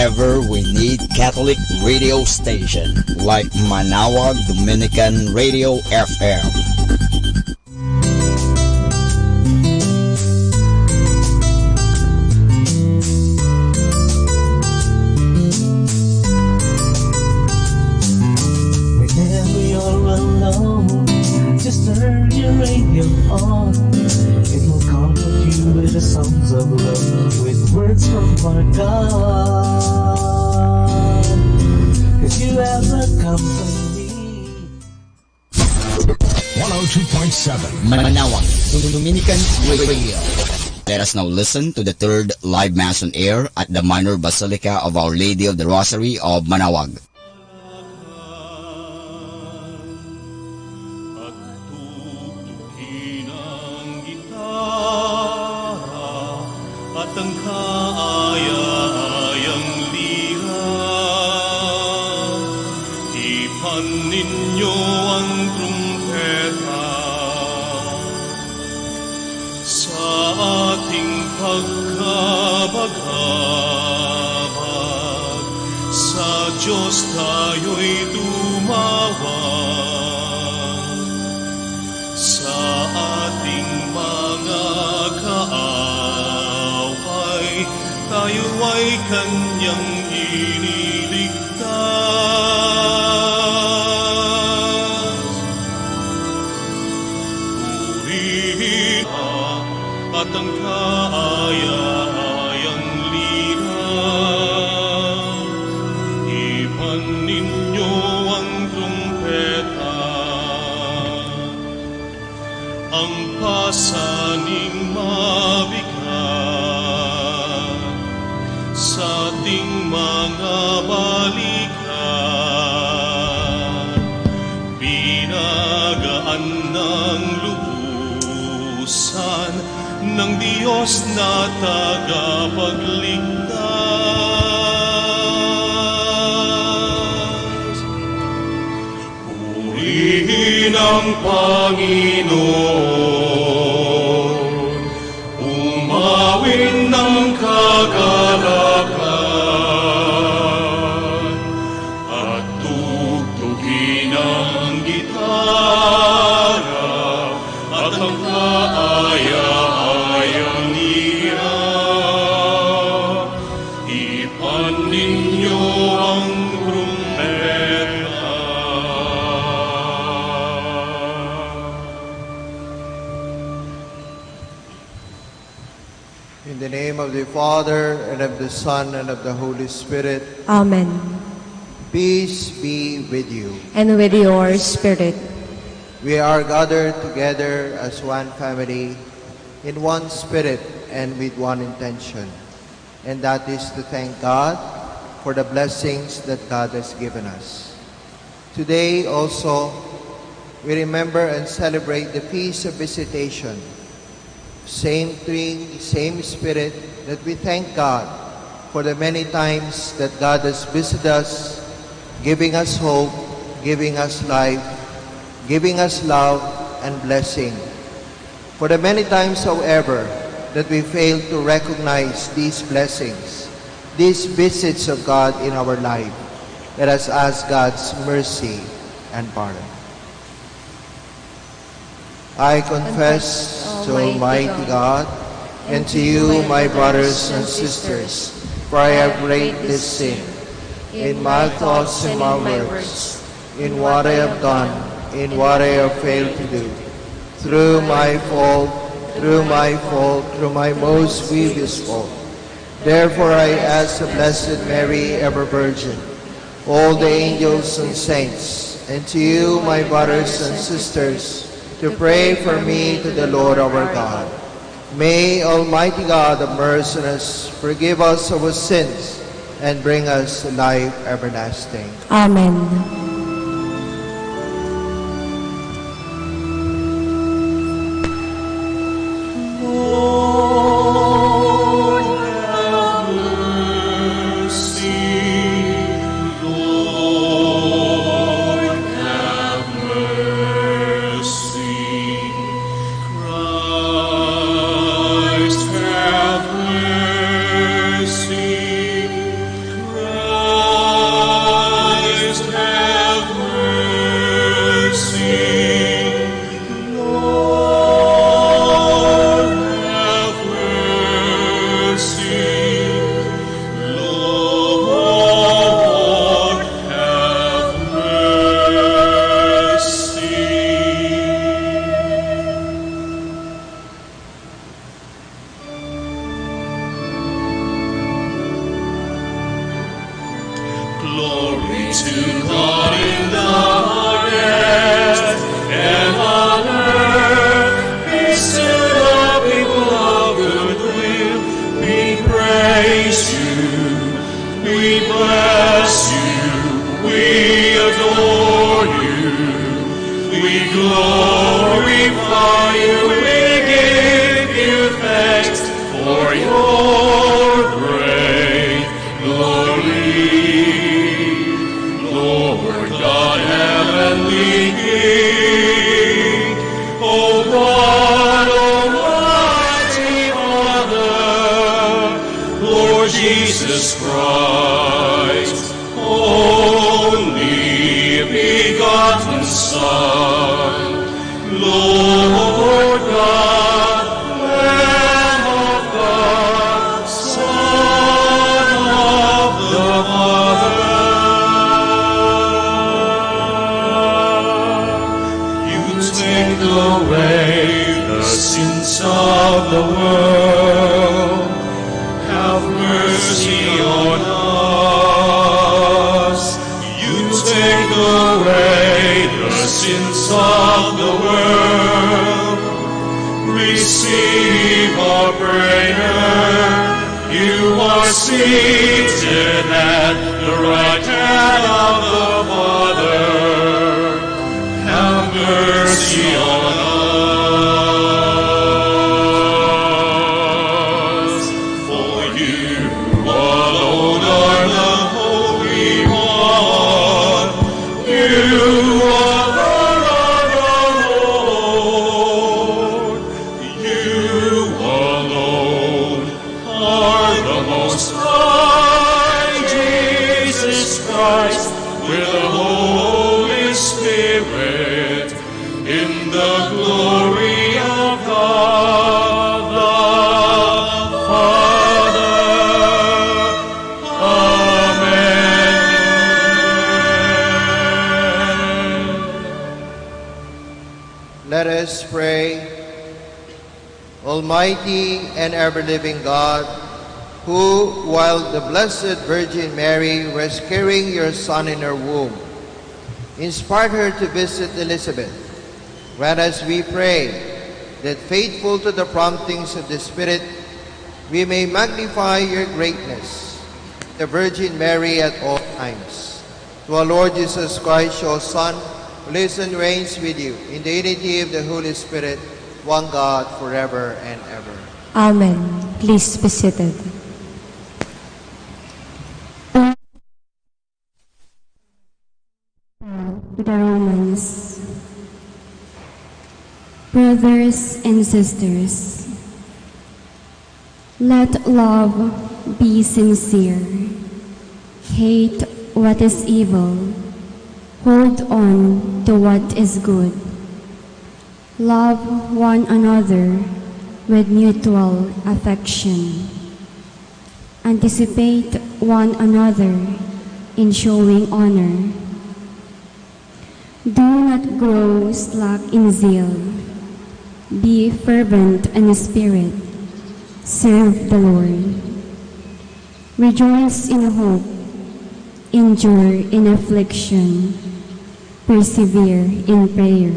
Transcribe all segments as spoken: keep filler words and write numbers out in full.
Ever we need Catholic radio station like Manaoag Dominican Radio F M. Whenever you're alone, just turn your radio on. It will comfort you with the songs of love, with words from our God. 'Cause you have the company. One oh two point seven Manaoag Dominican Radio. Let us now listen to the third live mass on air at the Minor Basilica of Our Lady of the Rosary of Manaoag. At tuktukin ang gitara at ang kaaya-ayang lira. Ipan ninyo ang trumpeta. Sa ating pagkabagabag, sa Dios tayo'y tumawag. Sa ating mga kaaway, tayo ay kanyang iniligtas. Purihin at ang kaaya-ayang lira. Ipan ninyo ang trumpeta. Ang pasaning mabigat sa ating mga balikat, pinagaan ng lubusan ng Dios na tagapagligtas. Purihin ang Panginoon, umawit ng kagalakan, at tugtugin ang gitara at ang kaaya-ayang lira. Ipan ninyo ang trumpeta. In the name of the Father, and of the Son, and of the Holy Spirit. Amen. Peace be with you. And with your spirit. We are gathered together as one family, in one spirit, and with one intention. And that is to thank God for the blessings that God has given us. Today also, we remember and celebrate the Feast of Visitation. Same thing, same spirit, that we thank God for the many times that God has visited us, giving us hope, giving us life, giving us love and blessing. For the many times, however, that we fail to recognize these blessings, these visits of God in our life, let us ask God's mercy and pardon. I confess to Almighty God and to you, my brothers and sisters, for I have greatly sinned in my thoughts and my words, in what I have done, in what I have failed to do, through my fault, through my fault, through my most grievous fault. Therefore I ask the Blessed Mary, ever Virgin, all the angels and saints, and to you, my brothers and sisters, to pray for me to the Lord our God. May Almighty God have mercy on us, forgive us our sins, and bring us to life everlasting. Amen. Lord, have mercy. Lord, have mercy. Christ, have mercy. Glory to God in the highest, and on earth peace to the people of good will. We praise you, we bless you, we adore you, we glorify you, we give you thanks for your great glory. Lord God, heavenly King, O God, Almighty Father, Lord Jesus Christ, only begotten Son, Lord God, Lamb of God, Son of the Father. You take away the sins of the world. Have mercy on us. You take away the sins of the world. Receive our prayer. You are seated at the right hand of the Father. Have mercy on us. For you alone are the Holy One. You alone are the Lord. You alone are the Most High, Jesus Christ, with the Holy Spirit, in the glory of God the Father. Amen. Let us pray. Almighty and ever-living God, who, while the Blessed Virgin Mary was carrying your Son in her womb, inspired her to visit Elizabeth, grant us, we pray, that, faithful to the promptings of the Spirit, we may magnify your greatness, the Virgin Mary, at all times. Through our Lord Jesus Christ, your Son, who lives and reigns with you in the unity of the Holy Spirit, one God, forever and ever. Amen. Please be seated. To the Romans. Brothers and sisters, let love be sincere. Hate what is evil. Hold on to what is good. Love one another with mutual affection. Anticipate one another in showing honor. Do not grow slack in zeal. Be fervent in spirit. Serve the Lord. Rejoice in hope. Endure in affliction. Persevere in prayer.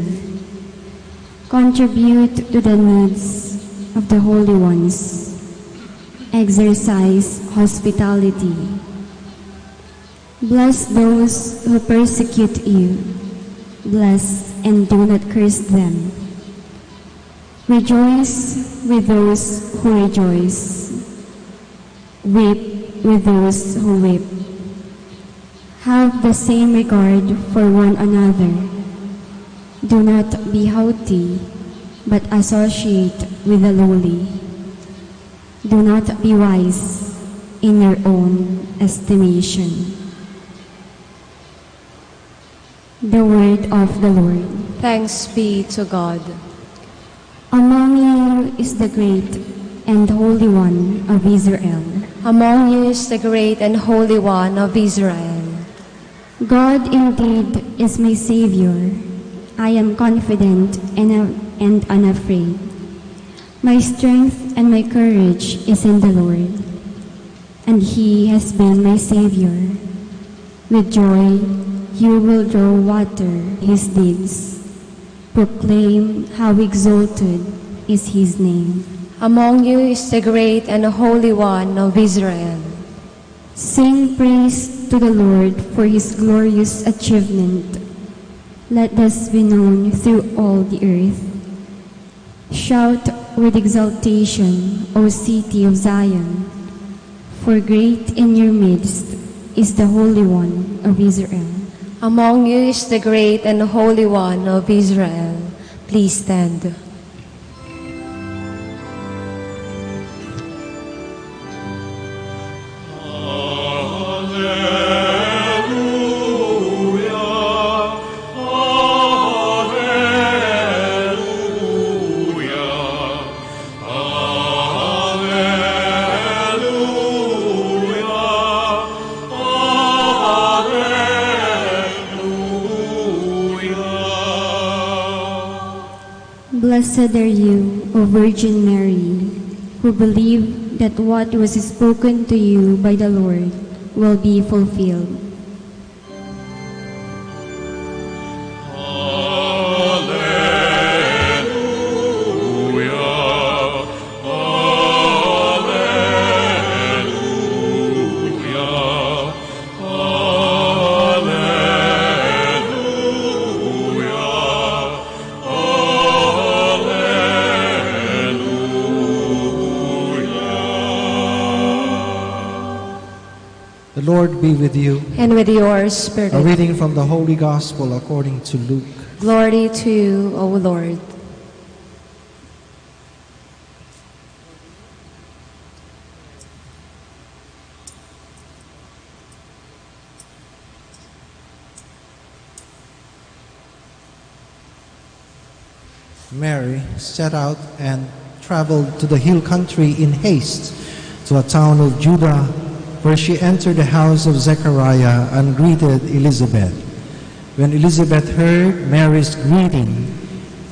Contribute to the needs of the holy ones. Exercise hospitality. Bless those who persecute you. Bless and do not curse them. Rejoice with those who rejoice. Weep with those who weep. Have the same regard for one another. Do not be haughty, but associate with the lowly. Do not be wise in your own estimation. The word of the Lord. Thanks be to God. Among you is the great and Holy One of Israel. Among you is the great and Holy One of Israel. God indeed is my Savior. I am confident and, and unafraid. My strength and my courage is in the Lord, and He has been my Savior. With joy, you will draw water his deeds. Proclaim how exalted is his name. Among you is the great and holy one of Israel. Sing praise to the Lord for his glorious achievement. Let this be known through all the earth. Shout with exultation, O city of Zion, for great in your midst is the Holy One of Israel. Among you is the great and holy one of Israel. Please stand. Blessed are you, O Virgin Mary, who believe that what was spoken to you by the Lord will be fulfilled. The Lord be with you. And with your spirit. A reading from the Holy Gospel according to Luke. Glory to you, O Lord. Mary set out and traveled to the hill country in haste to a town of Judah, where she entered the house of Zechariah and greeted Elizabeth. When Elizabeth heard Mary's greeting,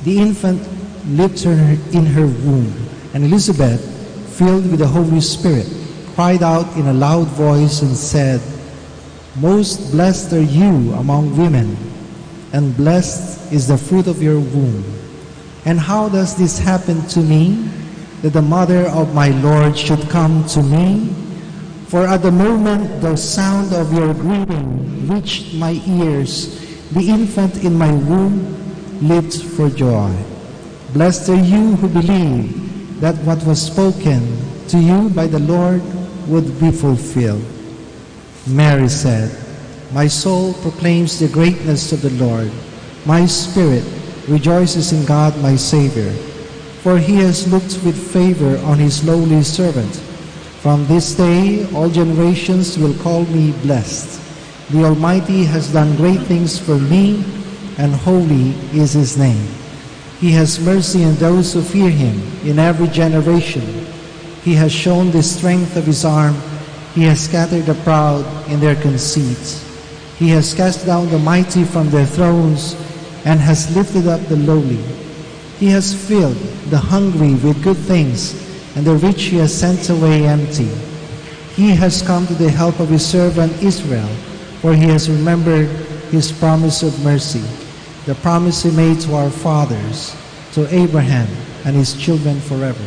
the infant leaped her in her womb, and Elizabeth, filled with the Holy Spirit, cried out in a loud voice and said, "Most blessed are you among women, and blessed is the fruit of your womb. And how does this happen to me, that the mother of my Lord should come to me? For at the moment the sound of your greeting reached my ears, the infant in my womb leaped for joy. Blessed are you who believe that what was spoken to you by the Lord would be fulfilled." Mary said, "My soul proclaims the greatness of the Lord. My spirit rejoices in God my Savior, for he has looked with favor on his lowly servant. From this day all generations will call me blessed. The Almighty has done great things for me, and holy is his name. He has mercy on those who fear him in every generation. He has shown the strength of his arm. He has scattered the proud in their conceits. He has cast down the mighty from their thrones and has lifted up the lowly. He has filled the hungry with good things, and the rich he has sent away empty. He has come to the help of his servant Israel, for he has remembered his promise of mercy, the promise he made to our fathers, to Abraham and his children forever."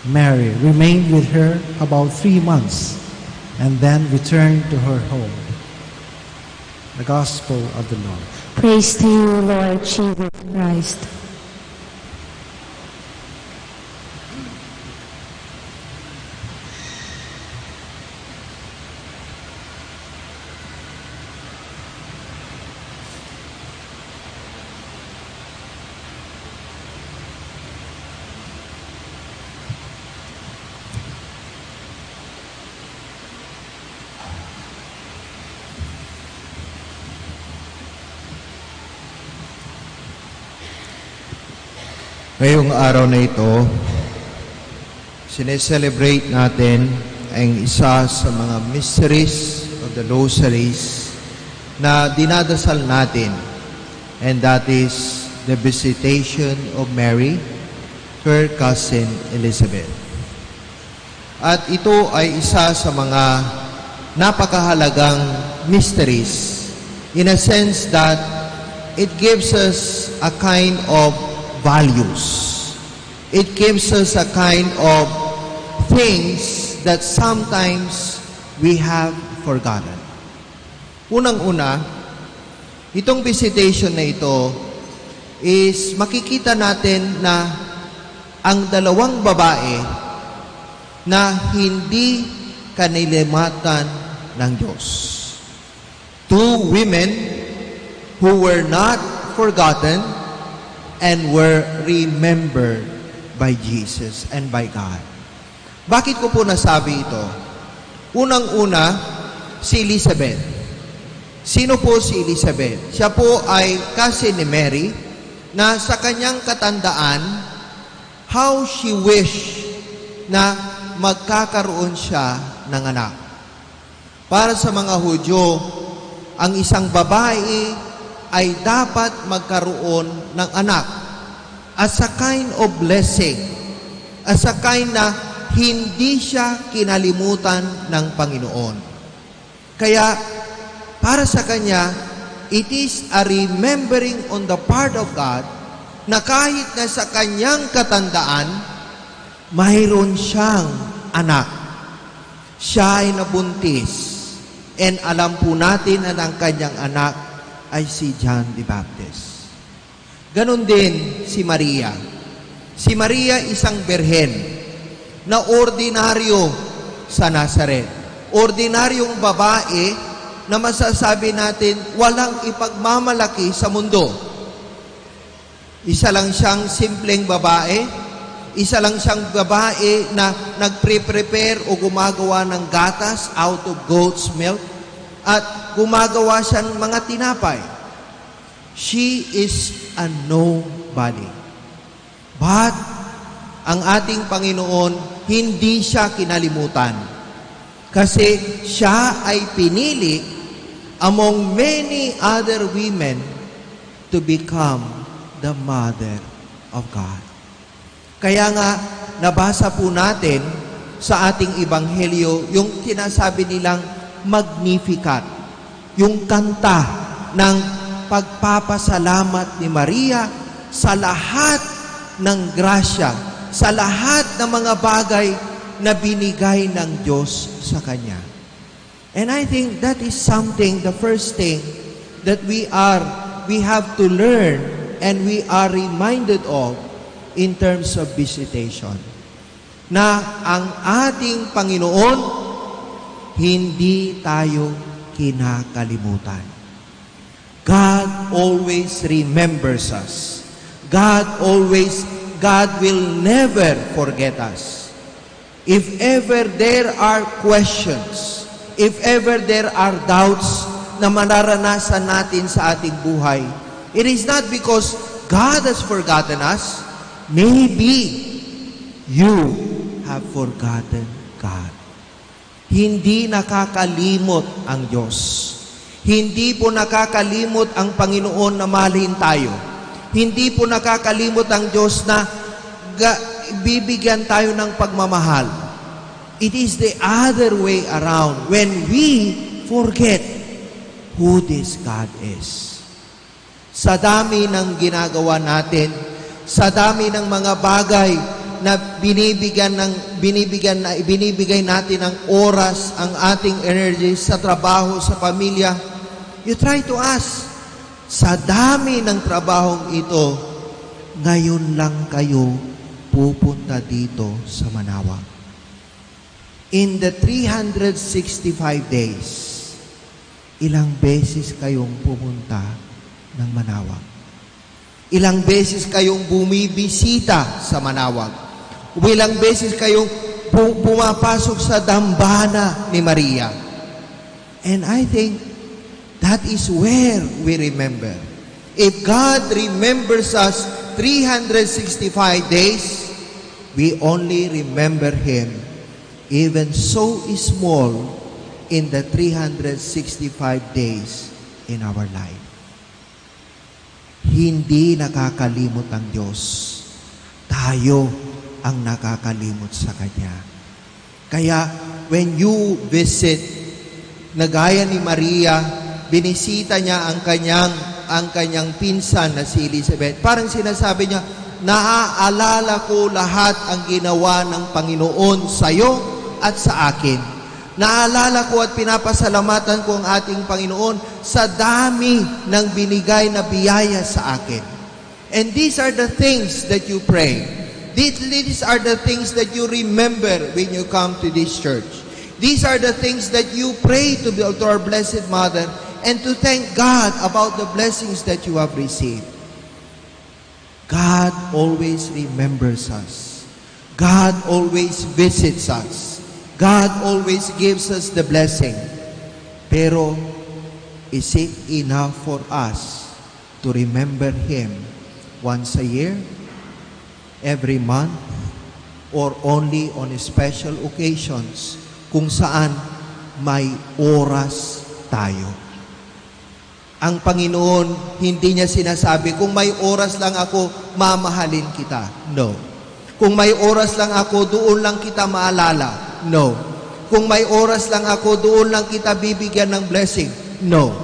Mary remained with her about three months and then returned to her home. The Gospel of the Lord. Praise to you, Lord Jesus Christ. Ngayong araw na ito, sineselebrate natin ang isa sa mga mysteries of the Rosaries na dinadasal natin, and that is the visitation of Mary to her cousin Elizabeth. At ito ay isa sa mga napakahalagang mysteries in a sense that it gives us a kind of values. It gives us a kind of things that sometimes we have forgotten. Unang-una, itong visitation na ito is makikita natin na ang dalawang babae na hindi kanilimatan ng Diyos. Two women who were not forgotten and were remembered by Jesus and by God. Bakit ko po nasabi ito? Unang-una, si Elizabeth. Sino po si Elizabeth? Siya po ay cousin ni Mary na sa kanyang katandaan, how she wish na magkakaroon siya ng anak. Para sa mga Hudyo, ang isang babae ay dapat magkaroon ng anak as a kind of blessing, as a kind na hindi siya kinalimutan ng Panginoon. Kaya, para sa kanya, it is a remembering on the part of God na kahit na sa kanyang katandaan, mayroon siyang anak. Siya ay nabuntis, and alam po natin na ang kanyang anak ay si John the Baptist. Ganon din si Maria. Si Maria, isang birhen na ordinaryo sa Nazaret. Ordinaryong babae na masasabi natin walang ipagmamalaki sa mundo. Isa lang siyang simpleng babae, isa lang siyang babae na nagpre-prepare o gumagawa ng gatas out of goat's milk, at gumagawa siyang mga tinapay. She is a nobody. But, ang ating Panginoon, hindi siya kinalimutan. Kasi siya ay pinili among many other women to become the mother of God. Kaya nga, nabasa po natin sa ating ebanghelyo yung sinasabi nilang Magnificat, yung kanta ng pagpapasalamat ni Maria sa lahat ng grasya, sa lahat ng mga bagay na binigay ng Diyos sa kanya. And I think that is something, the first thing that we are, we have to learn and we are reminded of in terms of visitation. Na ang ating Panginoon, hindi tayo kinakalimutan. God always remembers us. God always, God will never forget us. If ever there are questions, if ever there are doubts na mararanasan natin sa ating buhay, it is not because God has forgotten us. Maybe you have forgotten God. Hindi nakakalimot ang Diyos. Hindi po nakakalimot ang Panginoon na mahalin tayo. Hindi po nakakalimot ang Diyos na ga-, bibigyan tayo ng pagmamahal. It is the other way around when we forget who this God is. Sa dami ng ginagawa natin, sa dami ng mga bagay na binibigyan ng, binibigyan na, binibigay natin ng oras, ang ating energy sa trabaho, sa pamilya, you try to ask, sa dami ng trabahong ito, ngayon lang kayo pupunta dito sa Manaoag? In the three hundred sixty-five days, ilang beses kayong pumunta ng Manaoag? Ilang beses kayong bumibisita sa Manaoag? O ilang beses kayong pu-, pumapasok sa dambana ni Maria? And I think that is where we remember. If God remembers us three hundred sixty-five days, we only remember Him even so small in the three hundred sixty-five days in our life. Hindi nakakalimot ang Diyos. Tayo ang nakakalimot sa Kanya. Kaya, when you visit Nagaya ni Maria, binisita niya ang kanyang, ang kanyang pinsan na si Elizabeth. Parang sinasabi niya, "Naaalala ko lahat ang ginawa ng Panginoon sa'yo at sa akin. Naalala ko at pinapasalamatan ko ang ating Panginoon sa dami ng binigay na biyaya sa akin." And these are the things that you pray. These, these are the things that you remember when you come to this church. These are the things that you pray to, the, to our Blessed Mother and to thank God about the blessings that you have received. God always remembers us. God always visits us. God always gives us the blessing. Pero, is it enough for us to remember Him once a year, every month, or only on special occasions kung saan may oras tayo? Ang Panginoon, hindi niya sinasabi, "Kung may oras lang ako, mamahalin kita." No. "Kung may oras lang ako, doon lang kita maalala." No. "Kung may oras lang ako, doon lang kita bibigyan ng blessing." No.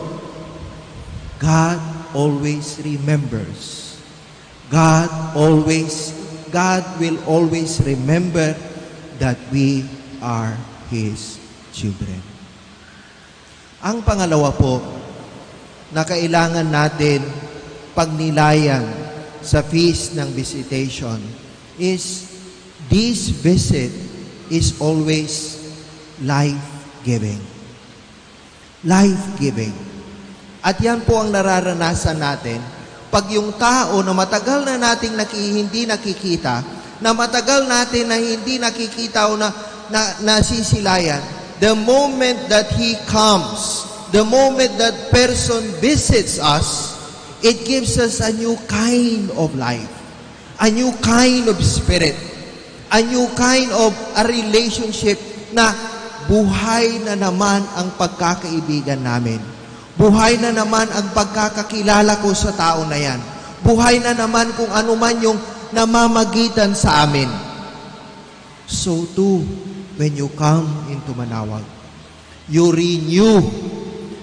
God always remembers. God always, God will always remember that we are His children. Ang pangalawa po na kailangan natin pagnilayan sa Feast ng Visitation is this visit is always life-giving. Life-giving. At yan po ang nararanasan natin pag yung tao na matagal na nating naki-, hindi nakikita, na matagal natin na hindi nakikita o na, na, nasisilayan, the moment that he comes, the moment that person visits us, it gives us a new kind of life, a new kind of spirit, a new kind of a relationship na buhay na naman ang pagkakaibigan namin. Buhay na naman ang pagkakakilala ko sa tao na yan. Buhay na naman kung ano man yung namamagitan sa amin. So too, when you come into Manaoag, you renew,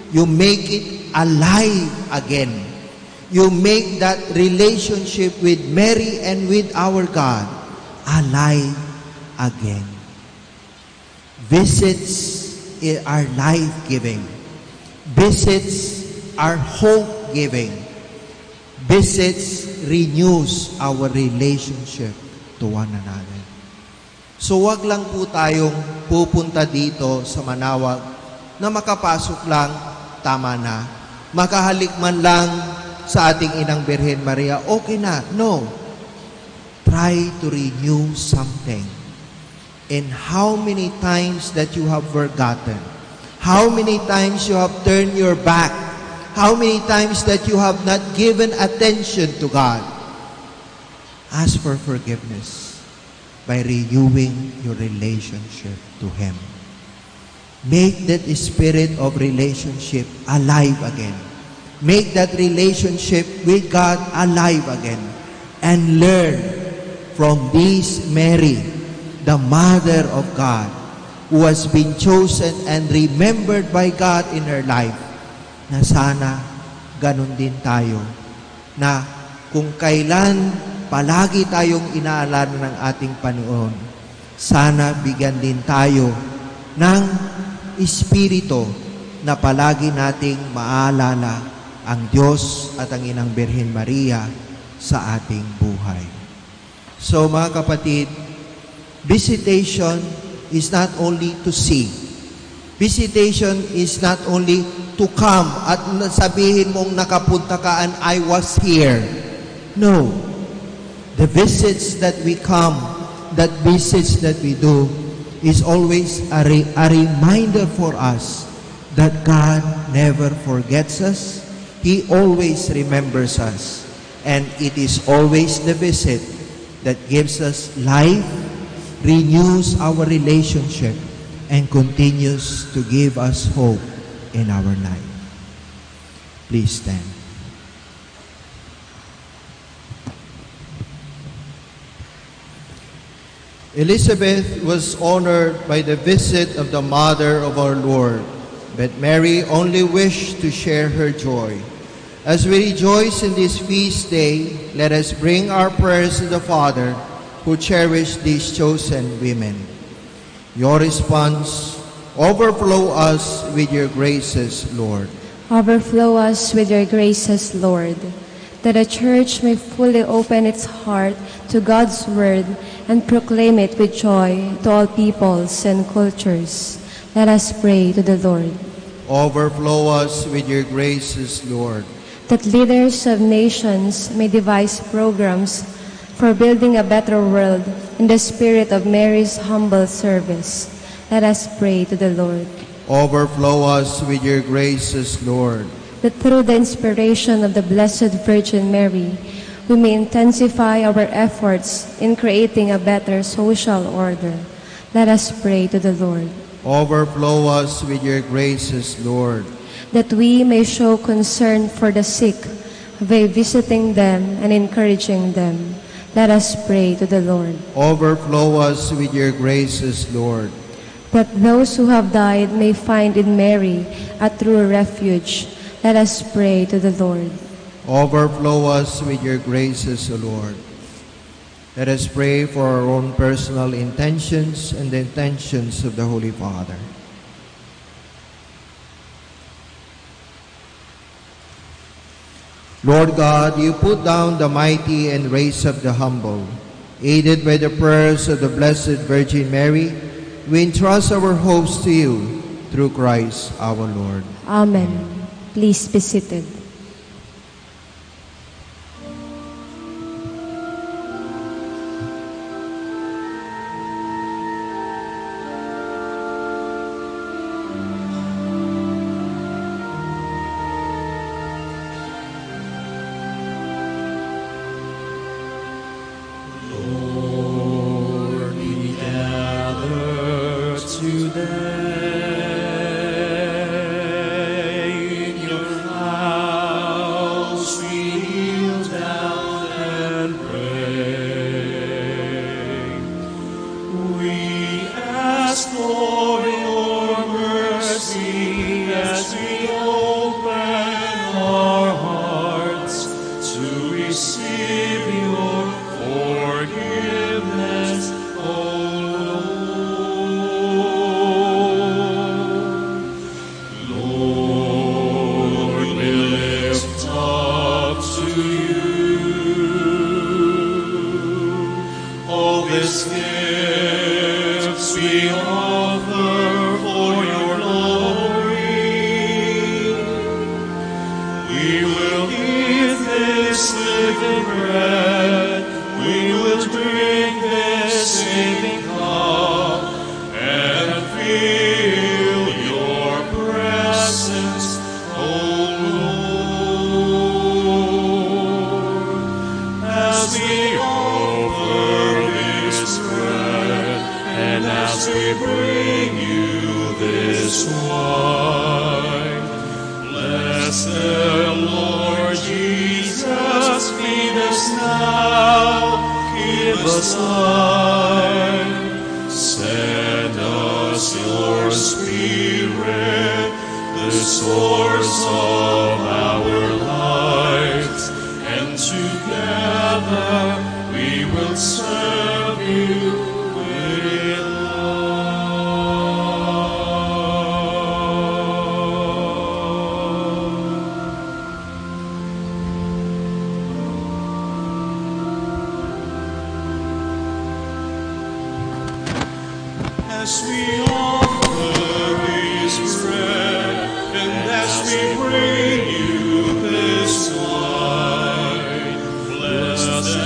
you make it alive again. You make that relationship with Mary and with our God alive again. Visits i-, are life-giving. Visits are hope-giving. Visits renews our relationship to one another. So, wag lang po tayong pupunta dito sa Manaoag na makapasok lang, tama na. Makahalik man lang sa ating Inang Birhen Maria, okay na. No. Try to renew something. And how many times that you have forgotten? How many times you have turned your back? How many times that you have not given attention to God? Ask for forgiveness by renewing your relationship to Him. Make that spirit of relationship alive again. Make that relationship with God alive again. And learn from this Mary, the Mother of God, who has been chosen and remembered by God in her life, na sana ganun din tayo, na kung kailan palagi tayong inaalala ng ating Panginoon, sana bigyan din tayo ng espiritu na palagi nating maalala ang Diyos at ang Inang Birhen Maria sa ating buhay. So, mga kapatid, visitation is not only to see. Visitation is not only to come at sabihin mong nakapunta ka and I was here. No. The visits that we come, that visits that we do, is always a re-, a reminder for us that God never forgets us. He always remembers us. And it is always the visit that gives us life, renews our relationship, and continues to give us hope in our life. Please stand. Elizabeth was honored by the visit of the Mother of our Lord. But Mary only wished to share her joy. As we rejoice in this feast day, let us bring our prayers to the Father who cherished these chosen women. Your response: overflow us with your graces, Lord. Overflow us with your graces, Lord, that the Church may fully open its heart to God's Word and proclaim it with joy to all peoples and cultures. Let us pray to the Lord. Overflow us with your graces, Lord. That leaders of nations may devise programs for building a better world in the spirit of Mary's humble service. Let us pray to the Lord. Overflow us with your graces, Lord. That through the inspiration of the Blessed Virgin Mary, we may intensify our efforts in creating a better social order. Let us pray to the Lord. Overflow us with your graces, Lord. That we may show concern for the sick by visiting them and encouraging them. Let us pray to the Lord. Overflow us with your graces, Lord. That those who have died may find in Mary a true refuge. Let us pray to the Lord. Overflow us with your graces, O Lord. Let us pray for our own personal intentions and the intentions of the Holy Father. Lord God, you put down the mighty and raise up the humble. Aided by the prayers of the Blessed Virgin Mary, we entrust our hopes to you through Christ our Lord. Amen. Please be seated. Lord, we gather today in your house, we kneel down and pray. We ask for your mercy as we open our hearts to receive your forgiveness, O Lord. Lord, we lift up to you all these gifts we offer for your glory. We will eat this living bread. We will drink this saving cup and feel your presence, O Lord, as we offer this bread and as we bring you this wine. Blessed Lord Jesus, feed us now, give us life, send us your Spirit, the source of our lives, and together we will serve you with love. As we offer this bread and as we bring you this wine, blessed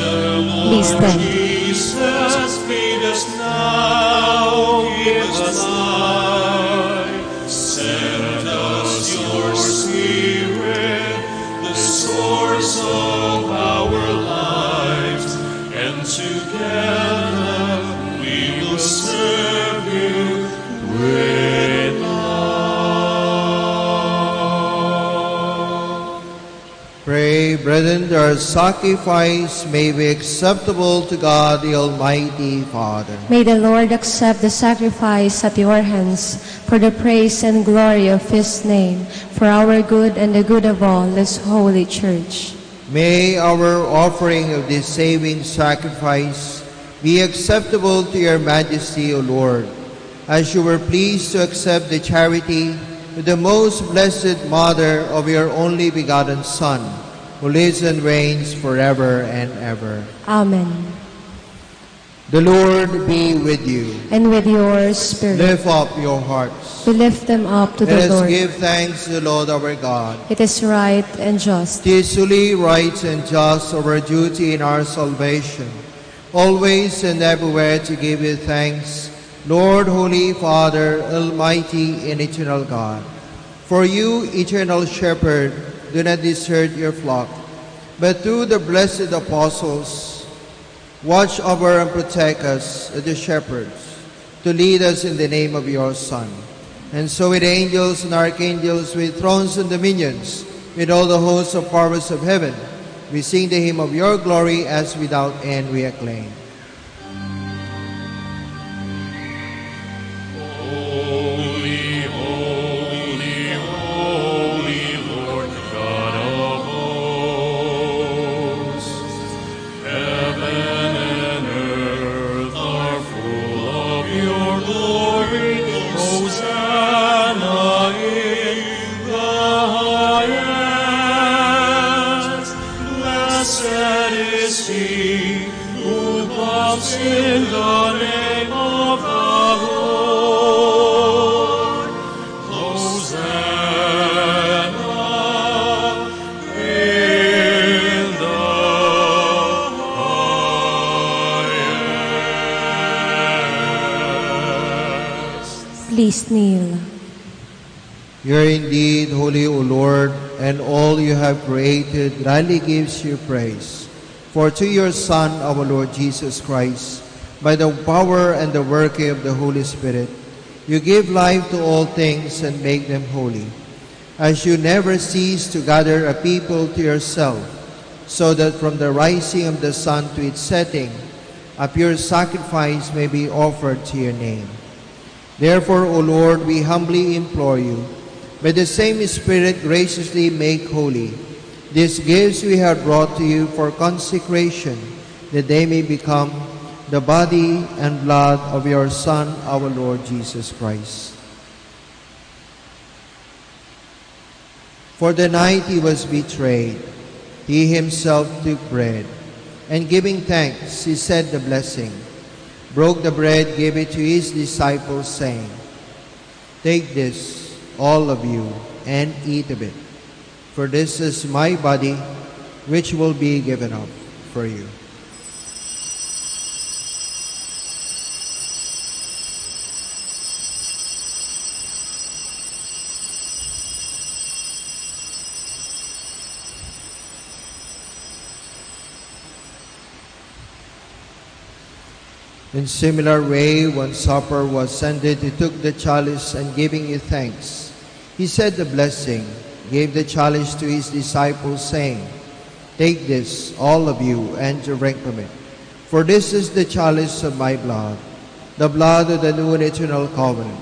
Lord Jesus, feed us now, give us life, send us your Spirit, the source of our lives, and together we will serve you with love. Pray, brethren, that our sacrifice may be acceptable to God, the Almighty Father. May the Lord accept the sacrifice at your hands for the praise and glory of his name, for our good and the good of all his holy church. May our offering of this saving sacrifice be acceptable to your majesty, O Lord, as you were pleased to accept the charity of the most blessed Mother of your only begotten Son, who lives and reigns forever and ever. Amen. The Lord be with you. And with your spirit. Lift up your hearts. We lift them up to the Lord. Let us give thanks to the Lord our God. It is right and just. It is truly right and just, our duty and our salvation, always and everywhere to give you thanks, Lord, Holy Father, Almighty and Eternal God. For you, Eternal Shepherd, do not desert your flock, but through the blessed apostles, watch over and protect us, the shepherds, to lead us in the name of your Son. And so with angels and archangels, with thrones and dominions, with all the hosts of powers of heaven, we sing the hymn of your glory as without end we acclaim. Holy, holy, holy, Lord God of hosts. Heaven and earth are full of your glory. Hosanna in the highest. Blessed is he who comes in the name of the Lord. Hosanna in the highest. Please kneel. You are indeed holy, O Lord, and all you have created gladly gives you praise. For through your Son, our Lord Jesus Christ, by the power and the working of the Holy Spirit, you give life to all things and make them holy. As you never cease to gather a people to yourself, so that from the rising of the sun to its setting, a pure sacrifice may be offered to your name. Therefore, O Lord, we humbly implore you, by the same Spirit graciously make holy these gifts we have brought to you for consecration, that they may become the body and blood of your Son, our Lord Jesus Christ. For the night he was betrayed, he himself took bread, and giving thanks, he said the blessing, broke the bread, gave it to his disciples, saying, "Take this, all of you, and eat of it, for this is my body, which will be given up for you." In similar way, when supper was ended, he took the chalice and, giving you thanks, he said the blessing, gave the chalice to his disciples, saying, "Take this, all of you, and drink from it. For this is the chalice of my blood, the blood of the new and eternal covenant,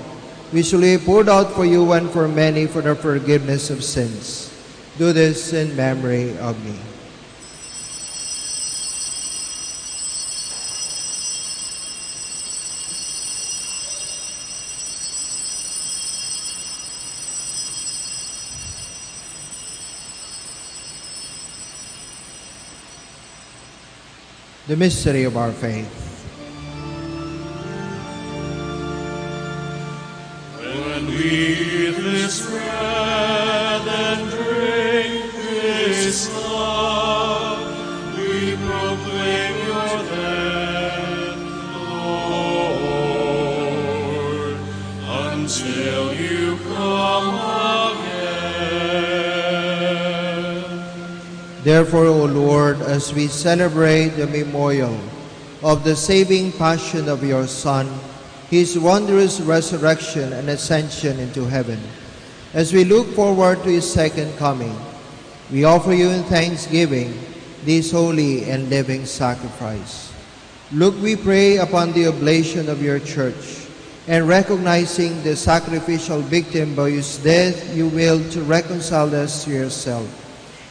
which will be poured out for you and for many for the forgiveness of sins. Do this in memory of me." The mystery of our faith. When we eat this bread and drink this cup, we proclaim your death, Lord, until you come again. Therefore, O Lord, as we celebrate the memorial of the saving passion of your Son, his wondrous resurrection and ascension into heaven, as we look forward to his second coming, We offer you in thanksgiving this holy and living sacrifice. Look, we pray, upon the oblation of your church, and recognizing the sacrificial victim by whose death you willed to reconcile us to yourself.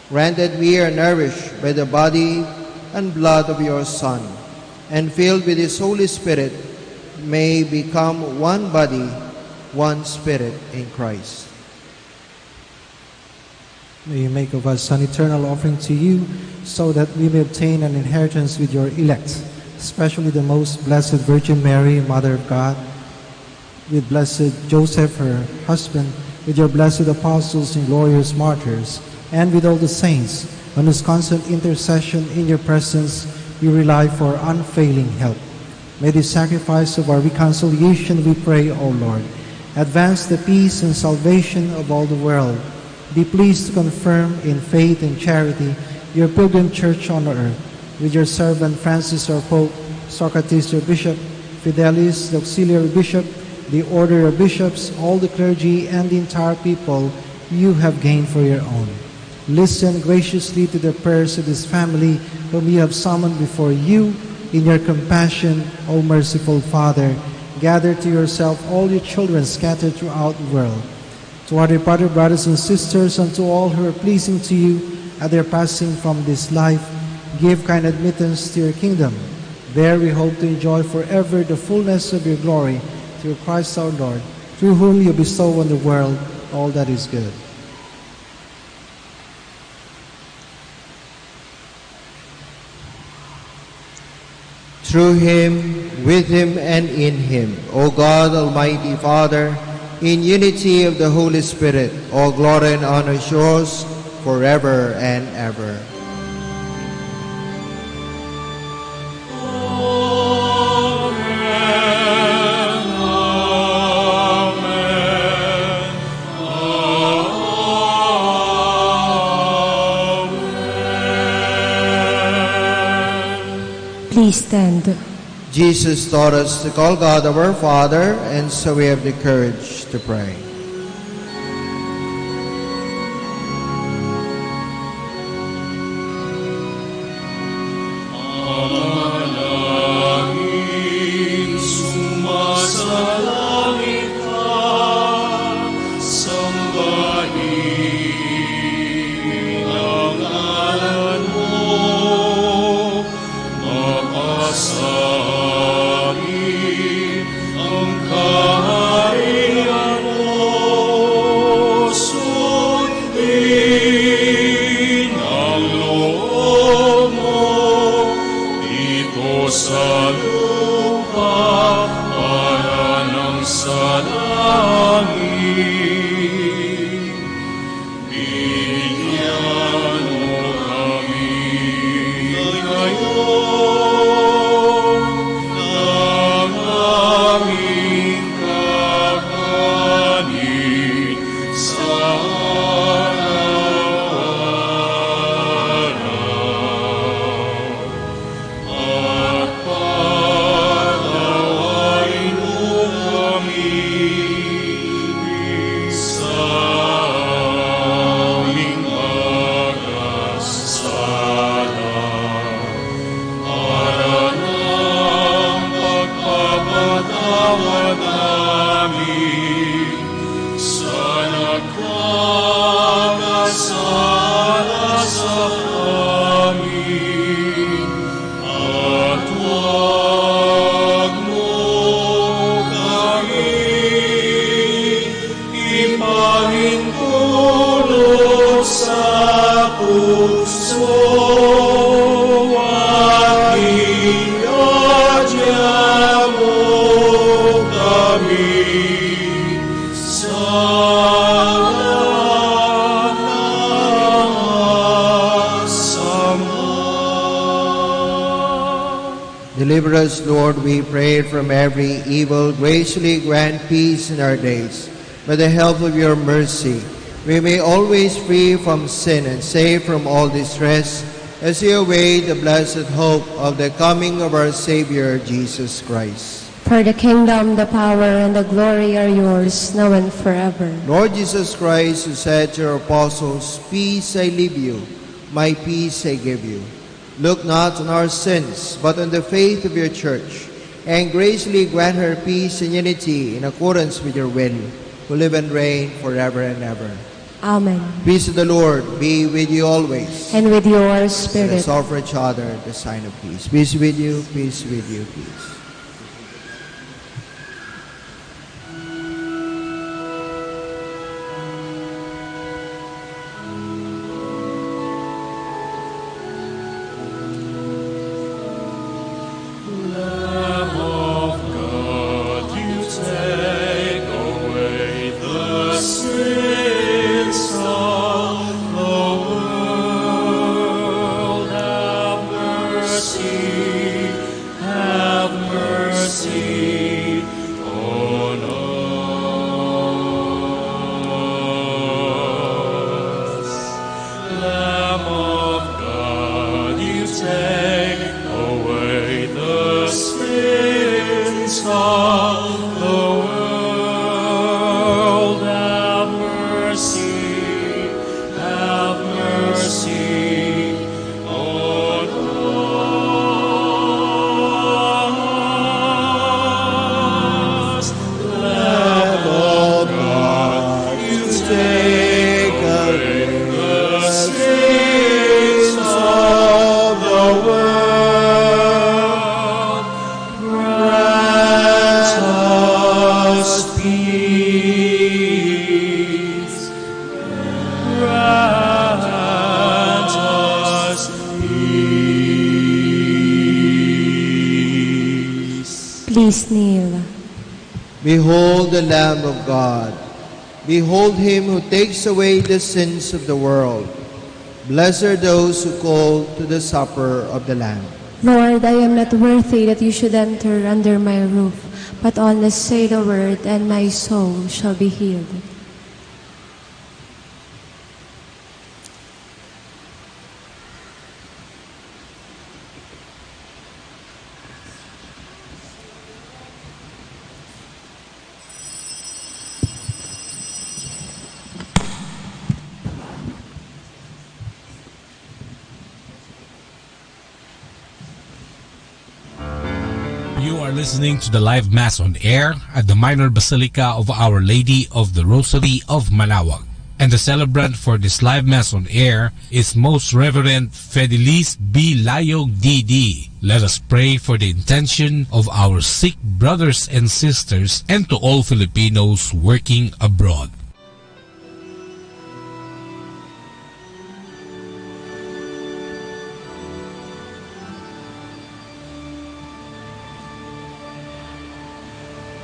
Grant that we are nourished by the body and blood of your Son, and filled with his Holy Spirit, may become one body, one spirit in Christ. May you make of us an eternal offering to you, so that we may obtain an inheritance with your elect, especially the most blessed Virgin Mary, Mother of God, with blessed Joseph, her husband, with your blessed apostles and glorious martyrs, and with all the saints, on whose constant intercession in your presence we rely for unfailing help. May this sacrifice of our reconciliation, we pray, O Lord, advance the peace and salvation of all the world. Be pleased to confirm in faith and charity your pilgrim church on earth, with your servant Francis, our Pope, Socrates, your Bishop, Fidelis, the auxiliary bishop, the order of bishops, all the clergy, and the entire people you have gained for your own. Listen graciously to the prayers of this family whom you have summoned before you in your compassion, O merciful Father. Gather to yourself all your children scattered throughout the world. To our departed brothers and sisters, and to all who are pleasing to you at their passing from this life, give kind admittance to your kingdom. There we hope to enjoy forever the fullness of your glory, through Christ our Lord, through whom you bestow on the world all that is good. Through him, with him, and in him, O God, Almighty Father, in unity of the Holy Spirit, all glory and honor is yours forever and ever. Please stand. Jesus taught us to call God our Father, and so we have the courage to pray. Amanangin sumasalangit ka, sambaen ang ngalan mo, makasabi ang kaharian mo, sundin ang loob mo, dito sa lupa, para nang sa langit. Bigyan mo kami ngayon ng aming kakanin sa araw-araw. At patawarin mo kami sa aming makasala, para nang pagpapatawad namin sa nakakasala sa amin, at huwag mo kami ipahintulot sa tukso, at iyadya mo kami sa masama. Deliver us, Lord, we pray, from every evil. Graciously grant peace in our days. By the help of your mercy, we may always free from sin and safe from all distress, as we await the blessed hope of the coming of our Savior, Jesus Christ. For the kingdom, the power, and the glory are yours, now and forever. Lord Jesus Christ, who said to your apostles, "Peace I leave you, my peace I give you." Look not on our sins, but on the faith of your church, and graciously grant her peace and unity in accordance with your will, who live and reign forever and ever. Amen. Peace of the Lord be with you always. And with your spirit. Let us offer each other the sign of peace. Peace with you, peace with you, peace. Lamb of God, you take away the sins of the world. Have mercy, have mercy on us. Lamb of God, you take away the sins of the world. Have mercy, have mercy on us. Lamb of God, you take away the sins of the world. Grant us peace. Grant us peace. Please kneel. Behold the Lamb of God. Behold him who takes away the sins of the world. Blessed are those who call to the supper of the Lamb. Lord, I am not worthy that you should enter under my roof, but only say the word, and my soul shall be healed. You are listening to the live Mass on air at the Minor Basilica of Our Lady of the Rosary of Manaoag. And the celebrant for this live Mass on air is Most Reverend Fedeliz B. Layog, D D. Let us pray for the intention of our sick brothers and sisters and to all Filipinos working abroad.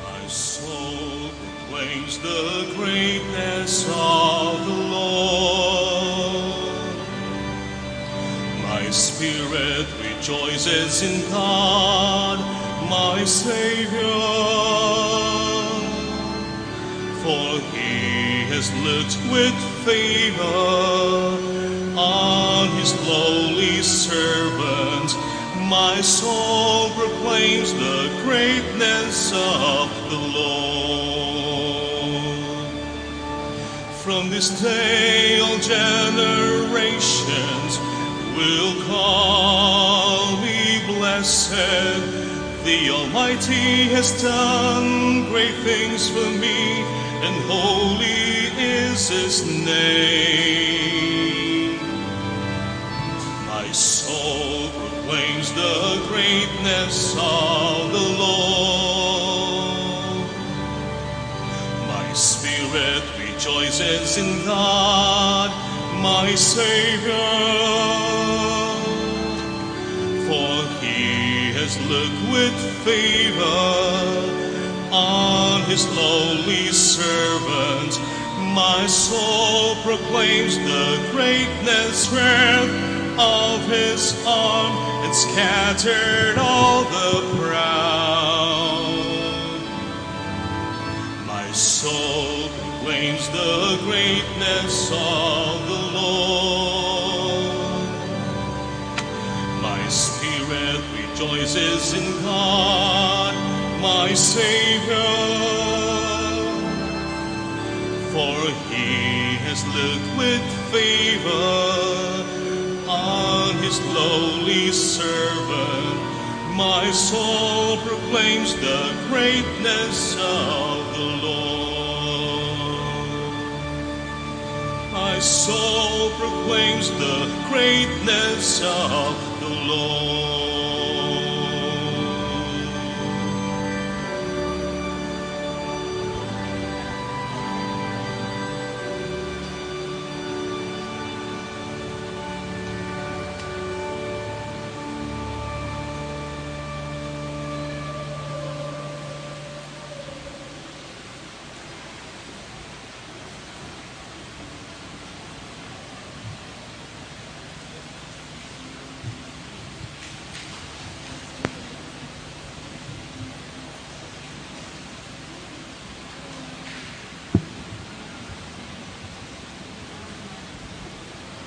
My soul proclaims the greatness of the Lord. My spirit rejoices in God, my Savior. For he has looked with favor on his lowly servant. My soul proclaims the greatness of the Lord. From this day all generations will call me blessed. The Almighty has done great things for me, and holy is his name. My soul proclaims the greatness of the Lord. My spirit rejoices in God, my Savior. For he has looked with favor on his lowly servant. My soul proclaims the greatness of his arm and scattered all the proud. My soul proclaims the greatness of the Lord. My spirit rejoices in God, My Savior, for he has looked with favor on his lowly servant. My soul proclaims the greatness of the Lord. My soul proclaims the greatness of the Lord.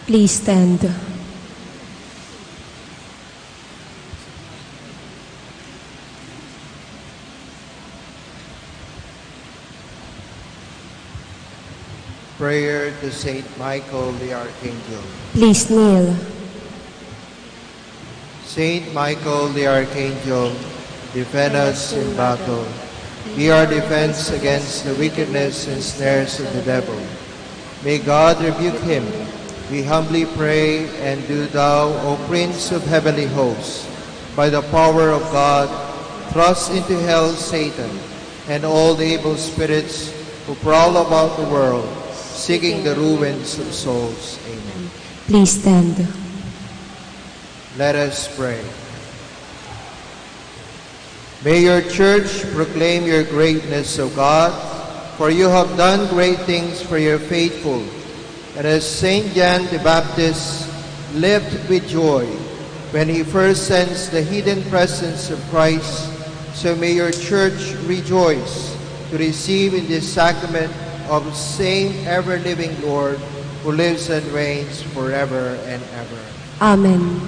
Please stand. Prayer to Saint Michael the Archangel. Please kneel. Saint Michael the Archangel, defend us in battle. Be our defense against the wickedness and snares of the devil. May God rebuke him, we humbly pray, and do thou, O Prince of heavenly hosts, by the power of God, thrust into hell Satan and all the evil spirits who prowl about the world, seeking the ruins of souls. Amen. Please stand. Let us pray. May your church proclaim your greatness, O God, for you have done great things for your faithful. And as Saint John the Baptist leapt with joy when he first sensed the hidden presence of Christ, so may your church rejoice to receive in this sacrament of same ever-living Lord, who lives and reigns forever and ever. Amen.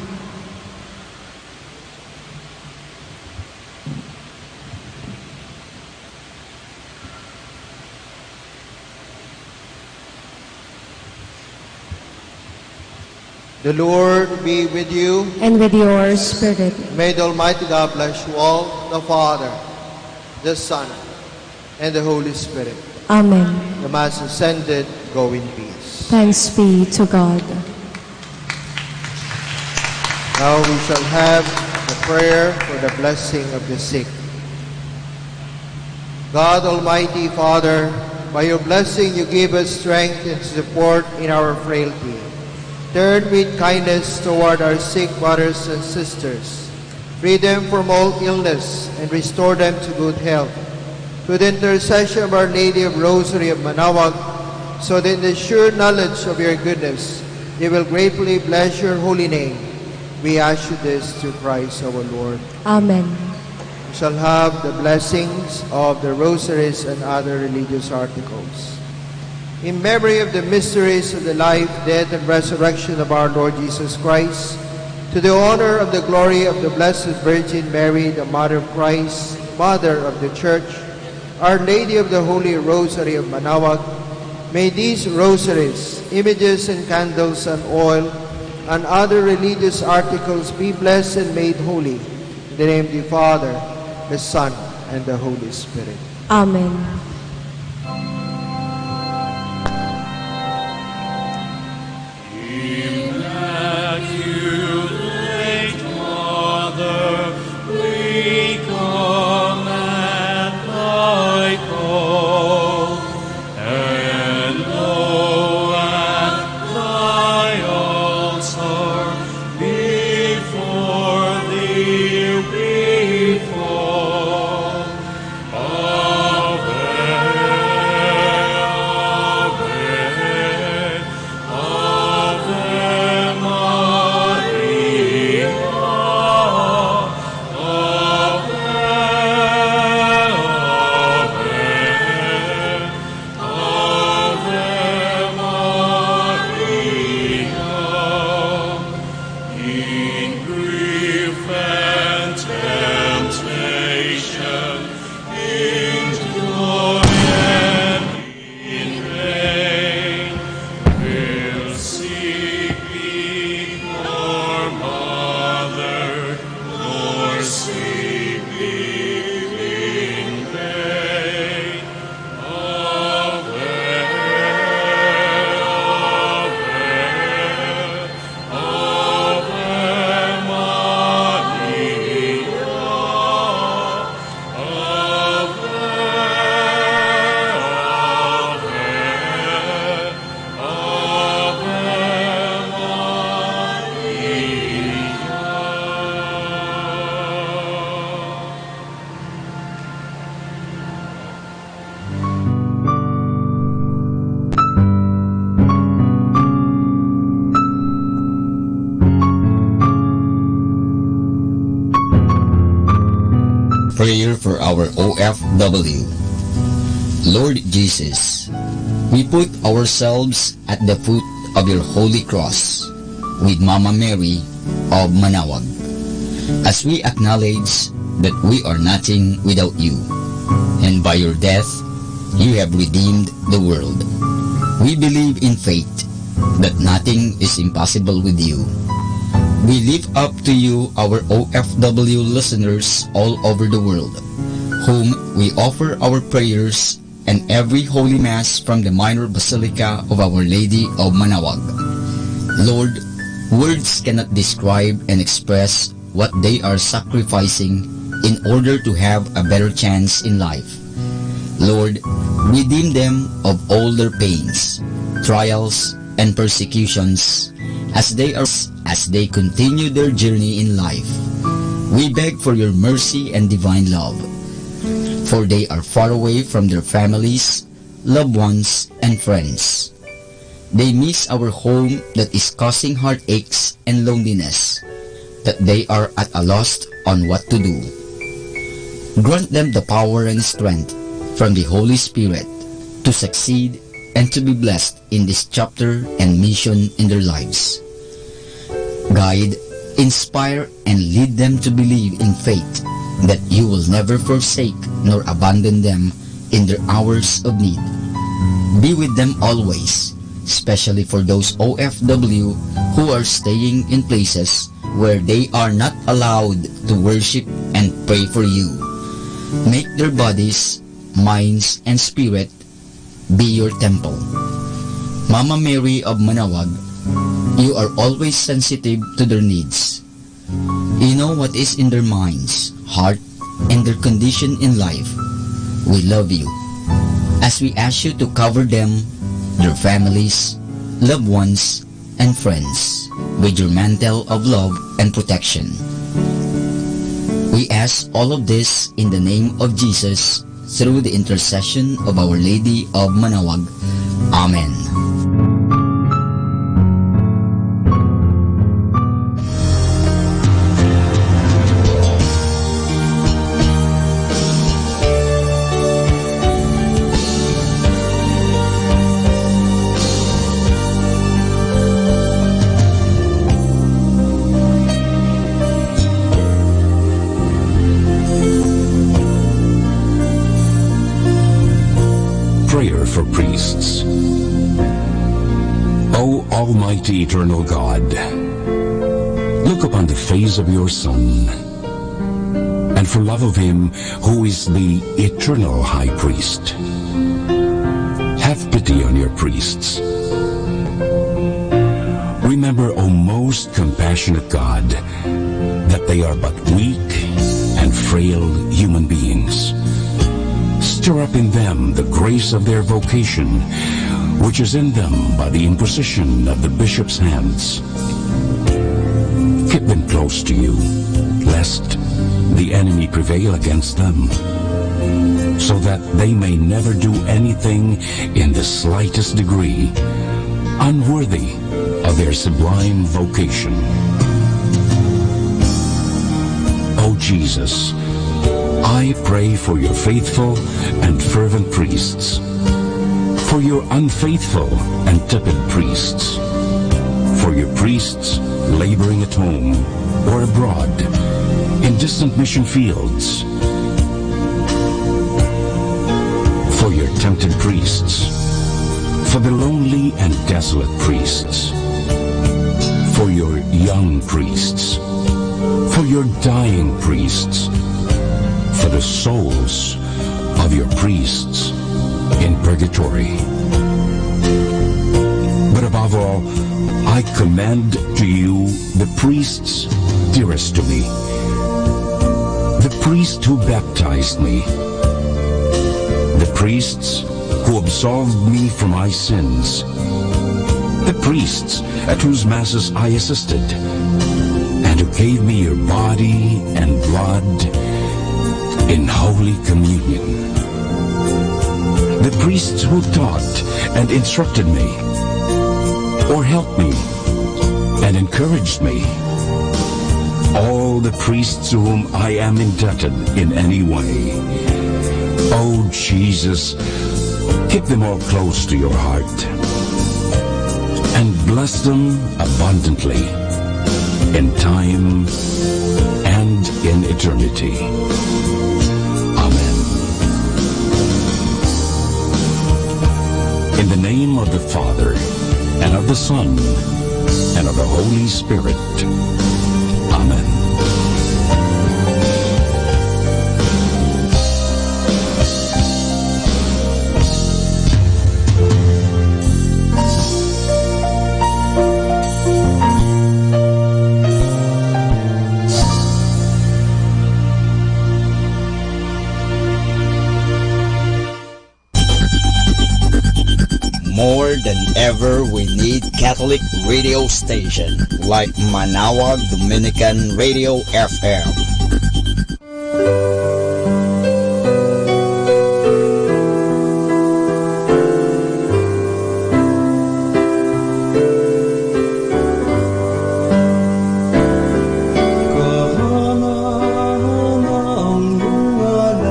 The Lord be with you. And with your spirit. May the Almighty God bless you all, the Father, the Son, and the Holy Spirit. Amen. The Mass is ended. Go in peace. Thanks be to God. Now we shall have the prayer for the blessing of the sick. God Almighty, Father, by your blessing you give us strength and support in our frailty. Turn with kindness toward our sick brothers and sisters. Free them from all illness and restore them to good health. Through the intercession of Our Lady of Rosary of Manaoag, so that in the sure knowledge of your goodness, they will gratefully bless your holy name. We ask you this through Christ our Lord. Amen. We shall have the blessings of the rosaries and other religious articles. In memory of the mysteries of the life, death, and resurrection of our Lord Jesus Christ, to the honor of the glory of the Blessed Virgin Mary, the Mother of Christ, Mother of the Church, Our Lady of the Holy Rosary of Manaoag, may these rosaries, images and candles and oil, and other religious articles be blessed and made holy. In the name of the Father, the Son, and the Holy Spirit. Amen. Immaculate Mother, we come at thy call, and know at thy altar before thee we fall. Ave, Prayer for our O F W. Lord Jesus, we put ourselves at the foot of your holy cross with Mama Mary of Manaoag, as we acknowledge that we are nothing without you, and by your death, you have redeemed the world. We believe in faith that nothing is impossible with you. We lift up to you our O F W listeners all over the world, whom we offer our prayers and every Holy Mass from the Minor Basilica of Our Lady of Manaoag. Lord, words cannot describe and express what they are sacrificing in order to have a better chance in life. Lord, redeem them of all their pains, trials, and persecutions as they are, as they continue their journey in life. We beg for your mercy and divine love, for they are far away from their families, loved ones, and friends. They miss our home that is causing heartaches and loneliness, that they are at a loss on what to do. Grant them the power and strength from the Holy Spirit to succeed and to be blessed in this chapter and mission in their lives. Guide, inspire, and lead them to believe in faith that you will never forsake nor abandon them in their hours of need. Be with them always, especially for those O F W who are staying in places where they are not allowed to worship and pray for you. Make their bodies, minds, and spirit be your temple. Mama Mary of Manaoag, you are always sensitive to their needs. You know what is in their minds, heart, and their condition in life. We love you. As we ask you to cover them, their families, loved ones, and friends with your mantle of love and protection. We ask all of this in the name of Jesus, through the intercession of Our Lady of Manaoag. Amen. Prayer for priests. O Almighty Eternal God, look upon the face of your Son, and for love of him who is the eternal high priest, have pity on your priests. Remember, O most compassionate God, that they are but weak and frail human beings. Stir up in them the grace of their vocation, which is in them by the imposition of the bishop's hands. Keep them close to you, lest the enemy prevail against them, so that they may never do anything in the slightest degree unworthy of their sublime vocation. O Jesus, I pray for your faithful and fervent priests, for your unfaithful and tepid priests, for your priests laboring at home or abroad, in distant mission fields, for your tempted priests, for the lonely and desolate priests, for your young priests, for your dying priests, for the souls of your priests in purgatory. But above all, I commend to you the priests dearest to me, the priest who baptized me, the priests who absolved me from my sins, the priests at whose masses I assisted, and who gave me your body and blood in holy communion, the priests who taught and instructed me, or helped me and encouraged me, all the priests to whom I am indebted in any way. Oh Jesus, keep them all close to your heart and bless them abundantly in time and in eternity. Amen. In the name of the Father, and of the Son, and of the Holy Spirit. Amen. More than ever, we need Catholic radio station like Manaoag Dominican Radio F M. Kahanga-hangaan yung ngalan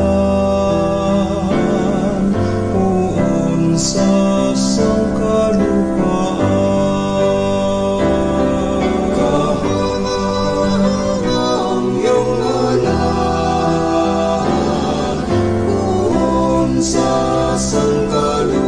poon sa sangkalupaan. Kahanga-hangaan yung ngalan poon sa sangkalupaan.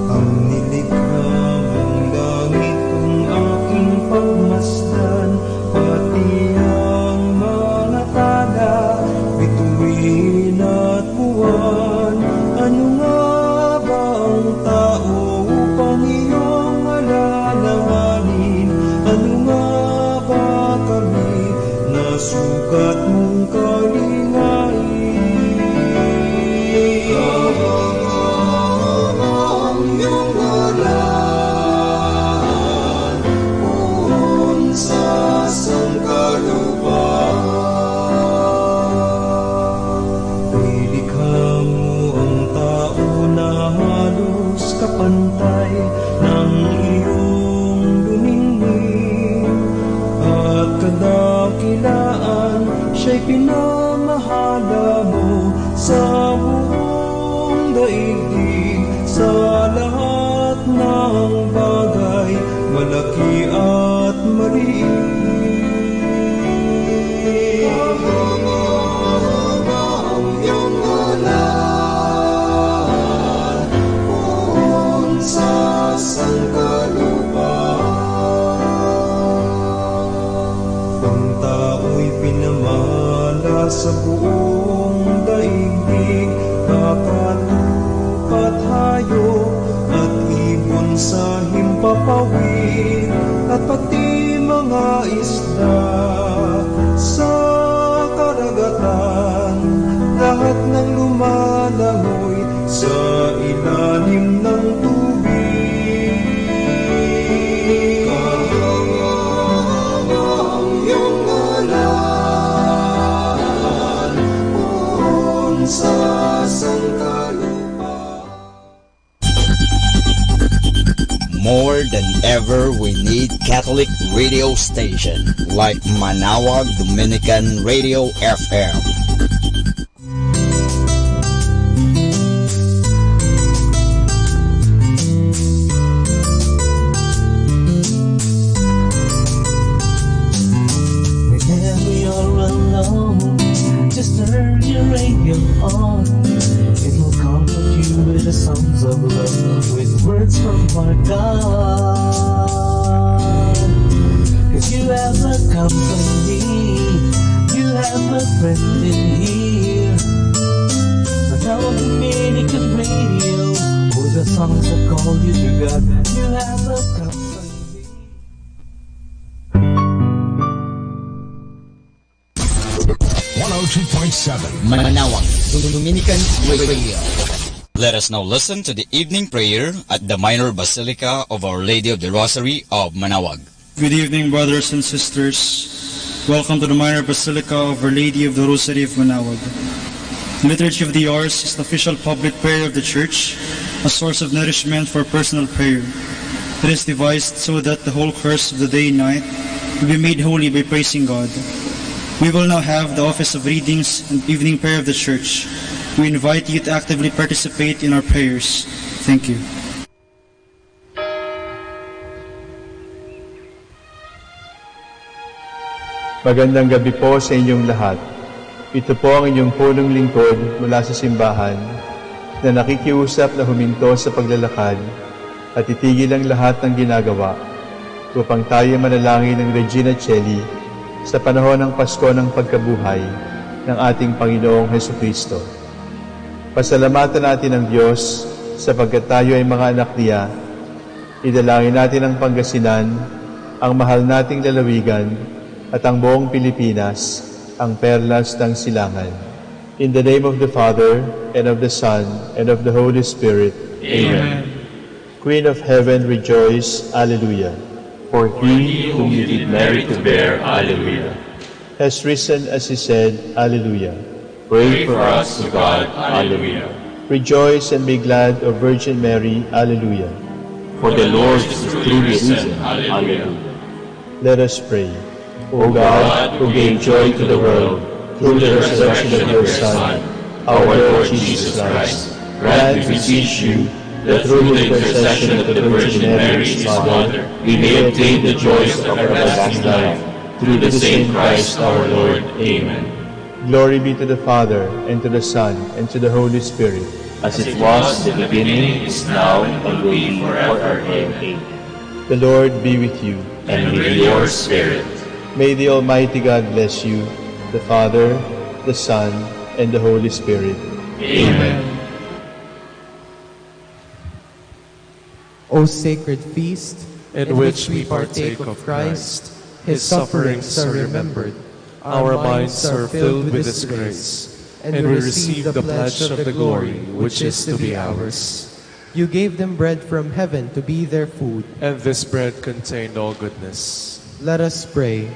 Ang nilikha mong langit, ang aking pagmasdan, pati ang mga tala, bituin at buwan. Ano nga ba ang tao upang iyong alalahanin? Ano nga ba kami na sukat mong kalingain? Kahangahangaan yung ngalan poon sa sangkalupaan. Nilikha mo ang tao na halos kapantay ng iyong luningning at kadakilaan. Siya'y pinamahala mo sa buong daigdig, sa lahat ng bagay, malaki at maliit. Ang iyong ngalan poon sa sangkalupaan. Ang tao'y pinamala sa buong daigdig, baka, tupa at hayop, at ibon sa himpapawid, at pati mga isda sa karagatan, lahat ng lumalangoy sa ilalim ng tubig. Kahangahangaan yung ngalan poon sa sangkalupaan. More than ever, we need Catholic radio station like Manaoag Dominican Radio F M. Whenever you're alone, just turn your radio on. It will comfort you with the songs of love, with words from our God. 'Cause you have a company, you have a friend in here. But now I'm Dominican Radio, with the songs that call you to God. You have a company. One oh two point seven Manaoag, Dominican Radio. Let us now listen to the evening prayer at the Minor Basilica of Our Lady of the Rosary of Manaoag. Good evening, brothers and sisters. Welcome to the Minor Basilica of Our Lady of the Rosary of Manaoag. The Liturgy of the Hours is the official public prayer of the Church, a source of nourishment for personal prayer. It is devised so that the whole course of the day and night will be made holy by praising God. We will now have the office of readings and evening prayer of the church. We invite you to actively participate in our prayers. Thank you. Magandang gabi po sa inyong lahat. Ito po ang inyong punong lingkod mula sa simbahan na nakikiusap na huminto sa paglalakad at itigil ang lahat ng ginagawa upang tayo manalangin ng Regina Caeli sa panahon ng Pasko ng pagkabuhay ng ating Panginoong Jesucristo. Pasalamatan natin ang Diyos sapagkat tayo ay mga anak niya. Idalangin natin ang Pangasinan, ang mahal nating lalawigan, at ang buong Pilipinas, ang perlas ng silangan. In the name of the Father, and of the Son, and of the Holy Spirit. Amen. Queen of Heaven, rejoice. Alleluia. For he whom you did merit to bear. Alleluia. Has risen as he said. Alleluia. Pray for us to God. Alleluia. Rejoice and be glad, O Virgin Mary. Alleluia. For the Lord is truly risen. Alleluia. Let us pray. O God, who gave joy to the world through the resurrection of your Son, our Lord Jesus Christ, grant, we beseech you, that through the intercession of the Virgin Mary, his mother, we may obtain the joys of everlasting life, through the same Christ our Lord. Amen. Glory be to the Father, and to the Son, and to the Holy Spirit. As it was in the beginning, is now, and will be forever. Amen. The Lord be with you. And with your spirit. May the Almighty God bless you, the Father, the Son, and the Holy Spirit. Amen. O sacred feast, in which we partake of Christ, his sufferings are remembered, our minds are filled with his grace, and we receive the pledge of the glory which is to be ours. You gave them bread from heaven to be their food. And this bread contained all goodness. Let us pray.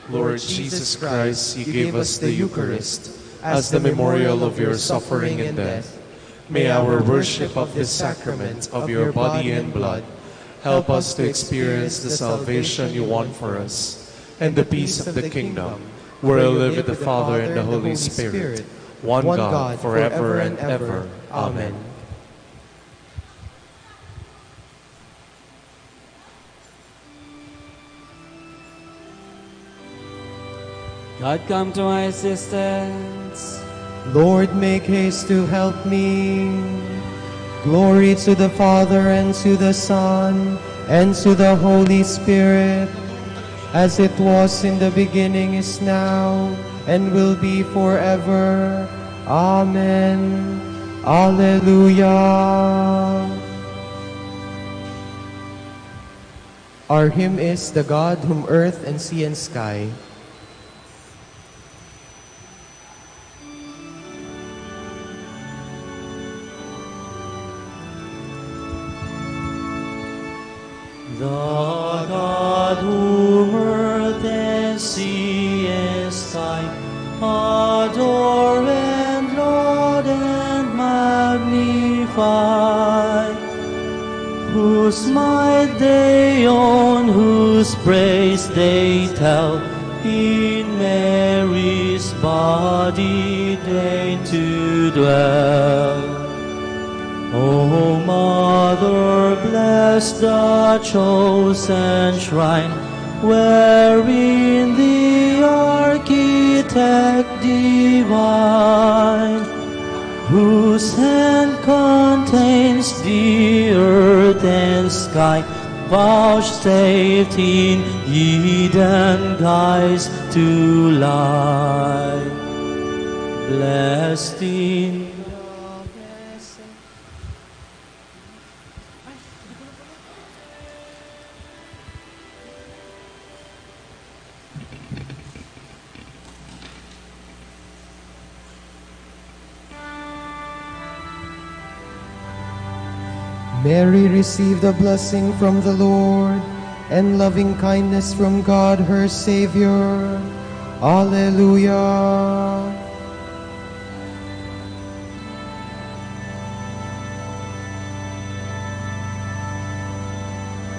Lord Jesus Christ, you gave us the Eucharist as the memorial of your suffering and death. May our worship of this sacrament of your body and blood help us to experience the salvation you won for us and the peace of the kingdom, where you live with the Father and the Holy Spirit, one God, forever and ever. Amen. God, come to my assistance. Lord, make haste to help me. Glory to the Father, and to the Son, and to the Holy Spirit, as it was in the beginning, is now, and will be forever. Amen. Alleluia. Our hymn is The God Whom Earth and Sea and Sky. The God whom earth and sea and sky adore and laud and magnify, whose might they own, whose praise they tell, in Mary's body deign to dwell. O Mother, bless the chosen shrine, wherein the Architect divine, whose hand contains the earth and sky, vouchsafed in Eden guise to lie. Blessed in Mary received a blessing from the Lord and loving kindness from God her Savior. Alleluia.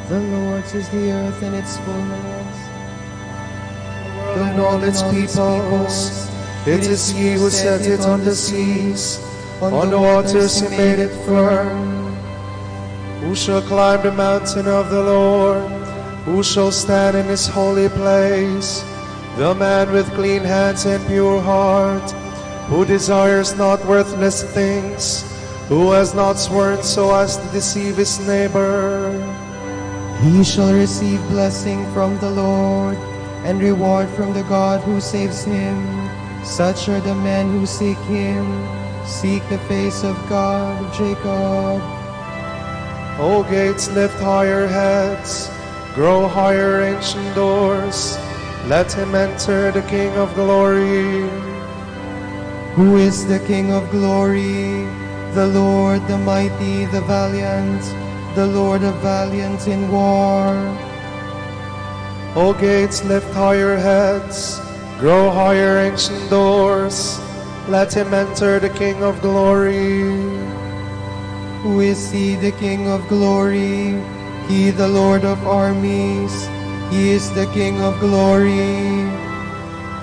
The Lord's is the earth and its fullness, the world and all its peoples. It is he who set it on the seas, on the waters he made it firm. Who shall climb the mountain of the Lord? Who shall stand in his holy place? The man with clean hands and pure heart, who desires not worthless things, who has not sworn so as to deceive his neighbor. He shall receive blessing from the Lord, and reward from the God who saves him. Such are the men who seek him, seek the face of God of Jacob. O gates, lift high your heads, grow higher, ancient doors. Let him enter, the King of glory. Who is the King of glory? The Lord, the mighty, the valiant, the Lord of valiant in war. O gates, lift high your heads, grow higher, ancient doors. Let him enter, the King of glory. Who is he, the King of glory? He, the Lord of armies. He is the King of glory.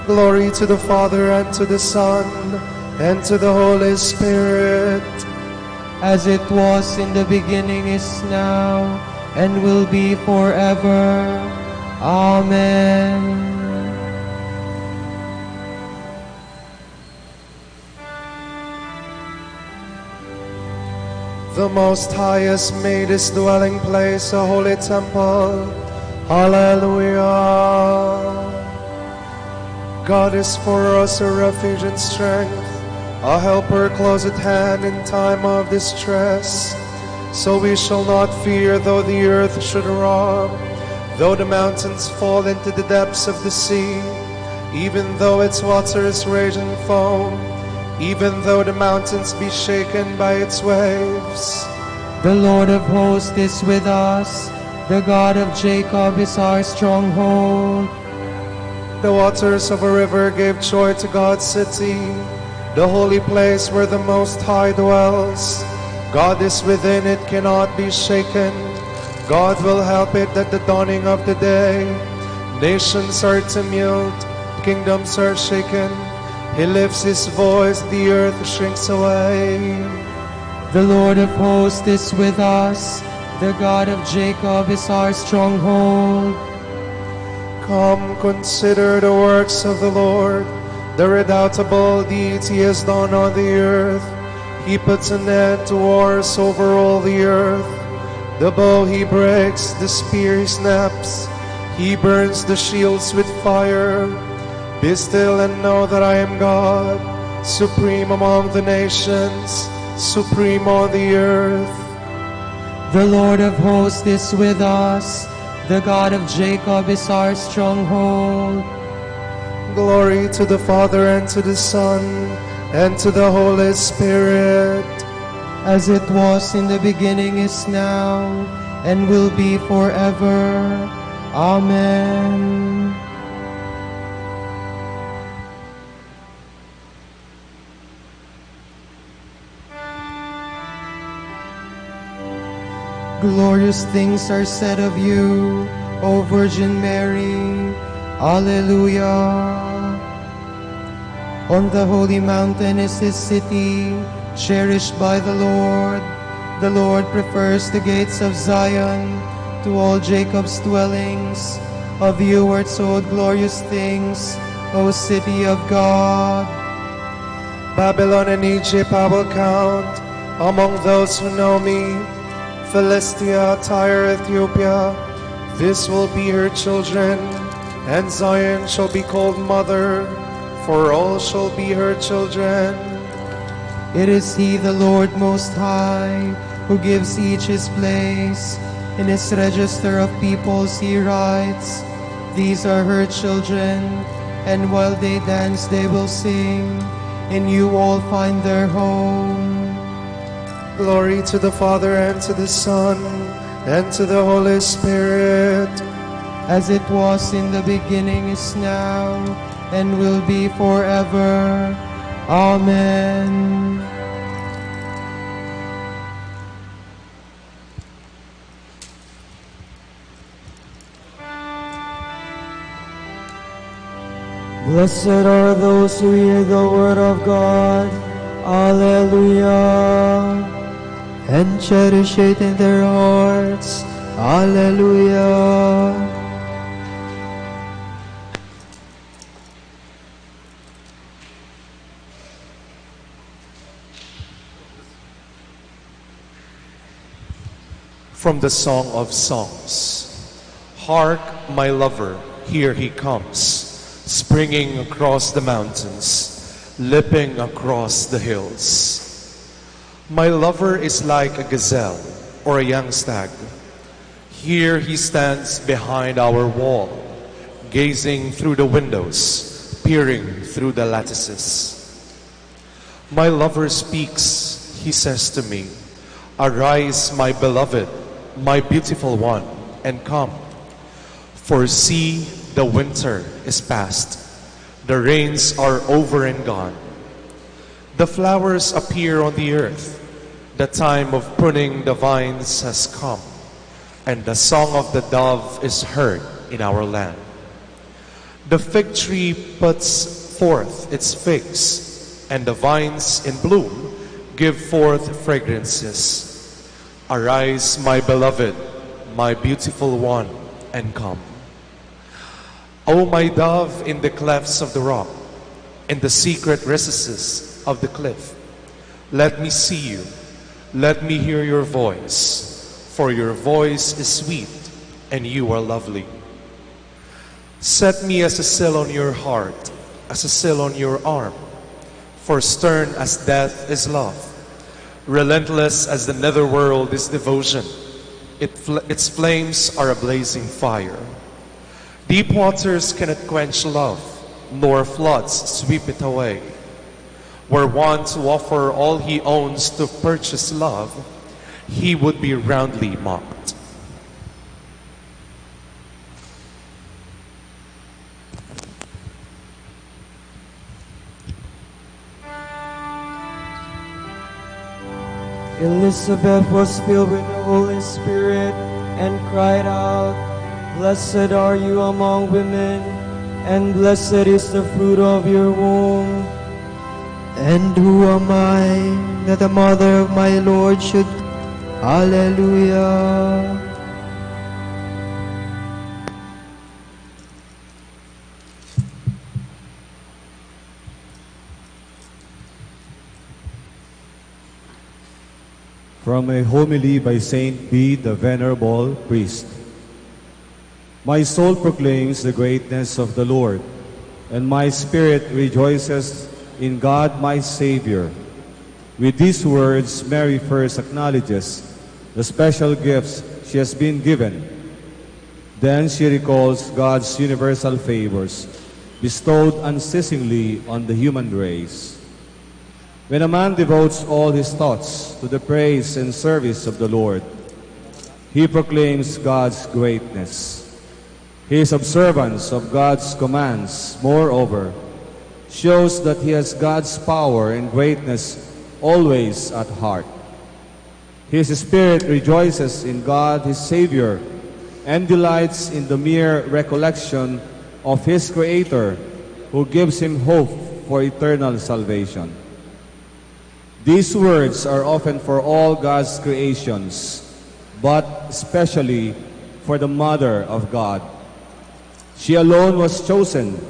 Glory to the Father, and to the Son, and to the Holy Spirit. As it was in the beginning, is now, and will be forever. Amen. The Most High has made his dwelling place a holy temple. Hallelujah. God is for us a refuge and strength, a helper close at hand in time of distress. So we shall not fear though the earth should rock, though the mountains fall into the depths of the sea, even though its waters rage and foam, even though the mountains be shaken by its waves. The Lord of hosts is with us. The God of Jacob is our stronghold. The waters of a river gave joy to God's city, the holy place where the Most High dwells. God is within, it cannot be shaken. God will help it at the dawning of the day. Nations are tumult, kingdoms are shaken. He lifts his voice, the earth shrinks away. The Lord of hosts is with us. The God of Jacob is our stronghold. Come, consider the works of the Lord, the redoubtable deeds he has done on the earth. He puts an end to wars over all the earth. The bow he breaks, the spear he snaps. He burns the shields with fire. Be still and know that I am God, supreme among the nations, supreme on the earth. The Lord of hosts is with us. The God of Jacob is our stronghold. Glory to the Father, and to the Son, and to the Holy Spirit. As it was in the beginning, is now, and will be forever. Amen. Glorious things are said of you, O Virgin Mary. Alleluia. On the holy mountain is his city, cherished by the Lord. The Lord prefers the gates of Zion to all Jacob's dwellings. Of you are told glorious things, O city of God. Babylon and Egypt I will count among those who know me. Philistia, Tyre, Ethiopia, this will be her children, and Zion shall be called mother, for all shall be her children. It is he, the Lord Most High, who gives each his place. In his register of peoples he writes, "These are her children, and while they dance they will sing. In you all find their home." Glory to the Father, and to the Son, and to the Holy Spirit. As it was in the beginning, is now, and will be forever. Amen. Blessed are those who hear the word of God. Alleluia. And cherish it in their hearts. Alleluia. From the Song of Songs. Hark, my lover, here he comes, springing across the mountains, leaping across the hills. My lover is like a gazelle or a young stag. Here he stands behind our wall, gazing through the windows, peering through the lattices. My lover speaks, he says to me, "Arise, my beloved, my beautiful one, and come. For see, the winter is past. The rains are over and gone. The flowers appear on the earth. The time of pruning the vines has come, and the song of the dove is heard in our land." The fig tree puts forth its figs, and the vines in bloom give forth fragrances. Arise, my beloved, my beautiful one, and come. O my dove, in the clefts of the rock, in the secret recesses of the cliff, let me see you, let me hear your voice, for your voice is sweet, and you are lovely. Set me as a seal on your heart, as a seal on your arm. For stern as death is love, relentless as the netherworld is devotion. It fl- its flames are a blazing fire. Deep waters cannot quench love, nor floods sweep it away. Were one to offer all he owns to purchase love, he would be roundly mocked. Elizabeth was filled with the Holy Spirit and cried out, "Blessed are you among women, and blessed is the fruit of your womb." And who am I that the mother of my Lord should? Alleluia. From a homily by Saint Bede the Venerable Priest. My soul proclaims the greatness of the Lord, and my spirit rejoices in God my Savior. With these words, Mary first acknowledges the special gifts she has been given. Then she recalls God's universal favors bestowed unceasingly on the human race. When a man devotes all his thoughts to the praise and service of the Lord, he proclaims God's greatness. His observance of God's commands, moreover, shows that he has God's power and greatness always at heart. His spirit rejoices in God his Savior and delights in the mere recollection of his Creator, who gives him hope for eternal salvation. These words are often for all God's creations, but especially for the Mother of God. She alone was chosen,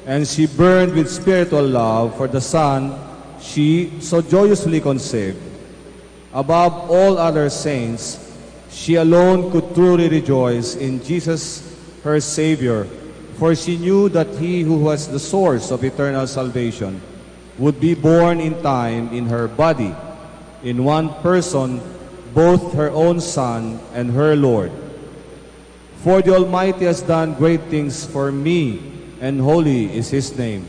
and she burned with spiritual love for the Son she so joyously conceived. Above all other saints, she alone could truly rejoice in Jesus, her Savior, for she knew that he who was the source of eternal salvation would be born in time in her body, in one person, both her own Son and her Lord. For the Almighty has done great things for me, and holy is his name.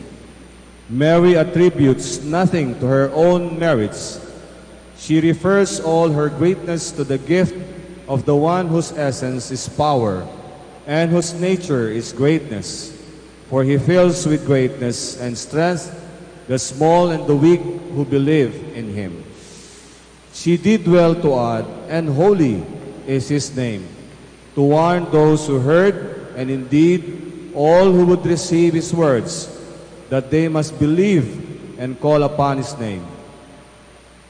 Mary attributes nothing to her own merits. She refers all her greatness to the gift of the one whose essence is power, and whose nature is greatness. For he fills with greatness and strength the small and the weak who believe in him. She did well to add, "And holy is his name," to warn those who heard, and indeed all who would receive his words, that they must believe and call upon his name.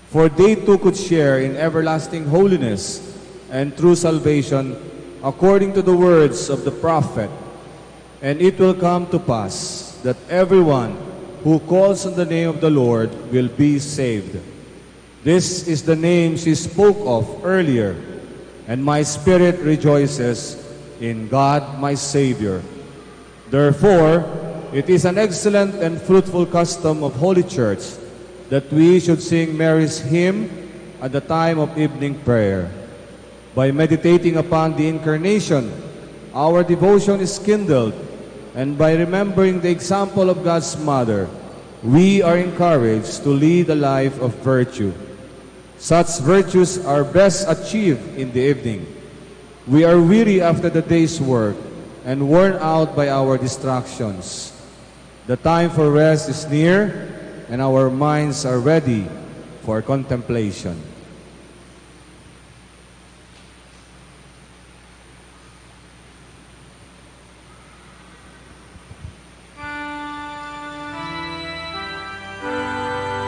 For they too could share in everlasting holiness and true salvation according to the words of the prophet. And it will come to pass that everyone who calls on the name of the Lord will be saved. This is the name she spoke of earlier, and my spirit rejoices in God my Savior. Therefore, it is an excellent and fruitful custom of Holy Church that we should sing Mary's hymn at the time of evening prayer. By meditating upon the Incarnation, our devotion is kindled, and by remembering the example of God's Mother, we are encouraged to lead a life of virtue. Such virtues are best achieved in the evening. We are weary after the day's work and worn out by our distractions. The time for rest is near, and our minds are ready for contemplation.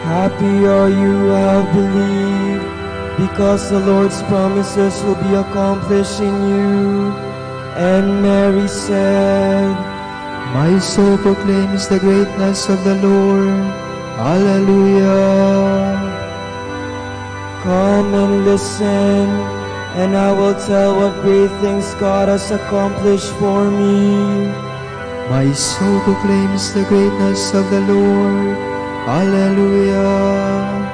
Happy are you who have believed, because the Lord's promises will be accomplished in you. And Mary said, My soul proclaims the greatness of the Lord. Alleluia. Come and listen, and I will tell what great things God has accomplished for me. My soul proclaims the greatness of the Lord. Alleluia.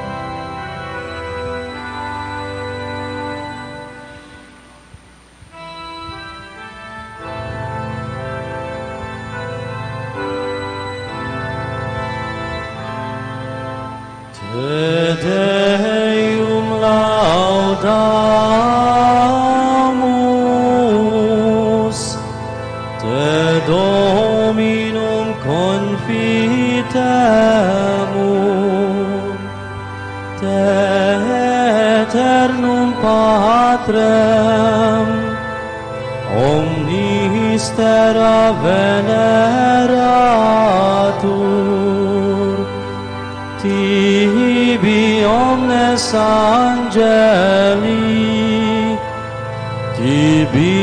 Te Deum laudamus, te Dominum confitemur, te aeternum Patrem omnis terra veneratur, tibi omnes angeli, tibi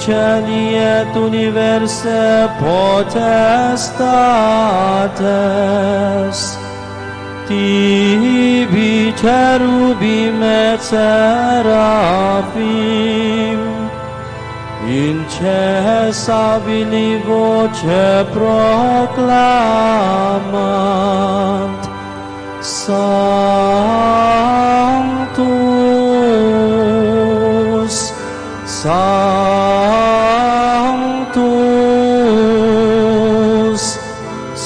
caeli et universae potestates, tibi cherubim et serafim, incesabili voce proclamant: Sanctus, Sanctus,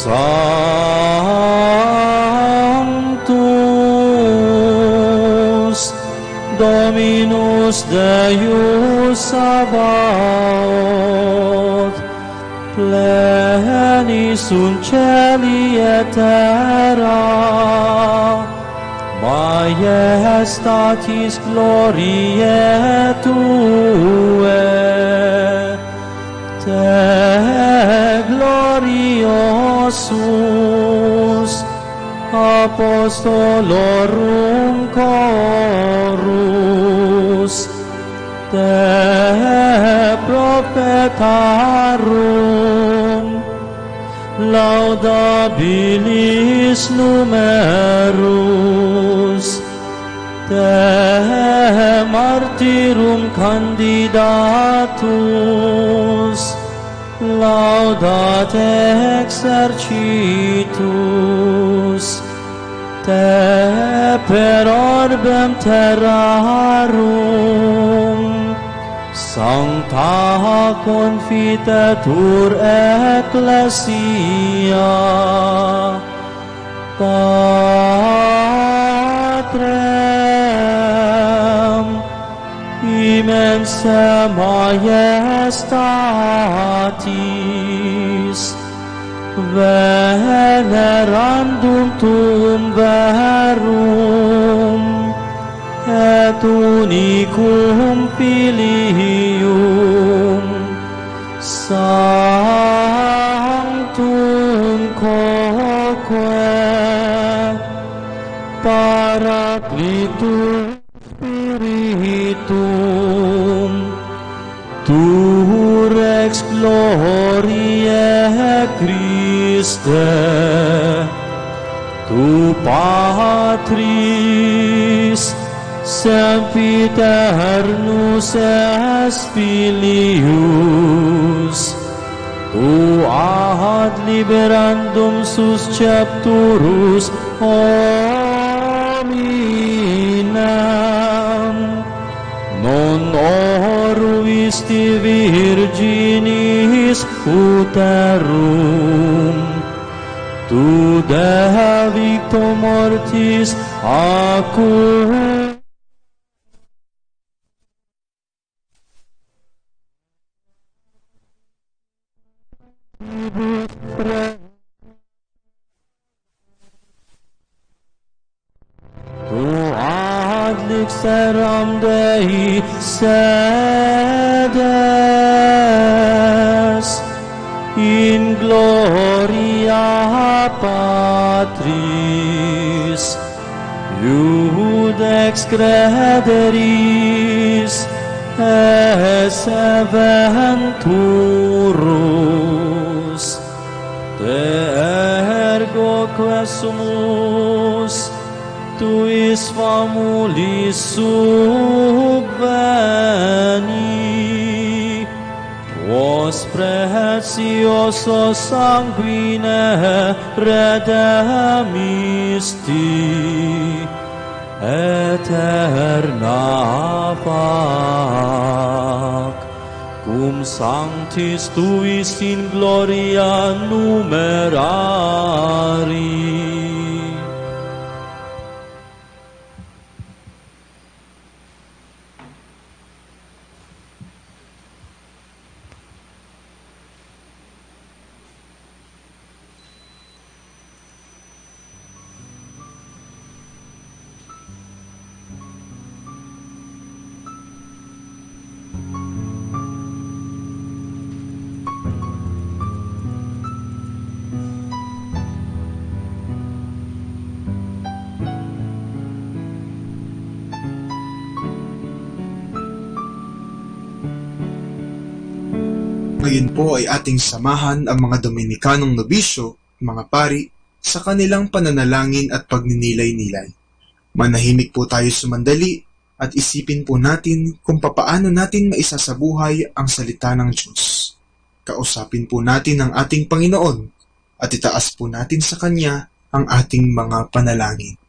Sanctus, Dominus Deus Sabaoth, pleni sunt caeli et terra, maiestatis gloriae tuae. Te gloriosus apostolorum corus, te prophetarum laudabilis numerus, te martyrum candidatus laudat exercitus, te per orbem terrarum sancta confitetur ecclesia Patrem immensae maiestatis, venerandum tuum verum et unicum Filium, sanctum Tu rex gloriae Christe, tu Patris sempiternus et Filius, tu ad liberandum suscepturus hominam, non oruisti virginis uterum, tu devicto mortis accu Tu ad likseram Dei sedes in gloria Patris, iudex crederis et seventurus, te ergo quesumus tuis famuli subveni, quos preciosos sanguine redemisti, aeterna fac, cum sanctis tuis in gloria numerari. Ngayon po ay ating samahan ang mga Dominikanong nobisyo, mga pari, sa kanilang pananalangin at pagninilay-nilay. Manahimik po tayo sumandali at isipin po natin kung papaano natin maisasabuhay ang salita ng Diyos. Kausapin po natin ang ating Panginoon at itaas po natin sa Kanya ang ating mga panalangin.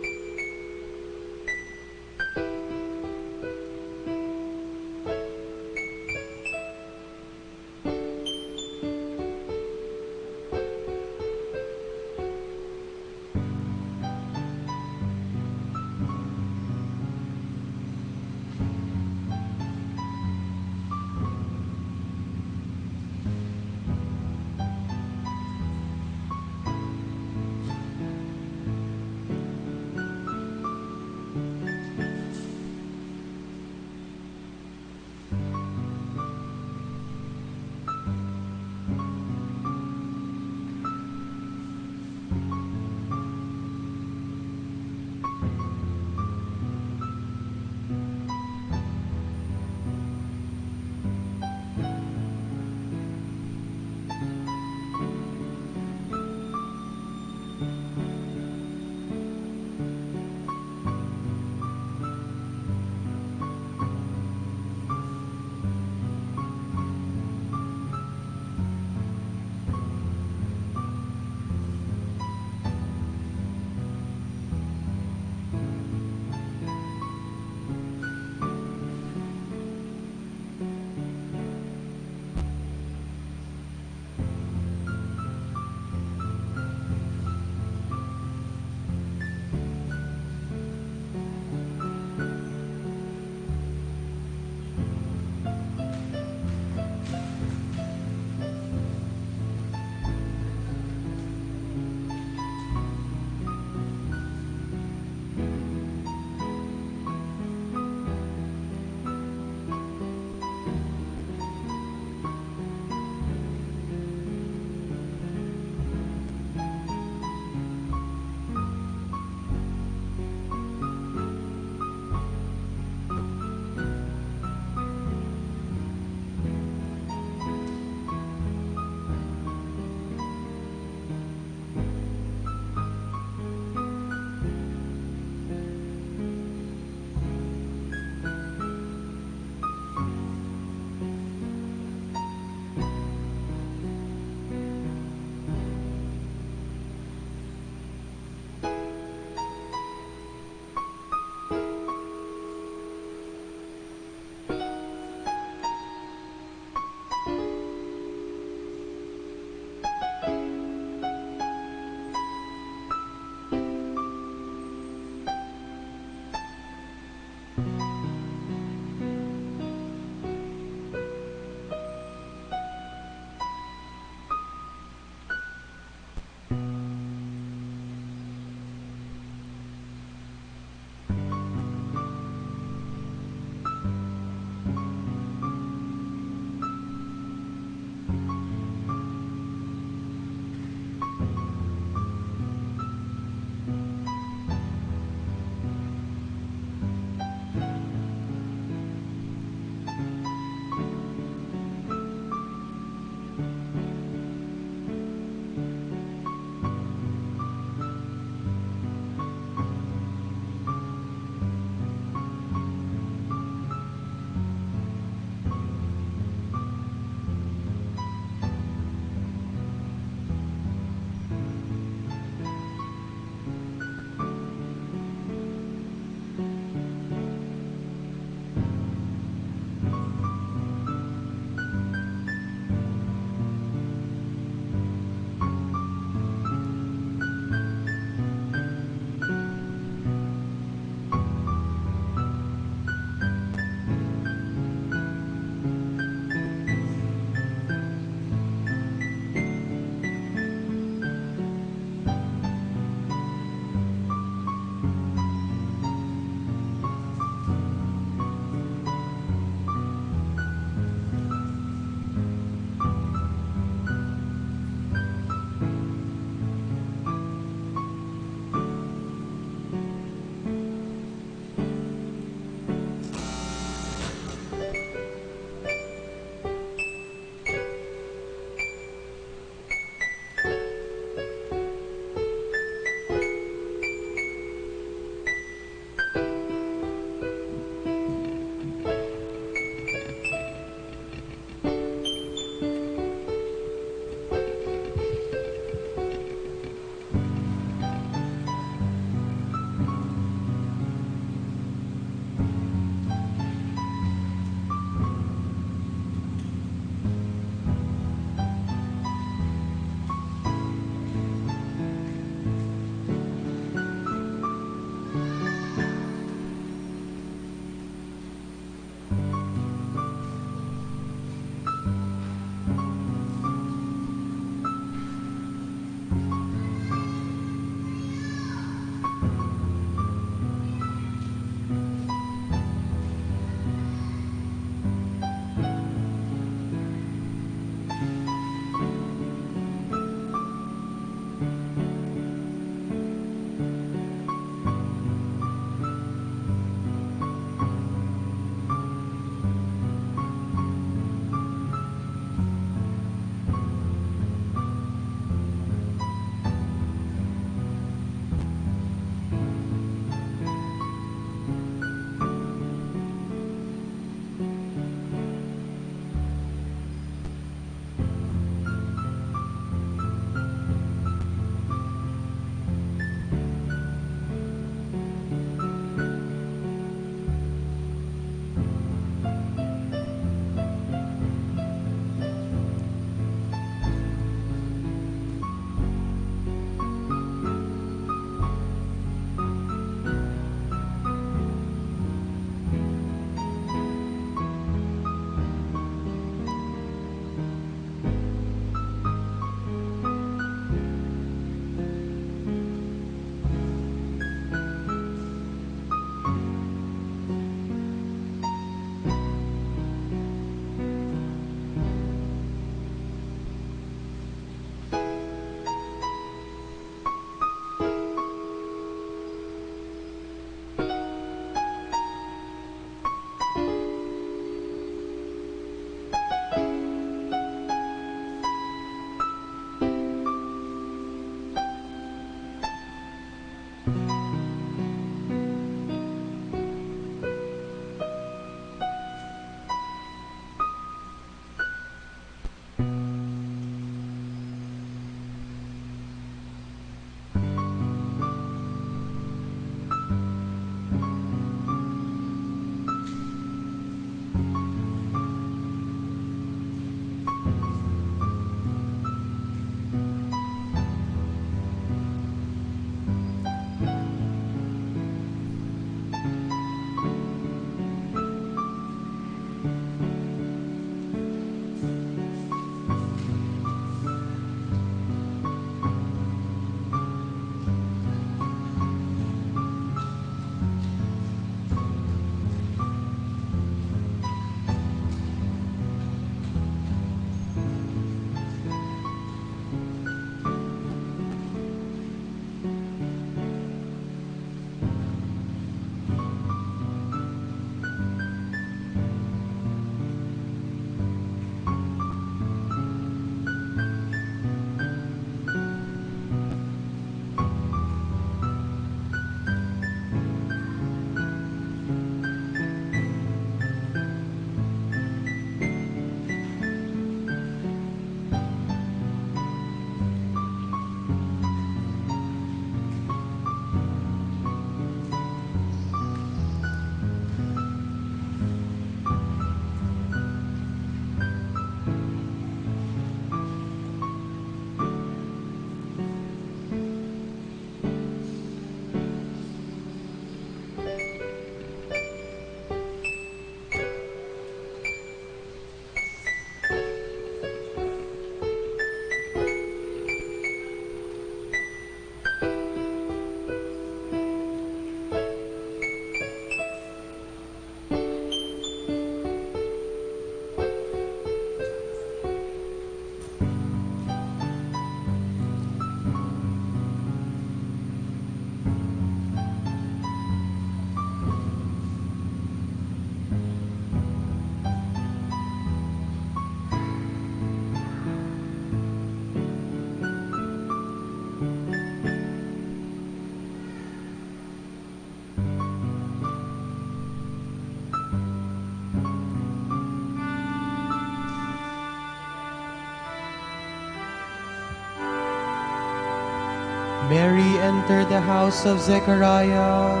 Mary entered the house of Zechariah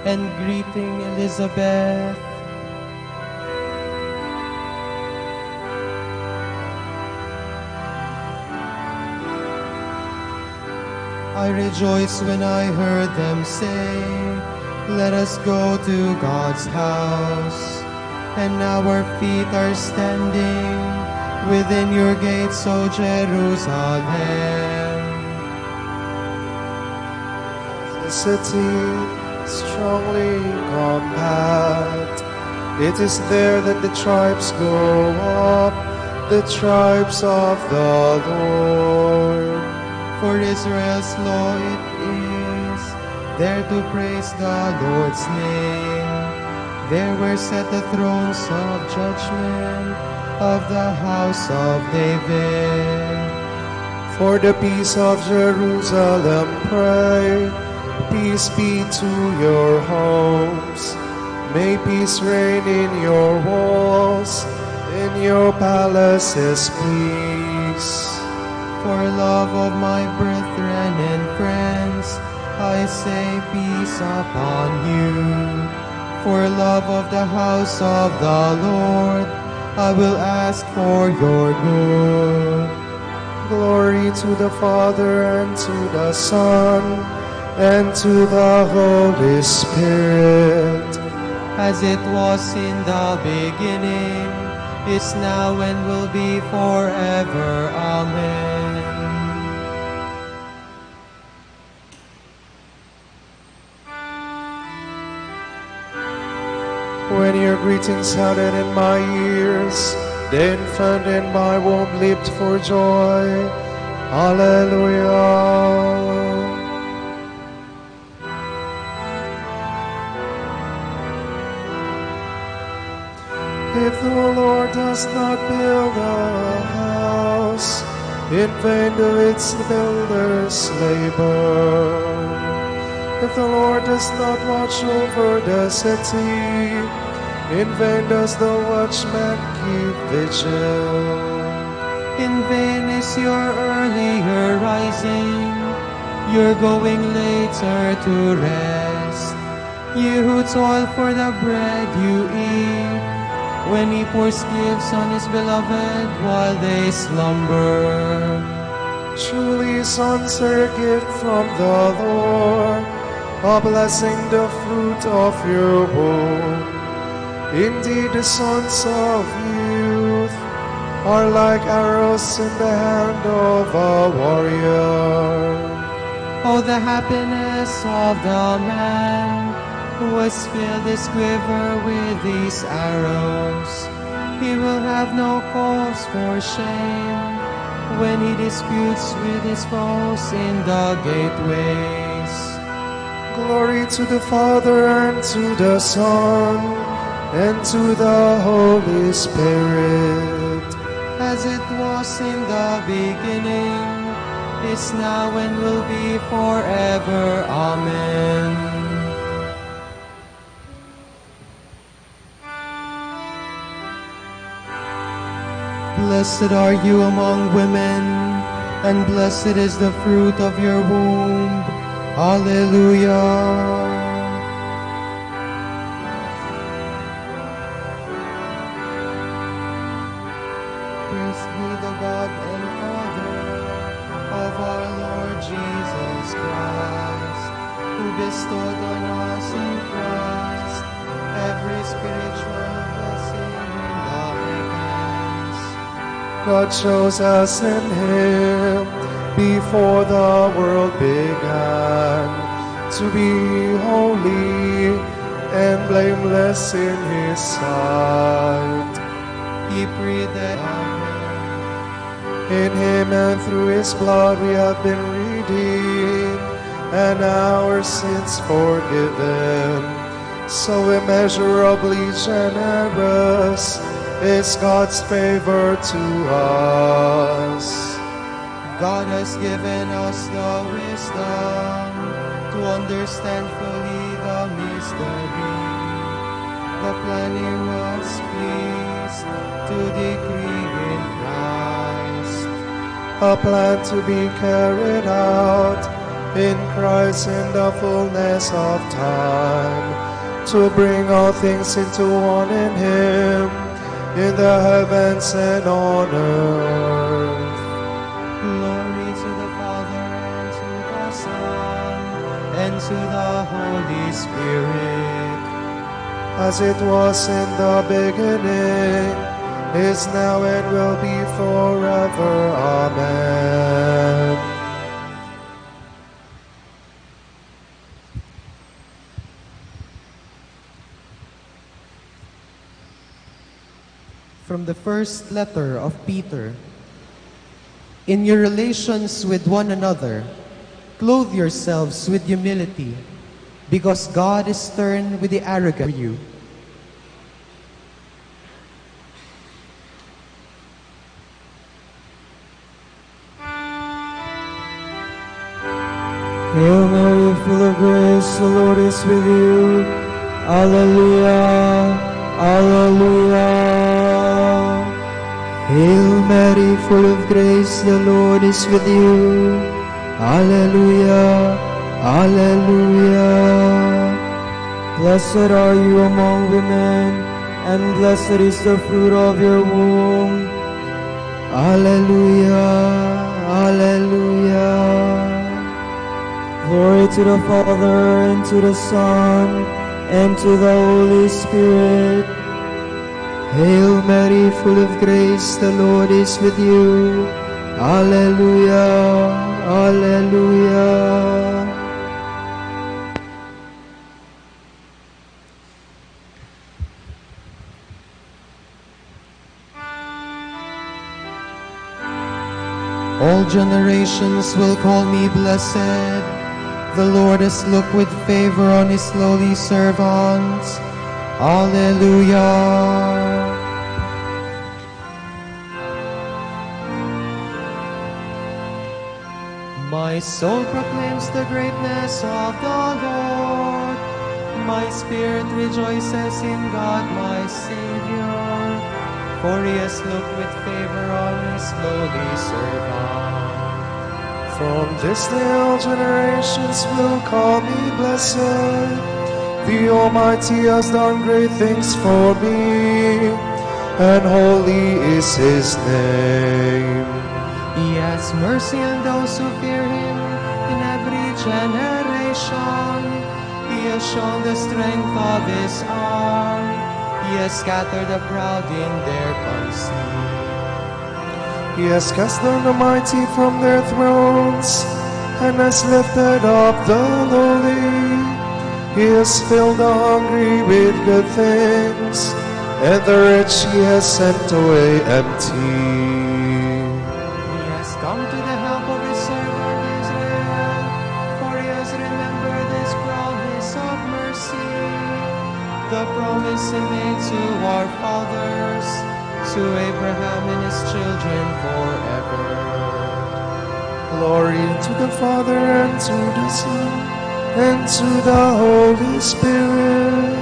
and greeting Elizabeth. I rejoiced when I heard them say, "Let us go to God's house." And now our feet are standing within your gates, O Jerusalem. The city strongly compact. It is there that the tribes go up, the tribes of the Lord. For Israel's law it is, there to praise the Lord's name. There were set the thrones of judgment of the house of David. For the peace of Jerusalem, pray, peace be to your homes. May peace reign in your walls, in your palaces, peace. For love of my brethren and friends, I say peace upon you. For love of the house of the Lord, I will ask for your good. Glory to the Father, and to the Son, and to the Holy Spirit. As it was in the beginning, is now, and will be forever. Amen. When your greeting sounded in my ears, the infant in my womb leaped for joy. Alleluia. If the Lord does not build a house, in vain do its builders labor. If the Lord does not watch over the city, in vain does the watchman keep vigil. In vain is your earlier rising, your going later to rest. You who toil for the bread you eat, when he pours gifts on his beloved while they slumber. Truly, sons are a gift from the Lord, a blessing the fruit of your womb. Indeed, the sons of youth are like arrows in the hand of a warrior. Oh, the happiness of the man who has filled his quiver with these arrows. He will have no cause for shame when he disputes with his foes in the gateways. Glory to the Father, and to the Son, and to the Holy Spirit. As it was in the beginning, is now, and will be forever. Amen. Blessed are you among women, and blessed is the fruit of your womb. Alleluia. Praise be the God and Father of our Lord Jesus Christ, who bestowed on us in Christ every spiritual blessing in the heavens. God chose us in him before the world began to be holy and blameless in his sight. He predestined. In him and through his blood we have been redeemed and our sins forgiven. So immeasurably generous is God's favor to us. God has given us the wisdom to understand fully the mystery, the plan he was pleased to decree in Christ. A plan to be carried out in Christ in the fullness of time, to bring all things into one in him, in the heavens and on earth. Glory to the Father, and to the Son, and to the Holy Spirit, as it was in the beginning, is now, and will be forever. Amen. From the first letter of Peter. In your relations with one another, clothe yourselves with humility, because God is stern with the arrogant. You. Hail Mary, full of grace, the Lord is with you. Alleluia, alleluia. Hail Mary, full of grace, the Lord is with you. Alleluia, alleluia. Blessed are you among women, and blessed is the fruit of your womb. Alleluia, alleluia. Glory to the Father, and to the Son, and to the Holy Spirit. Hail Mary, full of grace, the Lord is with you. Alleluia, alleluia. All generations will call me blessed. The Lord has looked with favor on his lowly servants. Alleluia. My soul proclaims the greatness of the Lord. My spirit rejoices in God, my Savior, for he has looked with favor on his lowly servant. From this day all generations will call me blessed. The Almighty has done great things for me, and holy is his name. He has mercy on those who fear him in every generation. He has shown the strength of his arm. He has scattered the proud in their conceit. He has cast down the mighty from their thrones and has lifted up the lowly. He has filled the hungry with good things, and the rich he has sent away empty. He has come to the help of his servant Israel, for he has remembered his promise of mercy, the promise he made to our fathers, to Abraham and his children forever. Glory to the Father, and to the Son, and to the Holy Spirit.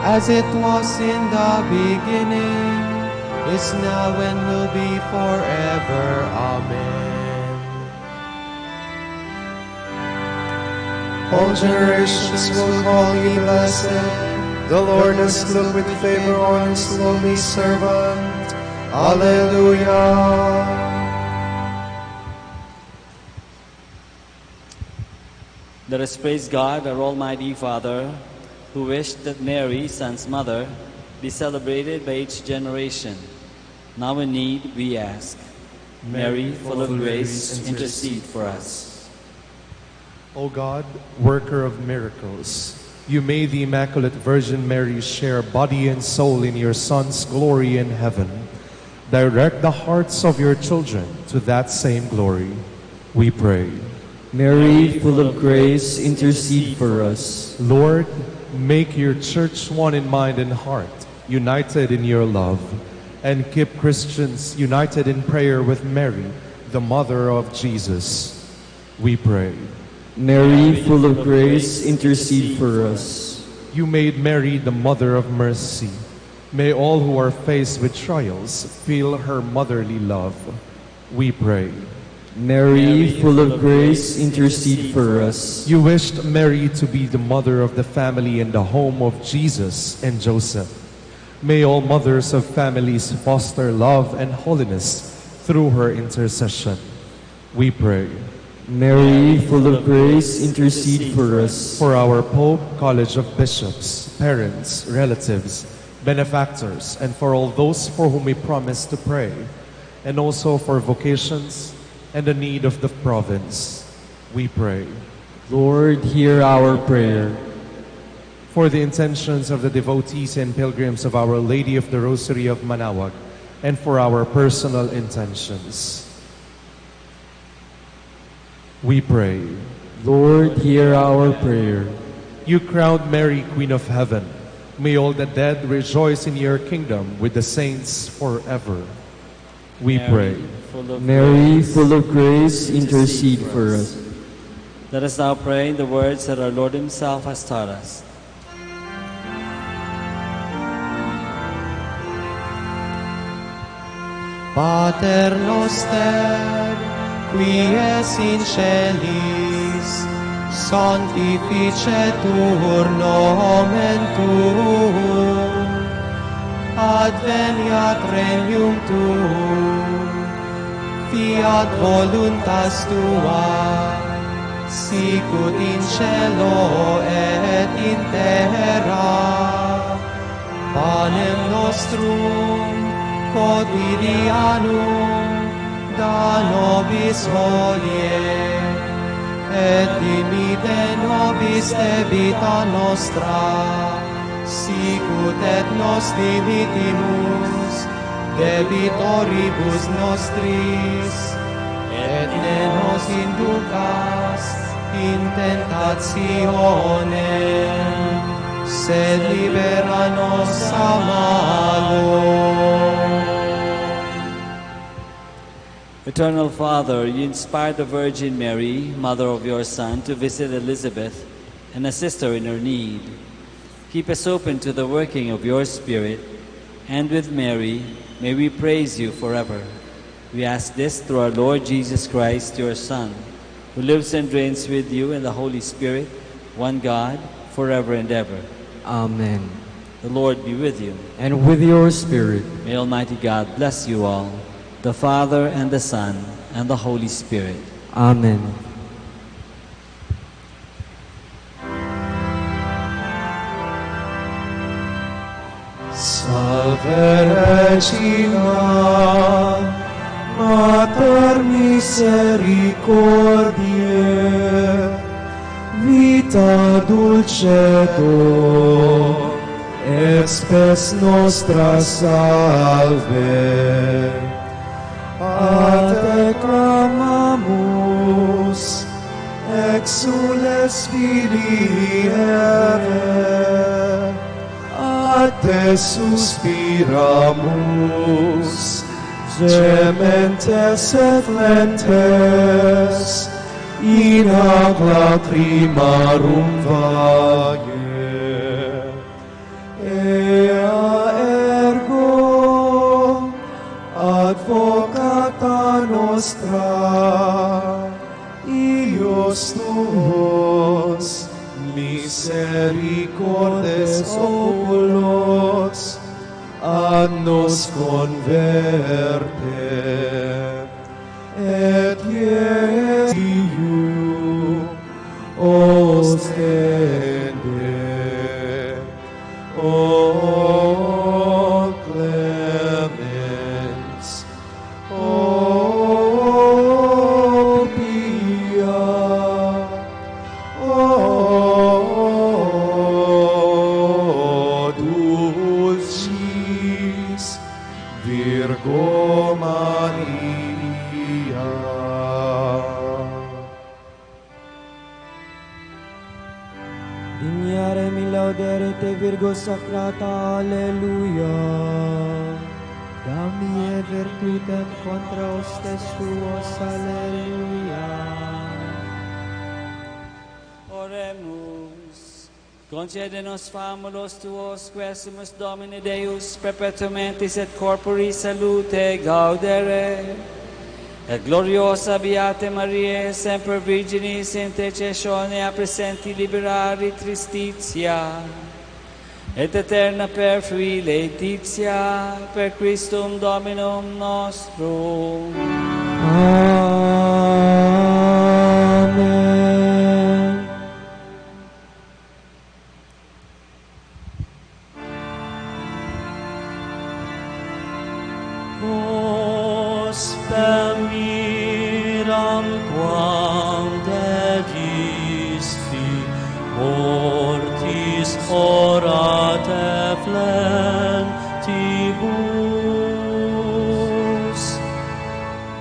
As it was in the beginning, is now, and will be forever. Amen. All generations will call me blessed. The Lord has looked with favor on his lowly servant. Alleluia. Let us praise God, our Almighty Father, who wished that Mary, Son's mother, be celebrated by each generation. Now in need, we ask, Mary, full of grace, intercede for us. O God, worker of miracles, you made the Immaculate Virgin Mary share body and soul in your Son's glory in heaven. Direct the hearts of your children to that same glory, we pray. Mary, full of grace, intercede for us. Lord, make your church one in mind and heart, united in your love, and keep Christians united in prayer with Mary, the mother of Jesus, we pray. Mary, full of grace, intercede for us. You made Mary the mother of mercy. May all who are faced with trials feel her motherly love, we pray. Mary, full of grace, intercede for us. You wished Mary to be the mother of the family in the home of Jesus and Joseph. May all mothers of families foster love and holiness through her intercession. We pray. Mary, full of grace, intercede for us. For our Pope, College of Bishops, parents, relatives, benefactors, and for all those for whom we promise to pray, and also for vocations and the need of the province, we pray. Lord, hear our prayer. For the intentions of the devotees and pilgrims of Our Lady of the Rosary of Manaoag, and for our personal intentions, we pray. Lord, hear our prayer. You crowned Mary Queen of Heaven. May all the dead rejoice in your kingdom with the saints forever. We pray. Mary, full of grace, intercede for us. Let us now pray in the words that our Lord himself has taught us. Pater noster, qui es in caelis, sanctificetur nomen tuum, adveniat regnum tuum, fiat voluntas tua, sicut in cielo et in terra. Panem nostrum quotidianum da nobis hodie, et dimitte nobis debita nostra, sicut et nos dimittimus debitoribus nostris, et ne nos indukas in tentasionem, sed libera nos a malo. Eternal Father, you inspired the Virgin Mary, mother of your Son, to visit Elizabeth and assist her in her need. Keep us open to the working of your Spirit, and with Mary, may we praise you forever. We ask this through our Lord Jesus Christ, your Son, who lives and reigns with you in the Holy Spirit, one God, forever and ever. Amen. The Lord be with you. And with your spirit. May Almighty God bless you all, the Father and the Son and the Holy Spirit. Amen. Salve Regina, Mater misericordiae, vita dulcedo et spes nostra salve. A te clamamus, exsules filii Evae, a te suspiramus, gementes et flentes in hac lacrimarum valle. Ea ergo advocata nostra, eius tuos, misericordes oculos, a nos converte, et Iesum ostende. O clemens, o pia, o dulcis Virgo Maria. Dignarem laudere te Virgo Sacrata. Alleluia. Damni et virtutem contra hostes tuos. Alleluia. Oremus. Concede nos, famulos tuos, quesumus Domine Deus, perpetuamente et corpore salute gaudere, Et gloriosa Beata Maria, semper Virginis, intercessione a presenti liberari tristitia, et aeterna perfilia laetitia, per Christum Dominum nostrum. Amen. Ospem iran kuan ed Cristi, mortis orat eflentibus.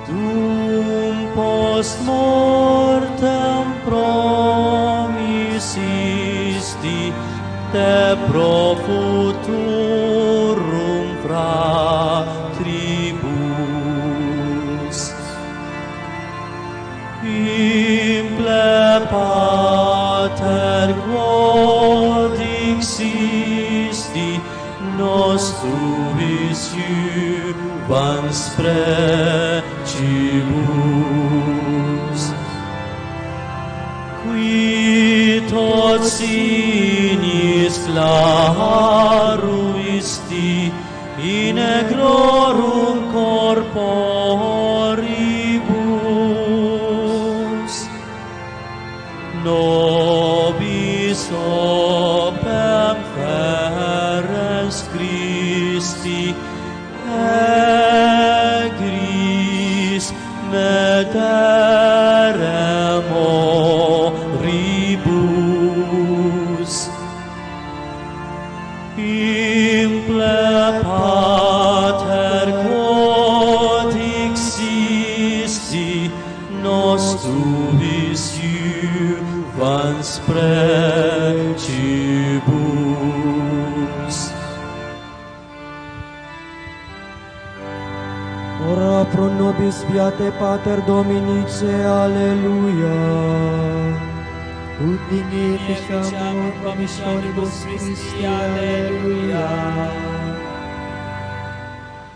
Dum post mortem promissisti, te pro futurum fratribus. Imple Pater quod existi, nos tuis iuvans precibus, qui tot sinis claruisti in aegrorum corporibus. Nobis operans Christi, egris meteremoribus. Imple Pater quod existi, nos tuis iuvans precibus. Ora pro nobis Beatae Pater Dominice, Alleluia. Ut digni et ipisiam so promisionibus Christi, Alleluia.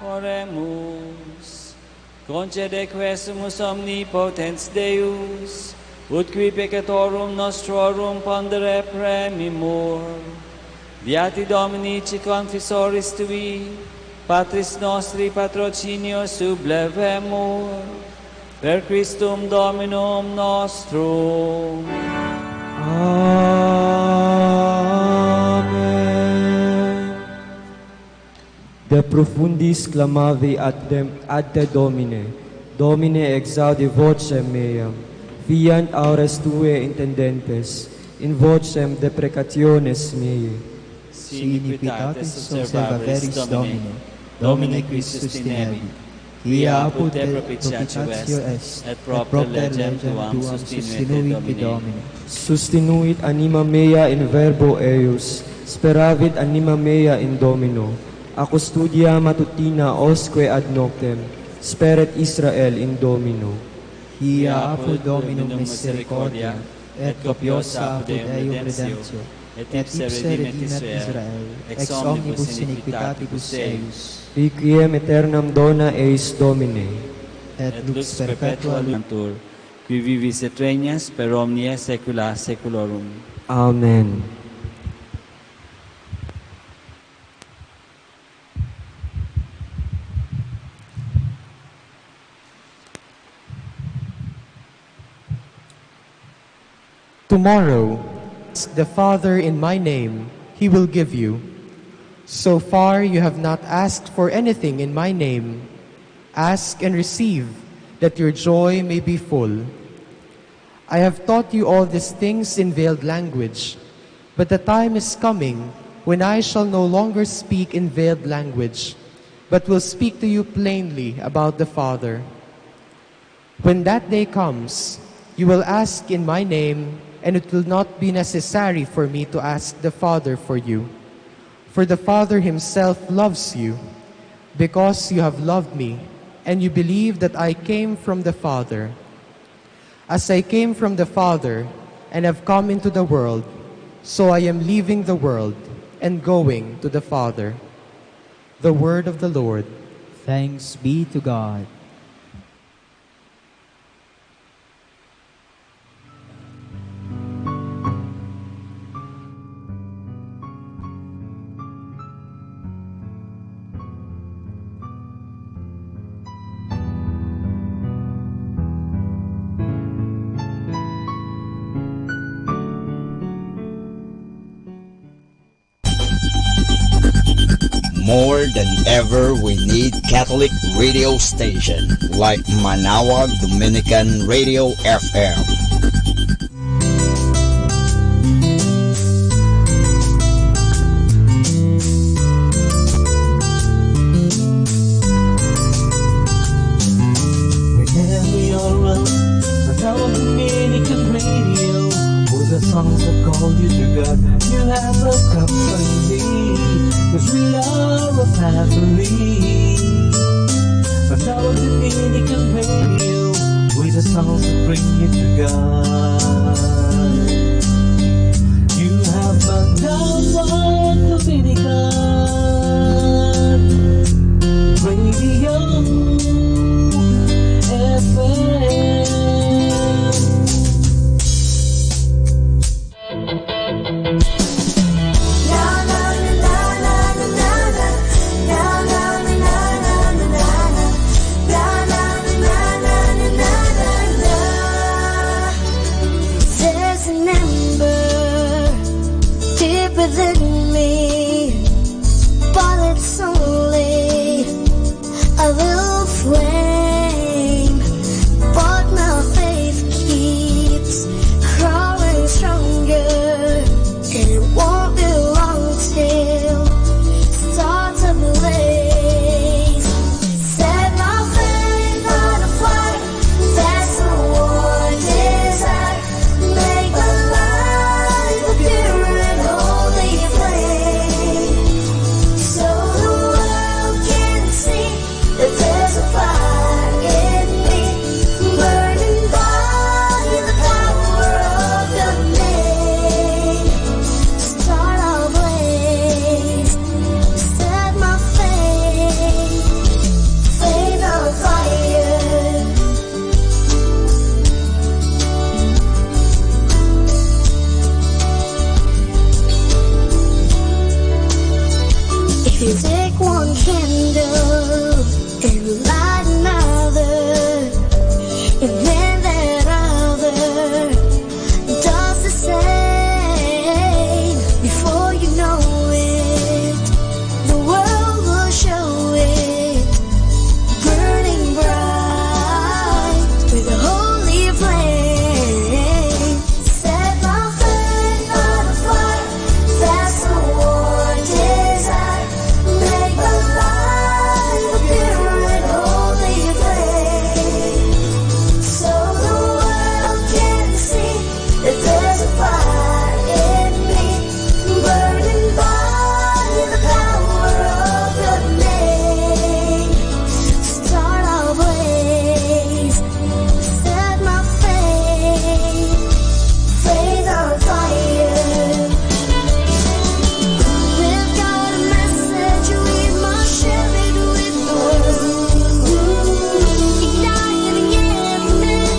Oremus. Concede quesumus, omnipotens Deus, ut qui peccatorum nostrorum pondere premimur. Beati Domini, confessoris tui, Patris nostri patrocinio sublevemur, per Christum Dominum nostrum. Amen. De profundis clamavi ad Dem-, ad te Domine, Domine exaudi vocem meam, fiant aures tuae intendentes, in vocem deprecationis meae. Si iniquitatis observaveris, Domine, Domine qui sustinevi, quia apud te propitiatio est, et propter legem tuam sustinui te, Domine. Sustinuit anima mea in Verbo eius, speravit anima mea in Domino. A custodia matutina usque ad noctem, speret Israel in Domino. Quia apud Dominum misericordia, et copiosa apud eum redemptio, et ipse redimet Israel ex omnibus iniquitatibus eius. Requiem aeternam dona eis, Domine. Et lux perpetua lumigantur, qui vivis et regnas per omnia saecula saeculorum. Amen. Tomorrow, ask the Father in my name, he will give you. So far you have not asked for anything in my name. Ask and receive, that your joy may be full. I have taught you all these things in veiled language, but the time is coming when I shall no longer speak in veiled language, but will speak to you plainly about the Father. When that day comes, you will ask in my name, and it will not be necessary for me to ask the Father for you. For the Father himself loves you, because you have loved me, and you believe that I came from the Father. As I came from the Father and have come into the world, so I am leaving the world and going to the Father. The word of the Lord. Thanks be to God. than ever, we need Catholic radio station like Manaoag Dominican Radio F M. Wherever you're at, Manaoag Dominican Radio, with the songs that call you to God. You have a company, 'cause we are a family. Manaoag Dominican Radio, with the songs that bring you to God. You have Manaoag Dominican Radio F M. There's an ember deeper than me, but it's only a little flame, but my faith keeps growing stronger, and it won't be long till it starts to blaze. Set my faith on a fire, that's the one desire. Make my life a pure and holy flame, so the world can see that there's a fire in me, burning by the power of your name. Start a blaze, set my faith, faith on fire. If you take one candle and light another, and then that other does the same, before you know it, the world will show it, burning bright with a holy flame. Set my faith on a fire, that's the one desire. Make my life a pure and holy flame, so the world can see that there's a fire in me, burning by the power of your name. Start a blaze, set my faith, faith on fire. We've got a message, we must share it with the world. Igniting every man,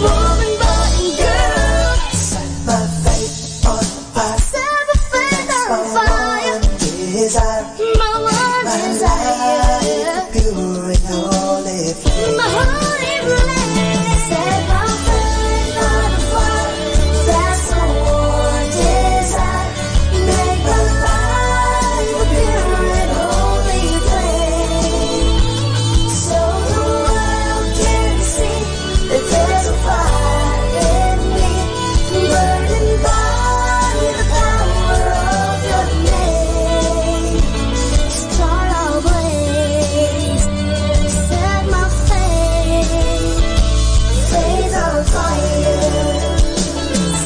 woman, boy, and girl. Set my faith on fire. Set my faith on fire. Desire. My one desire. Pure and holy flame. My holy flame. Set my faith on fire. That's the one desire. Make my life a pure and holy flame, so the world can see that there's a fire in me, burning by the power of your name. Start a blaze, set my faith, faith on fire.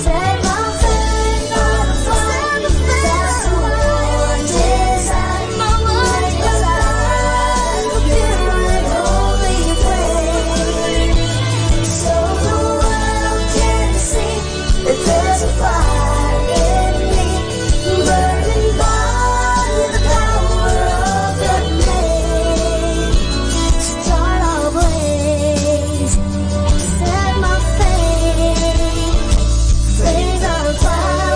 Set my faith on fire. That's the one desire. My one desire. Make my life a pure and holy flame, so the world can see that there's a fire in me, burning by the power of your name. Start a blaze, set my faith, faith on fire.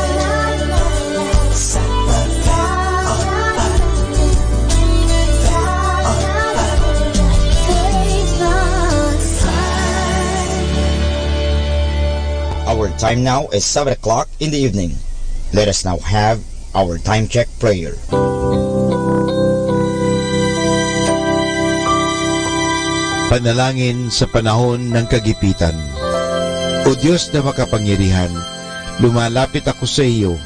Set my faith on fire. Faith on fire. Our time now is seven o'clock in the evening. Let us now have our time check prayer. Panalangin sa panahon ng kagipitan. O Dios na makapangyarihan, lumalapit ako sa iyo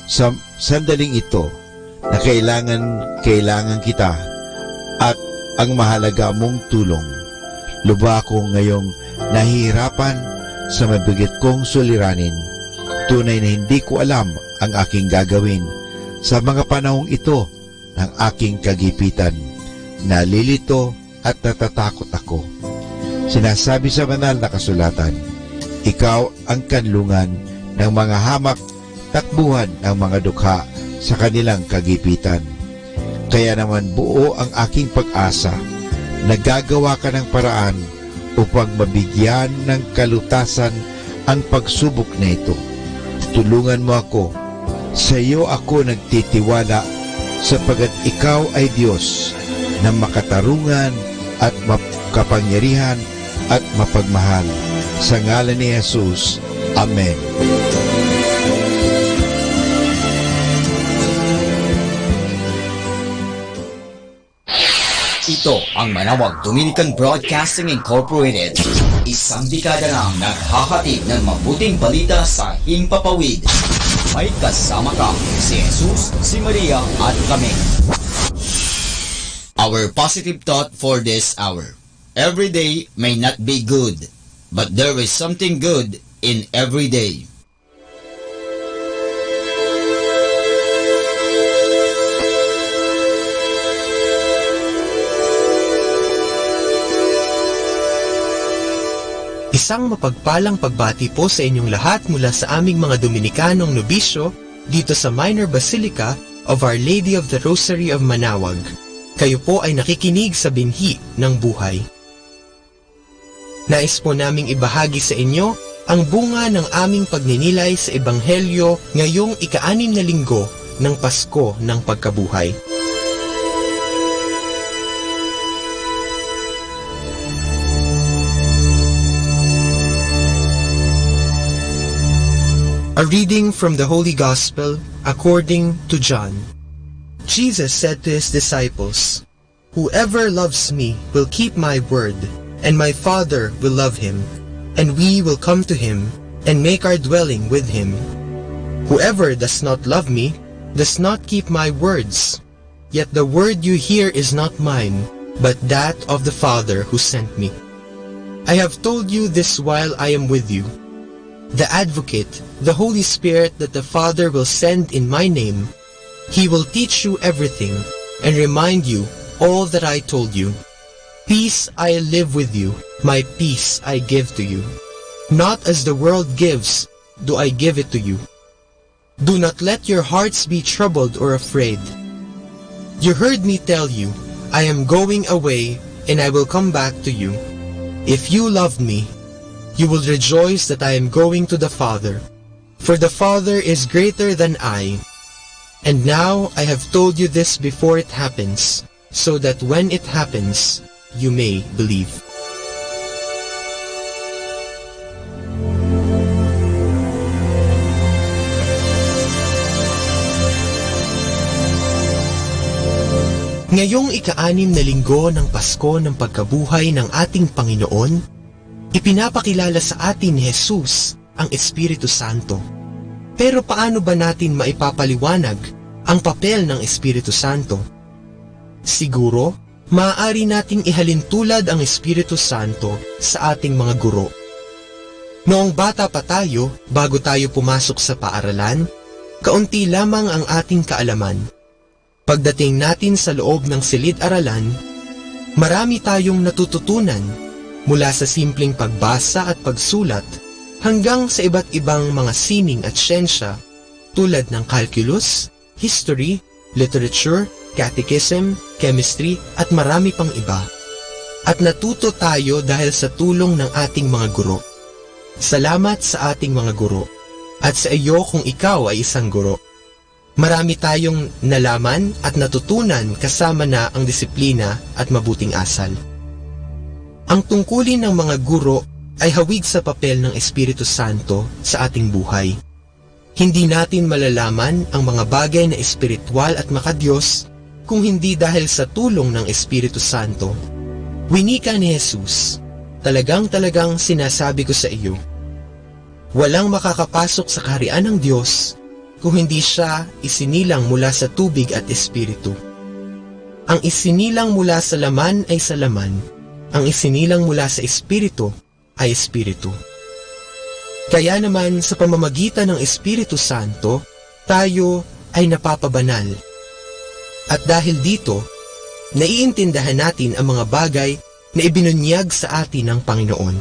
sa sandaling ito na kailangan, kailangan kita at ang mahalaga mong tulong. Lubha ako ngayong nahihirapan sa mabigat kong suliranin. Tunay na hindi ko alam ang aking gagawin sa mga panahong ito ng aking kagipitan. Nalilito at natatakot ako. Sinasabi sa banal na kasulatan, "Ikaw ang kanlungan ng mga hamak, takbuhan ng mga dukha sa kanilang kagipitan." Kaya naman buo ang aking pag-asa. Nagagawa ka ng paraan upang mabigyan ng kalutasan ang pagsubok na ito. Tulungan mo ako. Sa iyo ako nagtitiwala, sapagat ikaw ay Dios na makatarungan at makapangyarihan at mapagmahal. Sa ngalan ni Jesus, amen. Ito ang Manawag Dominican Broadcasting Incorporated. Isang dekada nang naghahatid ng mabuting balita sa himpapawid. May kasama ka, si Jesus, si Maria, at kami. Our positive thought for this hour. Every day may not be good, but there is something good in every day. Isang mapagpalang pagbati po sa inyong lahat mula sa aming mga Dominikanong nobisyo dito sa Minor Basilica of Our Lady of the Rosary of Manawag. Kayo po ay nakikinig sa Binhi ng Buhay. Nais po naming ibahagi sa inyo ang bunga ng aming pagninilay sa Ebanghelyo ngayong ika-anim na linggo ng Pasko ng Pagkabuhay. A reading from the Holy Gospel according to John. Jesus said to his disciples, "Whoever loves me will keep my word, and my Father will love him, and we will come to him and make our dwelling with him. Whoever does not love me does not keep my words. Yet the word you hear is not mine, but that of the Father who sent me. I have told you this while I am with you. The Advocate, the Holy Spirit that the Father will send in my name, he will teach you everything and remind you all that I told you. Peace I live with you, my peace I give to you. Not as the world gives, do I give it to you. Do not let your hearts be troubled or afraid. You heard me tell you, I am going away and I will come back to you. If you loved me, you will rejoice that I am going to the Father. For the Father is greater than I. And now I have told you this before it happens, so that when it happens, you may believe." Ngayong ika-anim na linggo ng Pasko ng pagkabuhay ng ating Panginoon, ipinapakilala sa atin ni Jesus ang Espiritu Santo. Pero paano ba natin maipapaliwanag ang papel ng Espiritu Santo? Siguro, maaari nating ihalin tulad ang Espiritu Santo sa ating mga guro. Noong bata pa tayo, bago tayo pumasok sa paaralan, kaunti lamang ang ating kaalaman. Pagdating natin sa loob ng silid-aralan, marami tayong natututunan, mula sa simpleng pagbasa at pagsulat hanggang sa iba't ibang mga sining at siyensya tulad ng calculus, history, literature, catechism, chemistry, at marami pang iba. At natuto tayo dahil sa tulong ng ating mga guro. Salamat sa ating mga guro, at sa iyo kung ikaw ay isang guro. Marami tayong nalaman at natutunan kasama na ang disiplina at mabuting asal. Ang tungkulin ng mga guro ay hawig sa papel ng Espiritu Santo sa ating buhay. Hindi natin malalaman ang mga bagay na espiritual at makadiyos kung hindi dahil sa tulong ng Espiritu Santo. Winika ni Jesus, "Talagang-talagang sinasabi ko sa iyo, walang makakapasok sa Kaharian ng Dios kung hindi siya isinilang mula sa tubig at Espiritu. Ang isinilang mula sa laman ay sa laman, ang isinilang mula sa Espiritu ay Espiritu." Kaya naman, sa pamamagitan ng Espiritu Santo, tayo ay napapabanal. At dahil dito, naiintindihan natin ang mga bagay na ibinunyag sa atin ng Panginoon.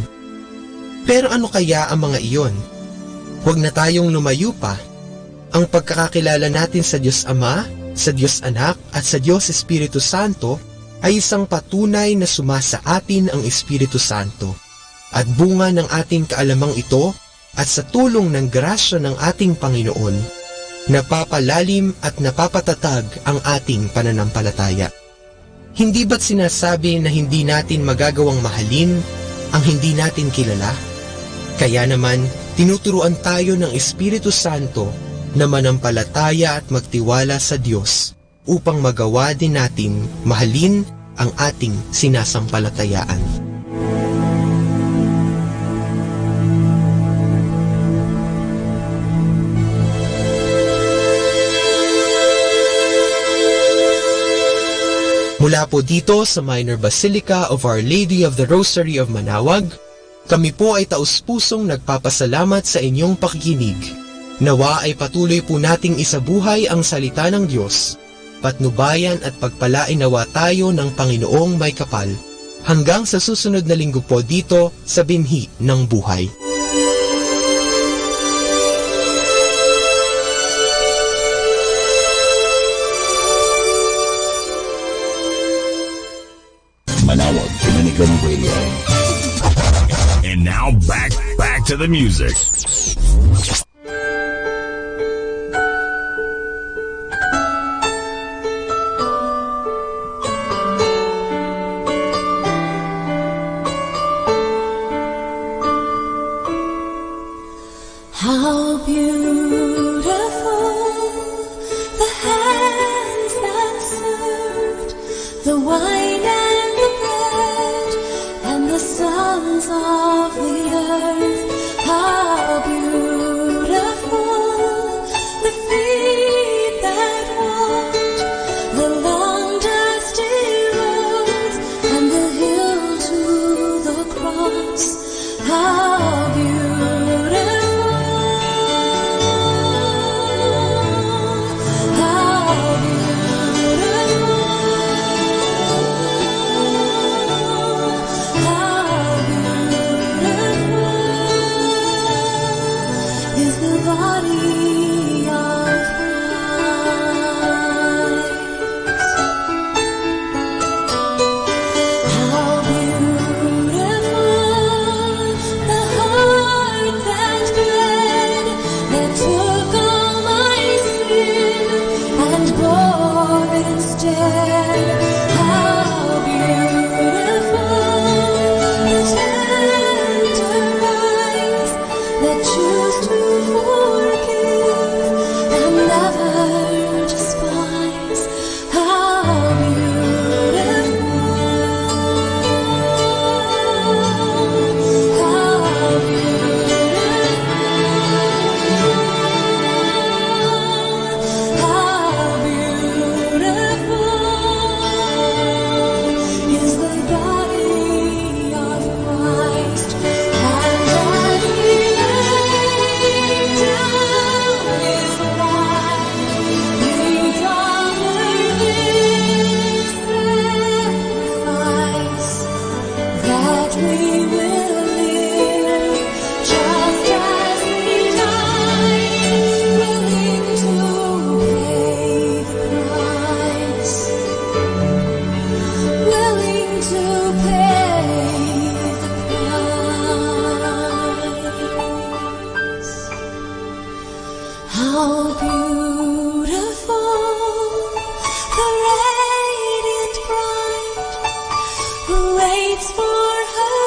Pero ano kaya ang mga iyon? Huwag na tayong lumayo pa. Ang pagkakakilala natin sa Dios Ama, sa Dios Anak, at sa Dios Espiritu Santo ay isang patunay na suma sa atin ang Espiritu Santo. At bunga ng ating kaalamang ito at sa tulong ng grasya ng ating Panginoon, napapalalim at napapatatag ang ating pananampalataya. Hindi ba't sinasabi na hindi natin magagawang mahalin ang hindi natin kilala? Kaya naman, tinuturuan tayo ng Espiritu Santo na manampalataya at magtiwala sa Dios upang magawa din natin mahalin ang ating sinasampalatayaan. Mula po dito sa Minor Basilica of Our Lady of the Rosary of Manaoag, kami po ay taus-pusong nagpapasalamat sa inyong pakikinig. Nawa ay patuloy po nating isabuhay ang salita ng Diyos. Patnubayan at pagpalain nawa tayo ng Panginoong may kapal. Hanggang sa susunod na linggo po dito sa Binhi ng Buhay. Manaoag Dominican Radio. And now back, back to the music. How beautiful the hands that served the wine and the bread and the sons of the earth. How beautiful the feet that walked the long dusty roads and the hill to the cross. How beautiful, how beautiful, how beautiful is the body of Christ. How beautiful the heart that bled, that took all my sin and bore instead. How beautiful the tender eyes that choose to forgive and never despise. How beautiful, how beautiful, how beautiful is the body of Christ. And as he laid down his life, he offered this sacrifice, that we will live just as he died, willing to pay the price, willing to pay the price. How beautiful the radiant bride who waits for her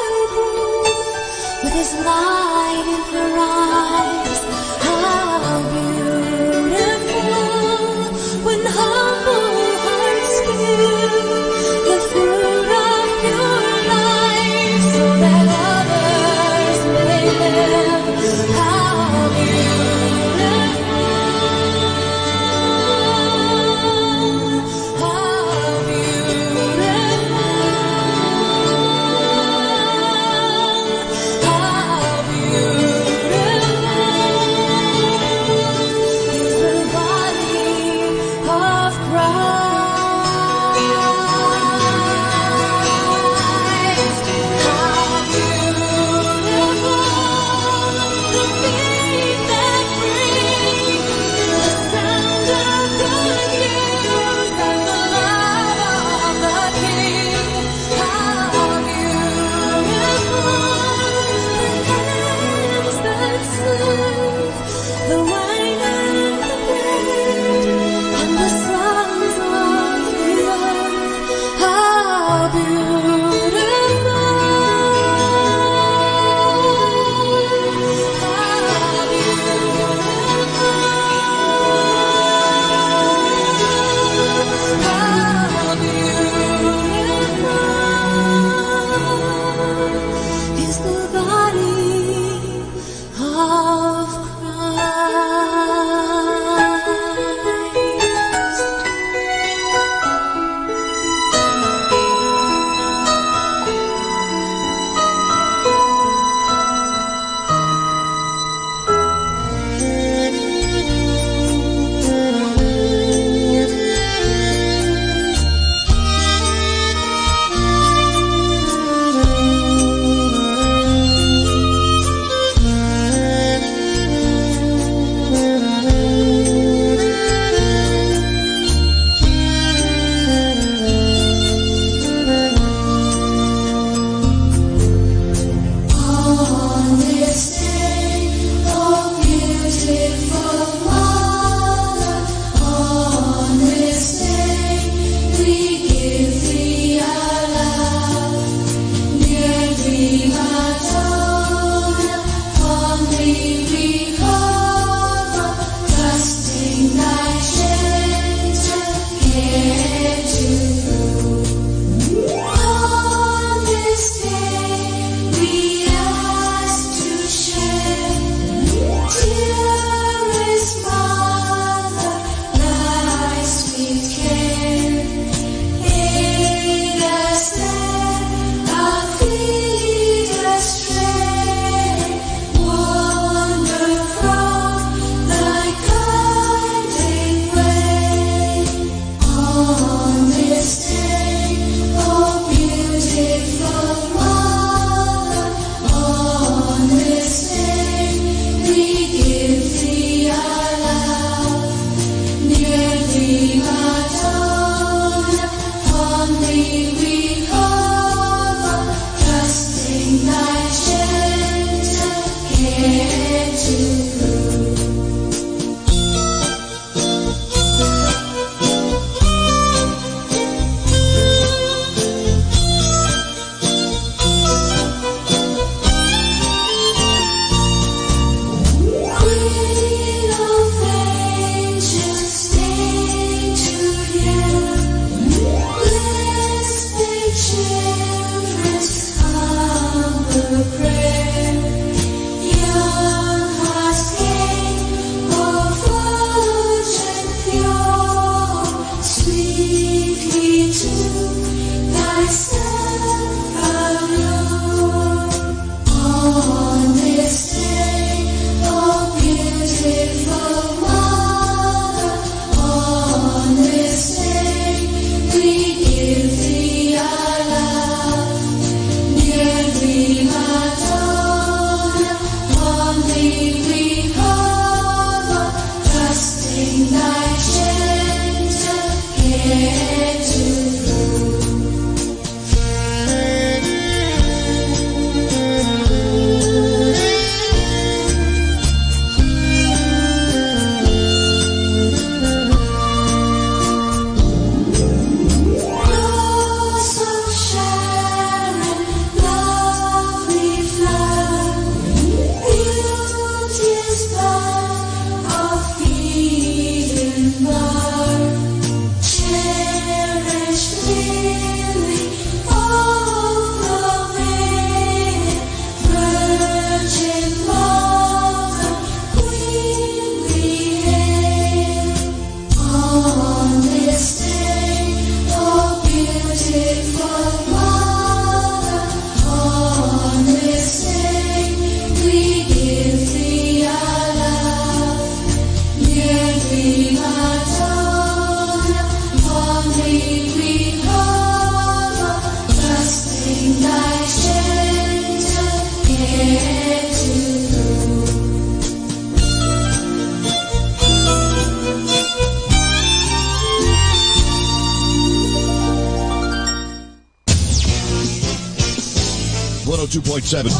One oh two point seven.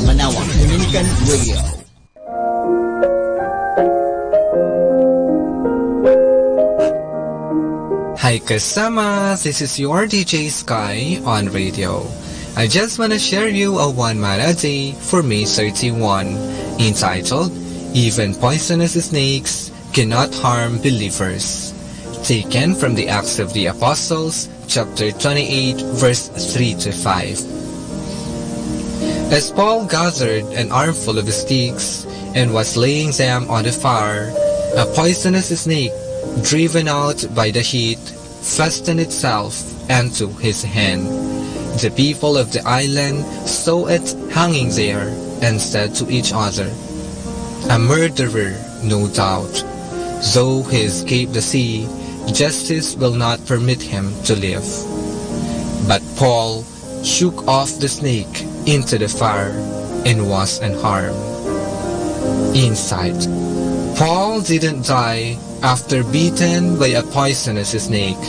Manawag Dominican Radio. Hi kasama, this is your D J Sky on radio. I just wanna share you a one mana a day for May thirty-one, entitled Even Poisonous Snakes Cannot Harm Believers. Taken from the Acts of the Apostles, chapter twenty-eight, verse three to five. As Paul gathered an armful of sticks and was laying them on the fire, a poisonous snake, driven out by the heat, fastened itself unto his hand. The people of the island saw it hanging there and said to each other, "A murderer, no doubt. Though he escaped the sea, justice will not permit him to live." But Paul shook off the snake into the fire and was unharmed. Insight. Paul didn't die after bitten by a poisonous snake.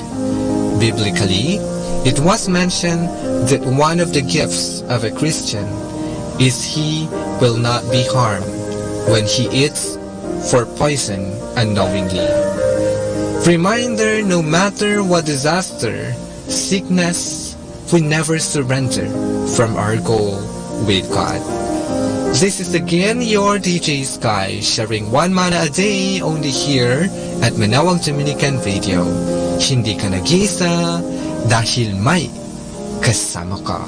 Biblically, it was mentioned that one of the gifts of a Christian is he will not be harmed when he eats for poison unknowingly. Reminder, no matter what disaster, sickness, we never surrender from our goal with God. This is again your D J Sky, sharing one mana a day only here at Manawag Dominican Radio. Hindi ka nag-iisa dahil may kasama ka.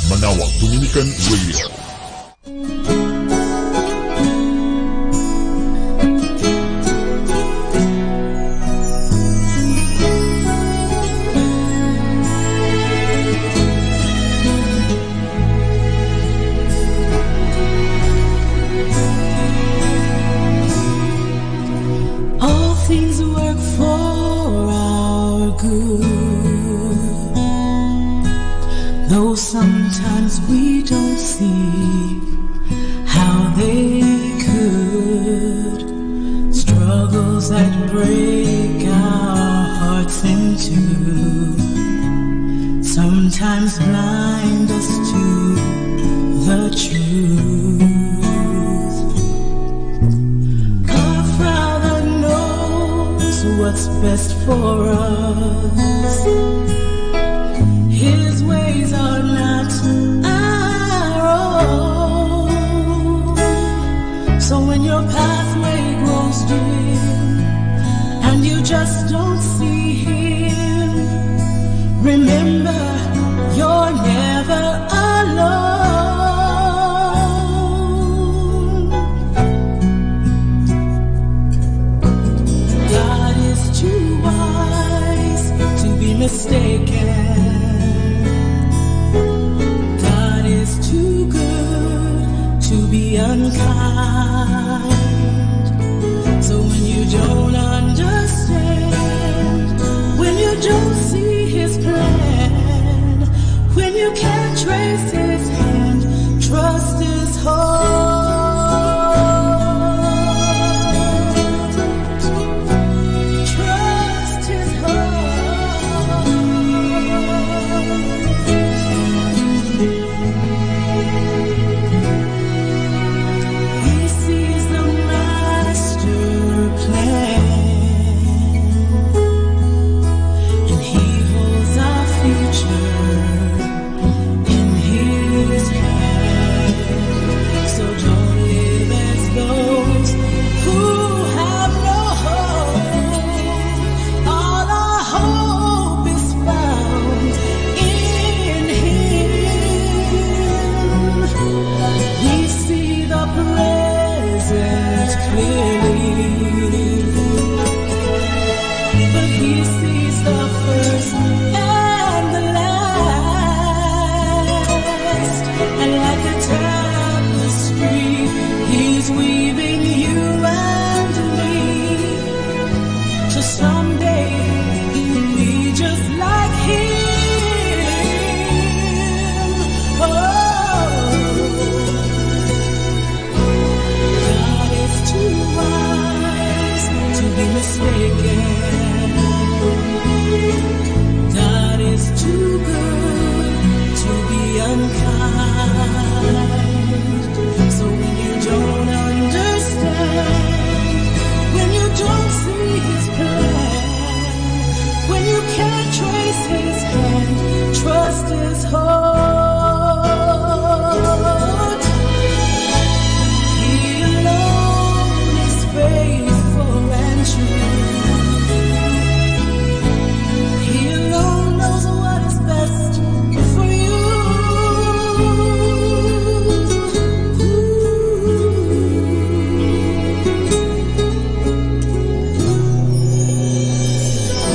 Manawag Dominican Radio. All things work for our good, though sometimes we don't see how they could. Struggles that break our hearts in two sometimes blind us to the truth. Our Father knows what's best for us. His ways are not our own. So when your pathway grows dim and you just don't see him, remember you're never alone. God is too wise to be mistaken. God is too good to be unkind. So when you don't understand, when you don't see his plan, when you can't trace his hand, trust his heart. Trust his heart. He sees the master plan, and he holds our future in his hand. So don't live as those who have no hope. All our hope is found in him. We see the present clearly, but he sees the first and the last. And like a tapestry, he's weaving you and me to someday be just like him. Oh, God is too wise to be mistaken. God is too good to be unkind. So when you don't understand, when you don't see his plan, when you can't trace his hand, trust his heart. He alone is faithful and true. He alone knows what is best for you.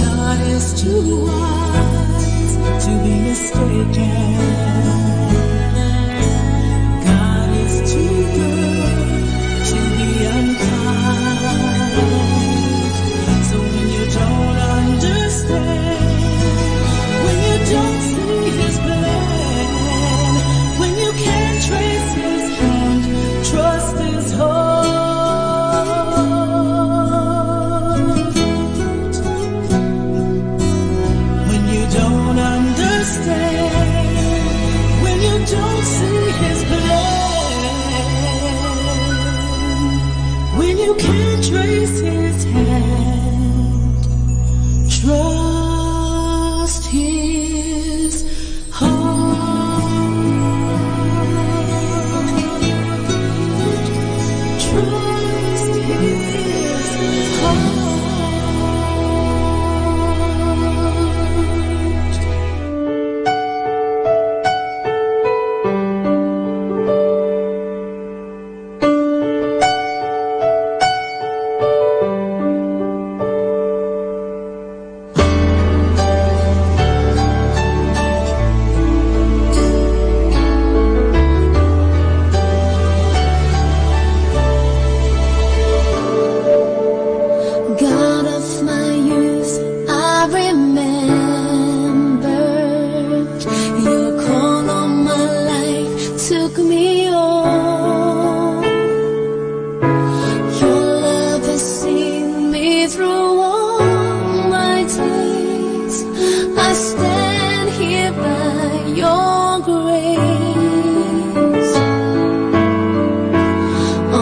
God is too wise to be mistaken. God is too good to be unkind. So when you don't understand, when you don't see his plan, when you can't trace his hand, trust his heart. When you don't understand, when you don't see his plan, when you can't trace his hand, trust his heart. Trust his heart. God of my youth, I remember your call on my life took me on. Your love has seen me through all my days. I stand here by your grace.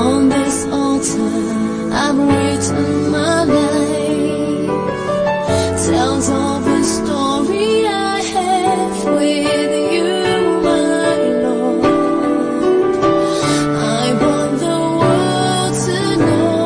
On this altar, I've written my life. Tells of the story I have with you, my Lord. I want the world to know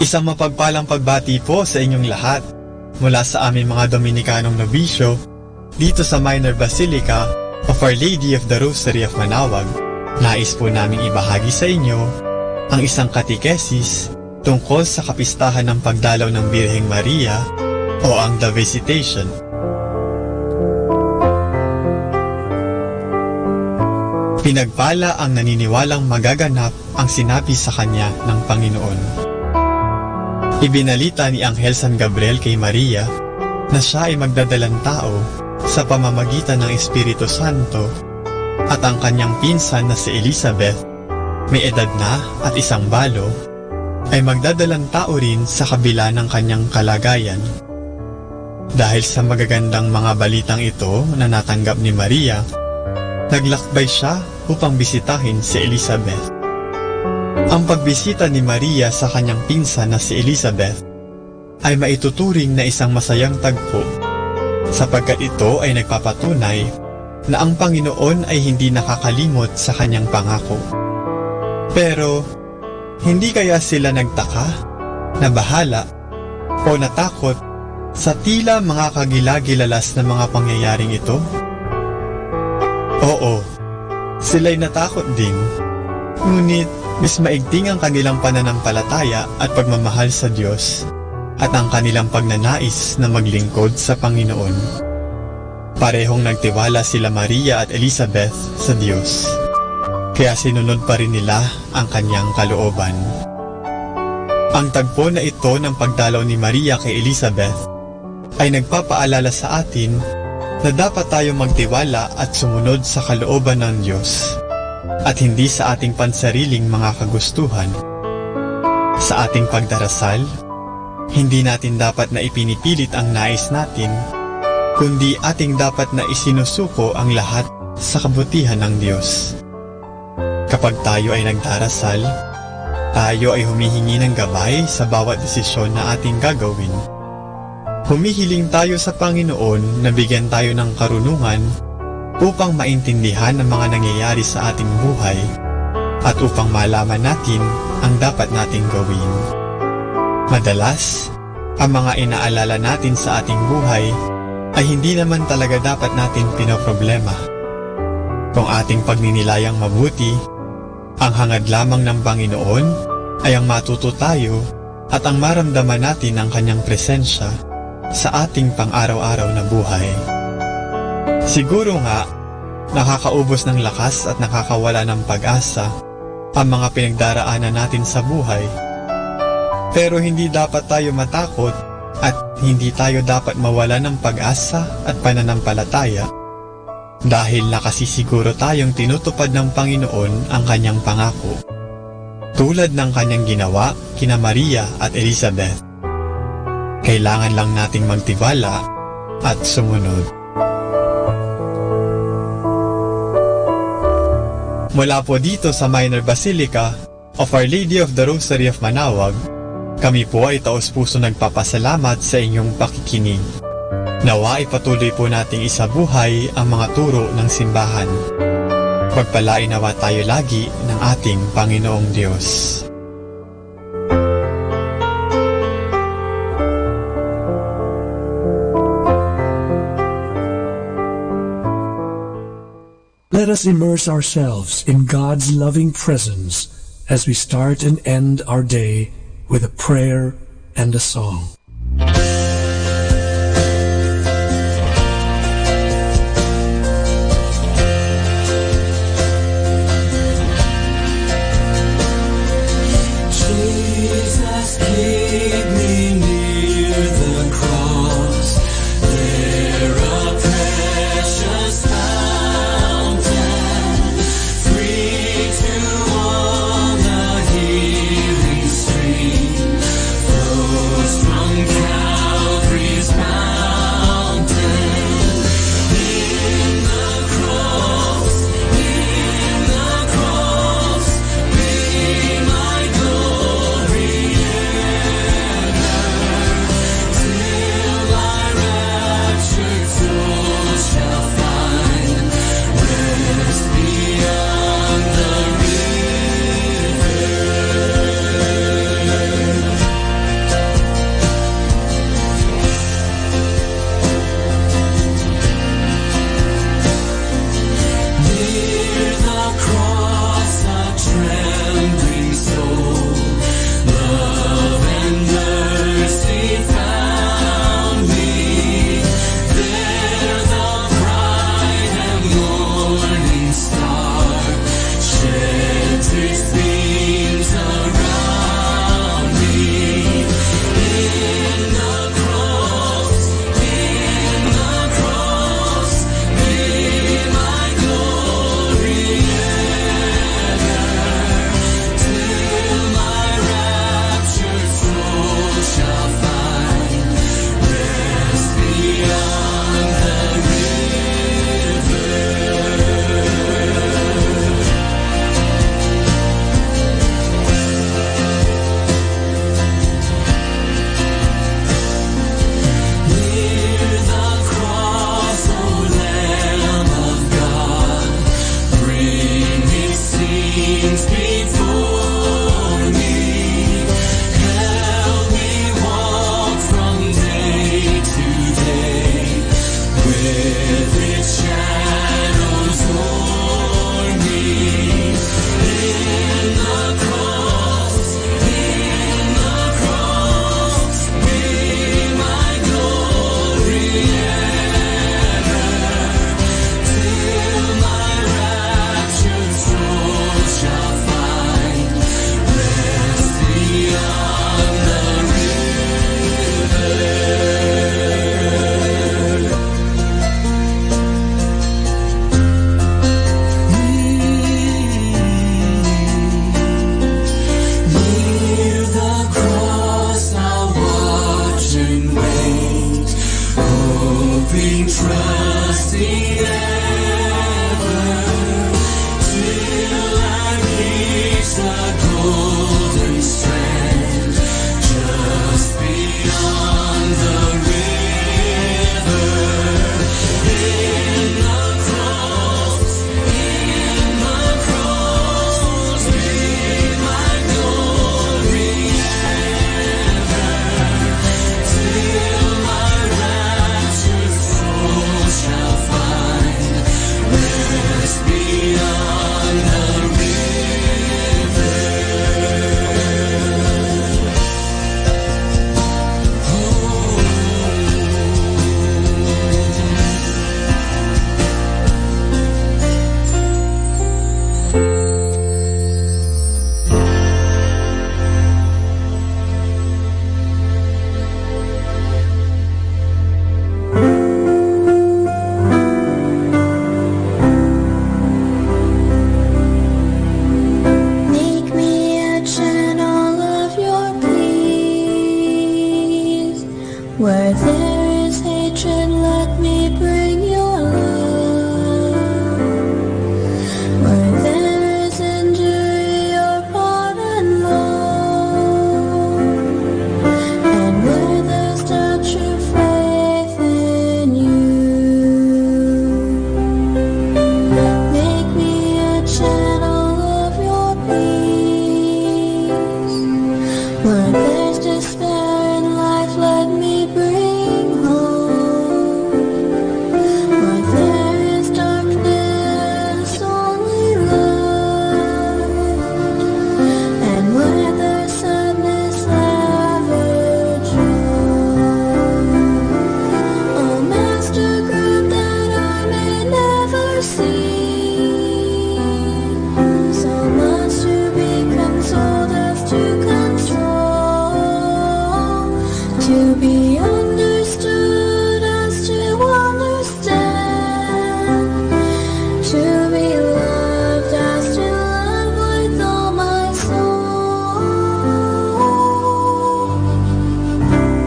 Isang mapagpalang pagbati po sa inyong lahat. Mula sa aming mga Dominikanong nobisyo, dito sa Minor Basilica of Our Lady of the Rosary of Manaoag, nais po naming ibahagi sa inyo ang isang katekesis tungkol sa kapistahan ng pagdalaw ng Birheng Maria o ang The Visitation. Pinagpala ang naniniwalang magaganap ang sinabi sa kanya ng Panginoon. Ibinalita ni Anghel San Gabriel kay Maria na siya ay magdadalan tao sa pamamagitan ng Espiritu Santo, at ang kanyang pinsan na si Elizabeth, may edad na at isang balo, ay magdadalan tao rin sa kabila ng kanyang kalagayan. Dahil sa magagandang mga balitang ito na natanggap ni Maria, naglakbay siya upang bisitahin si Elizabeth. Ang pagbisita ni Maria sa kanyang pinsan na si Elizabeth ay maituturing na isang masayang tagpo, sapagkat ito ay nagpapatunay na ang Panginoon ay hindi nakakalimot sa kanyang pangako. Pero, hindi kaya sila nagtaka, nabahala, o natakot sa tila makakagilagilalas na mga pangyayaring ito? Oo, silay natakot din. Ngunit, mas maigting ang kanilang pananampalataya at pagmamahal sa Diyos, at ang kanilang pagnanais na maglingkod sa Panginoon. Parehong nagtiwala sila Maria at Elizabeth sa Diyos, kaya sinunod pa rin nila ang kanyang kalooban. Ang tagpo na ito ng pagdalaw ni Maria kay Elizabeth ay nagpapaalala sa atin na dapat tayo magtiwala at sumunod sa kalooban ng Diyos, at hindi sa ating pansariling mga kagustuhan. Sa ating pagdarasal, hindi natin dapat na ipinipilit ang nais natin, kundi ating dapat na isinusuko ang lahat sa kabutihan ng Diyos. Kapag tayo ay nagdarasal, tayo ay humihingi ng gabay sa bawat desisyon na ating gagawin. Humihiling tayo sa Panginoon na bigyan tayo ng karunungan upang maintindihan ang mga nangyayari sa ating buhay at upang malaman natin ang dapat nating gawin. Madalas, ang mga inaalala natin sa ating buhay ay hindi naman talaga dapat natin pinoproblema. Kung ating pagninilayang mabuti, ang hangad lamang ng Panginoon ay ang matuto tayo at ang maramdaman natin ang kanyang presensya sa ating pang-araw-araw na buhay. Siguro nga, nakakaubos ng lakas at nakakawala ng pag-asa ang mga pinagdaraanan natin sa buhay. Pero hindi dapat tayo matakot at hindi tayo dapat mawala ng pag-asa at pananampalataya, dahil nakasisiguro tayong tinutupad ng Panginoon ang kanyang pangako, tulad ng kanyang ginawa kina Maria at Elizabeth. Kailangan lang nating magtiwala at sumunod. Mula po dito sa Minor Basilica of Our Lady of the Rosary of Manaoag, kami po ay taos-puso nagpapasalamat sa inyong pakikinig. Nawa ipatuloy po nating isabuhay ang mga turo ng simbahan. Pagpalain nawa tayo lagi ng ating Panginoong Diyos. Let us immerse ourselves in God's loving presence as we start and end our day with a prayer and a song. Jesus, keep me near the cross. There a precious fountain, free to all, the healing stream flows from Trusting ever till I reach the golden strand, just beyond the river. In the cross, in the cross, be my glory ever, till my rapture soul shall find rest beyond the river. Make me a channel of your peace. Where there is hatred, let me bring your love. Where there is injury, your pardon, Lord. And where there's doubt, true faith in you. Make me a channel of your peace. Where there's despair in life, let me bring hope. Where there is darkness, only love. And where there's sadness, ever joy. Oh, Master, grant that I may never see so much to be consoled as to console, to be understood as to understand, to be loved as to love with all my soul.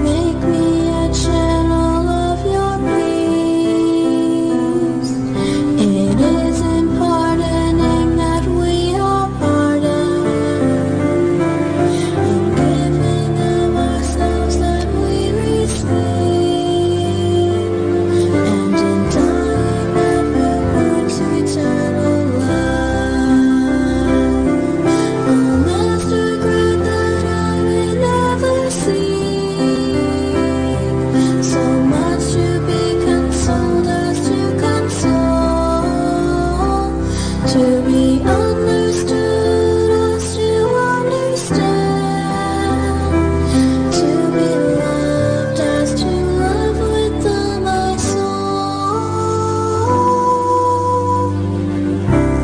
Make me a channel of your peace. It is in pardoning that we are pardoned, in giving of ourselves that we receive, and in dying that we bring to eternal life. Oh, Master, grant that I may never seek so much to be consoled as to console, to be understood as to understand, to be loved as to love with all my soul.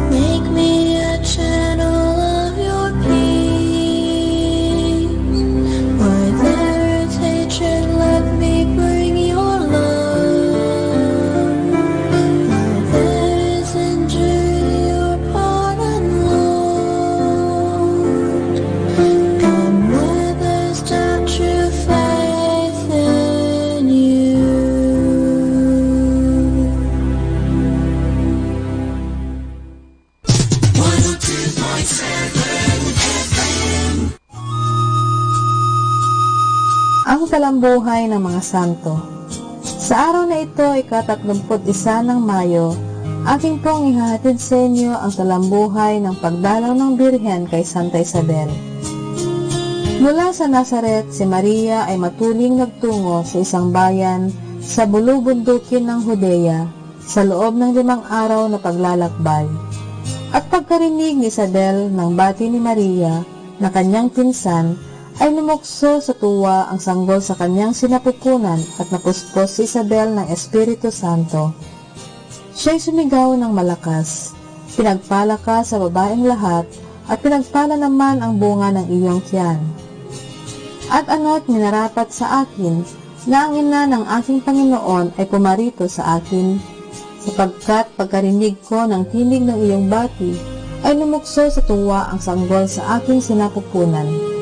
Make me a channel of your peace. Where there is hatred, let me bring your love. Where there is injury, your pardon, Lord. And where there's doubt, true faith in you. Ang Talambuhay ng mga Santo. Sa araw na ito, ika-tatlumpu't isa ng Mayo, akin pong ihahatid sa inyo ang talambuhay ng pagdalaw ng Birhen kay Santa Isabel. Mula sa Nazaret, si Maria ay matuling nagtungo sa isang bayan sa bulubundukin ng Judea, sa loob ng limang araw na paglalakbay. At pagkarinig ni Isabel ng bati ni Maria na kanyang pinsan, ay lumukso sa tuwa ang sanggol sa kanyang sinapupunan at napuspos si Isabel ng Espiritu Santo. Siya'y sumigaw ng malakas, "Pinagpala ka sa babaeng lahat, at pinagpala naman ang bunga ng iyong tiyan. At ano't minarapat sa akin na ang ina ng aking Panginoon ay pumarito sa akin? Sapagkat pagkarinig ko ng tinig ng iyong bati, ay lumukso sa tuwa ang sanggol sa aking sinapupunan."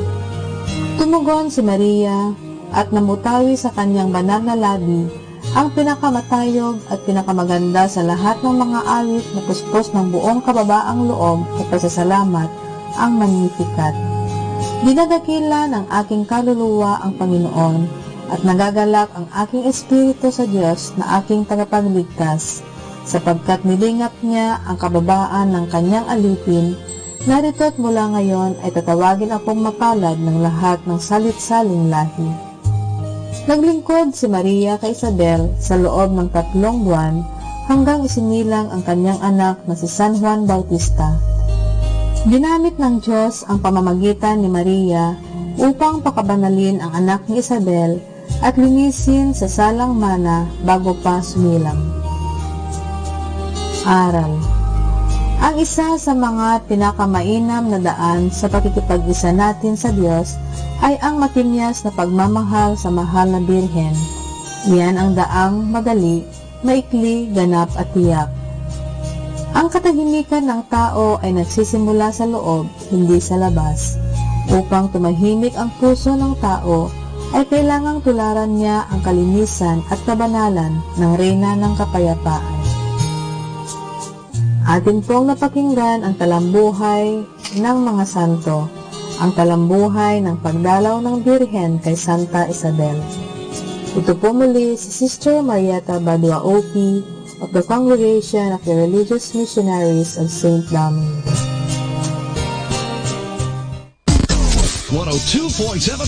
Tumugon si Maria at namutawi sa kanyang banal na labi, Ang pinakamatayog at pinakamaganda sa lahat ng mga awit na puspos ng buong kababaang loob o pasasalamat, ang Magnificat. Dinadakila ng aking kaluluwa ang Panginoon, at nagagalak ang aking espiritu sa Dios na aking tagapagligtas, sapagkat nilingap niya ang kababaan ng kanyang alipin. Narito't mula ngayon ay tatawagin akong mapalad ng lahat ng salit-saling lahi. Naglingkod si Maria kay Isabel sa loob ng tatlong buwan hanggang isinilang ang kanyang anak na si San Juan Bautista. Ginamit ng Diyos ang pamamagitan ni Maria upang pakabanalin ang anak ni Isabel at linisin sa salang mana bago pa sumilang. Aral. Ang isa sa mga pinakamainam na daan sa pakikipag-isa natin sa Dios ay ang makimyas na pagmamahal sa mahal na Birhen. Iyan ang daang madali, maikli, ganap a tiyak. Ang katahimikan ng tao ay nagsisimula sa loob, hindi sa labas. Upang tumahimik ang puso ng tao, ay kailangang tularan niya ang kalinisan at kabanalan ng Reyna ng Kapayapaan. Atin pong napakinggan ang talambuhay ng mga santo, ang talambuhay ng pagdalaw ng Birhen kay Santa Isabel. Ito po muli si Sister Marieta Badua O P of the Congregation of the Religious Missionaries of Saint Dominic. One oh two point seven.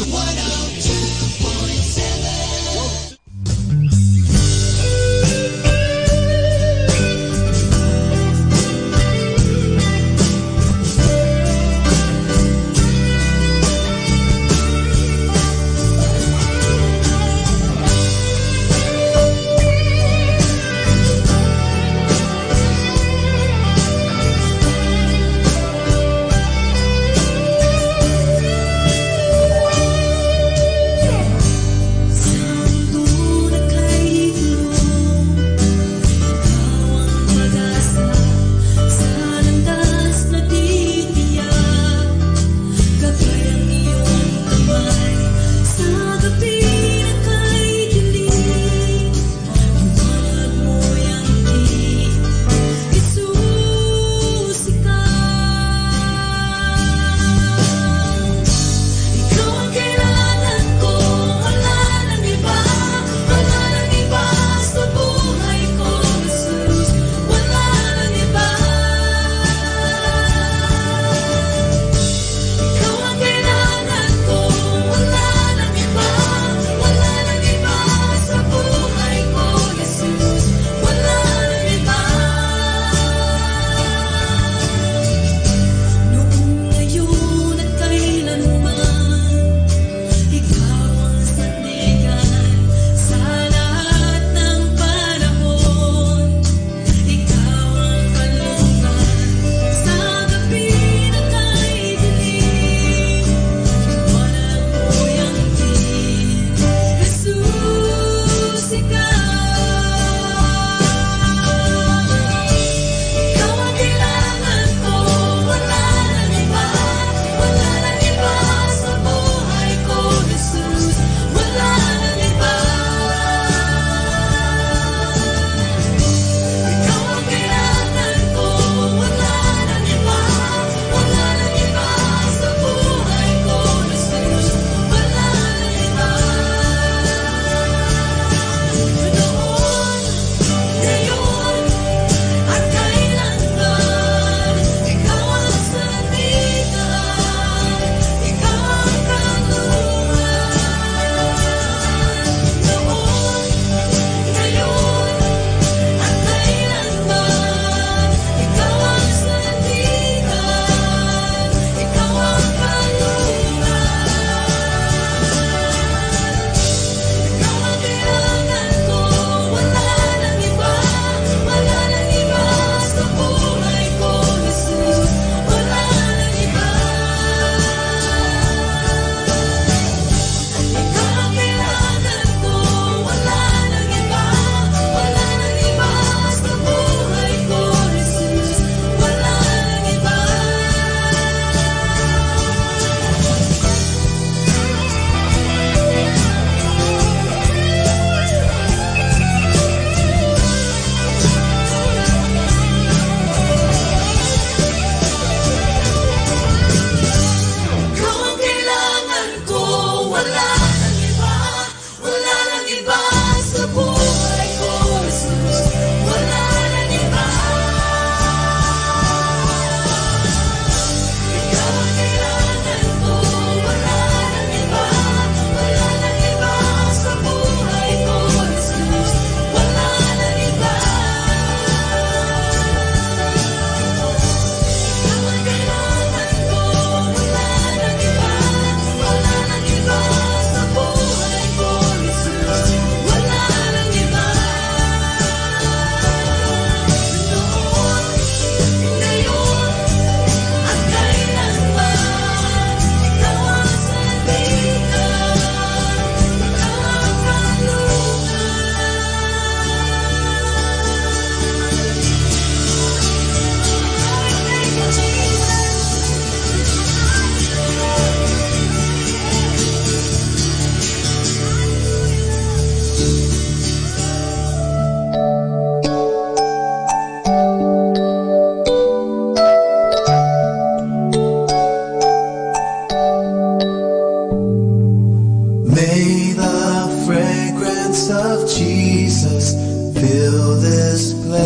Fill this place.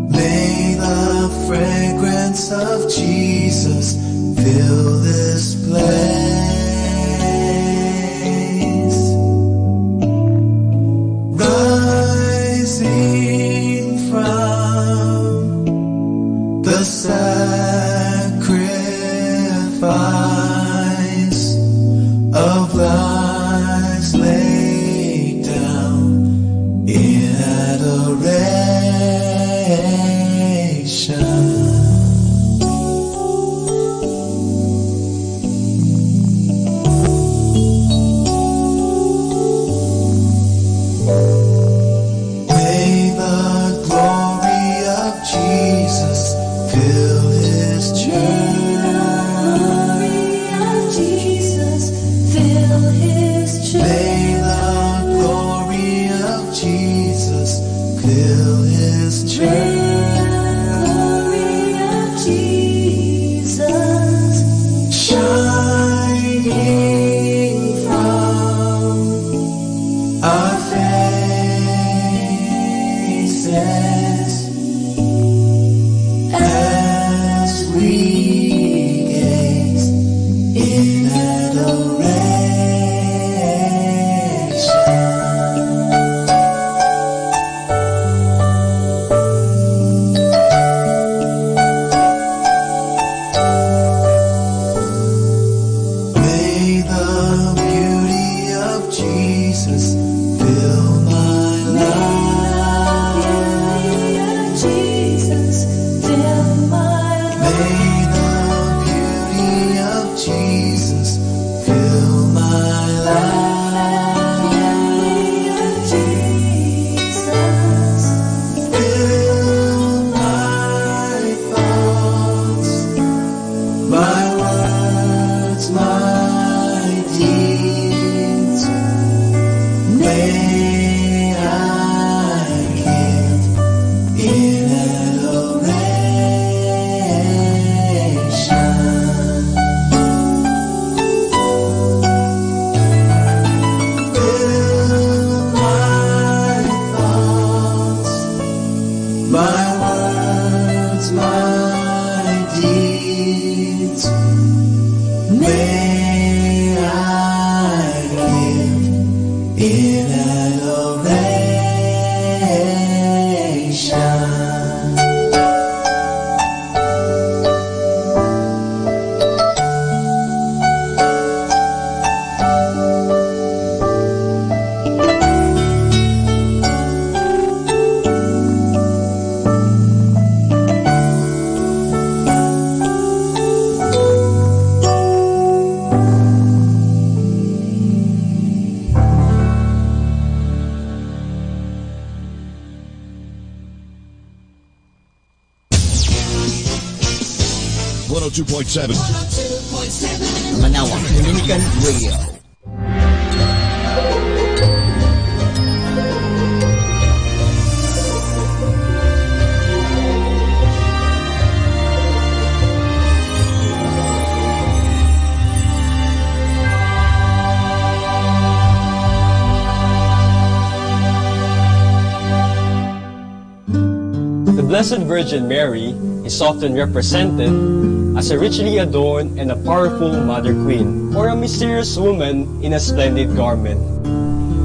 May the fragrance of Jesus fill this place. Rising from the sacrifice of lives laid down in adoration. May the glory of Jesus fill his church. May the glory of Jesus fill his church. May the glory of Jesus fill his church. May the glory of Jesus shining from our faces as we gaze in adoration. May the beauty of Jesus fill my life. May the beauty of Jesus fill my life. Fill my thoughts, my words, my deeds. May I give in adoration. Fill my thoughts, my words, my deeds. May I give in adoration. One oh two point seven. Manawag Dominican Radio. The Blessed Virgin Mary is often represented as a richly adorned and a powerful mother queen, or a mysterious woman in a splendid garment.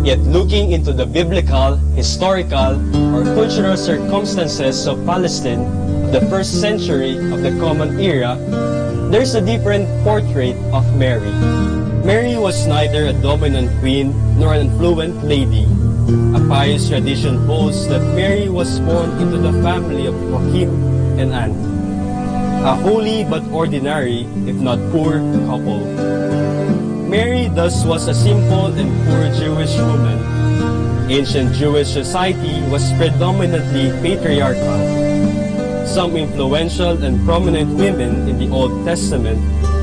Yet, looking into the biblical, historical, or cultural circumstances of Palestine of the first century of the Common Era, there's a different portrait of Mary. Mary was neither a dominant queen nor an affluent lady. A pious tradition holds that Mary was born into the family of Joachim and Anne, a holy but ordinary, if not poor, couple. Mary thus was a simple and poor Jewish woman. Ancient Jewish society was predominantly patriarchal. Some influential and prominent women in the Old Testament,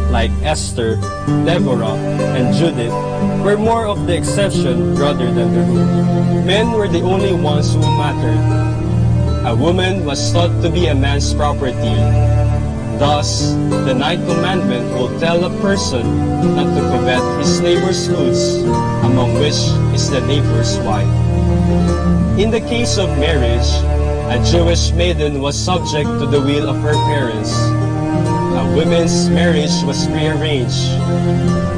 like Esther, Deborah, and Judith, were more of the exception rather than the rule. Men were the only ones who mattered. A woman was thought to be a man's property. Thus, the ninth commandment will tell a person not to covet his neighbor's goods, among which is the neighbor's wife. In the case of marriage, a Jewish maiden was subject to the will of her parents. A woman's marriage was prearranged.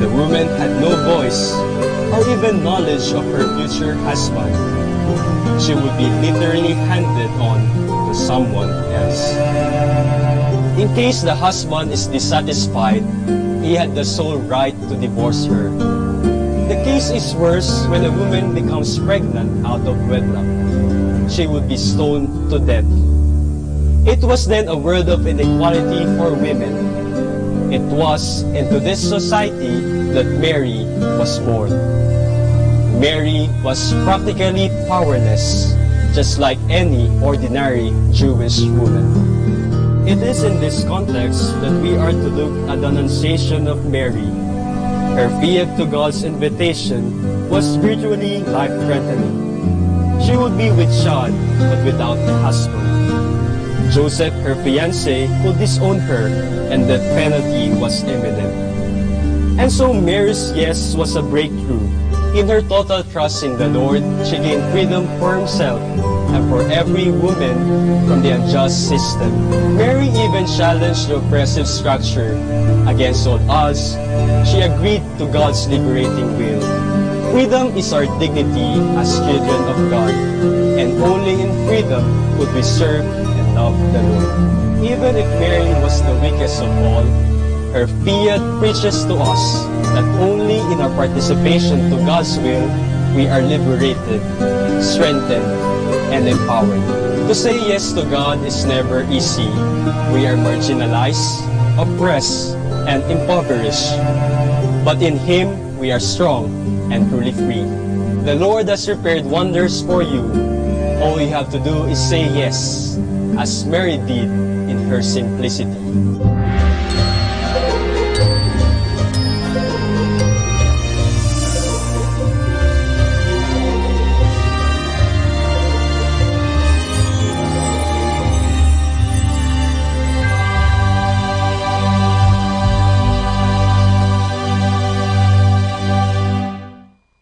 The woman had no voice or even knowledge of her future husband. She would be literally handed on to someone else. In case the husband is dissatisfied, he had the sole right to divorce her. The case is worse when a woman becomes pregnant out of wedlock. She would be stoned to death. It was then a world of inequality for women. It was into this society that Mary was born. Mary was practically powerless, just like any ordinary Jewish woman. It is in this context that we are to look at the Annunciation of Mary. Her fiat to God's invitation was virtually life-threatening. She would be with child, but without a husband. Joseph, her fiancé, could disown her, and that penalty was imminent. And so Mary's yes was a breakthrough. In her total trust in the Lord, she gained freedom for herself and for every woman from the unjust system. Mary even challenged the oppressive structure. Against all odds, she agreed to God's liberating will. Freedom is our dignity as children of God, and only in freedom could we serve and love the Lord. Even if Mary was the weakest of all, her fiat preaches to us that only in our participation to God's will we are liberated, strengthened, and empowered. To say yes to God is never easy. We are marginalized, oppressed, and impoverished. But in Him, we are strong and truly free. The Lord has prepared wonders for you. All you have to do is say yes, as Mary did in her simplicity.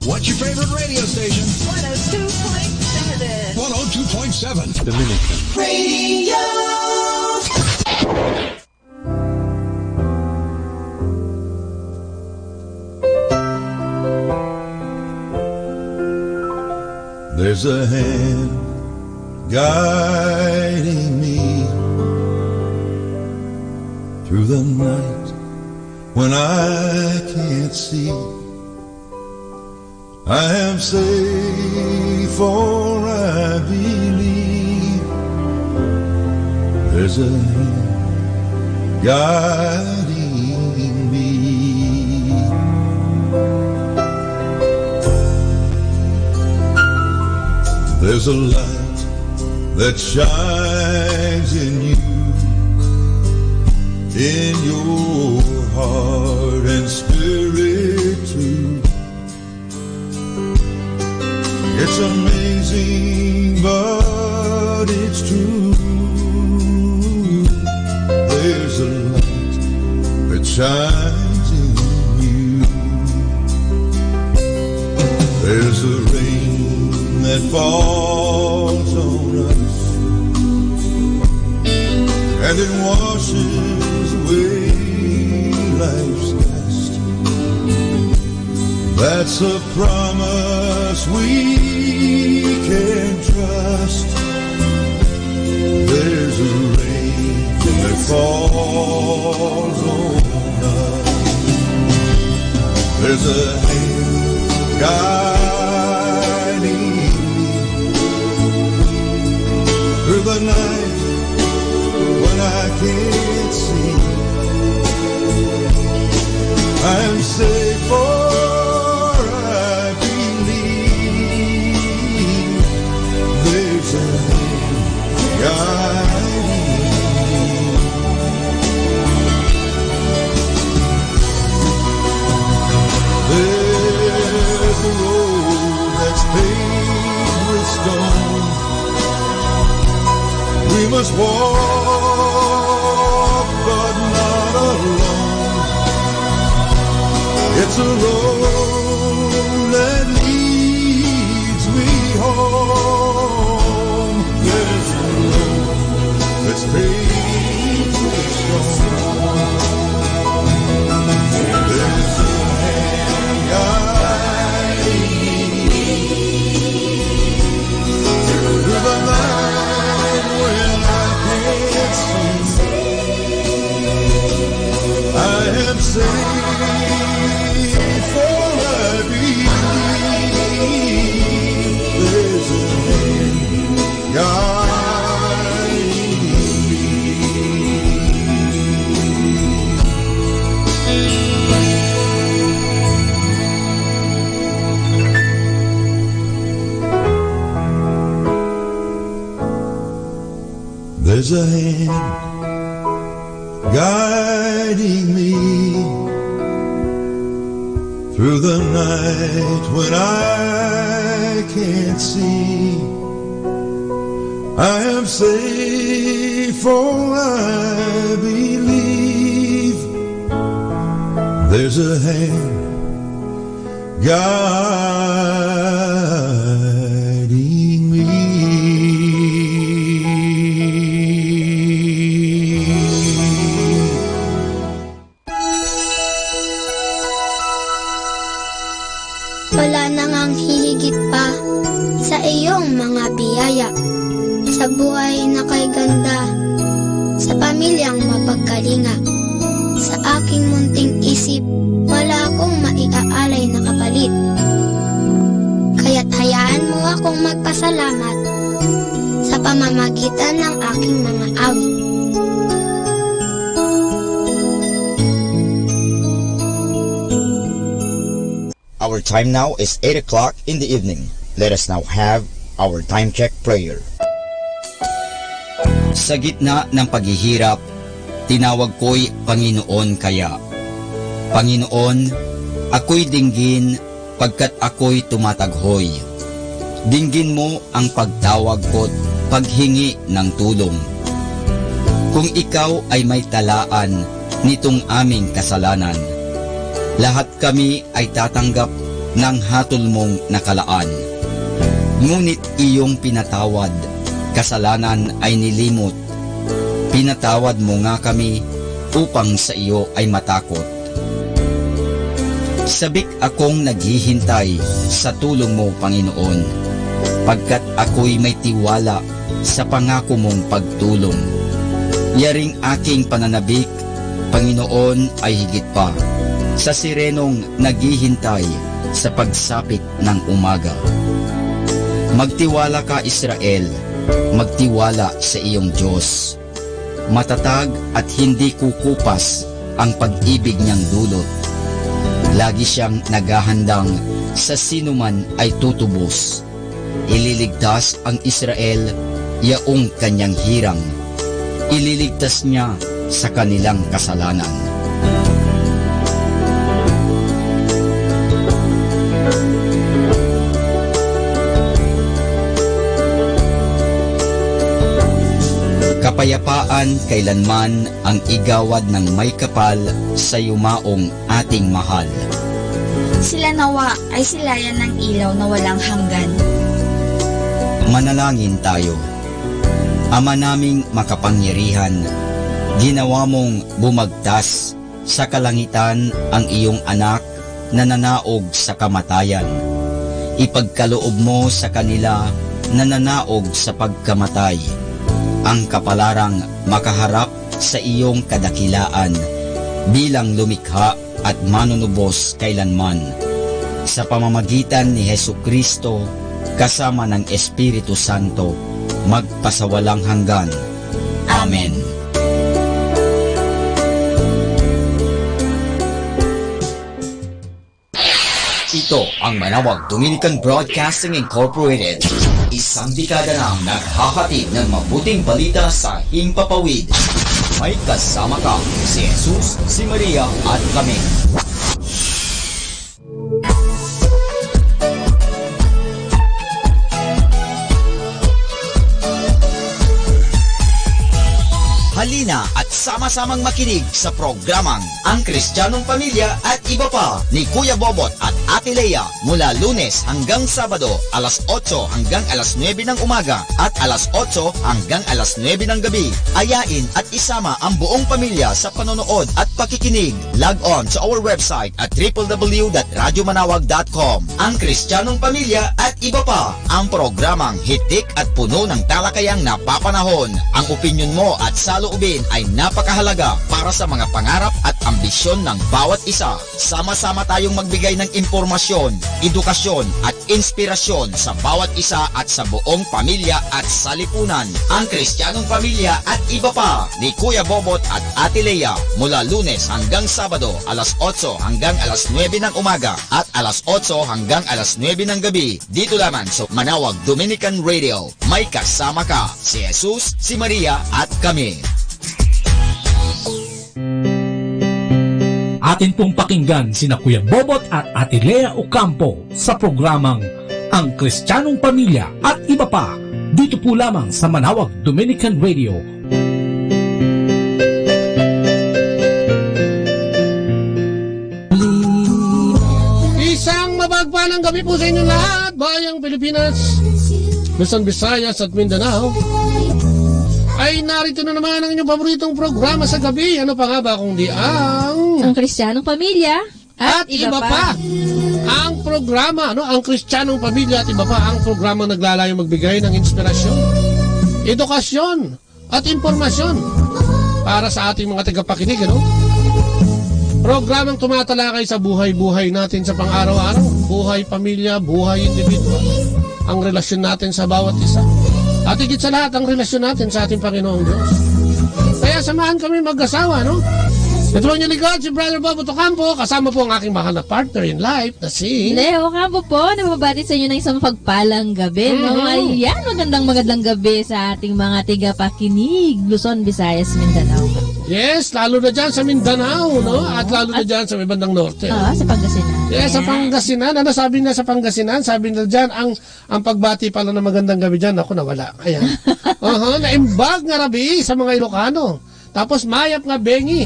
What's your favorite radio station? One oh two point seven. One oh two point seven. Dominican. Radio. There's a hand guiding me through the night when I can't see. I am safe, for I believe there's a hand guiding me. There's a light that shines in you, in your heart and spirit too. It's amazing, but it's true. There's a light that shines in you. There's a rain that falls on us, and it washes away life's dust. That's a promise we can trust. There's a rain that falls on us. There's a hand guiding me through the night when I can't see. I'm safe, for I believe there's a hand guiding me. There's a road that's paved with stone. We must walk, but The road that leads me home. There's a road that's paved with stone. There's a hand guiding me through the night when I can't sleep. I am safe, for I believe there's a hand guiding me. There's a hand guiding me through the night when I can't see. I am safe, for I believe there's a hand guiding me. Wala na ngang hihigit pa sa iyong mga biyaya, sa buhay na kay ganda, sa pamilyang mapagkalinga. Sa aking munting isip, wala akong maiaalay na kapalit. Kaya't hayaan mo akong magpasalamat sa pamamagitan ng aking mga awit. Our time now is eight o'clock in the evening. Let us now have our time check prayer. Sa gitna ng paghihirap, tinawag koy Panginoon kaya. Panginoon, akoy dinggin, pagkat akoy tumataghoy. Dinggin mo ang pagtawag ko't paghingi ng tulong. Kung ikaw ay may talaan nitong aming kasalanan, lahat kami ay tatanggap ng hatol mong nakalaan. Ngunit iyong pinatawad, kasalanan ay nilimot. Pinatawad mo nga kami upang sa iyo ay matakot. Sabik akong naghihintay sa tulong mo, Panginoon, pagkat akoy may tiwala sa pangako mong pagtulong. Yaring aking pananabik, Panginoon, ay higit pa sa sirenong naghihintay sa pagsapit ng umaga. Magtiwala ka, Israel, magtiwala sa iyong Dios. Matatag at hindi kukupas ang pag-ibig niyang dulot. Lagi siyang naghahandang sa sinoman ay tutubos. Ililigtas ang Israel, yaong kanyang hirang. Ililigtas niya sa kanilang kasalanan. Kapayapaan kailanman ang igawad ng may kapal sa yumaong ating mahal. Sila nawa ay silayan ng ilaw na walang hanggan. Manalangin tayo. Ama naming makapangyarihan, ginawa mong bumagtas sa kalangitan ang iyong Anak na nanaog sa kamatayan. Ipagkaloob mo sa kanila na nanaog sa pagkamatay ang kapalarang makaharap sa iyong kadakilaan bilang lumikha at manunubos kailanman. Sa pamamagitan ni Jesu-Cristo, kasama ng Espiritu Santo, magpasawalang hanggan. Amen. Ito ang Manawag Dominican Broadcasting Incorporated. Isang dekada nang naghahatid ng mabuting balita sa himpapawid. May kasama ka, si Jesus, si Maria, at kami. Halina at Sama-samang makinig sa programang Ang Kristiyanong Pamilya at Iba Pa ni Kuya Bobot at Ate Lea mula Lunes hanggang Sabado, alas otso hanggang alas nuebe ng umaga at alas otso hanggang alas nuebe ng gabi. Ayain at isama ang buong pamilya sa panonood at pakikinig. Log on sa our website at triple W dot radyo manawag dot com. Ang Kristiyanong Pamilya at Iba Pa, ang programang hitik at puno ng talakayang napapanahon. Ang opinyon mo at saloobin ay napakahalaga para sa mga pangarap at ambisyon ng bawat isa. Sama-sama tayong magbigay ng impormasyon, edukasyon, at inspirasyon sa bawat isa at sa buong pamilya at salipunan. Ang Kristiyanong Pamilya at Iba Pa ni Kuya Bobot at Ate Lea, mula Lunes hanggang Sabado, alas otso hanggang alas nuebe ng umaga at alas otso hanggang alas nuebe ng gabi, dito lamang sa Manawag Dominican Radio. May kasama ka, si Jesus, si Maria, at kami. Atin pong pakinggan sina Kuya Bobot at Ate Lea Ocampo sa programang Ang Kristiyanong Pamilya at Iba Pa, dito po lamang sa Manawag Dominican Radio. Isang mapagpalang gabi po sa inyong lahat, Bayang Pilipinas, Luzon, Visayas, at Mindanao. Ay narito na naman ang inyong paboritong programa sa gabi. Ano pa nga ba kung di ang Ang Kristiyanong Pamilya at Iba Pa. Ang programa, ano, Ang Kristiyanong Pamilya at Iba Pa, ang programa naglalayong magbigay ng inspirasyon, edukasyon, at impormasyon para sa ating mga tagapakinig, ano? Programang tumatalakay sa buhay-buhay natin sa pang-araw-araw, buhay pamilya, buhay individual, ang relasyon natin sa bawat isa. At higit sa lahat, ang relasyon natin sa ating Panginoong Diyos. Kaya samahan kami mag-asawa, no? Ito ang inyong lingkod, si Brother Bob Ocampo, kasama po ang aking mahal na partner in life, na si Lea Ocampo po, namabati sa inyo ng isang pagpalang gabi, no? Mhm. Ayan, magandang, magandang gabi sa ating mga tigapakinig, Luzon, Visayas, Mindanao. Yes, lalo na dyan sa Mindanao, no? At lalo na dyan sa may bandang norte. Ah, sa Pangasinan. Yes, sa Pangasinan. Ano sabi na sa Pangasinan? Sabi na dyan, ang, ang pagbati pala ng magandang gabi dyan, ako, nawala. Ayan. Aha, naimbag nga rabii sa mga Ilocano. Tapos mayap nga bengi.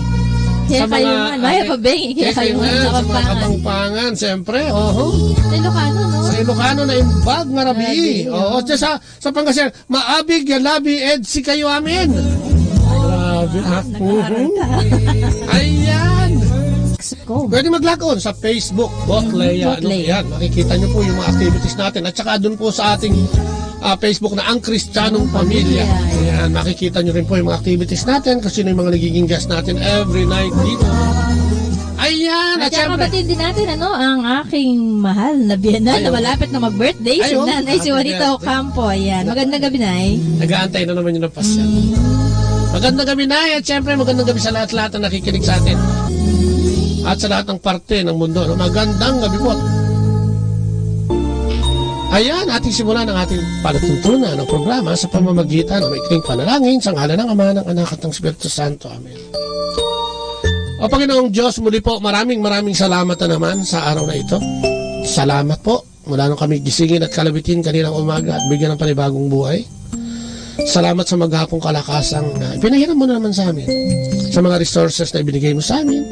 Kaya sa mga, kayo man, mayap ah, pa bengi, kaya kaya kayo kayo man, man, sa mga Kapampangan. Kapampangan, siyempre, oho. Sa Ilocano, no? Sa Ilocano, naimbag nga rabii. Rabii, Oo, oo. Sa, sa Pangasinan, maabig ya labi ed sikayo amin. Grabe, ha? Nag-aaral ka. Mhm. Ayan. Ko. Pwede mag-log on sa Facebook, Bot Lea, Bot ano, Lea. Ayan, makikita nyo po yung mga activities natin. At saka dun po sa ating, ah, Facebook na Ang Kristiyanong Pamilya. Pamilya. Ayan, makikita nyo rin po yung mga activities natin, kung sino yung mga nagiging guest natin every night dito. Ayan, at At saka syempre, kapatid din natin, ano, ang aking mahal na biyanan Ay, na oo. malapit na mag-birthday, Ay, si oo. Nanay, si Happy Juanita birthday. Ocampo. Ayan, magandang gabi, Nay. Nag-aantay na naman yung napasyal. Mm. Magandang gabi, Nay, at syempre, magandang gabi sa lahat-lahat na nakikinig sa atin. At sa lahat ng parte ng mundo, no? Magandang gabi po. Ayan, ating simulan ang ating palatuntunan ng programa sa pamamagitan ng maikling panalangin sa ngalan ng Ama, ng Anak, at ng Espiritu Santo. Amen. O Panginoong Diyos, muli po, maraming, maraming salamat na naman sa araw na ito. Salamat po. Mula nung kami gisingin at kalabitin kaninang umaga at bigyan ng panibagong buhay. Salamat sa maghapong kalakasang, ah, pinahiram mo na naman sa amin. Sa mga resources na ibinigay mo sa amin,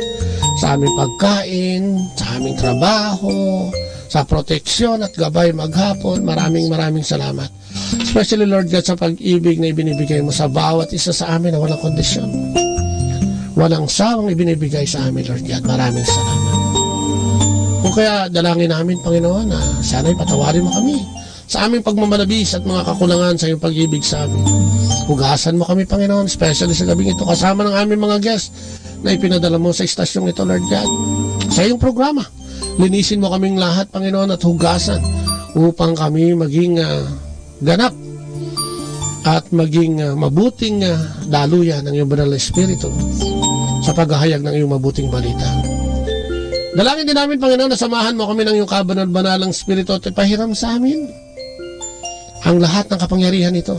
sa aming pagkain, sa aming trabaho, sa proteksyon at gabay maghapon. Maraming, maraming salamat. Especially, Lord God, sa pag-ibig na ibinibigay mo sa bawat isa sa amin na walang kondisyon. Walang sawang ibinibigay sa amin, Lord God. Maraming salamat. Kung kaya, dalangin namin, Panginoon, na sana'y patawarin mo kami sa aming pagmamalabis at mga kakulangan sa iyong pag-ibig sa amin. Hugasan mo kami, Panginoon, especially sa gabing ito, kasama ng aming mga guest na ipinadala mo sa istasyong ito, Lord God. Sa iyong programa, linisin mo kaming lahat, Panginoon, at hugasan upang kami maging, ah, ganap at maging, ah, mabuting, ah, daluyan ng iyong banal na Espiritu sa paghahayag ng iyong mabuting balita. Dalangin din namin, Panginoon, na samahan mo kami ng iyong kabanal-banalang Espiritu at ipahiram sa amin ang lahat ng kapangyarihan nito.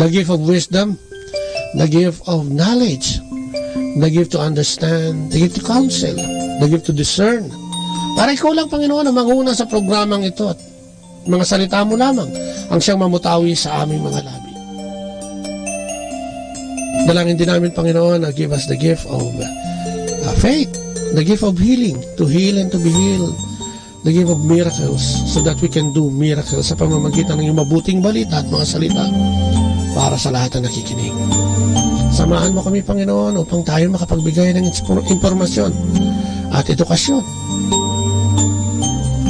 The gift of wisdom, the gift of knowledge, the gift to understand, the gift to counsel, the gift to discern. Para ikaw lang, Panginoon, ang manguna sa programang ito at mga salita mo lamang ang siyang mamutawi sa aming mga labi. Dalangin din namin, Panginoon, na give us the gift of, uh, faith, the gift of healing, to heal and to be healed, the gift of miracles, so that we can do miracles sa pamamagitan ng iyong mabuting balita at mga salita para sa lahat ng nakikinig. Samahan mo kami, Panginoon, upang tayo makapagbigay ng inspor-, impormasyon at edukasyon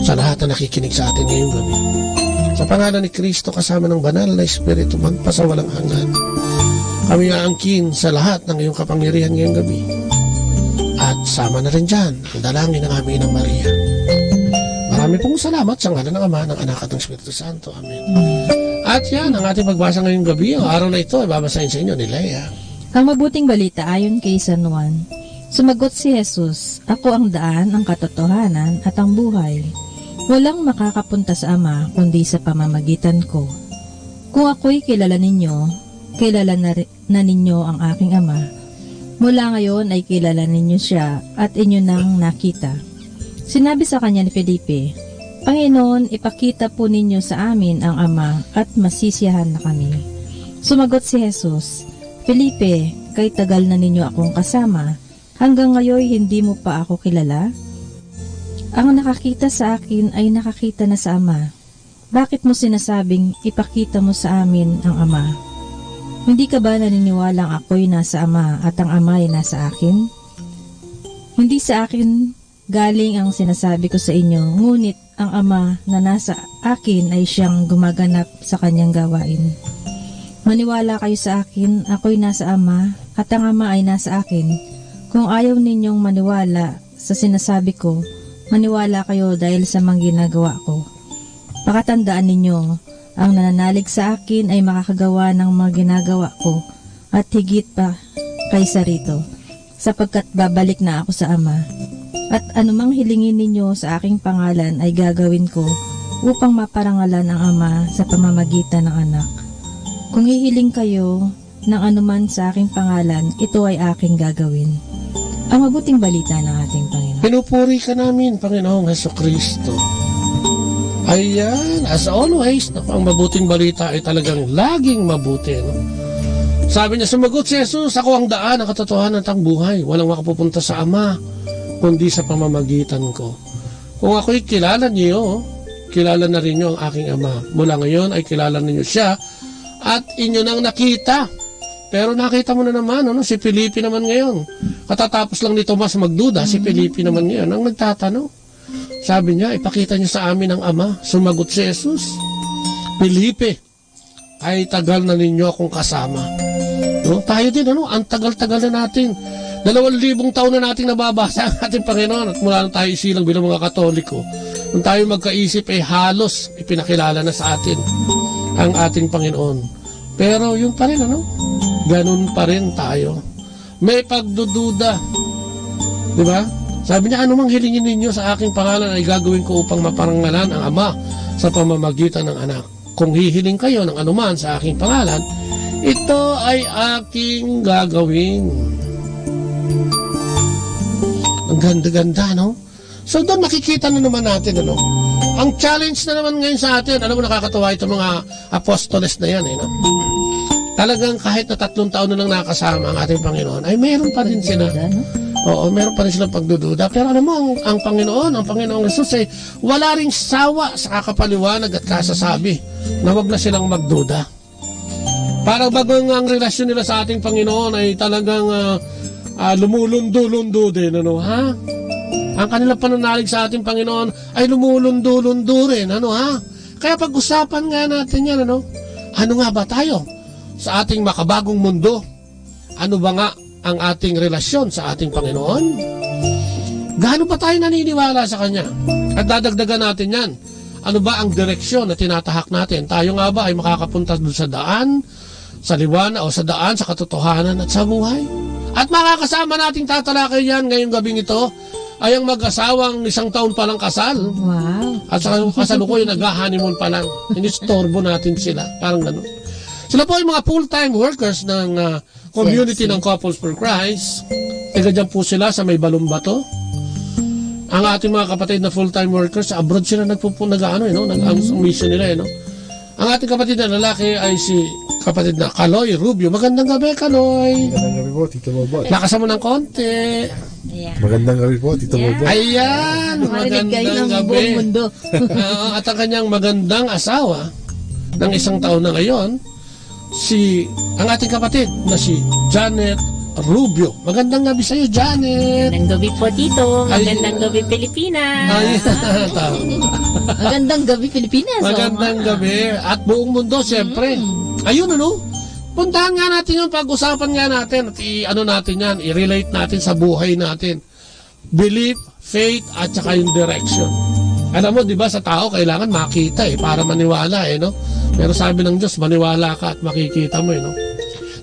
sa lahat na nakikinig sa atin ngayong gabi. Sa pangalan ni Kristo, kasama ng Banal na Espiritu, magpasawalang hanggan, kami aangkin sa lahat ng iyong kapangyarihan ngayong gabi. At sama na rin dyan ang dalangin ng aming Inang Maria. Marami pong salamat sa ngalan ng Ama, ng Anak, at ng Espiritu Santo. Amen. At yan, ang ating pagbasa ngayong gabi, o araw na ito, ay babasahin sa inyo ni Lea. Ang mabuting balita ayon kay San Juan. Sumagot si Jesus, "Ako ang daan, ang katotohanan, at ang buhay. Walang makakapunta sa Ama kundi sa pamamagitan ko. Kung akoy kilala ninyo, kilala na, ri- na ninyo ang aking Ama. Mula ngayon ay kilala ninyo siya at inyo nang nakita." Sinabi sa kanya ni Felipe, "Panginoon, ipakita po ninyo sa amin ang Ama at masisiyahan na kami." Sumagot si Jesus, "Felipe, kay tagal na ninyo akong kasama, hanggang ngayoy hindi mo pa ako kilala? Ang nakakita sa akin ay nakakita na sa Ama. Bakit mo sinasabing, 'Ipakita mo sa amin ang Ama'? Hindi ka ba naniniwalang akoy nasa Ama at ang Ama ay nasa akin? Hindi sa akin galing ang sinasabi ko sa inyo, ngunit ang Ama na nasa akin ay siyang gumaganap sa kanyang gawain. Maniwala kayo sa akin, akoy nasa Ama, at ang Ama ay nasa akin. Kung ayaw ninyong maniwala sa sinasabi ko, maniwala kayo dahil sa mga ginagawa ko. Pakatandaan ninyo, ang nananalig sa akin ay makakagawa ng mga ginagawa ko, at higit pa kaysa rito, sapagkat babalik na ako sa Ama. At anumang hilingin ninyo sa aking pangalan ay gagawin ko, upang maparangalan ang Ama sa pamamagitan ng Anak. Kung hihiling kayo ng anuman sa aking pangalan, ito ay aking gagawin." Ang mabuting balita ng ating Panginoon. Pinupuri ka namin, Panginoong Jesucristo. Ayan, as always, naku, ang mabuting balita ay talagang laging mabuti, no? Sabi niya, sumagot si Jesus, "Ako ang daan, ang katotohanan, at ang buhay. Walang makapupunta sa Ama, kundi sa pamamagitan ko." Kung ako'y kilala niyo, kilala na rin niyo ang aking Ama. Mula ngayon ay kilala ninyo siya at inyo nang nakita. Pero nakita mo na naman, ano, si Felipe naman ngayon. Katatapos lang ni Tomas magduda, si Felipe naman ngayon ang nagtatanong. Sabi niya, "Ipakita niyo sa amin ang Ama." Sumagot si Jesus, "Felipe, ay tagal na ninyo akong kasama." No? Tayo din, ano, ang tagal-tagal na natin. Dalawang libong taon na nating nababasa ang ating Panginoon at mula nung tayo isilang bilang mga Katoliko. Nung tayo magkaisip, eh, halos ipinakilala na sa atin ang ating Panginoon. Pero yun pa rin, ano? Ganun pa rin tayo. May pagdududa. Di ba? Sabi niya, "Anumang hilingin ninyo sa aking pangalan ay gagawin ko upang maparangalan ang Ama sa pamamagitan ng Anak. Kung hihiling kayo ng anuman sa aking pangalan, ito ay aking gagawin." Ang ganda-ganda, no? So, doon makikita na naman natin, ano? Ang challenge na naman ngayon sa atin, alam mo, nakakatawa itong mga apostoles na yan, eh, no? Talagang kahit na tatlong taon na lang nakasama ang ating Panginoon, ay meron pa rin sila. Pagdududa, no? Oo, meron pa rin silang pagdududa. Pero alam mo, ang, ang Panginoon, ang Panginoong Jesus ay wala ring sawa sa kakapaliwanag at kasasabi na wag na silang magduda. Para bago nga ang relasyon nila sa ating Panginoon ay talagang, ah, ah, lumulundo-lundo din, ano, ha? Ang kanilang pananalig sa ating Panginoon ay lumulundo-lundo rin, ano, ha? Kaya pag-usapan nga natin yan, ano? Ano nga ba tayo sa ating makabagong mundo? Ano ba nga ang ating relasyon sa ating Panginoon? Gaano ba tayo naniniwala sa Kanya? At dadagdagan natin yan. Ano ba ang direksyon na tinatahak natin? Tayo nga ba ay makakapunta doon sa daan, sa liwan, o sa daan, sa katotohanan, at sa buhay? At makakasama nating tatalakay yan ngayong gabing ito ay ang mag-asawang isang taon pa lang kasal. Wow. At sa kasalukuyan, nag-honeymoon pa lang. Inistorbo natin sila. Parang ganun. Sila po ay mga full-time workers ng, ah, community Yes. ng Couples for Christ. Taga dyan po sila sa may Balumbato. Ang ating mga kapatid na full-time workers, sa abroad sila nagpupu-, nag-aano, eh, no? Nag-, ang Mm. mission nila, eh, no? Ang ating kapatid na lalaki ay si kapatid na Kaloy Rubio. Magandang gabi, Kaloy. Magandang gabi po, Tito Bobo. Lakas mo ng konti. Ayan. Magandang gabi po, Tito Bobo. Ayan, Marinig kayo magandang ng gabi. Buong mundo. Oo, at ang kanyang magandang asawa ng isang taon na ngayon, si, ang ating kapatid na si Janet Rubio. Magandang gabi sa'yo, Janet. Magandang gabi po, Tito. Ay. Magandang gabi, Pilipinas. Ay, tama. Magandang gabi, Pilipinas, oh. Magandang gabi. At buong mundo, siyempre. Mm. Ayun, ano? Puntahan nga natin yun, pag-usapan nga natin, at i-, ano natin yan, i-relate natin sa buhay natin. Belief, faith, at saka yung direction. Alam mo, di ba, sa tao, kailangan makita eh, para maniwala eh, no? Pero sabi ng Diyos, maniwala ka at makikita mo eh, no?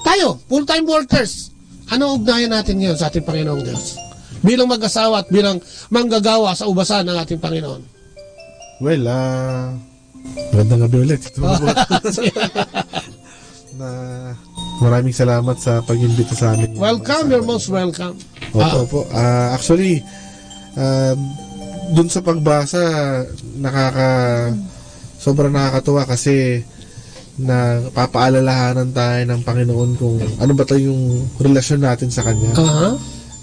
Tayo, full-time workers, ano ugnayan natin ngayon sa ating Panginoong Diyos? Bilang mag-asawa at bilang manggagawa sa ubasan ng ating Panginoon. Well, ah, magandang gabi ulit. Ito po. Na, maraming salamat sa pag-imbita sa amin. Welcome, you're most welcome. Opo, Ah. opo. Ah, actually, ah, dun sa pagbasa, nakaka-, sobrang nakakatuwa kasi napapaalalahanan tayo ng Panginoon kung ano ba to yung relasyon natin sa Kanya. Aha.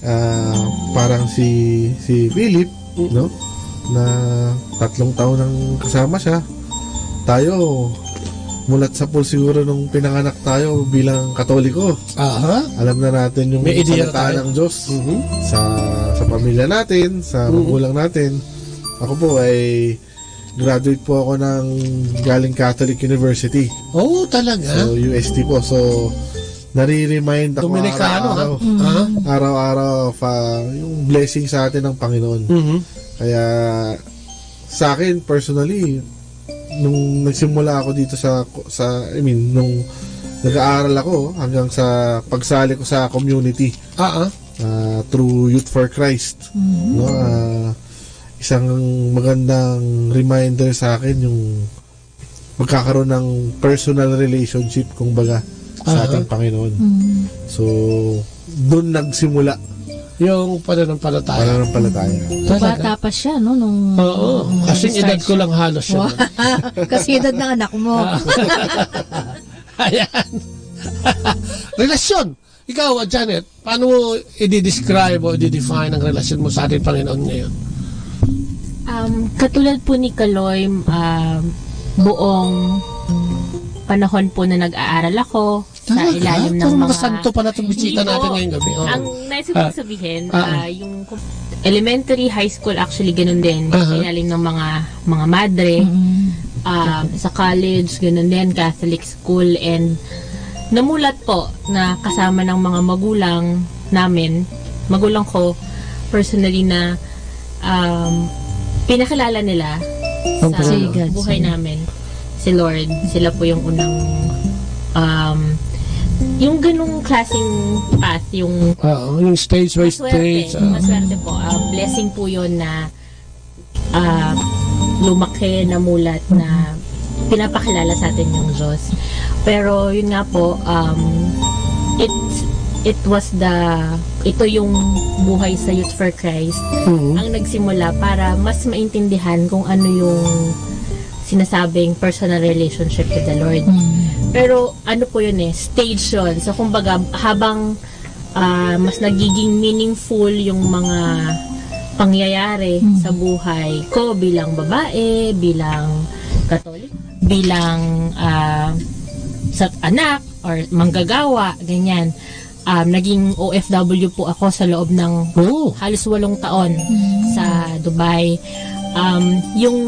Ah, parang si, si Philip, Mm. no? Na tatlong taon nang kasama siya. Tayo, mulat sa pool siguro nung pinanganak tayo bilang Katoliko. Aha. Alam na natin yung May idea na salita tayo. ng Diyos Mhm. sa, sa pamilya natin, sa Mhm. magulang natin. Ako po ay graduate po ako ng galing Catholic University. Oh, talaga? So, U S T po. So, nare-remind ako Dominicano, araw-araw. ha? Mm. Ha? Araw-araw of, ah, yung blessing sa atin ng Panginoon. Mhm. Kaya, sa akin, personally, nung nagsimula ako dito sa, sa, I mean, nung nag-aaral ako hanggang sa pagsali ko sa community, Ah, ah. ah, through Youth for Christ, Mhm. no? Ah, isang magandang reminder sa akin yung magkakaroon ng personal relationship, kumbaga, sa Aha. ating Panginoon. Mhm. So, doon nagsimula Yung pananampalataya. pananampalataya. Talaga? Bata pa siya, no, nung Oo. nung Kasing nag-start edad ko siya. lang halos siya Wow. nun. Kasing edad ng anak mo. Ah. Ayan. Relasyon. Ikaw, ah, Janet, paano mo i-describe o i-define ang relasyon mo sa ating Panginoon ngayon? Um, katulad po ni Kaloy, um, buong panahon po na nag-aaral ako sa Talaga? ilalim ng Puro mga mga santo pala itong bisita Hindi natin po. ngayong gabi. Oh. Ang nais ko Ah. sabihin, Ah, ah. ah, yung elementary, high school, actually, ganun din. Aha. Sa ilalim ng mga, mga madre. Mm. Ah, sa college, ganun din, Catholic school. And namulat po na kasama ng mga magulang namin, magulang ko, personally na, um, pinakilala nila Ang sa Panginoon. Si God, buhay si namin, si Lord. Sila po yung unang, um, yung ganung klaseng path, yung Oo, yung stage by maswerte, stage, ah. maswerte po. Ah, blessing po yun na, ah, lumaki, namulat, na pinapakilala sa atin yung Diyos. Pero yun nga po, um, it, it was the, ito yung buhay sa Youth for Christ Mhm. ang nagsimula para mas maintindihan kung ano yung sinasabing personal relationship with the Lord. Mm. Pero ano po yun eh, stage yun. So kumbaga, habang, ah, mas nagiging meaningful yung mga pangyayari Mm. sa buhay ko bilang babae, bilang Katoliko, bilang, ah, sa anak or manggagawa, ganyan. Um, naging O F W po ako sa loob ng Oo. halos walong taon Mm. sa Dubai. Um, yung,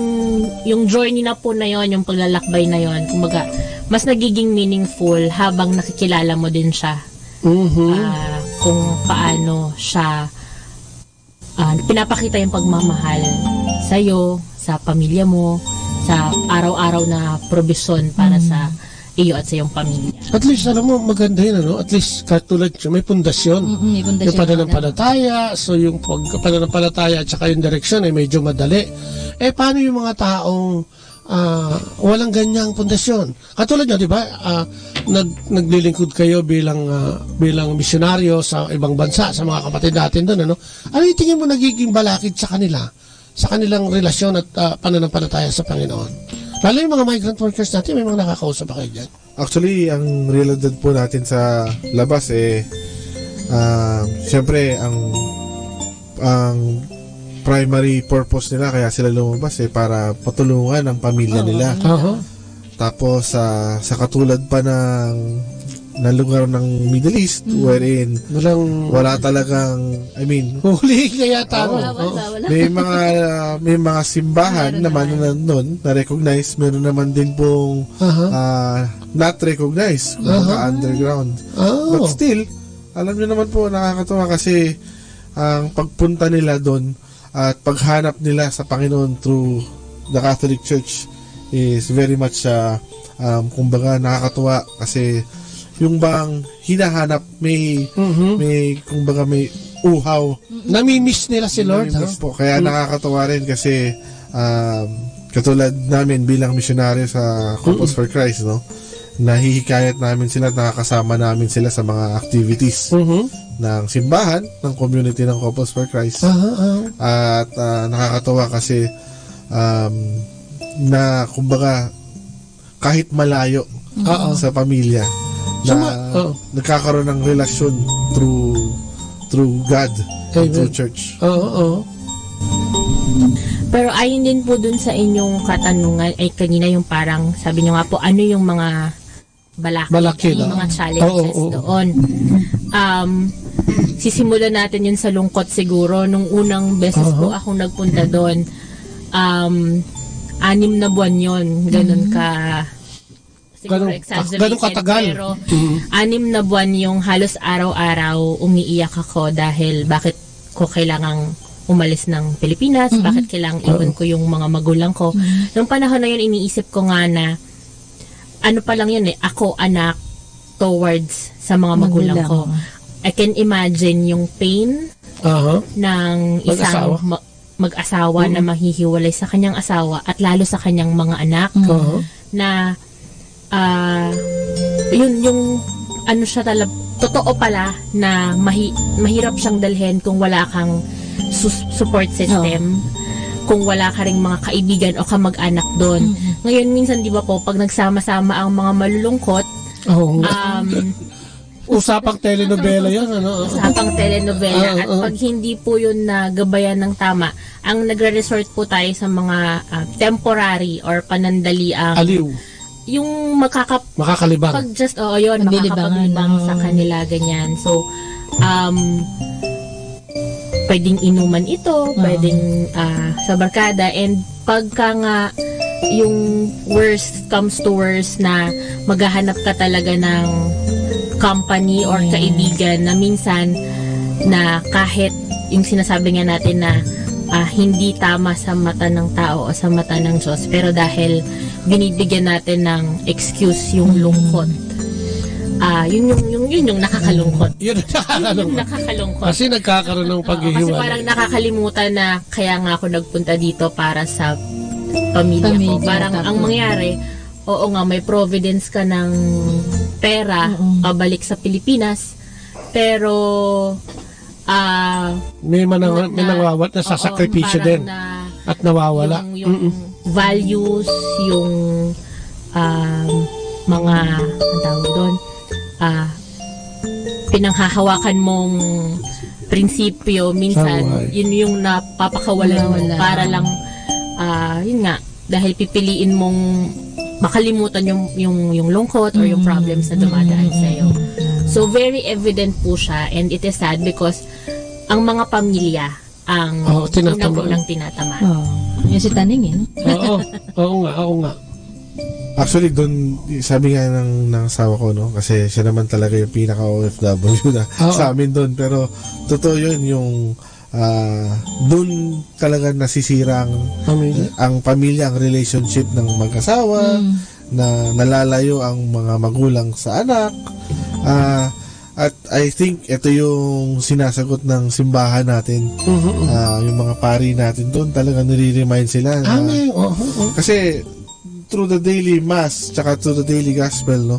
yung journey na po na yon, yung paglalakbay na yon, kumbaga, mas nagiging meaningful habang nakikilala mo din siya. Mhm. Ah, kung paano siya, ah, pinapakita yung pagmamahal sa'yo, sa pamilya mo, sa araw-araw na probisyon para Mm. sa iyo at sa iyong pamilya. At least, alam mo, maganda yun, ano? At least, katulad siya, may pundasyon. Mm, may pundasyon Yung pananampalataya, so yung pag-, pananampalataya at saka yung direksyon ay medyo madali. Eh, paano yung mga taong, ah, walang ganyang pundasyon? Katulad nyo, di ba? Ah, nag-, naglilingkod kayo bilang, ah, bilang misyonaryo sa ibang bansa, sa mga kapatid natin doon, ano? Ano yung tingin mo nagiging balakid sa kanila? Sa kanilang relasyon at, ah, pananampalataya sa Panginoon? Lalo yung mga migrant workers natin, may mga nakakausap ba kayo dyan? Actually, ang realidad po natin sa labas, eh, ah, siyempre, ang, ang primary purpose nila kaya sila lumabas, eh, para patulungan ang pamilya Oo. nila. Aha. Tapos, ah, sa katulad pa ng, ng lugar ng Middle East, Mm. wherein Walang wala talagang, I mean, Huli ka yata, Oo. no? Bawal, Oo. bawal. May mga, may mga simbahan Meron naman naman. na nun, na-recognize. Meron naman din pong, Aha. ah, not recognized, kumbaga Aha. underground. Oh. But still, alam nyo naman po, nakakatawa kasi ang pagpunta nila doon at paghanap nila sa Panginoon through the Catholic Church is very much, ah, um, kumbaga, nakakatuwa kasi yung bang hinahanap, may, Mhm. may, kumbaga, may uhaw. Nami-miss nila si Lord, ha? Nami-miss po. Kaya Mm. nakakatuwa rin kasi, um, katulad namin bilang misyonaryo sa Couples Mm. for Christ, no? Nahihikayat namin sila, nakakasama namin sila sa mga activities Mhm. ng simbahan, ng community ng Couples for Christ. Aha, aha. At, ah, nakakatuwa kasi, um, na, kumbaga, kahit malayo Oo. sa pamilya, So, na ma-, oo. nagkakaroon ng relasyon through, through God and Amen. through church. Oo, oo. Pero ayon din po dun sa inyong katanungan, ay kanina yung parang, sabi nyo nga po, ano yung mga balakid, Balakid, ano yung ah. mga challenges Oo, oo. doon. Um, sisimulan natin yun sa lungkot siguro. Nung unang beses po Aha. akong nagpunta doon, um, anim na buwan yon. Ganun Mhm. ka, siguro Ganun, exaggerated, ganun katagal. pero Mm. anim na buwan yung halos araw-araw umiiyak ako dahil bakit ko kailangang umalis ng Pilipinas, Mhm. bakit kailangang iwan Oo. ko yung mga magulang ko. Mhm. Nung panahon na yun, iniisip ko nga na, ano pa lang yun eh, ako anak towards sa mga magulang Magulang. ko. I can imagine yung pain Aha. ng isang Mag-asawa. ma-, mag-asawa na Mm. mahihiwalay sa kanyang asawa at lalo sa kanyang mga anak Mm. Aha. na, ah, yun, yung ano siya tala-, totoo pala na mahi-, mahirap siyang dalhin kung wala kang sus-, support system, Oo. kung wala ka ring mga kaibigan o kamag-anak doon. Mm. Ngayon, minsan, di ba po, pag nagsama-sama ang mga malulungkot, Oo nga. um, Usapang telenovela yan, ano? Usapang telenovela. Ah, At ah. pag hindi po yun nagabayan ng tama, ang nagre-resort po tayo sa mga, ah, temporary or panandaliang Aliw. yung makaka-, Makakalibang. pag just, oo, yun, Paglilibangan, makakapaglibang oo. sa kanila, ganyan. So, um, pwedeng inuman ito, Oo. pwedeng, ah, sa barkada, and pagka nga yung worst comes to worst na maghahanap ka talaga ng company or Ayan. kaibigan na minsan na kahit yung sinasabi nga natin na, ah, hindi tama sa mata ng tao o sa mata ng Diyos, pero dahil binibigyan natin ng excuse yung Mm. lungkot, ah, yun yung, yung, yun yung nakakalungkot. Yun ang Yun yung nakakalungkot. nakakalungkot. Kasi nagkakaroon ng Oo, kasi paghihiwalay. parang nakakalimutan na kaya nga ako nagpunta dito para sa pamilya ko. Pamilya, Parang tapos ang mangyari, oo nga, may providence ka ng pera, Oo. pabalik sa Pilipinas, pero, ah, May manang-, na, may na, nangawat na oo, sasakripisyo parang din. na At nawawala. yung, yung Mm-mm. values, yung, um, mga, ang tawag doon, ah, pinanghahawakan mong prinsipyo, minsan, Sa buhay. yun yung napapakawalan mo Nawawala. para lang, ah, yun nga, dahil pipiliin mong makalimutan yung, yung, yung lungkot or yung Mm. problems na dumadaan Mm. sa'yo. Mm. So, very evident po siya, and it is sad because ang mga pamilya ang Oo, tinatamaan. unang-unang tinatamaan. Oo. Yung si Taning, eh, no? Oo. Oo nga, oo nga. Actually, dun, sabi nga ng, ng asawa ko, no? Kasi siya naman talaga yung pinaka-O F W na Oo. sa amin dun. Pero, totoo yun, yung, ah, dun talaga nasisira ang, Pamilya? ang pamilya, ang relationship ng mag-asawa, Mm. na nalalayo ang mga magulang sa anak. Ah, at I think ito yung sinasagot ng simbahan natin. Mhm, mhm. Ah, yung mga pari natin doon, talaga nire-remind sila na Amen. Oo, oo. Kasi through the daily mass, tsaka through the daily gospel, no?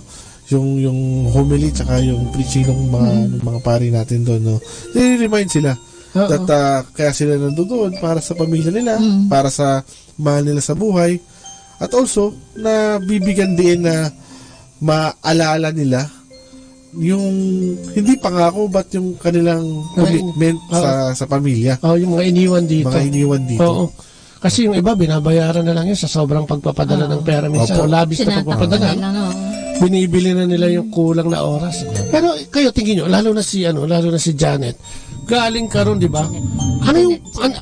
Yung, yung homily, tsaka yung preaching ng mga, Mm. ng mga pari natin doon, no? Nire-remind sila Oo. that, ah, kaya sila nandoon para sa pamilya nila, Mm. para sa mahal nila sa buhay. At also, nabibigyan din na maalala nila yung, hindi pangako, but yung kanilang Ay, commitment oo. sa, sa pamilya. Oh, yung mga iniwan dito. Mga iniwan dito. Oo. Kasi yung iba, binabayaran na lang yun sa sobrang pagpapadala Oo. ng pera minsan. Opo. O labis na Tinatapon pagpapadala. na lang, oo. Binibili na nila yung kulang na oras. Pero kayo, tingin nyo, lalo na si, ano, lalo na si Janet, galing ka ron, di ba? Ano yung, Janet, an-,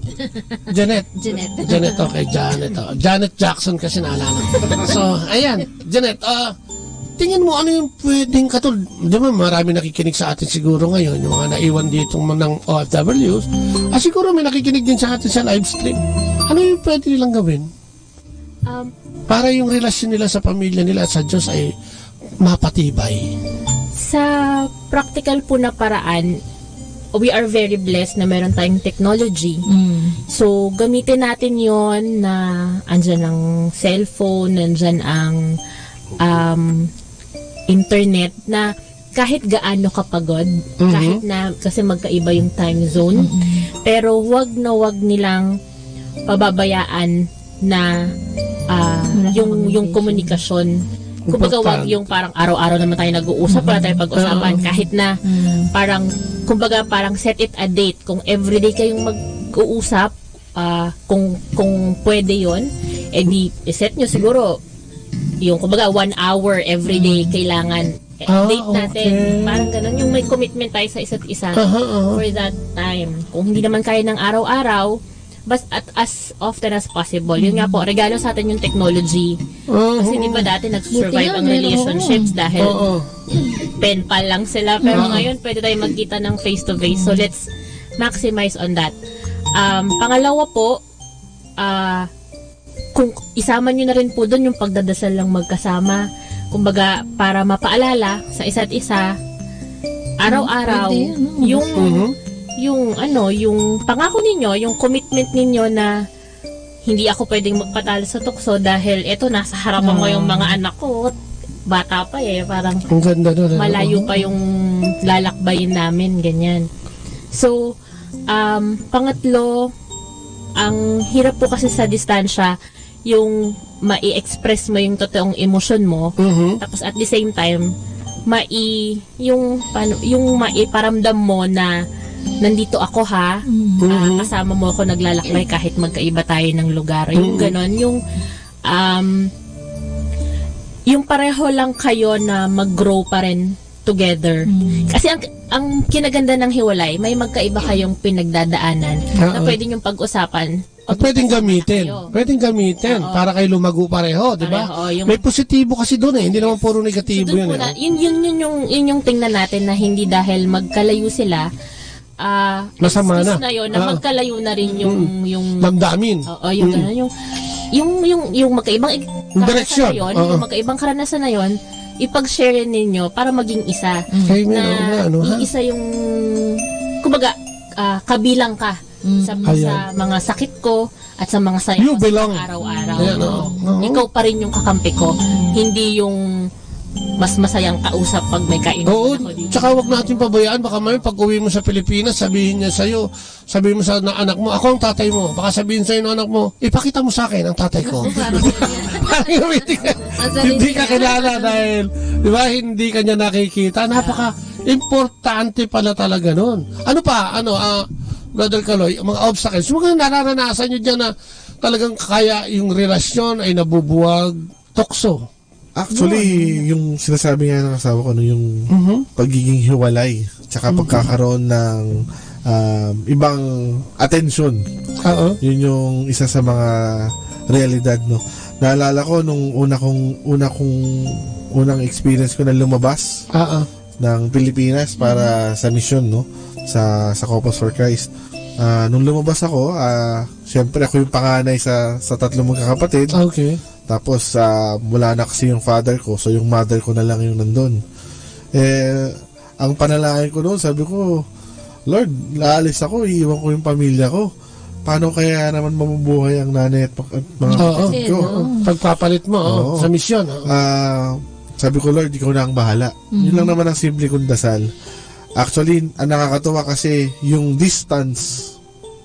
Janet. Janet. Janet, okay, Janet. Oh. Janet Jackson kasi naalala ko. So, ayan, Janet, ah, tingin mo, ano yung pwedeng katulad, di ba, marami nakikinig sa atin siguro ngayon, yung mga naiwan dito ng O F Ws, ah, siguro may nakikinig din sa atin sa live stream. Ano yung pwede nilang gawin? Um, Para yung relasyon nila sa pamilya nila at sa Diyos ay mapatibay. Sa practical po na paraan, we are very blessed na meron tayong technology. Mm. So, gamitin natin yon na andyan ang cellphone, andyan ang, um, internet na kahit gaano kapagod, Mhm. kahit na, kasi magkaiba yung time zone, Mm-mm. pero wag na wag nilang pababayaan na, ah, Wala yung, kang yung communication. Communication. Kumbaga, wag Importante. yung parang araw-araw naman tayo nag-uusap, wala tayong pag-usapan. Oo. Kahit na Mm. parang, kumbaga, parang set it a date. Kung everyday kayong mag-uusap, ah, kung, kung pwede yon, eh di, set nyo siguro yung, kumbaga, one hour everyday Mm. kailangan, eh, Ah, date natin. Okay. Parang ganun, yung may commitment tayo sa isa't isa Aha, aha. for that time. Kung hindi naman kaya ng araw-araw, bas-, at as often as possible. Yun nga po, regalo sa atin yung technology. Oo. Kasi di ba dati nagsusurvive Buti nga, ang meron. relationships dahil Oo. pen pal lang sila. Pero Oo. ngayon, pwede tayo magkita ng face-to-face. So, let's maximize on that. Um, pangalawa po, ah, kung isama nyo na rin po dun yung pagdadasal ng magkasama, kumbaga, para mapaalala sa isa't isa, araw-araw, Pwede, ano? yung, Mhm. yung, ano, yung pangako ninyo, yung commitment ninyo na hindi ako pwedeng magpatalo sa tukso dahil eto, nasa harapan mo Ah. yung mga anak ko, bata pa eh, parang Ang ganda nun, ano? malayo pa yung lalakbayin namin, ganyan. So, um, pangatlo, ang hirap po kasi sa distansya, yung mai-express mo yung totoong emosyon mo, Mhm. tapos at the same time, mai-, yung, paano, yung maiparamdam mo na, "Nandito ako, ha, Mhm. ah, Mhm. kasama mo ako naglalakbay kahit magkaiba tayo ng lugar." Yung Mhm. ganon, yung, um, yung pareho lang kayo na mag-grow pa rin together. Mhm. Kasi ang, ang kinaganda ng hiwalay, may magkaiba kayong pinagdadaanan na Oo. pwede niyong pag-usapan. At pwedeng gamitin. Kayo. Pwedeng gamitin Oo. para kayo lumago pareho, di ba? Pareho, yung May positibo kasi doon eh, hindi naman puro So, negatibo dun yan po eh. na, yun, yun, yun yung, yun yung tingnan natin na hindi dahil magkalayo sila, ah, Masama excuse na. na yun, na Oo. magkalayo na rin yung, Mm. yung Damdamin. Oo, yung Mm. gano'n, yung, yung, yung, yung magkaibang ig-, Yung direksyon. karanasan na yun, Oo. yung magkaibang karanasan na yun, ipag-share ninyo para maging isa. Kayo nga, Na oo nga, ano, ha? iisa yung, kumbaga, ah, kabilang ka Mm. sa, Ayan. sa mga sakit ko at sa mga saya You ko sa belong. araw-araw. Ayan, oo. Oo. Ikaw pa rin yung kakampi ko. Hindi yung mas masayang kausap pag may kainuman Oo, ako dito. tsaka wag natin pabayaan. Baka mamaya pag uwi mo sa Pilipinas, sabihin niya sa'yo, sabihin mo sa na-, anak mo, "Ako ang tatay mo." Baka sabihin sa'yo ng anak mo, "Ipakita mo sa akin ang tatay ko." Parang Parang hindi ka, Ang sarili hindi ka niya. kilala dahil, di ba, hindi ka niya nakikita. Napaka-importante pala talaga nun. Ano pa, ano, ah, Brother Kaloy, ang mga obstacles, yung mga nararanasan nyo dyan na talagang kaya yung relasyon ay nabubuwag, tukso. Actually, Yun. yung sinasabi nga ng asawa ko, no, yung Mhm. pagiging hiwalay, tsaka Mhm. pagkakaroon ng, um, ibang atensyon. Oo. Yun yung isa sa mga realidad, no. Naalala ko nung una kong, una kong, unang experience ko na lumabas Oo. ng Pilipinas para Mhm. sa misyon, no, sa, sa Couples for Christ. Ah, nung lumabas ako, ah, siyempre ako yung panganay sa, sa tatlong magkakapatid. Okay. Tapos, ah, wala na kasi yung father ko, so yung mother ko na lang yung nandun. Eh, ang panalangin ko noon, sabi ko, "Lord, naalis ako, iiwan ko yung pamilya ko. Paano kaya naman mabubuhay ang nanay at pa-, at mga Oo. kapatid ko?" Kasi, no? Pagpapalit mo, oh, Oo. sa misyon, oh. Ah, sabi ko, "Lord, ikaw na ang bahala." Yun Mhm. lang naman ang simple kong dasal. Actually, ang nakakatuwa kasi yung distance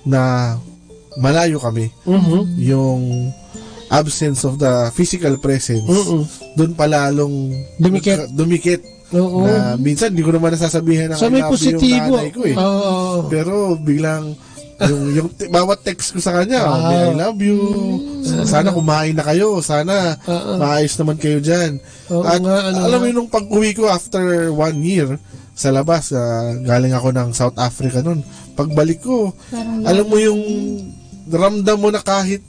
na malayo kami. Mhm. Yung absence of the physical presence, Mm-mm. doon pa lalong Dumikit. nagka-, dumikit. Oo. Na minsan, di ko naman nasasabihan ng So, I may love you yung positibo. nanay ko eh. Oo. Pero biglang, yung, yung t-, bawat text ko sa kanya, "Oh, may I Wow. love you. Mm. Sana kumain na kayo. Sana Oo. maayos naman kayo dyan." Oo At nga, ano alam mo nga. yun, nung pag-uwi ko after one year sa labas, ah, galing ako ng South Africa nun. Pagbalik ko, Parang alam mo yun. yung ramdam mo na kahit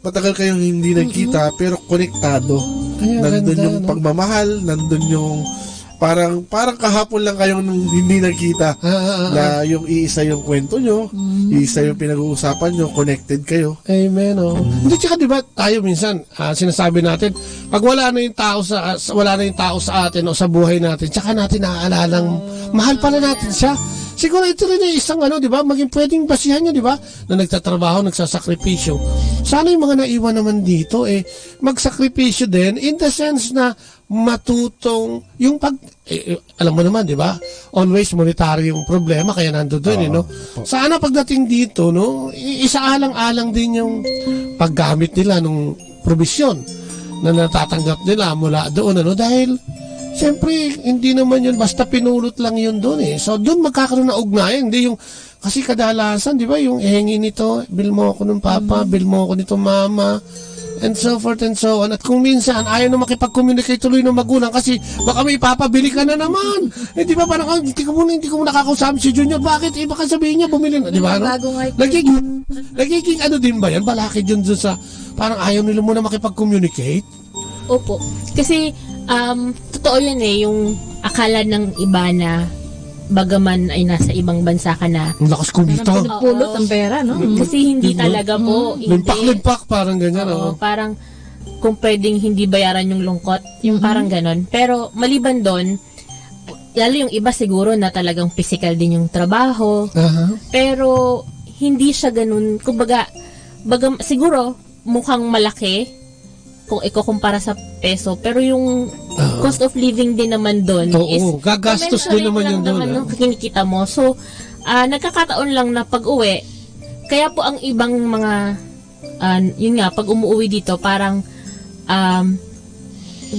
matagal kayong hindi Mm-mm. nagkita, pero konektado. Ay, ang Nandun ganda, yung no? pagmamahal, nandun yung parang, parang kahapon lang kayong hindi nagkita Ah, ah, ah, na ah. yung iisa yung kwento nyo, Mm. iisa yung pinag-uusapan nyo, connected kayo. Amen, oh. Mm. Hindi, tsaka di ba, tayo minsan, ah, sinasabi natin, pag wala na yung tao sa, sa, wala na yung tao sa atin o sa buhay natin, tsaka natin naaalalang Ah. mahal pala natin siya. Siguro ito rin ay isang ano, di ba, maging pwedeng basihan nyo, di ba? na nagtatrabaho, nagsasakripisyo. Sana yung mga naiwan naman dito, eh, magsakripisyo din in the sense na matutong yung pag, eh, eh, alam mo naman, di ba? Always monetary yung problema, kaya nando doon, eh, Oo, no? po. Sana pagdating dito, no, i-, isaalang-alang din yung paggamit nila nung probisyon na natatanggap nila mula doon, ano, dahil siyempre, hindi naman yun basta pinulot lang yun doon, eh. So, doon magkakaroon ng ugnayan, hindi yung Kasi kadalasan, di ba, yung, "Eh, hingi nito, bill mo ako nung papa, Mm. bill mo ako nito, mama," and so forth and so on. At kung minsan, ayaw na makipag-communicate tuloy ng magulang kasi baka may ipapabili ka na naman. Eh, di ba, parang, "Ah, hindi ko muna, hindi ko muna kakausapin si Junior." Bakit? Eh, baka sabihin niya, bumili na, di ba, no? Bago nga ito. Nagiging, nagiging ano din ba yan? Balakid yun dun sa, parang ayaw nila muna makipag-communicate? Opo. Kasi, um, totoo yun eh, yung akala ng iba na bagaman ay nasa ibang bansa ka na. Ang lakas kumita. Parang pinupulot Oo. ang pera, no? Mm. Kasi hindi Diba? talaga po, Mm. hindi. Limpak-limpak, parang ganyan, Oo, oo. parang kung pwedeng hindi bayaran yung lungkot, yung Mm. parang ganon. Pero maliban doon, lalo yung iba siguro na talagang physical din yung trabaho. Aha. Pero hindi siya ganun, kumbaga, bagam-, siguro mukhang malaki kung ikukumpara sa peso, pero yung Ah. cost of living din naman dun Oo, is gagastos din commensurate naman lang yun dun, naman ah. ng kinikita mo. So, ah, nagkakataon lang na pag-uwi, kaya po ang ibang mga, ah, yun nga, pag umuwi dito, parang, um,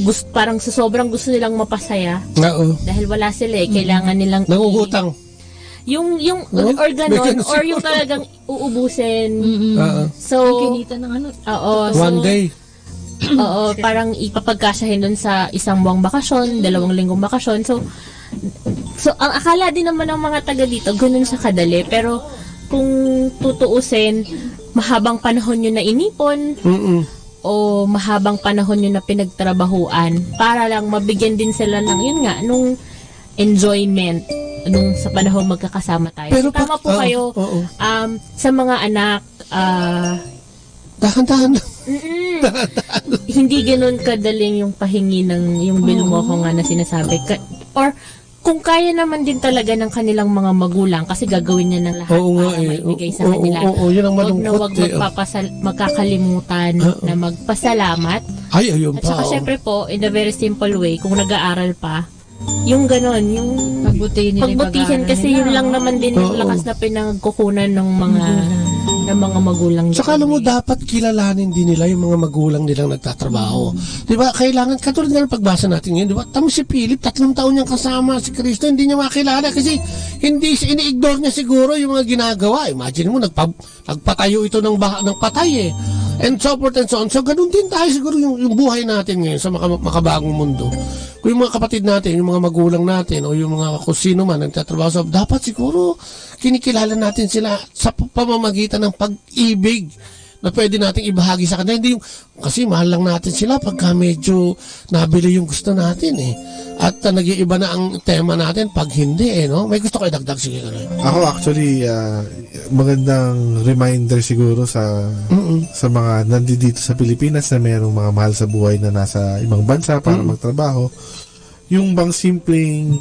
gust-, parang sa sobrang gusto nilang mapasaya, Oo. dahil wala sila eh, Mm. kailangan nilang i- Nangungutang. Yung, yung, No? or May ganon, ganun or yung siguro. talagang uubusin. Mm-mm. Oo. So, Ang kinita ng ano, Oo, One so, day. oo, parang ipapagkasyahin dun sa isang buwang bakasyon, dalawang linggong bakasyon. So, so, ang akala din naman ng mga taga dito, ganun siya kadali. Pero kung tutuusin, mahabang panahon yun na inipon Mm-mm. o mahabang panahon yun na pinagtrabahuan para lang mabigyan din sila ng, yun nga, nung enjoyment nung sa panahon magkakasama tayo. Pero So, tama pag-, po ah, kayo, oo. um, sa mga anak, ah, Dahan-dahan lang. Mm-mm. Dahan-dahan lang. Hindi ganun kadaling yung pahingi ng, yung bill mo Oo. ko nga na sinasabi. Ka-, or, kung kaya naman din talaga ng kanilang mga magulang, kasi gagawin niya ng lahat Oo nga para eh. maibigay sa Oo, kanila. oo, yun ang Wag na malungkot wag eh. magpapasal-, magkakalimutan Oo. na magpasalamat. Ay, ayun At pa, saka oh. syempre po, in a very simple way, kung nag-aaral pa, yung ganon, yung Pagbutihin nila yung pagbutihin pag-aaral kasi nila, yun lang oh. naman din yung Oo. lakas na pinagkukunan ng mga, Magulang. ng mga magulang Tsaka alam mo, nila. dapat kilalanin din nila yung mga magulang nilang nagtatrabaho. Mm. Di ba? Kailangan, katulad nga ng pagbasa natin ngayon, di ba? Tamo si Philip, tatlong taon niyang kasama si Kristo, hindi niya makilala kasi hindi, ini-ignore niya siguro yung mga ginagawa. Imagine mo, nagpa-, nagpatayo ito ng bah-, ng patay eh. And so forth and so on. So, ganun din tayo siguro yung, yung buhay natin ngayon sa maka-, makabagong mundo. Kung yung mga kapatid natin, yung mga magulang natin, o yung mga kung sino man nagtatrabaho sa, dapat siguro kinikilala natin sila sa p-, pamamagitan ng pag-ibig na pwede nating ibahagi sa kanila. Hindi yung, kasi mahal lang natin sila pagka medyo nabili yung gusto natin eh. At, ah, nag-iiba na ang tema natin pag hindi eh, no? May gusto ko idagdag, sige, Kaloy. Ako, actually, ah, magandang reminder siguro sa, Mm-mm. sa mga nandito sa Pilipinas na mayroong mga mahal sa buhay na nasa ibang bansa para Mm. magtrabaho. Yung bang simpleng,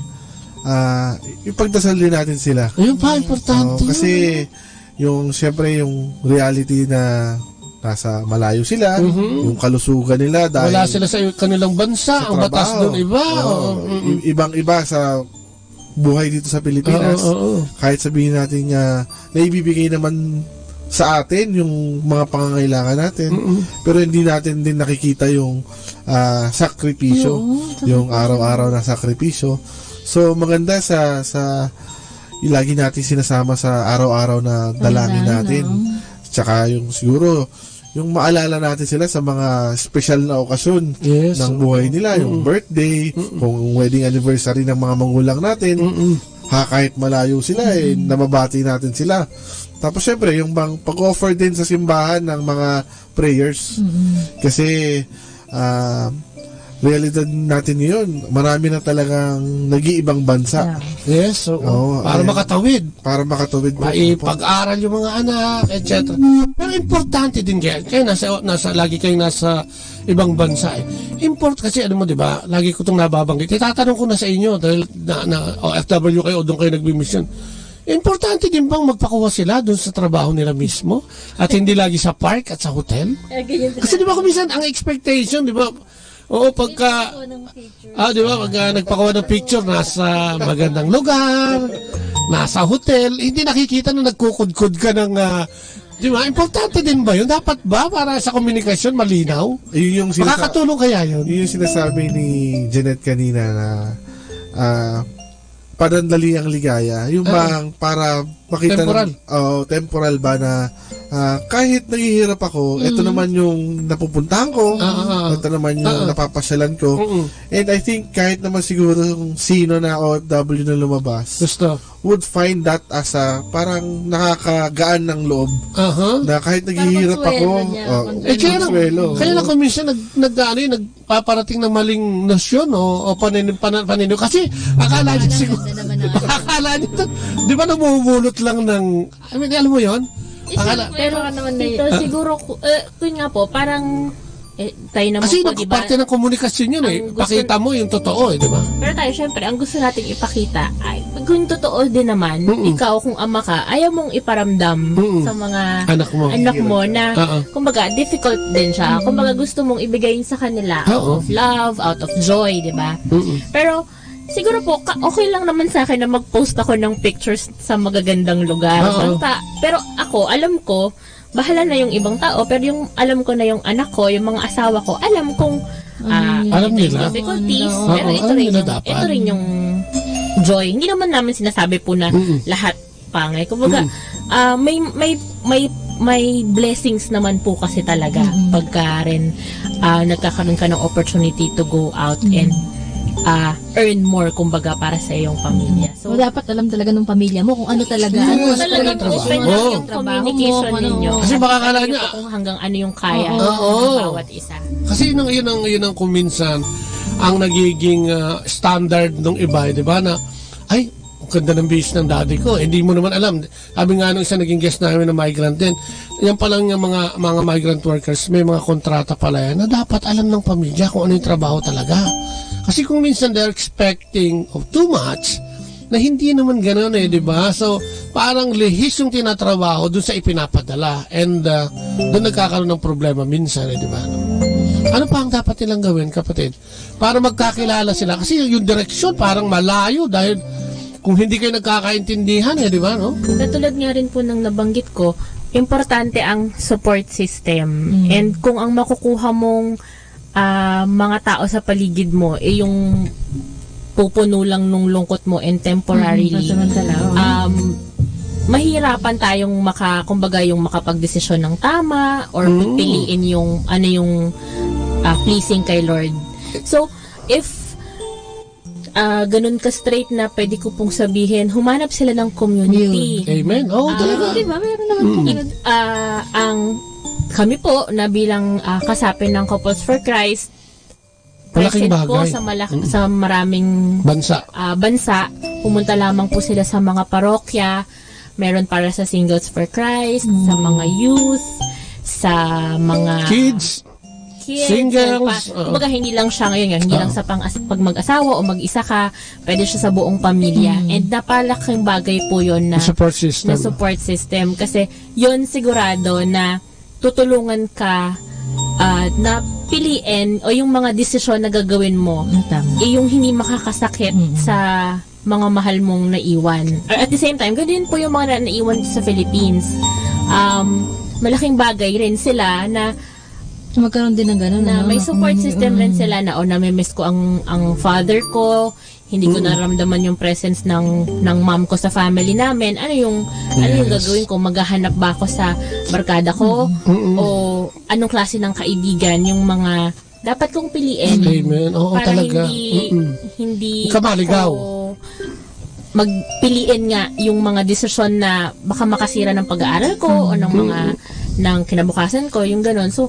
ah, ipagdasal din natin sila. Ayun pa, importante Oo, kasi yun. yung, siyempre, yung reality na nasa malayo sila, Mhm. yung kalusugan nila dahil Wala sila sa kanilang bansa, sa ang batas trabaho. doon iba. Oo. Oo, mm. I-, ibang-iba sa buhay dito sa Pilipinas. Oo, oo. Kahit sabihin natin nga na ibibigay naman sa atin yung mga pangangailangan natin, Mm-mm. pero hindi natin din nakikita yung, ah, sakripisyo, Oo, yung totoo. araw-araw na sakripisyo. So, maganda sa, sa lagi natin sinasama sa araw-araw na dalangin Dalangin, natin. oo. Tsaka yung siguro, yung maalala natin sila sa mga espesyal na okasyon Yes, ng oo. buhay nila, yung Mm-mm. birthday, Mm-mm. kung wedding anniversary ng mga magulang natin, Mm-mm. ha, kahit malayo sila, eh, Mm-mm. nababati natin sila. Tapos, syempre, yung bang pag-offer din sa simbahan ng mga prayers. Mm-mm. Kasi, ah, realidad natin ngayon, marami na talagang nag-iibang bansa. Yeah. Yes, oo. Oo, Para ayan. makatawid. Para makatawid po. Maipag-aral yung mga anak, et cetera. Pero importante din kaya, kaya nasa, nasa, lagi kayo nasa ibang bansa eh. Import kasi, ano mo, di ba, lagi ko itong nababanggit. Itatanong ko na sa inyo, dahil na, na O F W kayo, o doon kayo nagmimisyon. Importante din bang magpakuha sila doon sa trabaho nila mismo? At hindi lagi sa park at sa hotel? Eh, ganyan din. Kasi di ba kung minsan, ang expectation, di ba? Oo, pagka, Yung pagkuha ng picture. ah, di ba, pagka nagpakuha ng picture, nasa magandang lugar, nasa hotel, hindi nakikita na nagkukudkod ka ng, ah, di ba? Importante din ba yun? Dapat ba para sa komunikasyon, malinaw? Yun yung sinasa- Makakatulong kaya yun? Yun yung sinasabi ni Jeanette kanina na, ah, padandali ang ligaya. Yung Ah. bang para makita Temporal. ng, oo, temporal ba na, ah, kahit naghihirap ako, ito Mm. naman yung napupuntahan ko, Ah, ah, ah. ito naman yung Ah, ah. napapasyalan ko. Mm-mm. And I think kahit naman siguro kung sino na O F W na lumabas, Gusto. would find that as a parang nakakagaan ng loob. Aha. Na kahit Parang naghihirap ako, konsuelo niya, oh, konsuelo. Eh, kaya lang, konsuelo. kaya lang kung minsan nag-, nag-, ano, eh, nagpaparating ng maling nosyon o, o panin-, pana-, panino. Kasi akala niya Parang siguro, ganda naman ng ano. akala niya to, di ba, namumulot lang ng, I mean, alam mo yon? Isa, Akala- pero Pero naman na tito, yun. siguro, ku-, eh, yun nga po, parang, eh, tayo naman Kasi po, nag-, di ba? parte ng komunikasyon yun eh. Ang gusto Pakita mo yung totoo eh, di ba? Pero tayo, syempre, ang gusto nating ipakita ay, kung totoo din naman, Mm-mm. ikaw, kung ama ka, ayaw mong iparamdam Mm-mm. sa mga Anak mo. anak mo na, Oo. kumbaga, difficult din siya. Mm-mm. Kumbaga, gusto mong ibigay yun sa kanila out Oo. of love, out of joy, di ba? Mm-mm. Pero, siguro po, ka-, okay lang naman sa akin na mag-post ako ng pictures sa magagandang lugar. Oo. Basta, pero ako, alam ko, bahala na yung ibang tao, pero yung alam ko na yung anak ko, yung mga asawa ko, alam kong, Ano ah, yun? Alam nila. difficulties, Oo, pero ito alam rin nila yung, dapat. ito rin yung joy. Hindi naman namin sinasabi po na Mm-mm. lahat pangay. Kumbaga, Mm. ah, may, may, may, may blessings naman po kasi talaga Mm-mm. pagka rin, ah, nagkakaroon ka ng opportunity to go out Mm. and, ah, earn more, kumbaga, para sa iyong pamilya. So, So, dapat alam talaga ng pamilya mo kung ano talaga, Yes, ano talaga talaga yung trabaho. spend mo, Oo. yung trabaho mo, communication kung ano. ninyo. Kasi At makakala alam niyo niya po kung hanggang ano yung kaya Oo. Oo. ng bawat isa. Kasi yun ang, yun ang, yun ang kung minsan ang nagiging, ah, standard ng iba, eh, di ba, na, "Ay, ang ganda ng bihis ng daddy ko." Eh, hindi mo naman alam. Sabi nga nung isa naging guest namin na migrant din, yan palang yung mga, mga migrant workers, may mga kontrata pala yan na dapat alam ng pamilya kung ano yung trabaho talaga. Kasi kung minsan they're expecting of too much, na hindi naman ganun eh, di ba? So, parang lihis yung tinatrabaho dun sa ipinapadala. And, uh, dun nagkakaroon ng problema minsan eh, di ba? Ano pa ang dapat nilang gawin, kapatid? Para magkakilala sila. Kasi yung direksyon parang malayo dahil kung hindi kayo nagkakaintindihan eh, di ba, no? Katulad nga rin po ng nabanggit ko, importante ang support system. Mm. And kung ang makukuha mong, ah, mga tao sa paligid mo, eh, yung pupuno lang nung lungkot mo and temporarily, Mm, pansamantala, oo. um, mahirapan tayong maka-, kumbaga, yung makapagdesisyon ng tama or Mm. piliin yung, ano yung, ah, pleasing kay Lord. So, if, ah, ganun ka straight na pwede ko pong sabihin, humanap sila ng community. Yun. Amen. Oh, Ah, talaga. Di ba? Meron naman Mm. po It, ganun. ah, ang, kami po na bilang, ah, kasapi ng Couples for Christ, Malaking present po bagay. sa malak-, Mm. sa maraming, Bansa. ah, bansa. Pumunta lamang po sila sa mga parokya. Meron para sa Singles for Christ, sa Mm. mga youth, sa mga Kids. kids, Singles, meron pa. oo. Kumbaga, hindi lang siya ngayon, hindi lang Oo. sa pang-as-, pag mag-asawa o mag-isa ka, pwede siya sa buong pamilya. Mm. And napalaking bagay po yun na, Yung support system. na support system. Kasi yun sigurado na tutulungan ka, ah, na piliin o yung mga desisyon na gagawin mo, Ah, tama. eh, yung hindi makakasakit Mm. sa mga mahal mong naiwan. Or at the same time, ganun po yung mga na-, naiwan sa Philippines. um, malaking bagay rin sila na Magkaroon din ng ganun, na ano, may na support community, system rin mm. sila na, "Oh, namimiss ko ang, ang father ko, hindi ko Mm. naramdaman yung presence ng, ng mom ko sa family namin. Ano yung, ano yung Yes. gagawin ko? Maghahanap ba ako sa barkada ko? Mm-mm. O anong klase ng kaibigan?" Yung mga dapat kong piliin Amen. Oo, para talaga. hindi, Mm-mm. hindi Kamaligaw. ako magpiliin nga yung mga desisyon na baka makasira ng pag-aaral ko o ng mga, Mm. ng kinabukasan ko, yung ganun. So,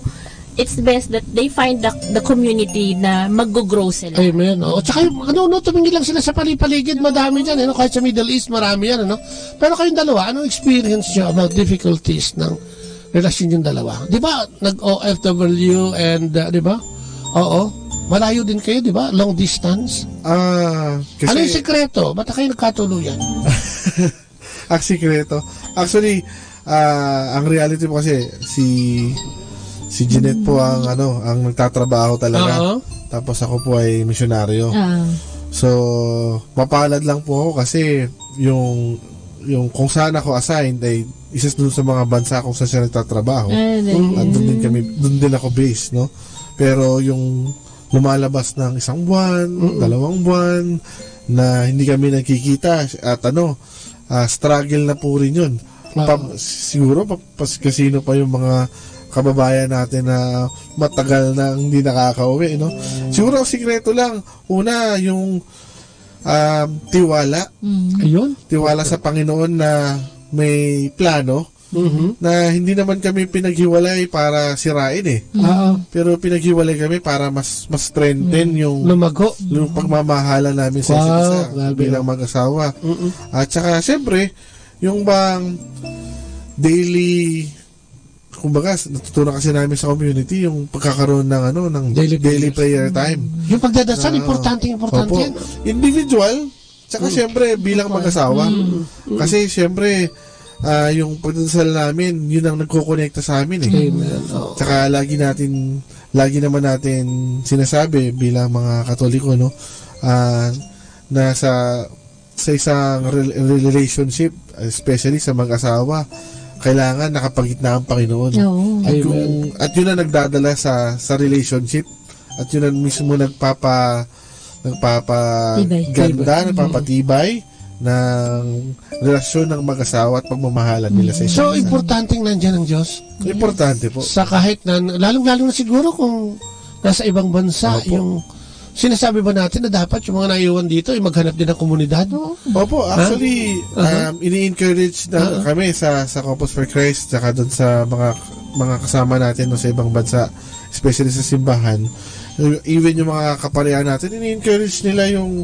it's best that they find the, the community na mag-grow sila. Amen. Oo. Tsaka yung, ano, no, tumingin lang sila sa pali-paligid, madami dyan, eh, no? Kahit sa Middle East, marami yan, ano? Pero kayong dalawa, anong experience nyo about difficulties ng relasyon yung dalawa? Di ba, nag-O F W and, uh, di ba? Oo. Malayo din kayo, di ba? Long distance. Ah, kasi Ano yung sikreto? Ba't kayo nagkatuluyan? Ang sikreto. Actually, ah, ang reality po kasi, si, si Jeanette po ang, ano, ang nagtatrabaho talaga. Oo. Tapos ako po ay misyonaryo. Ah. So, mapalad lang po ako kasi yung, yung kung saan ako assigned ay isa dun sa mga bansa kung saan siya nagtatrabaho. Ah, Mm. At doon din kami, doon din ako based, no? Pero yung lumalabas ng isang buwan, Mm. dalawang buwan, na hindi kami nagkikita, at ano, ah, struggle na po rin yun. Ah. Pa-, siguro, pa-, pas-, kasino pa yung mga kababayan natin na matagal na hindi nakakauwi, no? Siguro ang sikreto lang, una, yung, um, tiwala. Mm. Ayun. Tiwala sa Panginoon na may plano, Mhm. na hindi naman kami pinaghiwalay para sirain eh. Mm. Oo. Pero pinaghiwalay kami para mas, mas strengthen Mm. yung, Lumago. yung pagmamahalan namin sa isa't Wow, isa grabe, bilang no? mag-asawa. Mm-mm. At saka, siyempre, yung bang daily, kumbaga, s-, natutunan kasi namin sa community yung pagkakaroon ng, ano, ng Daily daily prayers. prayer time. Yung pagdadasal, Ah, importante, importante opo. yan. Individual, tsaka Mm. siyempre bilang Opo. mag-asawa. Mm. Kasi siyempre, ah, yung pagdadasal namin, yun ang nagkokonekta sa amin eh. Amen. Oo. Tsaka lagi natin, lagi naman natin sinasabi bilang mga Katoliko, no? Ah, na sa, sa isang rel-, relationship, especially sa mag-asawa, kailangan nakapagitna ang Panginoon. Oo. At Amen. kung, at yun ang nagdadala sa, sa relationship. At yun ang mismo nagpapa-, nagpapaganda, Tibay. Tibay. nagpapatibay ng relasyon ng mag-asawa at pagmamahalan nila sa isa't So, isa. importanteng nandiyan ang Diyos. Importante po. Sa kahit na, lalong-lalo na siguro kung nasa ibang bansa, Opo. yung sinasabi ba natin na dapat yung mga naiwan dito ay maghanap din ng komunidad? Oo. Opo, Ha? actually, Aha. um, ini-encourage na Aha. kami sa, sa Couples for Christ, tsaka dun sa mga, mga kasama natin, no, sa ibang bansa, especially sa simbahan. Even yung mga kaparehan natin, ini-encourage nila yung,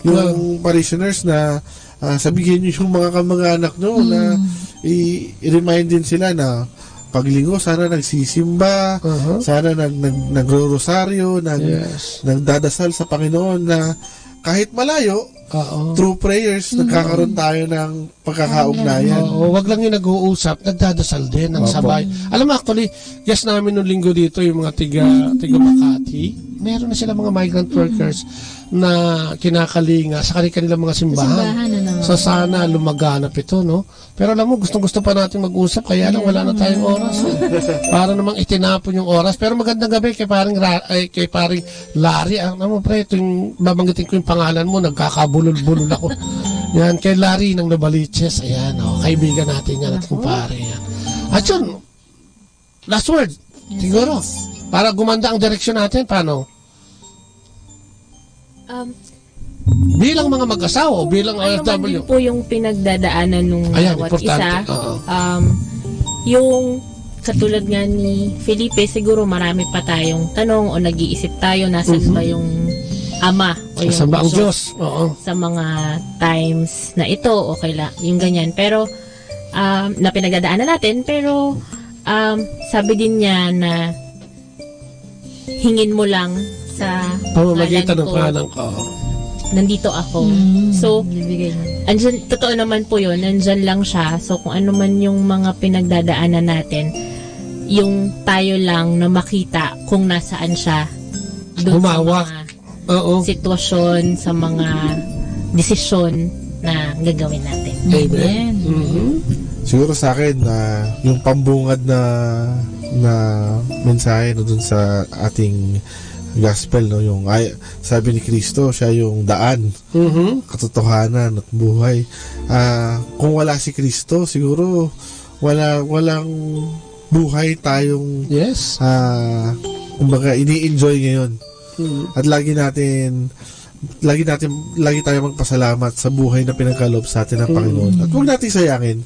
yung Wow. parishioners na, ah, sabihin nyo yung mga kamag-anak nyo na Mm. i-, i-remind din sila na pag Linggo, sana nagsisimba, Aha. sana nag-, nag-, nagro-rosaryo, nag-, Yes. nagdadasal sa Panginoon na kahit malayo, Oo. through prayers, Mm. nagkakaroon tayo ng pagkakaugnayan. Oo, wag lang yung nag-uusap, nagdadasal din ng Opo. sabay. Alam mo, actually, guest namin nung linggo dito, yung mga tiga, tiga Makati, meron na sila mga migrant Mm. workers na kinakalinga sa kanilang mga Sa simbahan. simbahan, ano? So, sana lumaganap ito, no? Pero alam mo, gustong-gusto pa natin mag-usap, kaya lang Kaya wala na lang, tayong wala oras, na. eh. Para namang itinapon yung oras. Pero magandang gabi kay parang Ra-, ay, kay parang Larry. Ang, alam mo, pre, ito yung babanggitin ko yung pangalan mo, nagkakabulol-bulol ako. Yan, kay Larry ng Novaliches. Ayan, oh, kaibigan natin yan, ating Ako? pare yan. At yun, last word, Yes, siguro, yes. para gumanda ang direksyon natin, paano? Um, Bilang mga mag-asawa o bilang Ano man O F W? din po yung pinagdadaanan nung Ayan, bawat importante. isa. Oo. Um, yung katulad nga ni Felipe, siguro marami pa tayong tanong o nag-iisip tayo, nasan Mhm. ba yung ama o yung Samba ang puso Diyos. Oo. sa mga times na ito, okay la-, yung ganyan. Pero, um, na pinagdadaanan natin, pero, um, sabi din niya na hingin mo lang sa Pamamagitan pangalan ng ko. pangalan ko. Nandito ako. Mm, So, bibigay niya. andyan, totoo naman po yun, nandyan lang siya. So, kung ano man yung mga pinagdadaanan natin, yung tayo lang na makita kung nasaan siya dun sa Humawak. mga Oo. sitwasyon, sa mga desisyon na gagawin natin. Amen. Amen. Mhm. Siguro sa akin, ah, yung pambungad na, na mensahe, no, dun sa ating gospel, no, yung, ay, sabi ni Cristo, siya yung daan, Mhm. katotohanan, at buhay. Ah, kung wala si Cristo, siguro wala, walang buhay tayong, Yes. ah, kumbaga, ini-enjoy ngayon. Mhm. At lagi natin, lagi natin, lagi tayo magpasalamat sa buhay na pinagkaloob sa atin ng Mhm. Panginoon. At huwag natin sayangin,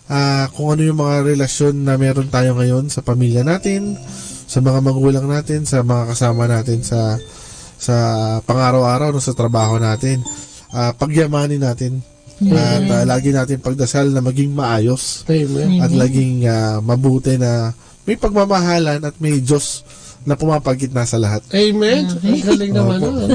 ah, kung ano yung mga relasyon na meron tayo ngayon sa pamilya natin, sa mga magulang natin, sa mga kasama natin sa, sa pangaraw-araw, no, sa trabaho natin. Ah, pagyamanin natin. At, Amen. ah, lagi natin pagdasal na maging maayos Amen. at Amen. laging, ah, mabuti na may pagmamahalan at may Diyos na pumapagitna sa lahat. Amen. Okay. Ang galing naman, Opo. no?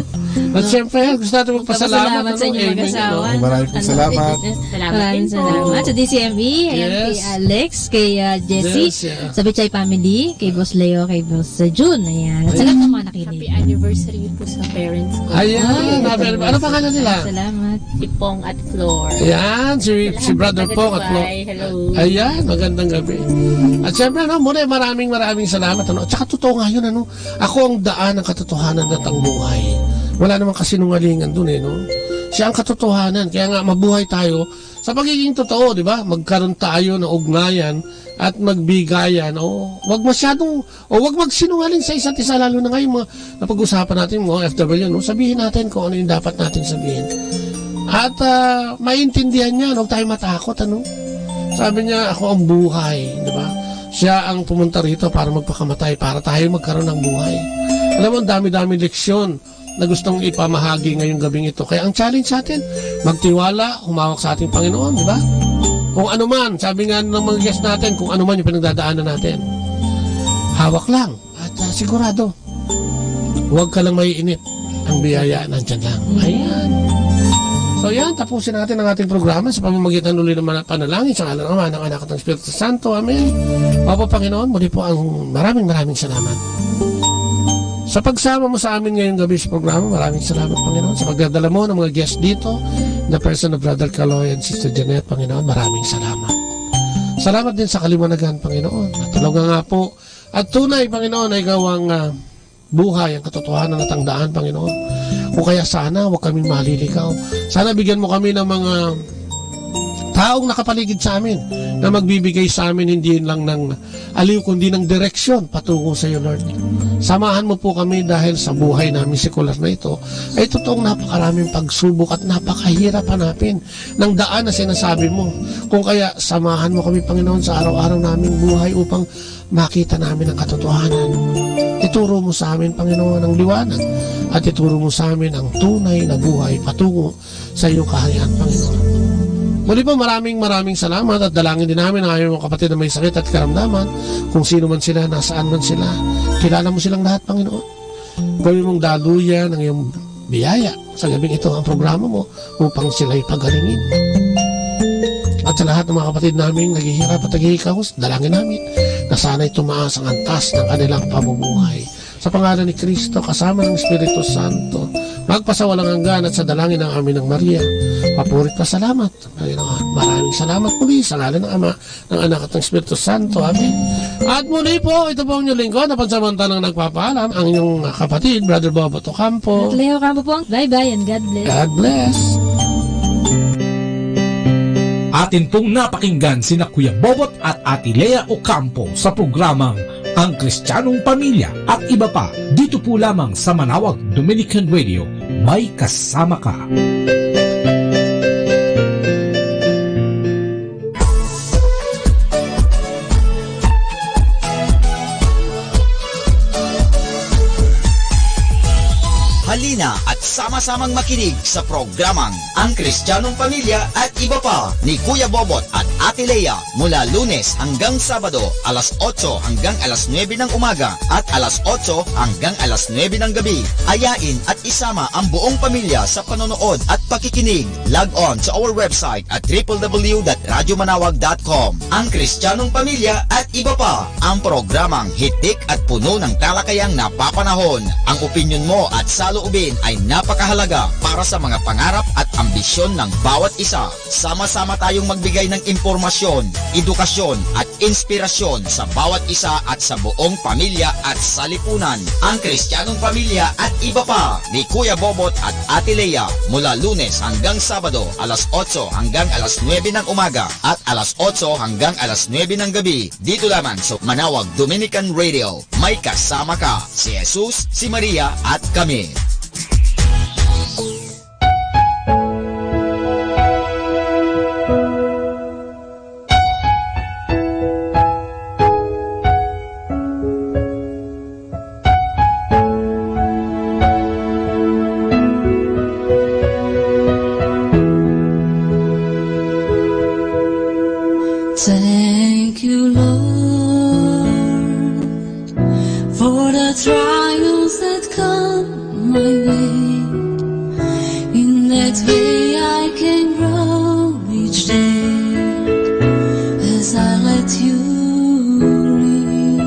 At siyempre, gusto natin magpasalamat, Magpasalamat sa ano? inyong Amen, mag-asawa, ano? no? Maraming Ano? salamat. Salamat Maraming din po. salamat. Sa D C M E, ayan, kay Yes. Alex, kay, ah, Jessie, Yes, yeah. sa Bichay family, kay Boss Leo, kay Boss, ah, Jun. Ayan. At sa Ayan. lahat ng mga nakinig. Happy anniversary po sa parents ko. Ayan, Ah. happy anniversary. Ano pangalan nila? Salamat. Si Pong at Flor. Ayan, si, Sa si lahat Brother ng taga Pong at Flor. Dubai, hello. Ayan, magandang gabi. At syempre, ano, muna, maraming, maraming salamat, ano. At saka totoo nga yun, ano. Ako ang daan, ang katotohanan, at ang buhay. Wala namang kasinungalingan dun, eh, no? Siya ang katotohanan. Kaya nga, mabuhay tayo sa pagiging totoo, di ba? Magkaroon tayo ng ugnayan at magbigayan. O, wag masyadong, o wag magsinungaling sa isa't isa, lalo na ngayon, mga napag-usapan natin, mga O F W, no? Sabihin natin kung ano yung dapat natin sabihin. At, ah, maintindihan niya, huwag tayo matakot, ano? Sabi niya, "Ako ang buhay," di ba? Siya ang pumunta rito para magpakamatay, para tayo magkaroon ng buhay. Alam mo, ang dami-dami leksyon na gustong ipamahagi ngayong gabing ito. Kaya ang challenge sa atin, magtiwala, humawak sa ating Panginoon, di ba? Kung ano man, sabi nga ng mga guest natin, kung ano man yung pinagdadaanan natin, hawak lang. At, ah, sigurado, huwag ka lang maiinip. Ang biyaya nandyan lang. Ayan. So yan, tapusin natin ang ating programa sa pamamagitan uli ng mana-, panalangin sa ngalan ng Ama, ng Anak, at ng Espiritu Santo. Amen. Papa Panginoon, muli po ang maraming, maraming salamat. Sa pagsama mo sa amin ngayong gabi sa programa, maraming salamat, Panginoon. Sa pagdadala mo ng mga guest dito, in the person of Brother Kaloy and Sister Janet, Panginoon, maraming salamat. Salamat din sa kaliwanagan, Panginoon. At talaga nga po, at tunay, Panginoon, na ikaw ang, ah, buhay, ang katotohanan at ang daan, Panginoon. Kung kaya sana, huwag kaming maliligaw. Sana bigyan mo kami ng mga taong nakapaligid sa amin na magbibigay sa amin hindi lang ng aliw, kundi ng direksyon patungo sa iyo, Lord. Samahan mo po kami dahil sa buhay namin sekular na ito ay totoong napakaraming pagsubok at napakahirap hanapin ng daan na sinasabi mo. Kung kaya, samahan mo kami, Panginoon, sa araw-araw naming buhay upang makita namin ang katotohanan. Ituro mo sa amin, Panginoon, ang liwanag at ituro mo sa amin ang tunay na buhay patungo sa iyong kaharian, Panginoon. Muli po, maraming, maraming salamat at dalangin din namin ang aming mga kapatid na may sakit at karamdaman, kung sino man sila, nasaan man sila. Kilala mo silang lahat, Panginoon. Gawin mong daluyan ang iyong biyaya sa gabing ito ang programa mo upang sila'y pagalingin. At sa lahat ng mga kapatid naming naghihirap at naghihikahos, dalangin namin na sana'y tumaas ang antas ng kanilang pamumuhay. Sa pangalan ni Cristo, kasama ng Espiritu Santo, magpasawalang hanggan at sa dalangin ng Amin ng Maria, papuri't pasalamat. Panginoon, maraming salamat muli sa ngalan ng Ama, ng Anak, at ng Espiritu Santo. Amen. At muli po, ito po ang inyong lingkod na pansamantalang nagpapaalam, ang inyong kapatid, Brother Bobo Ocampo. At Leo Ocampo po. Bye-bye and God bless. God bless. Atin pong napakinggan sina Kuya Bobot at Ate Lea Ocampo sa programang Ang Kristiyanong Pamilya at iba pa, dito po lamang sa Manawag Dominican Radio, may kasama ka. Halina at sama-samang makinig sa programang Ang Kristiyanong Pamilya at Iba Pa ni Kuya Bobot at Ate Lea mula Lunes hanggang Sabado, alas otso hanggang alas nuebe ng umaga at alas otso hanggang alas nuebe ng gabi. Ayain at isama ang buong pamilya sa panonood at pakikinig. Log on sa our website at triple W dot radyo manawag dot com. Ang Kristiyanong Pamilya at Iba Pa, ang programang hitik at puno ng talakayang napapanahon. Ang opinyon mo at salo Ubin ay napakahalaga para sa mga pangarap at ambisyon ng bawat isa. Sama-sama tayong magbigay ng impormasyon, edukasyon, at inspirasyon sa bawat isa at sa buong pamilya at salipunan. Ang Kristiyanong Pamilya at Iba Pa ni Kuya Bobot at Ate Lea, mula Lunes hanggang Sabado, alas otso hanggang alas nuebe ng umaga at alas otso hanggang alas nuebe ng gabi, dito lamang sa Manawag Dominican Radio. May kasama ka, si Jesus, si Maria, at kami. Thank you, Lord, for the trials that come my way. In that way I can grow each day as I let you lead.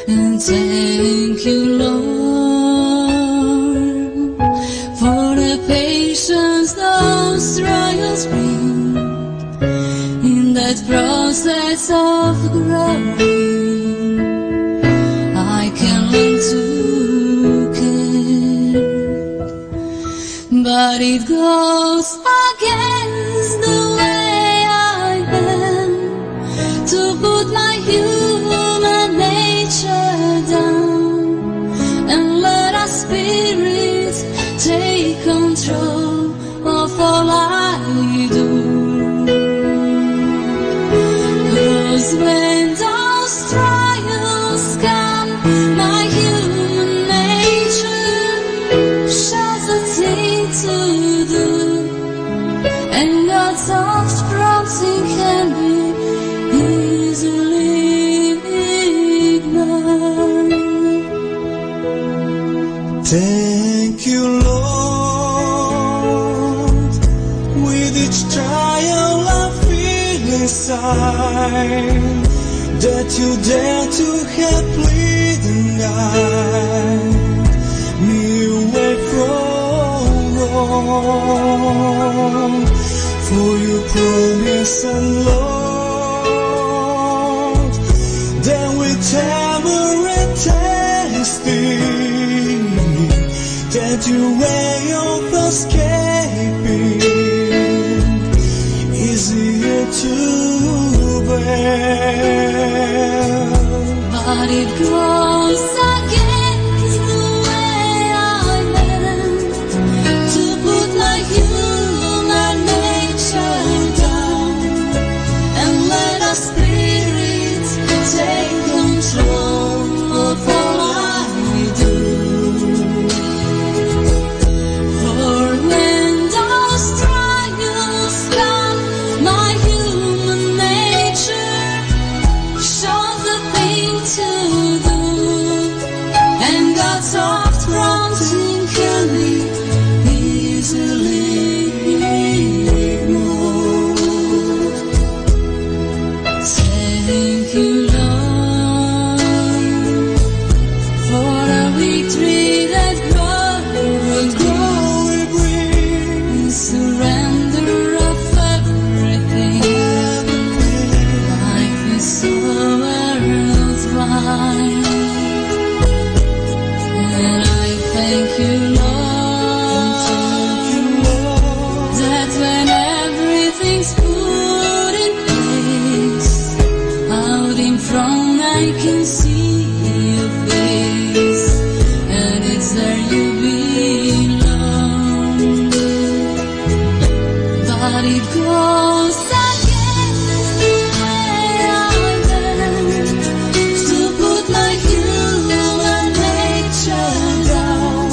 And thank you, Lord, for the patience those trials bring. In that process of growing, I can learn to care. But it goes against the way I am to put my human nature down and let our spirits take control of all I do. 'Cause when those trials come, my human nature shows a thing to do, and God's soft prompting can be easily ignored. Thank you, Lord. With each trial I feel inside that you dare to help, lead and guide me away from wrong. For you promise and Lord, then with hammer and testing, that your way of escaping easier to bear. But it goes against the way I meant to put my human nature down and let the Spirit take control of all I do. For when those trials come, my human nature shows a thing to do, and God's soft prompting can be easily ignored. Thank you, Lord, for the victory that God will bring. We surrender of everything. Life is so worthwhile. And I thank you, Lord, that when everything's put in place, out in front I can see your face, and it's there you belong. But it goes against the way I learned to put my human nature down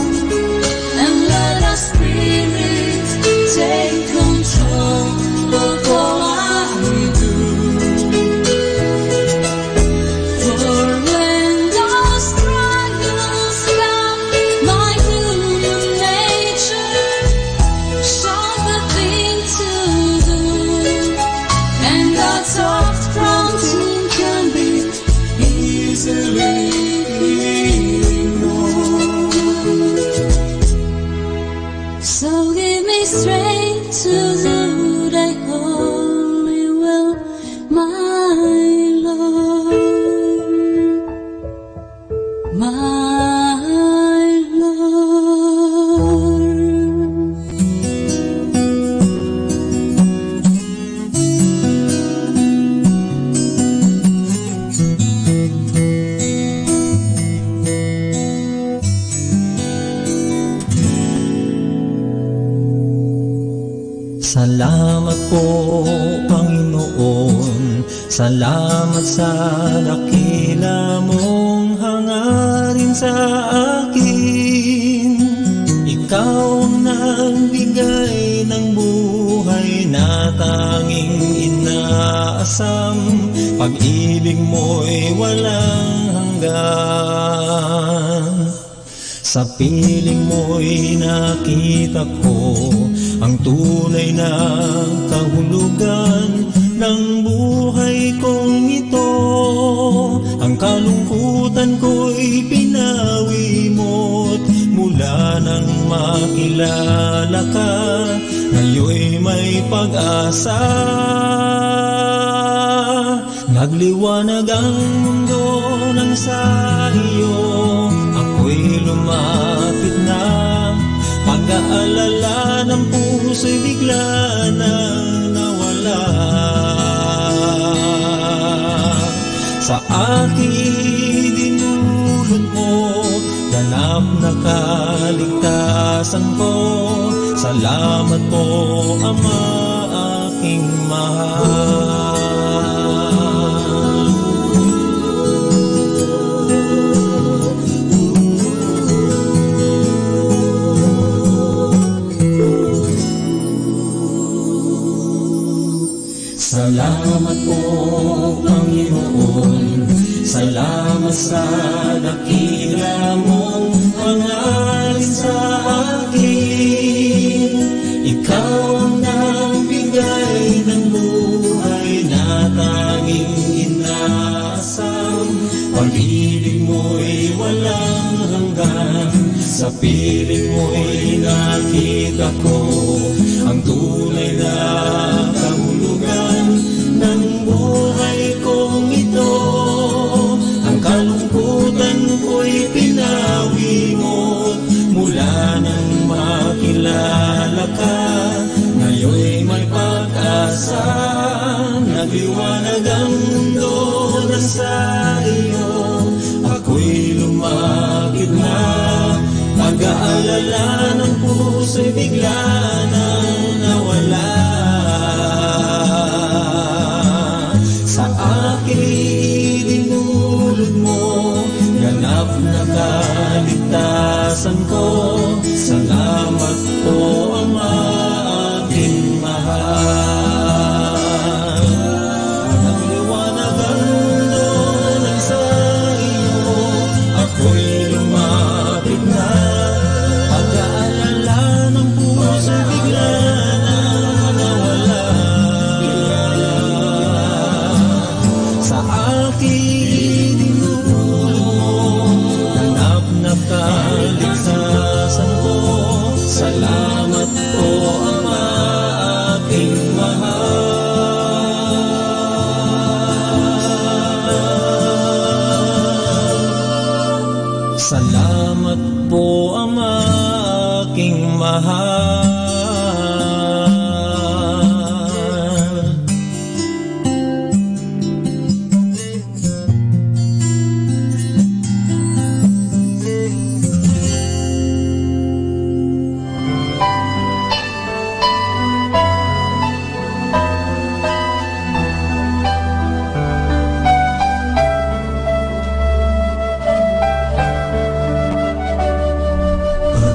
Salamat po, Panginoon. Salamat sa dakila mong hangarin sa akin. Ikaw ang nagbigay ng buhay na tanging inaasam. Pag-ibig mo'y walang hanggan. Sa piling mo'y nakita ko ang tunay na kahulugan ng buhay kong ito. Ang kalungkutan ko'y pinawi mo't mula nang makilala ka, ngayo'y may pag-asa. Nagliwanag ang mundo nang sa iyo ako'y lumapit na. Pag-aalala ng puso'y bigla na nawala. Sa akin dinulot mo, ganap na kaligtasan ko. Salamat po, Ama aking mahal. Salamat po, Panginoon. Salamat sa dakila mong pangalan sa akin. Ikaw ang nagbigay ng buhay na tanging inaasam. Pag-ibig mo'y walang hanggan. Sa piling mo'y nakita ko ang tunay na kahulugan ng buhay kong ito. Ang kalungkutan ko'y pinawi mo mula nang makilala ka. Ngayo'y may pag-asa, nagliwanag ang mundo nang sa iyo ako'y lumapit na. Pag-aalala ng puso'y bigla nang nawala. Sa akin idinulot mo, ganap na kaligtasan ko. Salamat po, Ama aking mahal. Nagliwanag ang mundo nang sa iyo ako'y lumapit na. Pag-aalala ng puso bigla na nawala. Sa akin idinulot mo, ganap na kaligtasan ko. Salamat po, Ama aking mahal. Salamat po, Ama aking mahal.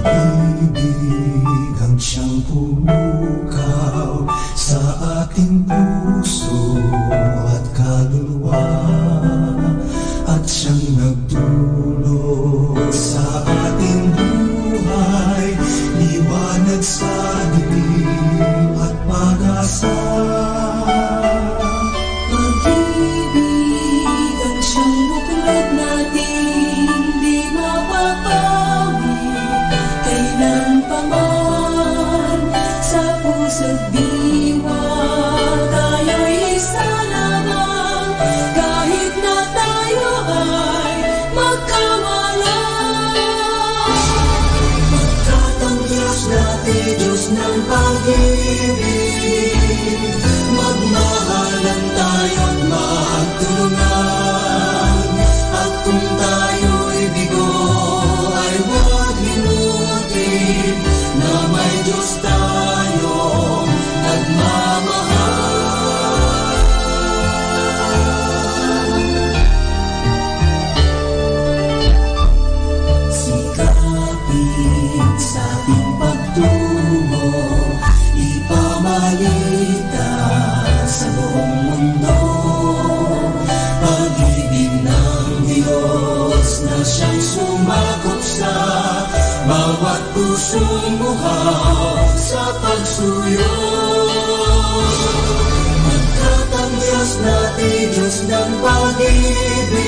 Pag-ibig ang siyang pumukaw sa ating puso at kaluluwa, at siyang nagdulot sa ating buhay, liwanag sa dilim at pag-asa. Pag-ibig ang siyang buklod natin, di mapapawi kailan pa man sa puso't diwa. Tayo'y isa lamang, kahit na tayo ay magkamala. Sapagkat ang Diyos natin, Diyos ng pag-ibig, magmahalan tayo't magtulungan. At kung tayo'y bigo, ay huwag limutin na may Diyos tayo at Sa ating pagtulong, ipabalita sa buong mundo. Pag-ibig ng Diyos na siyang sumakop sa bawat pusong uhaw sa pagsuyo. Magkatang Diyos natin, Diyos ng pag-ibig,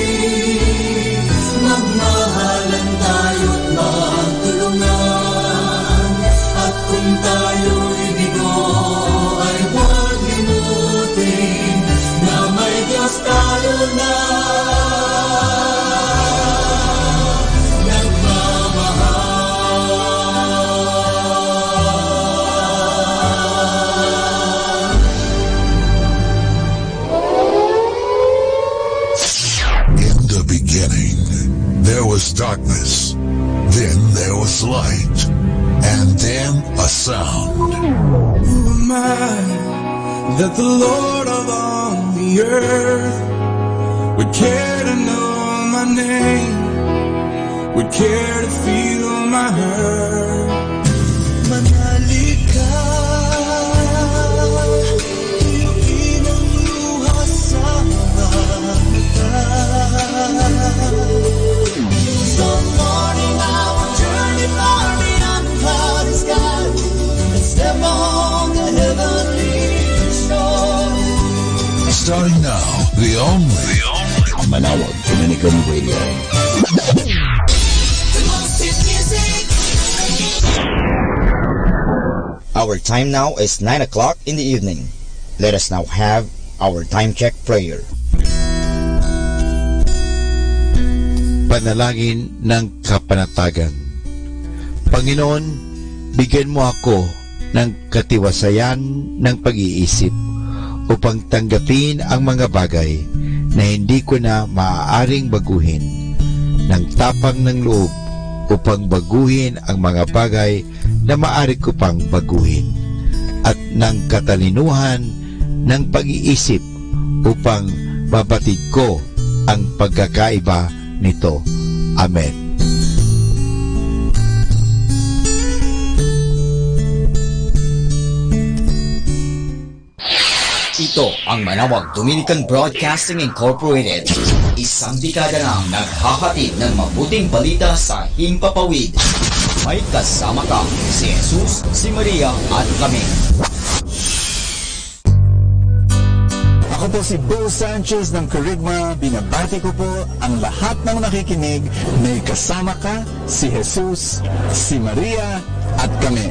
magmahalan tayo't magtulungan. At kung tayo'y bigo, ay huwag limutin na may Diyos tayo na nagmamahal. In the beginning, there was darkness. Then there was light. And then a sound. Who am I that the Lord of all the earth would care to know my name, would care to feel my hurt? Manali ka, tuyo inang luha sa mga mata. Use the morning hour, journey far beyond cloud and sky, and step on the heavenly shore. Starting now, the only, the only Manawag Dominican Radio. Our time now is nine o'clock in the evening. Let us now have our time check prayer. Panalangin ng kapanatagan. Panginoon, bigyan mo ako ng katiwasayan ng pag-iisip upang tanggapin ang mga bagay na hindi ko na maaaring baguhin, ng tapang ng loob upang baguhin ang mga bagay na maari ko pang baguhin, at ng katalinuhan ng pag-iisip upang mabatid ko ang pagkakaiba nito. Amen. Ito ang Manawag Dominican Broadcasting Incorporated, isang dekada nang naghahatid ng mabuting balita sa himpapawid. May kasama ka, si Jesus, si Maria, at kami. Ako po si Bo Sanchez ng Kerygma. Binabati ko po ang lahat ng nakikinig. May kasama ka, si Jesus, si Maria, at kami.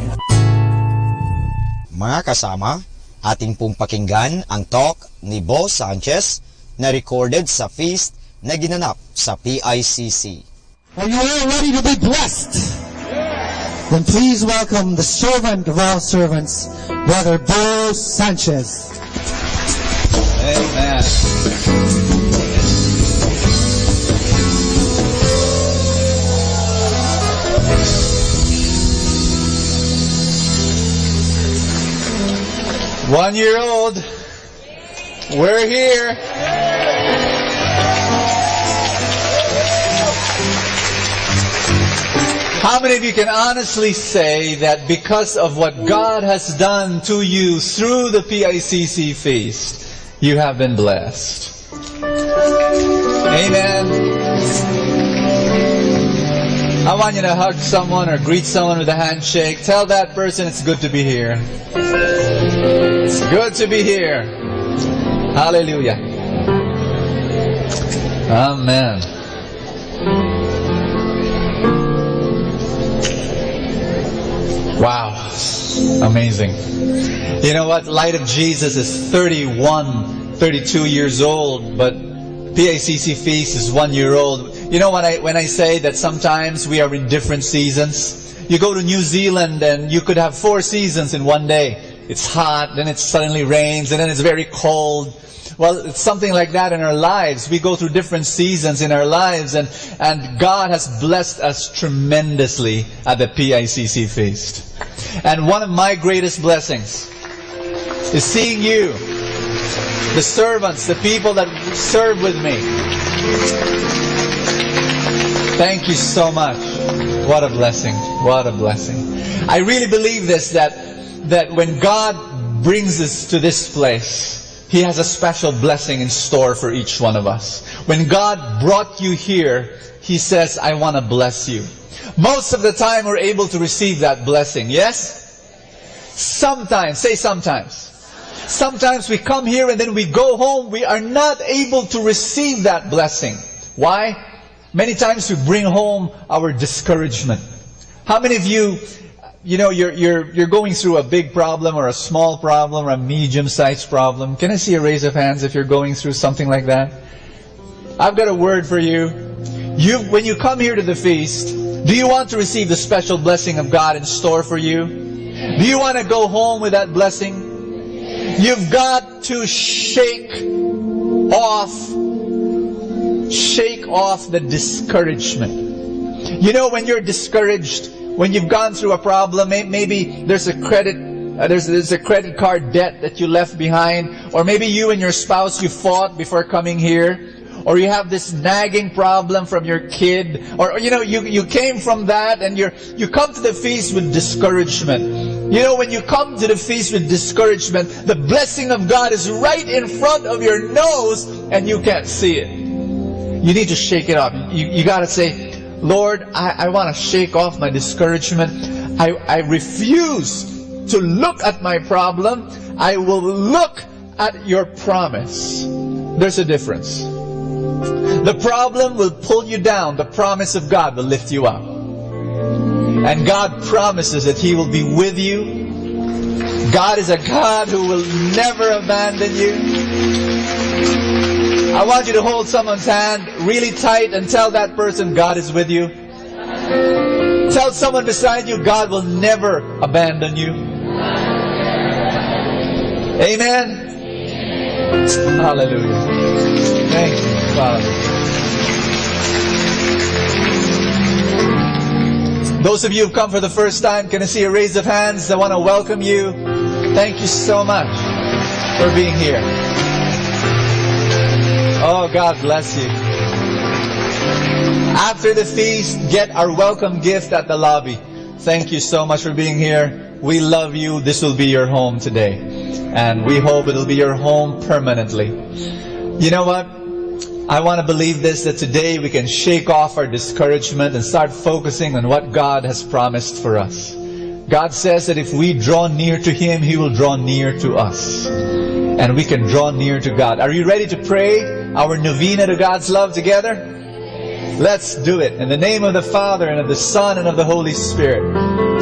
Mga kasama, atin pong pakinggan ang talk ni Bo Sanchez na recorded sa feast na ginanap sa P I C C. Are you all ready to be blessed? Then please welcome the servant of all servants, Brother Bo Sanchez. Amen. One year old. We're here. How many of you can honestly say that because of what God has done to you through the P I C C feast, you have been blessed? Amen. I want you to hug someone or greet someone with a handshake. Tell that person it's good to be here. It's good to be here. Hallelujah. Amen. Wow. Amazing. You know what? Light of Jesus is thirty-one, thirty-two years old, but P I C C Feast is one year old. You know, when I, when I say that sometimes we are in different seasons, you go to New Zealand and you could have four seasons in one day. It's hot, then it suddenly rains, and then it's very cold. Well, it's something like that in our lives. We go through different seasons in our lives, and, and God has blessed us tremendously at the P I C C Feast. And one of my greatest blessings is seeing you, the servants, the people that serve with me. Thank you so much. What a blessing. What a blessing. I really believe this, that, that when God brings us to this place, He has a special blessing in store for each one of us. When God brought you here, He says, "I want to bless you." Most of the time, we're able to receive that blessing, yes? Sometimes, say sometimes. Sometimes we come here and then we go home, we are not able to receive that blessing. Why? Many times we bring home our discouragement. How many of you, you know, you're, you're, you're going through a big problem or a small problem or a medium-sized problem? Can I see a raise of hands if you're going through something like that? I've got a word for you. You, when you come here to the feast, do you want to receive the special blessing of God in store for you? Do you want to go home with that blessing? You've got to shake off, shake off the discouragement. You know, when you're discouraged, when you've gone through a problem, may-, maybe there's a credit, uh, there's, there's a credit card debt that you left behind, or maybe you and your spouse, you fought before coming here, or you have this nagging problem from your kid, or, you know, you, you came from that and you're, you come to the feast with discouragement. You know, when you come to the feast with discouragement, the blessing of God is right in front of your nose and you can't see it. You need to shake it off. You, you gotta say, "Lord, I, I wanna shake off my discouragement. I, I refuse to look at my problem. I will look at your promise." There's a difference. The problem will pull you down. The promise of God will lift you up. And God promises that He will be with you. God is a God who will never abandon you. I want you to hold someone's hand really tight and tell that person, "God is with you." Tell someone beside you, "God will never abandon you." Amen. Hallelujah. Thank you, Father. Those of you who've come for the first time, can I see a raise of hands? I want to welcome you. Thank you so much for being here. Oh, God bless you. After the feast, get our welcome gift at the lobby. Thank you so much for being here. We love you. This will be your home today. And we hope it'll be your home permanently. You know what? I want to believe this, that today we can shake off our discouragement and start focusing on what God has promised for us. God says that if we draw near to Him, He will draw near to us. And we can draw near to God. Are you ready to pray our novena to God's love together? Let's do it. In the name of the Father, and of the Son, and of the Holy Spirit.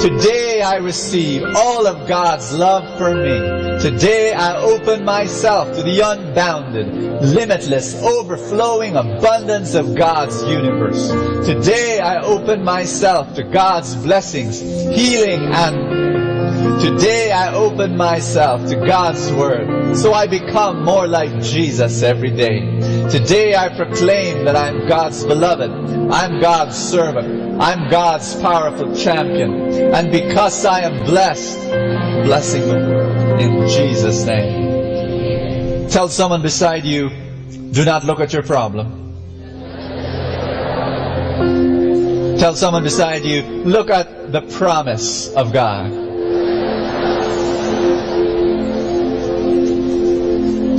Today I receive all of God's love for me. Today I open myself to the unbounded, limitless, overflowing abundance of God's universe. Today I open myself to God's blessings, healing, and today I open myself to God's word. So I become more like Jesus every day. Today I proclaim that I'm God's beloved. I'm God's servant. I'm God's powerful champion. And because I am blessed, I'm blessing the world. In Jesus' name. Tell someone beside you, "Do not look at your problem." Tell someone beside you, "Look at the promise of God."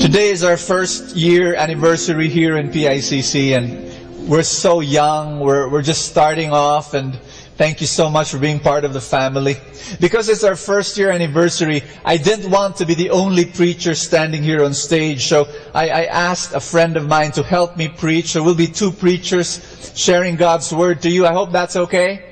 Today is our first year anniversary here in P I C C, and we're so young. We're, we're just starting off, and thank you so much for being part of the family. Because it's our first year anniversary, I didn't want to be the only preacher standing here on stage, so I, I asked a friend of mine to help me preach. So we'll be two preachers sharing God's word to you. I hope that's okay.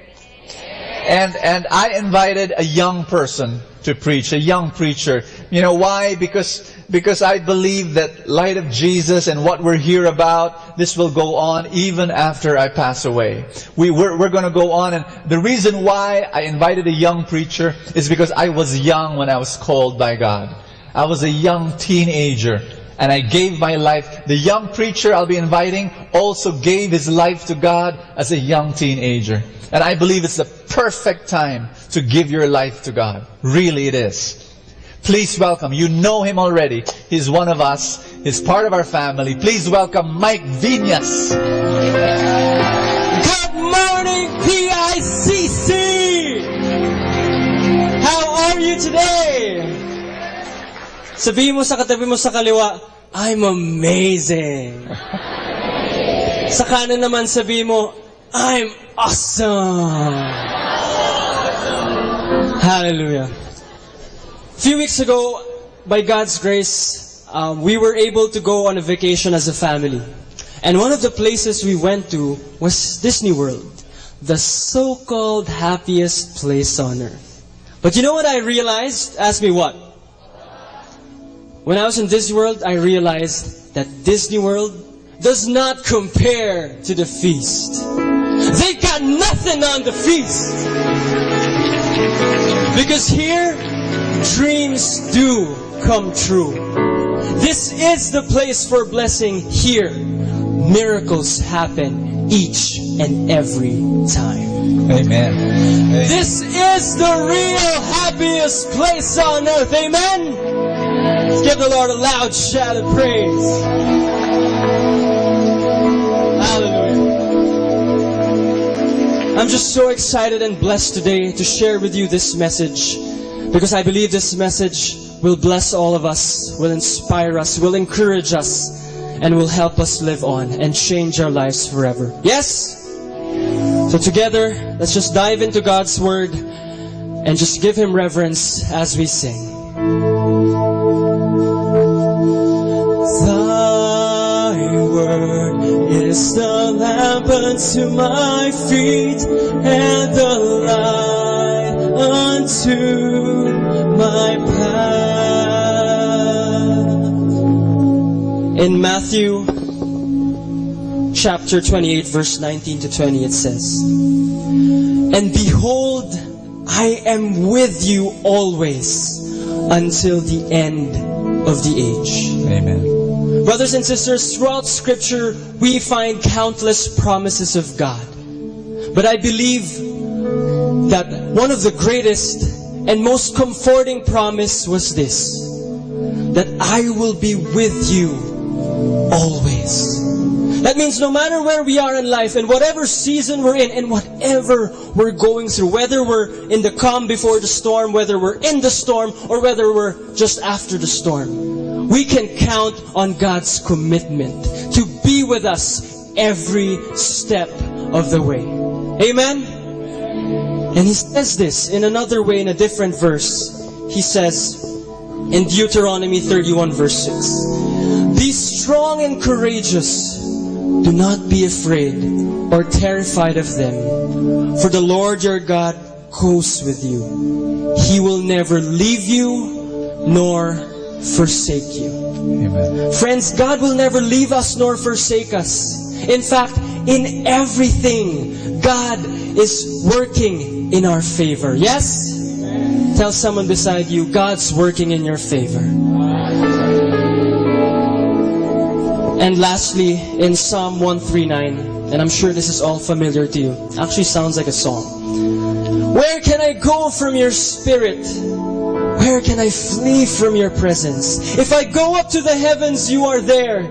And, and I invited a young person to preach, a young preacher. You know why? Because, because I believe that light of Jesus and what we're here about, this will go on even after I pass away. We, we're, we're gonna go on, and the reason why I invited a young preacher is because I was young when I was called by God. I was a young teenager, and I gave my life. The young preacher I'll be inviting also gave his life to God as a young teenager. And I believe it's the perfect time to give your life to God. Really, it is. Please welcome. You know him already. He's one of us. He's part of our family. Please welcome Mike Viñas. Good morning, P I Today! Sabi mo sa katabi mo sa kaliwa, "I'm amazing." Sa kanan naman, sabi mo, "I'm awesome." Hallelujah. A few weeks ago, by God's grace, um, we were able to go on a vacation as a family. And one of the places we went to was Disney World, the so-called happiest place on earth. But you know what I realized? Ask me what. When I was in Disney World, I realized that Disney World does not compare to the feast. They got nothing on the feast. Because here, dreams do come true. This is the place for blessing. Here, miracles happen each and every time. Amen. Amen. This is the real happiest place on earth. Amen. Let's give the Lord a loud shout of praise. Hallelujah. I'm just so excited and blessed today to share with you this message, because I believe this message will bless all of us, will inspire us, will encourage us, and will help us live on and change our lives forever. Yes? So together, let's just dive into God's Word and just give Him reverence as we sing. Thy word is the lamp unto my feet and the light unto my path. In Matthew chapter twenty-eight, verse nineteen to twenty, it says, "And behold, I am with you always until the end of the age." Amen. Brothers and sisters, throughout Scripture, we find countless promises of God. But I believe that one of the greatest and most comforting promise was this, that I will be with you always. That means no matter where we are in life, in whatever season we're in, in whatever we're going through, whether we're in the calm before the storm, whether we're in the storm, or whether we're just after the storm, we can count on God's commitment to be with us every step of the way. Amen? And he says this in another way, in a different verse. He says in Deuteronomy thirty-one, verse six, "Be strong and courageous. Do not be afraid or terrified of them, for the Lord your God goes with you. He will never leave you nor forsake you." Amen. Friends, God will never leave us nor forsake us. In fact, in everything, God is working in our favor. Yes? Tell someone beside you, "God's working in your favor." And lastly, in Psalm one three nine, and I'm sure this is all familiar to you. Actually sounds like a song. "Where can I go from your spirit? Where can I flee from your presence? If I go up to the heavens, you are there.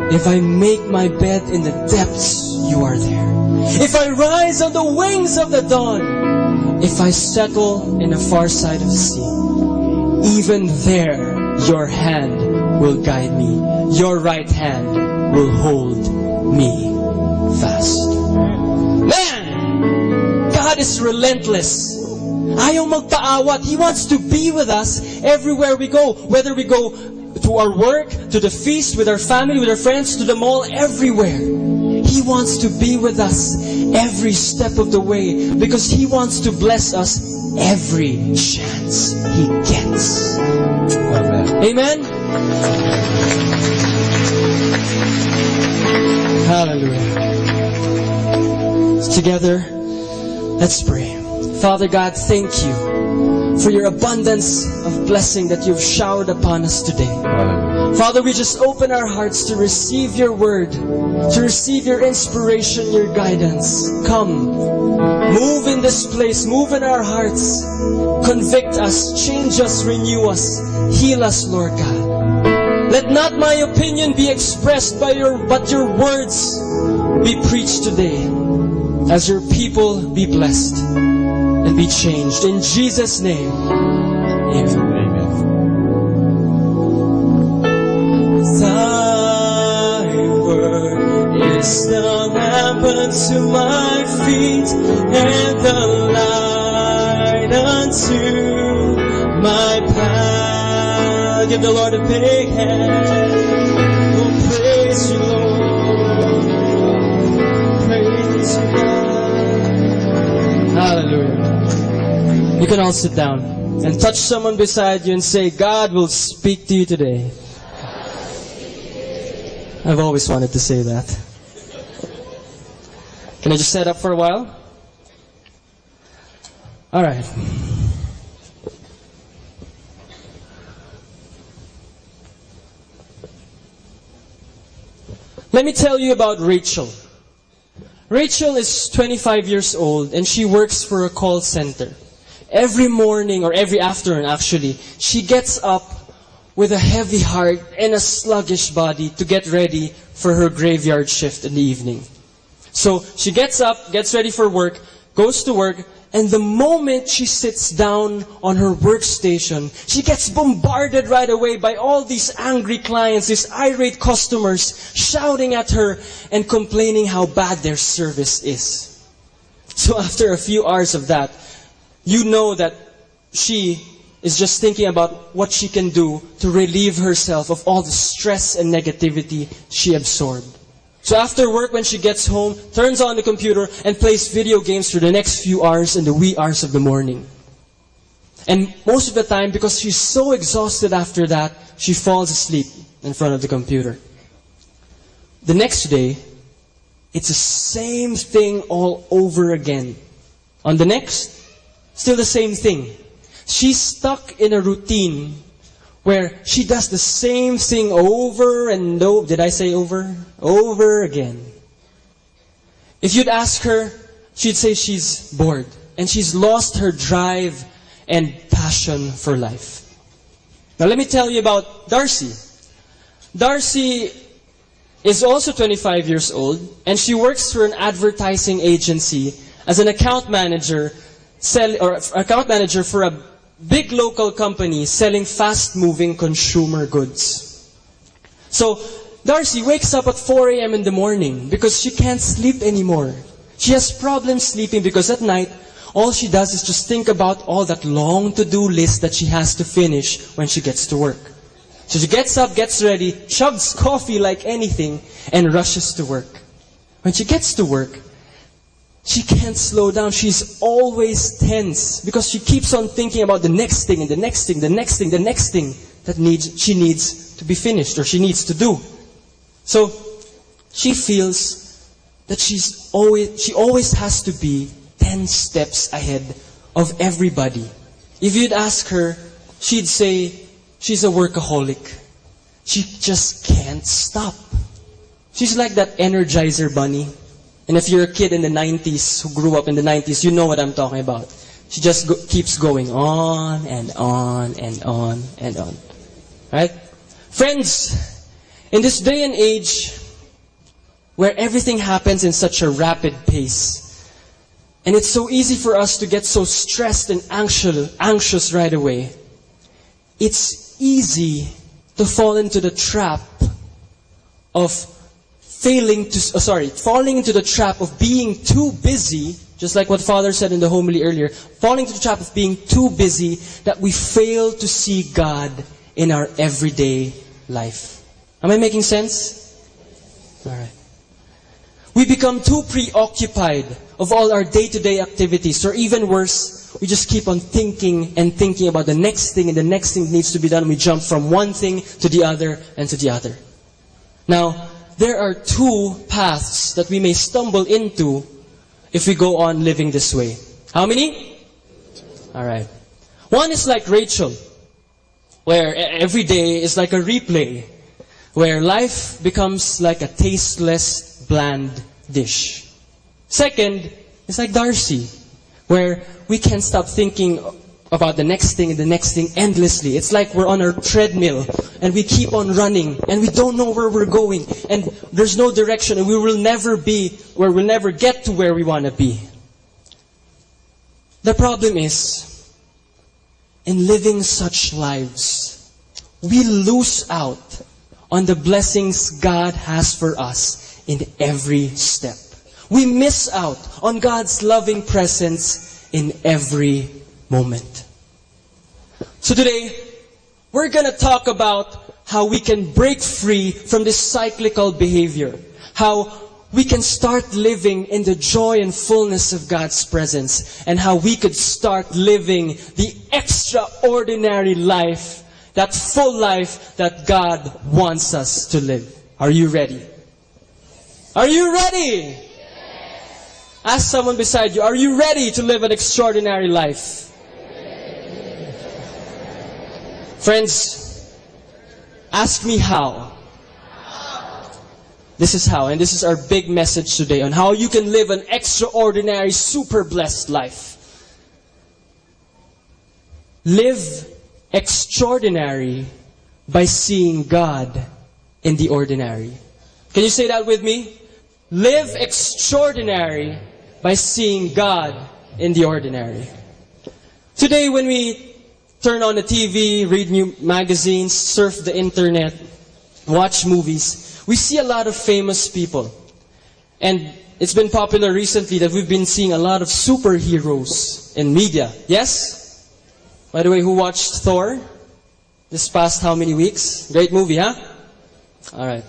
If I make my bed in the depths, you are there. If I rise on the wings of the dawn, if I settle in a far side of the sea, even there your hand will guide me. Your right hand will hold me fast." Man! God is relentless. Ayaw magpaawat. He wants to be with us everywhere we go. Whether we go to our work, to the feast, with our family, with our friends, to the mall, everywhere. He wants to be with us every step of the way because He wants to bless us every chance He gets. Amen. Amen? Hallelujah. Together, let's pray. Father God, thank you for your abundance of blessing that you've showered upon us today. Hallelujah. Father, we just open our hearts to receive your word, to receive your inspiration, your guidance. Come, move in this place, move in our hearts, convict us, change us, renew us, heal us, Lord God. Let not my opinion be expressed by your, but your words be preached today. As your people be blessed and be changed. In Jesus' name, Amen. Thy word is the lamp unto my feet and the light unto my path. Give the Lord a big hand. Oh, praise you, Lord. Praise you, God. Hallelujah. You can all sit down and touch someone beside you and say, "God will speak to you today." I've always wanted to say that. Can I just set up for a while? All right. Let me tell you about Rachel. Rachel is twenty-five years old and she works for a call center. Every morning, or every afternoon actually, she gets up with a heavy heart and a sluggish body to get ready for her graveyard shift in the evening. So she gets up, gets ready for work, goes to work, and the moment she sits down on her workstation, she gets bombarded right away by all these angry clients, these irate customers shouting at her and complaining how bad their service is. So after a few hours of that, you know that she is just thinking about what she can do to relieve herself of all the stress and negativity she absorbed. So after work, when she gets home, turns on the computer and plays video games for the next few hours in the wee hours of the morning. And most of the time, because she's so exhausted after that, she falls asleep in front of the computer. The next day, it's the same thing all over again. On the next, still the same thing. She's stuck in a routine where she does the same thing over and over. Did I say over? Over again. If you'd ask her, she'd say she's bored and she's lost her drive and passion for life. Now, let me tell you about Darcy. Darcy is also twenty-five years old, and she works for an advertising agency as an account manager, sell, or account manager for a big local company selling fast-moving consumer goods. So, Darcy wakes up at four a m in the morning because she can't sleep anymore. She has problems sleeping because at night, all she does is just think about all that long to-do list that she has to finish when she gets to work. So she gets up, gets ready, chugs coffee like anything, and rushes to work. When she gets to work, she can't slow down. She's always tense because she keeps on thinking about the next thing and the next thing, the next thing, the next thing that needs, she needs to be finished or she needs to do. So she feels that she's always, she always has to be ten steps ahead of everybody. If you'd ask her, she'd say she's a workaholic. She just can't stop. She's like that Energizer bunny. And if you're a kid in the nineties who grew up in the nineties, you know what I'm talking about. She just go- keeps going on and on and on and on. Right? Friends, in this day and age where everything happens in such a rapid pace, and it's so easy for us to get so stressed and anxious, anxious right away, it's easy to fall into the trap of failing to, oh, sorry, falling into the trap of being too busy, just like what Father said in the homily earlier, falling into the trap of being too busy that we fail to see God in our everyday life. Am I making sense? All right. We become too preoccupied of all our day-to-day activities, or even worse, we just keep on thinking and thinking about the next thing and the next thing that needs to be done. We jump from one thing to the other and to the other. Now, there are two paths that we may stumble into if we go on living this way. How many? All right. One is like Rachel, where e- every day is like a replay, where life becomes like a tasteless, bland dish. Second, it's like Darcy, where we can't stop thinking about the next thing and the next thing endlessly. It's like we're on a treadmill and we keep on running and we don't know where we're going and there's no direction and we will never be where we'll never get to where we want to be. The problem is, in living such lives, we lose out on the blessings God has for us in every step. We miss out on God's loving presence in every moment. So today, we're gonna talk about how we can break free from this cyclical behavior, how we can start living in the joy and fullness of God's presence, and how we could start living the extraordinary life, that full life that God wants us to live. Are you ready? Are you ready? Ask someone beside you, are you ready to live an extraordinary life? Friends, ask me how. This is how, and this is our big message today on how you can live an extraordinary, super blessed life. Live extraordinary by seeing God in the ordinary. Can you say that with me? Live extraordinary by seeing God in the ordinary. Today, when we turn on the T V, read new magazines, surf the internet, watch movies, we see a lot of famous people. And it's been popular recently that we've been seeing a lot of superheroes in media. Yes? By the way, who watched Thor this past how many weeks? Great movie, huh? All right.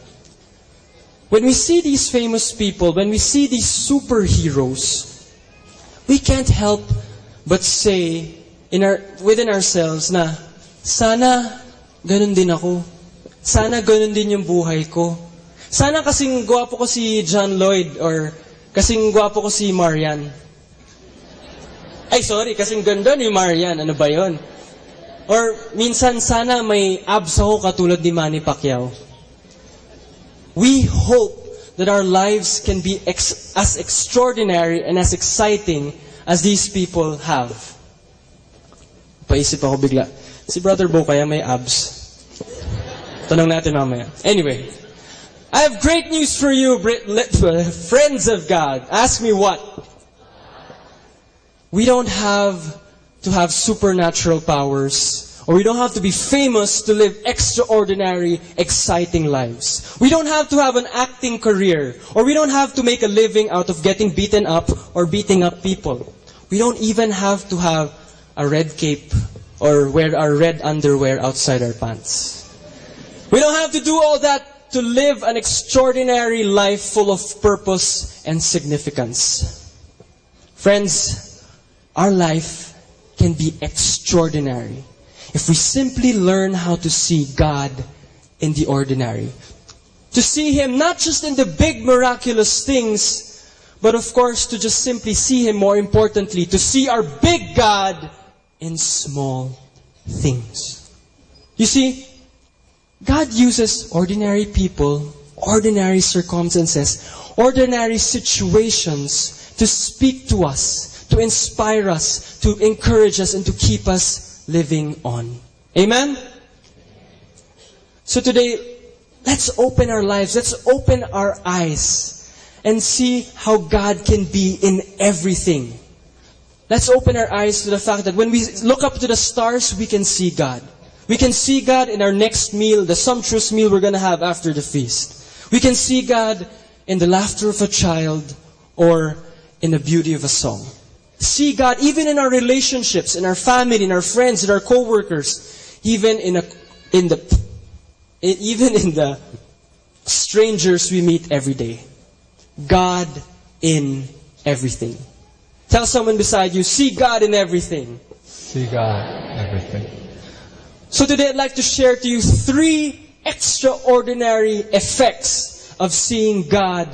When we see these famous people, when we see these superheroes, we can't help but say in our, within ourselves na, "Sana ganun din ako. Sana ganun din yung buhay ko. Sana kasing gwapo ko si John Lloyd or kasing gwapo ko si Marian." Ay, sorry, kasing ganda ni Marian. Ano ba yon? Or minsan, "Sana may abs ako katulad ni Manny Pacquiao." We hope that our lives can be ex-, as extraordinary and as exciting as these people have. Paisip ako bigla, "Si Brother Bo kaya may abs?" Tanong natin mamaya. Anyway, I have great news for you, Brit-, li-, friends of God. Ask me what? We don't have to have supernatural powers, or we don't have to be famous to live extraordinary, exciting lives. We don't have to have an acting career, or we don't have to make a living out of getting beaten up or beating up people. We don't even have to have a red cape or wear our red underwear outside our pants. We don't have to do all that to live an extraordinary life full of purpose and significance. Friends, our life can be extraordinary if we simply learn how to see God in the ordinary. To see Him not just in the big miraculous things, but of course to just simply see Him, more importantly, to see our big God in small things. You see, God uses ordinary people, ordinary circumstances, ordinary situations to speak to us, to inspire us, to encourage us, and to keep us living on. Amen? So today, let's open our lives, let's open our eyes, and see how God can be in everything. Let's open our eyes to the fact that when we look up to the stars, we can see God. We can see God in our next meal, the sumptuous meal we're gonna have after the feast. We can see God in the laughter of a child or in the beauty of a song. See God even in our relationships, in our family, in our friends, in our co-workers, even in a, in the, even in the strangers we meet every day. God in everything. Tell someone beside you, "See God in everything." See God in everything. So today I'd like to share to you three extraordinary effects of seeing God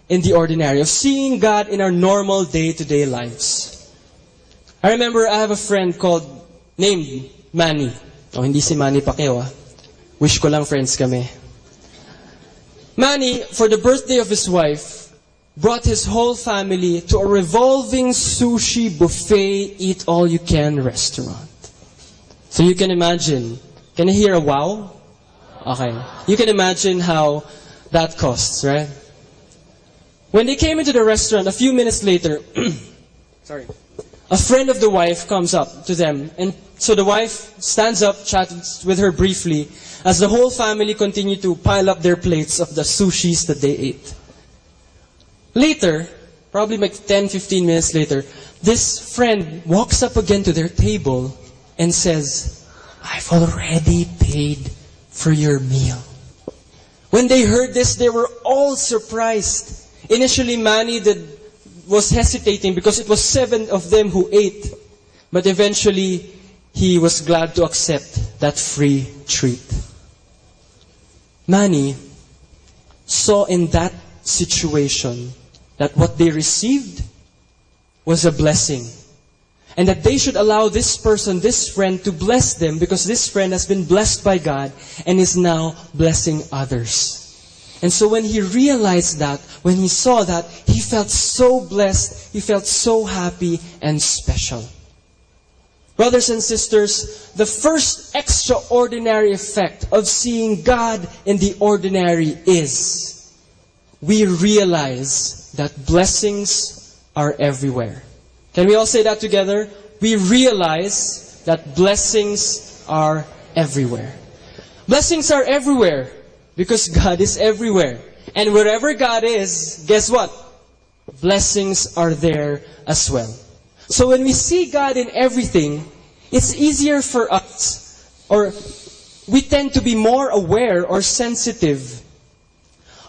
in the ordinary, of seeing God in our normal day-to-day lives. I remember I have a friend called, named Manny. Oh, hindi si Manny Pacquiao, ah. Wish ko lang friends kami. Manny, for the birthday of his wife, brought his whole family to a revolving sushi buffet, eat all you can restaurant. So you can imagine. Can I hear a wow? Okay. You can imagine how that costs, right? When they came into the restaurant a few minutes later, sorry. A friend of the wife comes up to them, and so the wife stands up, chats with her briefly, as the whole family continue to pile up their plates of the sushis that they ate. Later, probably like ten, fifteen minutes later, this friend walks up again to their table and says, "I've already paid for your meal." When they heard this, they were all surprised. Initially, Manny did, was hesitating because it was seven of them who ate. But eventually, he was glad to accept that free treat. Manny saw in that situation that what they received was a blessing. And that they should allow this person, this friend, to bless them because this friend has been blessed by God and is now blessing others. And so when he realized that, when he saw that, he felt so blessed, he felt so happy and special. Brothers and sisters, the first extraordinary effect of seeing God in the ordinary is we realize that blessings are everywhere. Can we all say that together? We realize that blessings are everywhere. Blessings are everywhere because God is everywhere. And wherever God is, guess what? Blessings are there as well. So when we see God in everything, it's easier for us, or we tend to be more aware or sensitive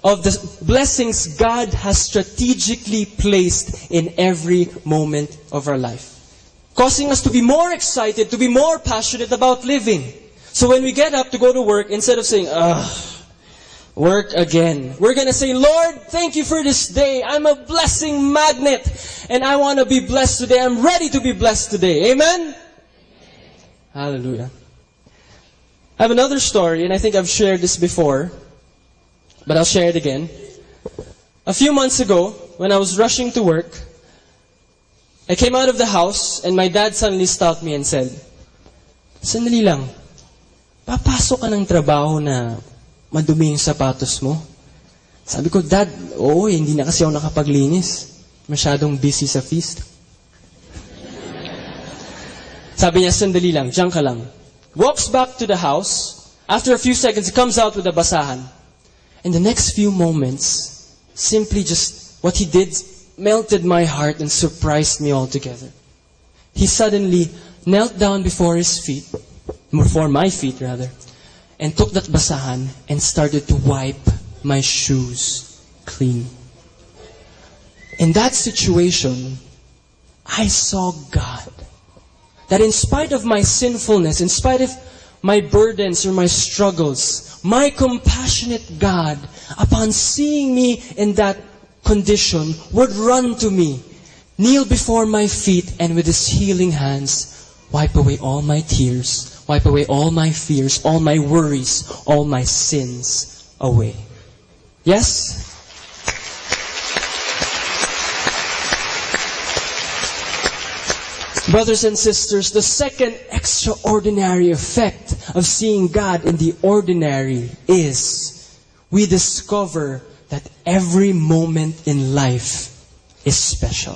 of the blessings God has strategically placed in every moment of our life, causing us to be more excited, to be more passionate about living. So when we get up to go to work, instead of saying, "Ugh, work again," we're gonna say, "Lord, thank you for this day. I'm a blessing magnet, and I wanna be blessed today. I'm ready to be blessed today." Amen? Hallelujah. I have another story, and I think I've shared this before, but I'll share it again. A few months ago, when I was rushing to work, I came out of the house and my dad suddenly stopped me and said, "Sandali lang, papasok ka ng trabaho na madumi yung sapatos mo?" Sabi ko, "Dad, oo, hindi na kasi ako nakapaglinis. Masyadong busy sa feast." Sabi niya, "Sandali lang, diyan ka lang." Walks back to the house. After a few seconds, he comes out with a basahan. In the next few moments, simply just what he did melted my heart and surprised me altogether. He suddenly knelt down before his feet, before my feet rather, and took that basahan and started to wipe my shoes clean. In that situation, I saw God. That in spite of my sinfulness, in spite of my burdens or my struggles, my compassionate God, upon seeing me in that condition, would run to me, kneel before my feet, and with his healing hands, wipe away all my tears, wipe away all my fears, all my worries, all my sins away. Yes? Brothers and sisters, the second extraordinary effect of seeing God in the ordinary is we discover that every moment in life is special.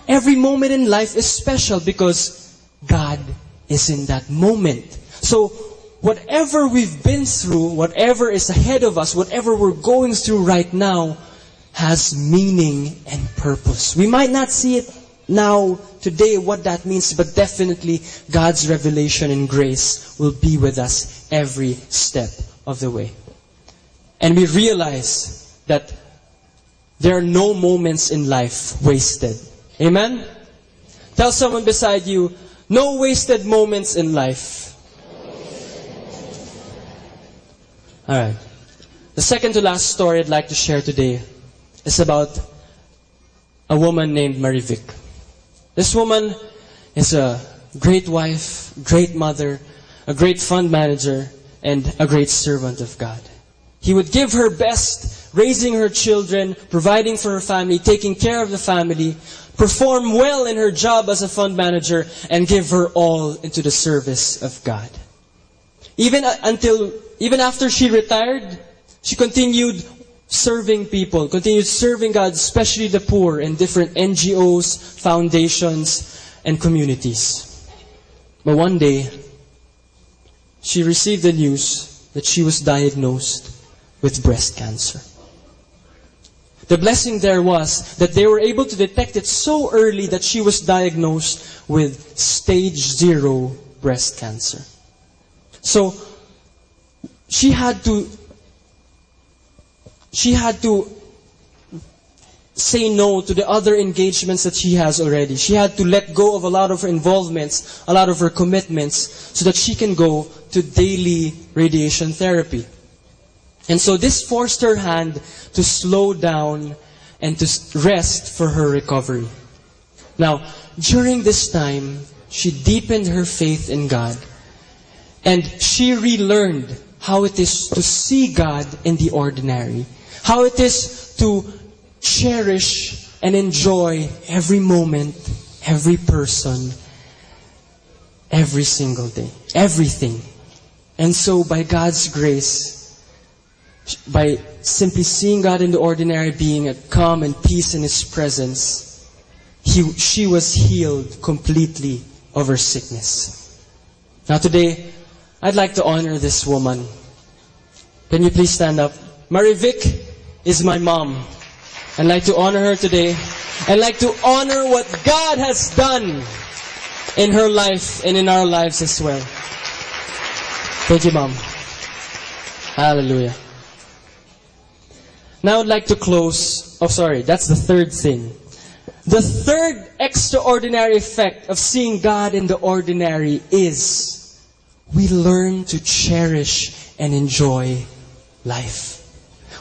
Every moment in life is special because God is in that moment. So, whatever we've been through, whatever is ahead of us, whatever we're going through right now, has meaning and purpose. We might not see it now, today, what that means, but definitely God's revelation and grace will be with us every step of the way. And we realize that there are no moments in life wasted. Amen? Tell someone beside you, "No wasted moments in life." All right. The second to last story I'd like to share today is about a woman named Marivic. This woman is a great wife, great mother, a great fund manager, and a great servant of God. He would give her best, raising her children, providing for her family, taking care of the family, perform well in her job as a fund manager, and give her all into the service of God. Even uh, until, even after she retired, she continued serving people, continued serving God, especially the poor, in different N G Os, foundations, and communities. But one day, she received the news that she was diagnosed with breast cancer. The blessing there was that they were able to detect it so early that she was diagnosed with stage zero breast cancer. So, she had to she had to say no to the other engagements that she has already. She had to let go of a lot of her involvements, a lot of her commitments, so that she can go to daily radiation therapy. And so this forced her hand to slow down and to s- rest for her recovery. Now, during this time, she deepened her faith in God. And she relearned how it is to see God in the ordinary, how it is to cherish and enjoy every moment, every person, every single day, everything. And so, by God's grace, by simply seeing God in the ordinary, being at calm and peace in His presence, he, she was healed completely of her sickness. Now today, I'd like to honor this woman. Can you please stand up? Marivic is my mom. I'd like to honor her today. I'd like to honor what God has done in her life and in our lives as well. Thank you, Mom. Hallelujah. Now I'd like to close. Oh, sorry, that's the third thing. The third extraordinary effect of seeing God in the ordinary is we learn to cherish and enjoy life.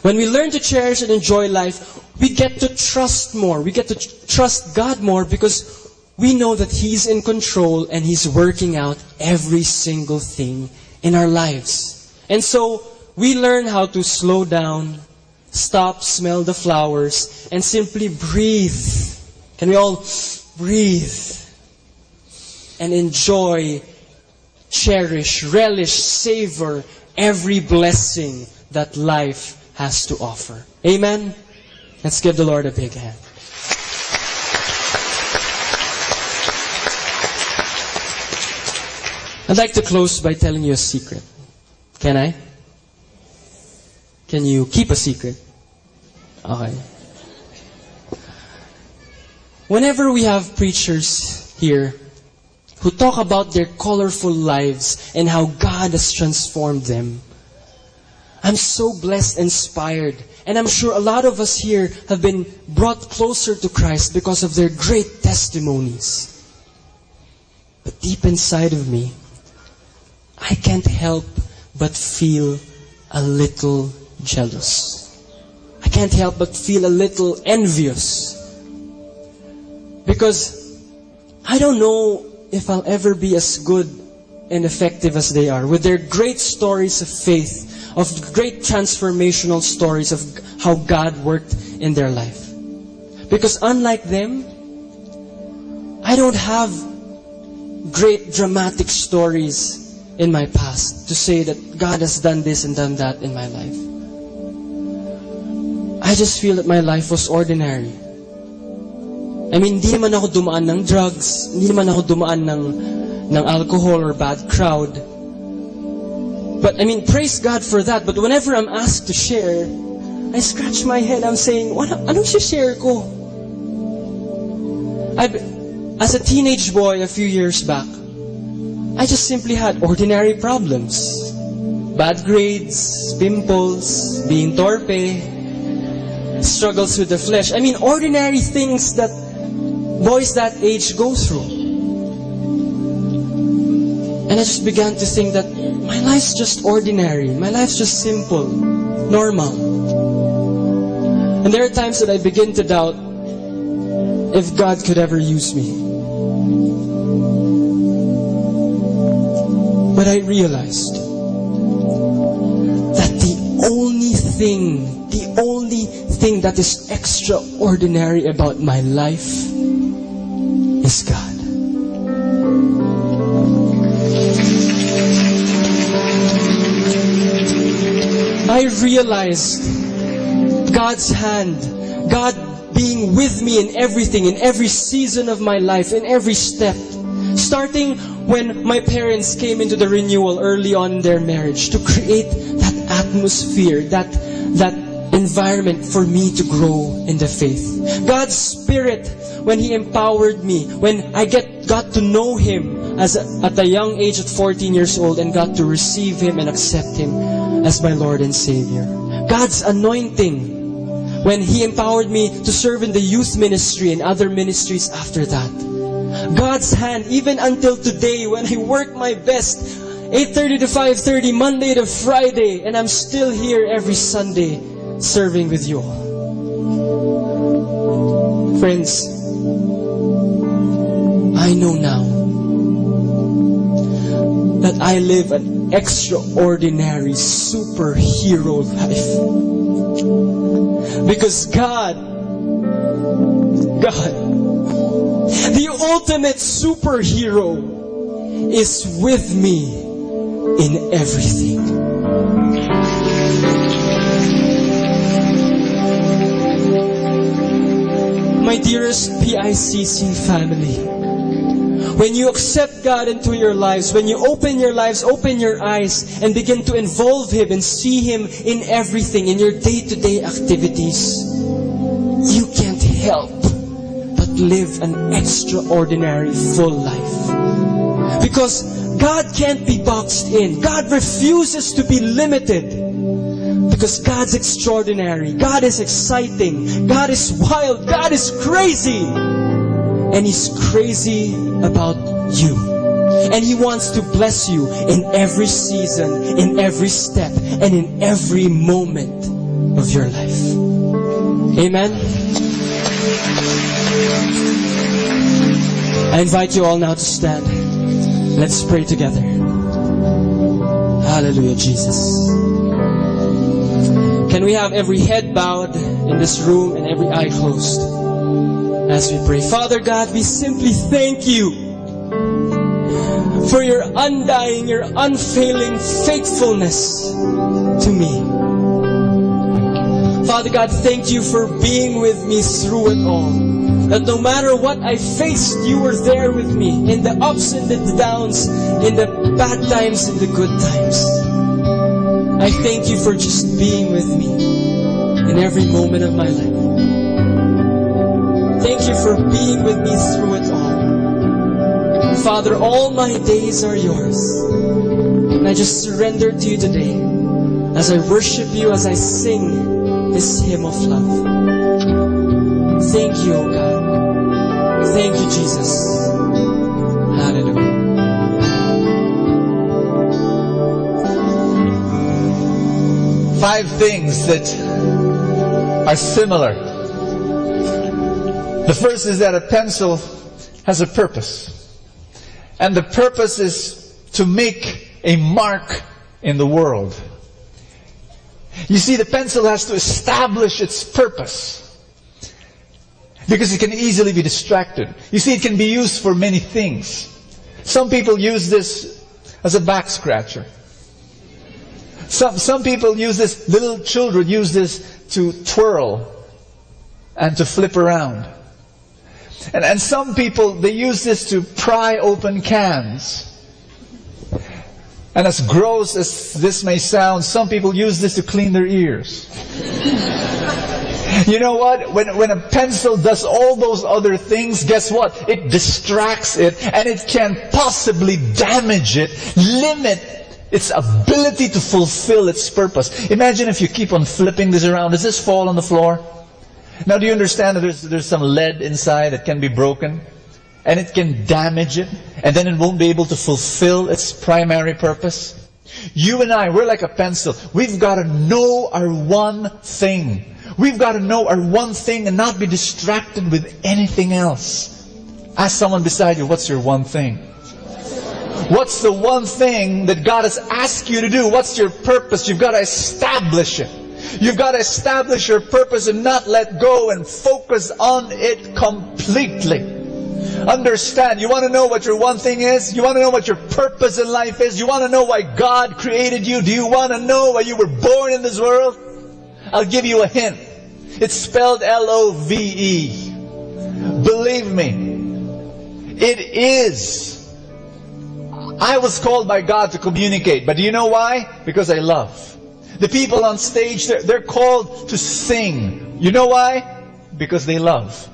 When we learn to cherish and enjoy life, we get to trust more. We get to tr- trust God more because we know that He's in control and He's working out every single thing in our lives. And so, we learn how to slow down, stop, smell the flowers, and simply breathe. Can we all breathe and enjoy, cherish, relish, savor every blessing that life has to offer? Amen? Let's give the Lord a big hand. I'd like to close by telling you a secret. Can I? Can you keep a secret? Okay. Whenever we have preachers here who talk about their colorful lives and how God has transformed them, I'm so blessed, inspired, and I'm sure a lot of us here have been brought closer to Christ because of their great testimonies. But deep inside of me, I can't help but feel a little jealous. I can't help but feel a little envious. Because I don't know if I'll ever be as good and effective as they are, with their great stories of faith, of great transformational stories of how God worked in their life. Because unlike them, I don't have great dramatic stories in my past to say that God has done this and done that in my life. I just feel that my life was ordinary. I mean, hindi naman ako dumaan ng drugs, hindi naman ako dumaan ng, ng alcohol or bad crowd. But, I mean, praise God for that. But whenever I'm asked to share, I scratch my head. I'm saying, "Ano, anong share ko?" I've, as a teenage boy a few years back, I just simply had ordinary problems. Bad grades, pimples, being torpe, struggles with the flesh. I mean, ordinary things that boys that age go through. And I just began to think that my life's just ordinary. My life's just simple, normal. And there are times that I begin to doubt if God could ever use me. But I realized that the only thing, the only thing that is extraordinary about my life is God. I realized God's hand, God being with me in everything, in every season of my life, in every step. Starting when my parents came into the renewal early on in their marriage to create that atmosphere, that, that environment for me to grow in the faith. God's Spirit, when He empowered me, when I get, got to know Him as a, at a young age at fourteen years old and got to receive Him and accept Him as my Lord and Savior. God's anointing, when He empowered me to serve in the youth ministry and other ministries after that. God's hand, even until today, when I work my best, eight thirty to five thirty, Monday to Friday, and I'm still here every Sunday serving with you all. Friends, I know now that I live an extraordinary superhero life. Because God, God, the ultimate superhero, is with me in everything. My dearest P I C C family, when you accept God into your lives, when you open your lives, open your eyes, and begin to involve Him and see Him in everything, in your day-to-day activities, you can't help but live an extraordinary full life. Because God can't be boxed in. God refuses to be limited. Because God's extraordinary. God is exciting. God is wild. God is crazy. And He's crazy about you. And He wants to bless you in every season, in every step, and in every moment of your life. Amen. I invite you all now to stand. Let's pray together. Hallelujah, Jesus. Can we have every head bowed in this room and every eye closed as we pray? Father God, we simply thank you for your undying, your unfailing faithfulness to me. Father God, thank you for being with me through it all. That no matter what I faced, you were there with me in the ups and the downs, in the bad times and the good times. I thank you for just being with me in every moment of my life. Thank you for being with me through it all. Father, all my days are yours. And I just surrender to you today as I worship you, as I sing this hymn of love. Thank you, O God. Thank you, Jesus. Hallelujah. Five things that are similar. The first is that a pencil has a purpose. And the purpose is to make a mark in the world. You see, the pencil has to establish its purpose because it can easily be distracted. You see, it can be used for many things. Some people use this as a back scratcher. Some, some people use this, little children use this to twirl and to flip around. And, and some people, they use this to pry open cans. And as gross as this may sound, some people use this to clean their ears. You know what? When, when a pencil does all those other things, guess what? It distracts it, and it can possibly damage it, limit its ability to fulfill its purpose. Imagine if you keep on flipping this around. Does this fall on the floor? Now, do you understand that there's, there's some lead inside that can be broken? And it can damage it, and then it won't be able to fulfill its primary purpose. You and I, we're like a pencil. We've got to know our one thing. We've got to know our one thing and not be distracted with anything else. Ask someone beside you, "What's your one thing?" What's the one thing that God has asked you to do? What's your purpose? You've got to establish it. You've got to establish your purpose and not let go and focus on it completely. Understand, you want to know what your one thing is? You want to know what your purpose in life is? You want to know why God created you? Do you want to know why you were born in this world? I'll give you a hint. It's spelled L O V E. Believe me, it is. I was called by God to communicate, but do you know why? Because I love. The people on stage, they're, they're called to sing. You know why? Because they love.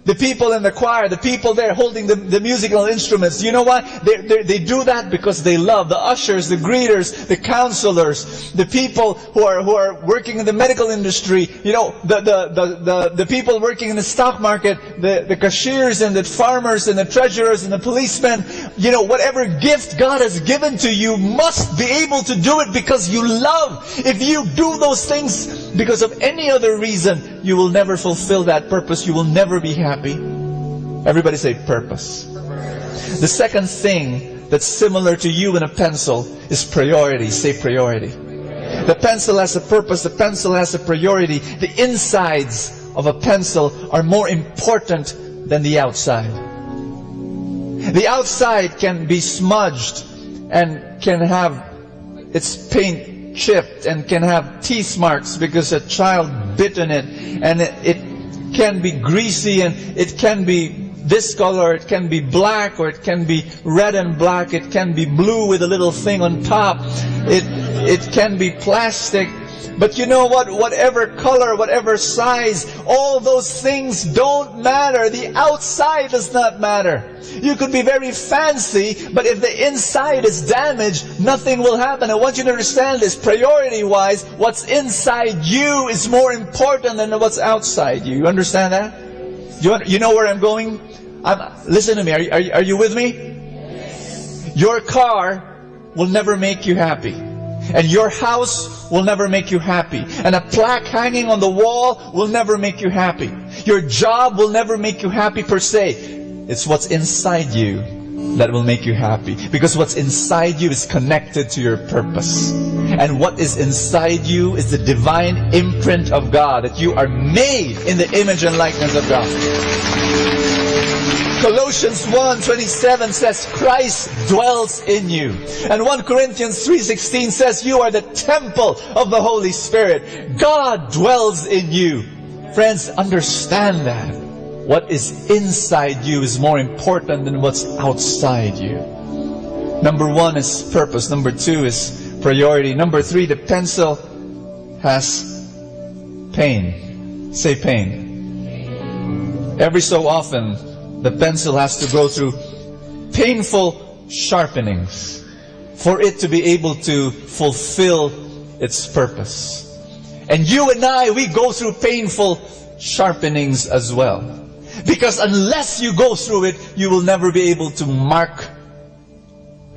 The people in the choir, the people there holding the, the musical instruments, you know why? They, they, they do that because they love. The ushers, the greeters, the counselors, the people who are, who are working in the medical industry, you know, the, the, the, the, the people working in the stock market, the, the cashiers and the farmers and the treasurers and the policemen, you know, whatever gift God has given to you, must be able to do it because you love. If you do those things because of any other reason, you will never fulfill that purpose. You will never be happy. Everybody say purpose. The second thing that's similar to you and a pencil is priority. Say priority. The pencil has a purpose. The pencil has a priority. The insides of a pencil are more important than the outside. The outside can be smudged and can have its paint chipped and can have teeth marks because a child bit on it, and it, it can be greasy and it can be this color, it can be black, or it can be red and black, it can be blue with a little thing on top, it, it can be plastic. But you know what? Whatever color, whatever size, all those things don't matter. The outside does not matter. You could be very fancy, but if the inside is damaged, nothing will happen. I want you to understand this. Priority-wise, what's inside you is more important than what's outside you. You understand that? You, un- you know where I'm going? I'm, listen to me. Are, you- are, you- are you with me? Your car will never make you happy. And your house will never make you happy. And a plaque hanging on the wall will never make you happy. Your job will never make you happy per se. It's what's inside you that will make you happy. Because what's inside you is connected to your purpose. And what is inside you is the divine imprint of God, that you are made in the image and likeness of God. Colossians one twenty-seven says, "Christ dwells in you." And one Corinthians three sixteen says, "You are the temple of the Holy Spirit." God dwells in you. Friends, understand that. What is inside you is more important than what's outside you. Number one is purpose. Number two is priority. Number three, the pencil has pain. Say pain. Every so often, the pencil has to go through painful sharpenings for it to be able to fulfill its purpose. And you and I, we go through painful sharpenings as well. Because unless you go through it, you will never be able to mark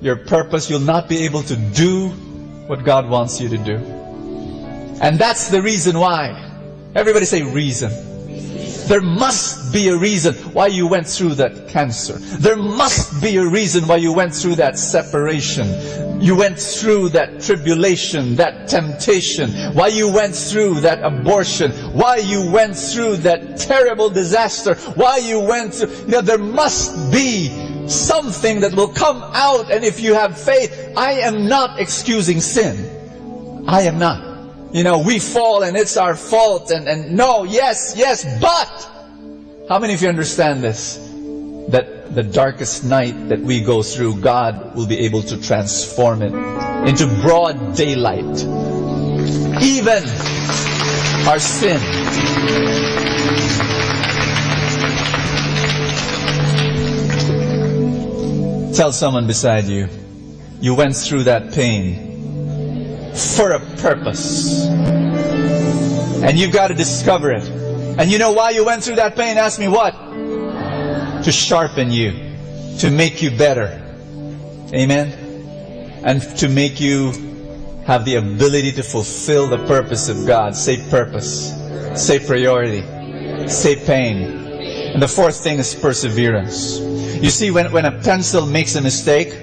your purpose. You'll not be able to do what God wants you to do. And that's the reason why. Everybody say reason. There must be a reason why you went through that cancer. There must be a reason why you went through that separation. You went through that tribulation, that temptation, why you went through that abortion, why you went through that terrible disaster, why you went through. You know, there must be something that will come out. And if you have faith, I am not excusing sin. I am not. You know, we fall and it's our fault. And, and no, yes, yes, but how many of you understand this? That the darkest night that we go through, God will be able to transform it into broad daylight. Even our sin. Tell someone beside you, you went through that pain for a purpose. And you've got to discover it. And you know why you went through that pain? Ask me what? To sharpen you, to make you better. Amen? And to make you have the ability to fulfill the purpose of God. Say purpose. Say priority. Say pain. And the fourth thing is perseverance. You see, when, when a pencil makes a mistake,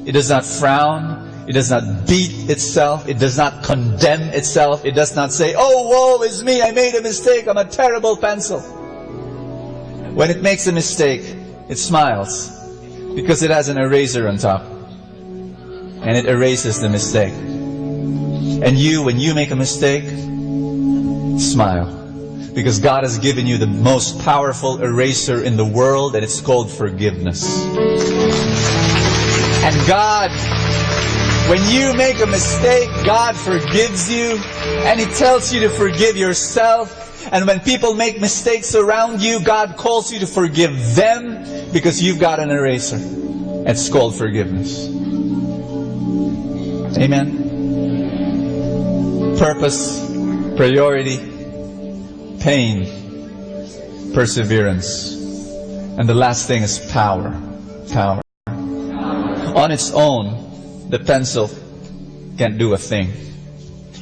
it does not frown. It does not beat itself. It does not condemn itself. It does not say, "Oh, woe is me. I made a mistake. I'm a terrible pencil." When it makes a mistake, it smiles because it has an eraser on top. And it erases the mistake. And you, when you make a mistake, smile. Because God has given you the most powerful eraser in the world, and it's called forgiveness. And God, when you make a mistake, God forgives you, and He tells you to forgive yourself. And when people make mistakes around you, God calls you to forgive them because you've got an eraser. It's called forgiveness. Amen. Purpose, priority, pain, perseverance. And the last thing is power. Power. On its own, the pencil can't do a thing.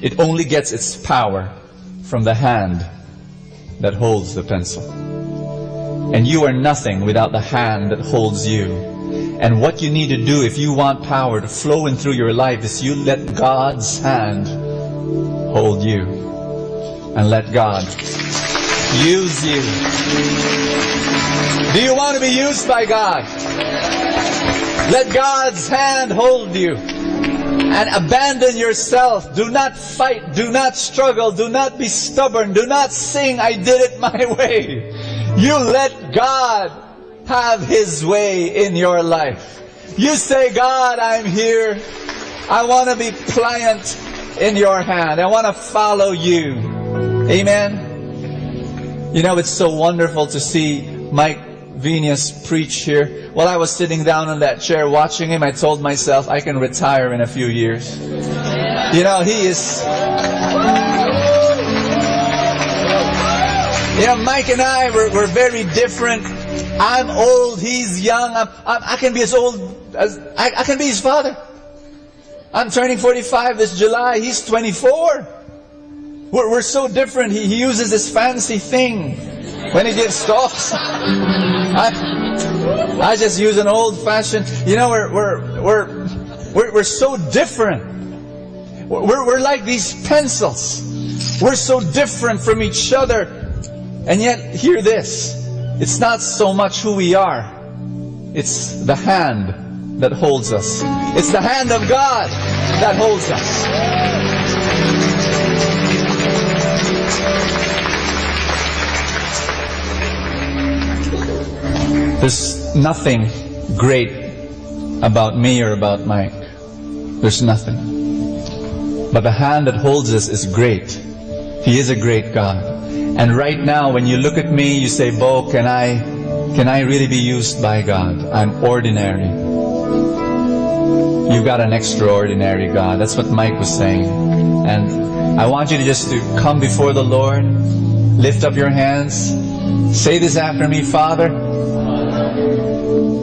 It only gets its power from the hand that holds the pencil. And you are nothing without the hand that holds you. And what you need to do if you want power to flow in through your life is you let God's hand hold you. And let God use you. Do you want to be used by God? Let God's hand hold you and abandon yourself. Do not fight. Do not struggle. Do not be stubborn. Do not sing, "I did it my way." You let God have His way in your life. You say, "God, I'm here. I want to be pliant in your hand. I want to follow you." Amen. You know, it's so wonderful to see Mike Venias preach here. While I was sitting down in that chair watching him, I told myself, "I can retire in a few years." You know, he is. You know, Mike and I were, were very different. I'm old, he's young. I'm, I'm, I can be as old as I, I can be his father. I'm turning forty-five this July. He's twenty-four. We're, we're so different. He, he uses this fancy thing when he gives talks. I, I just use an old-fashioned. You know, we're, we're, we're, we're, we're so different. We're, we're like these pencils. We're so different from each other. And yet, hear this. It's not so much who we are. It's the hand that holds us. It's the hand of God that holds us. There's nothing great about me or about Mike. There's nothing. But the hand that holds us is great. He is a great God. And right now, when you look at me, you say, "Bo, can I, can I really be used by God? I'm ordinary." You've got an extraordinary God. That's what Mike was saying. And I want you to just to come before the Lord, lift up your hands, say this after me, "Father,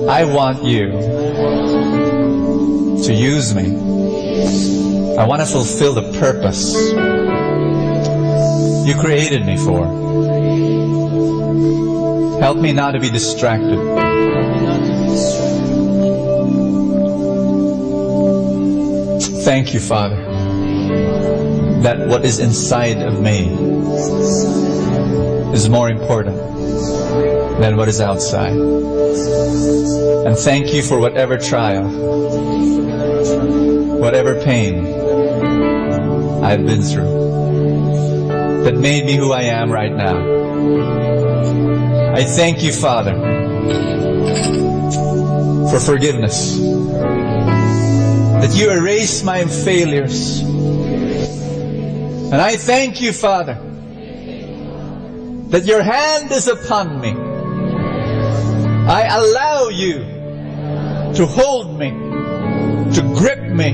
I want you to use me. I want to fulfill the purpose you created me for. Help me not to be distracted." Thank you, Father, that what is inside of me is more important than what is outside. And thank you for whatever trial, whatever pain I've been through that made me who I am right now. I thank you, Father, for forgiveness, that you erase my failures. And I thank you, Father, that your hand is upon me. I allow you to hold me, to grip me,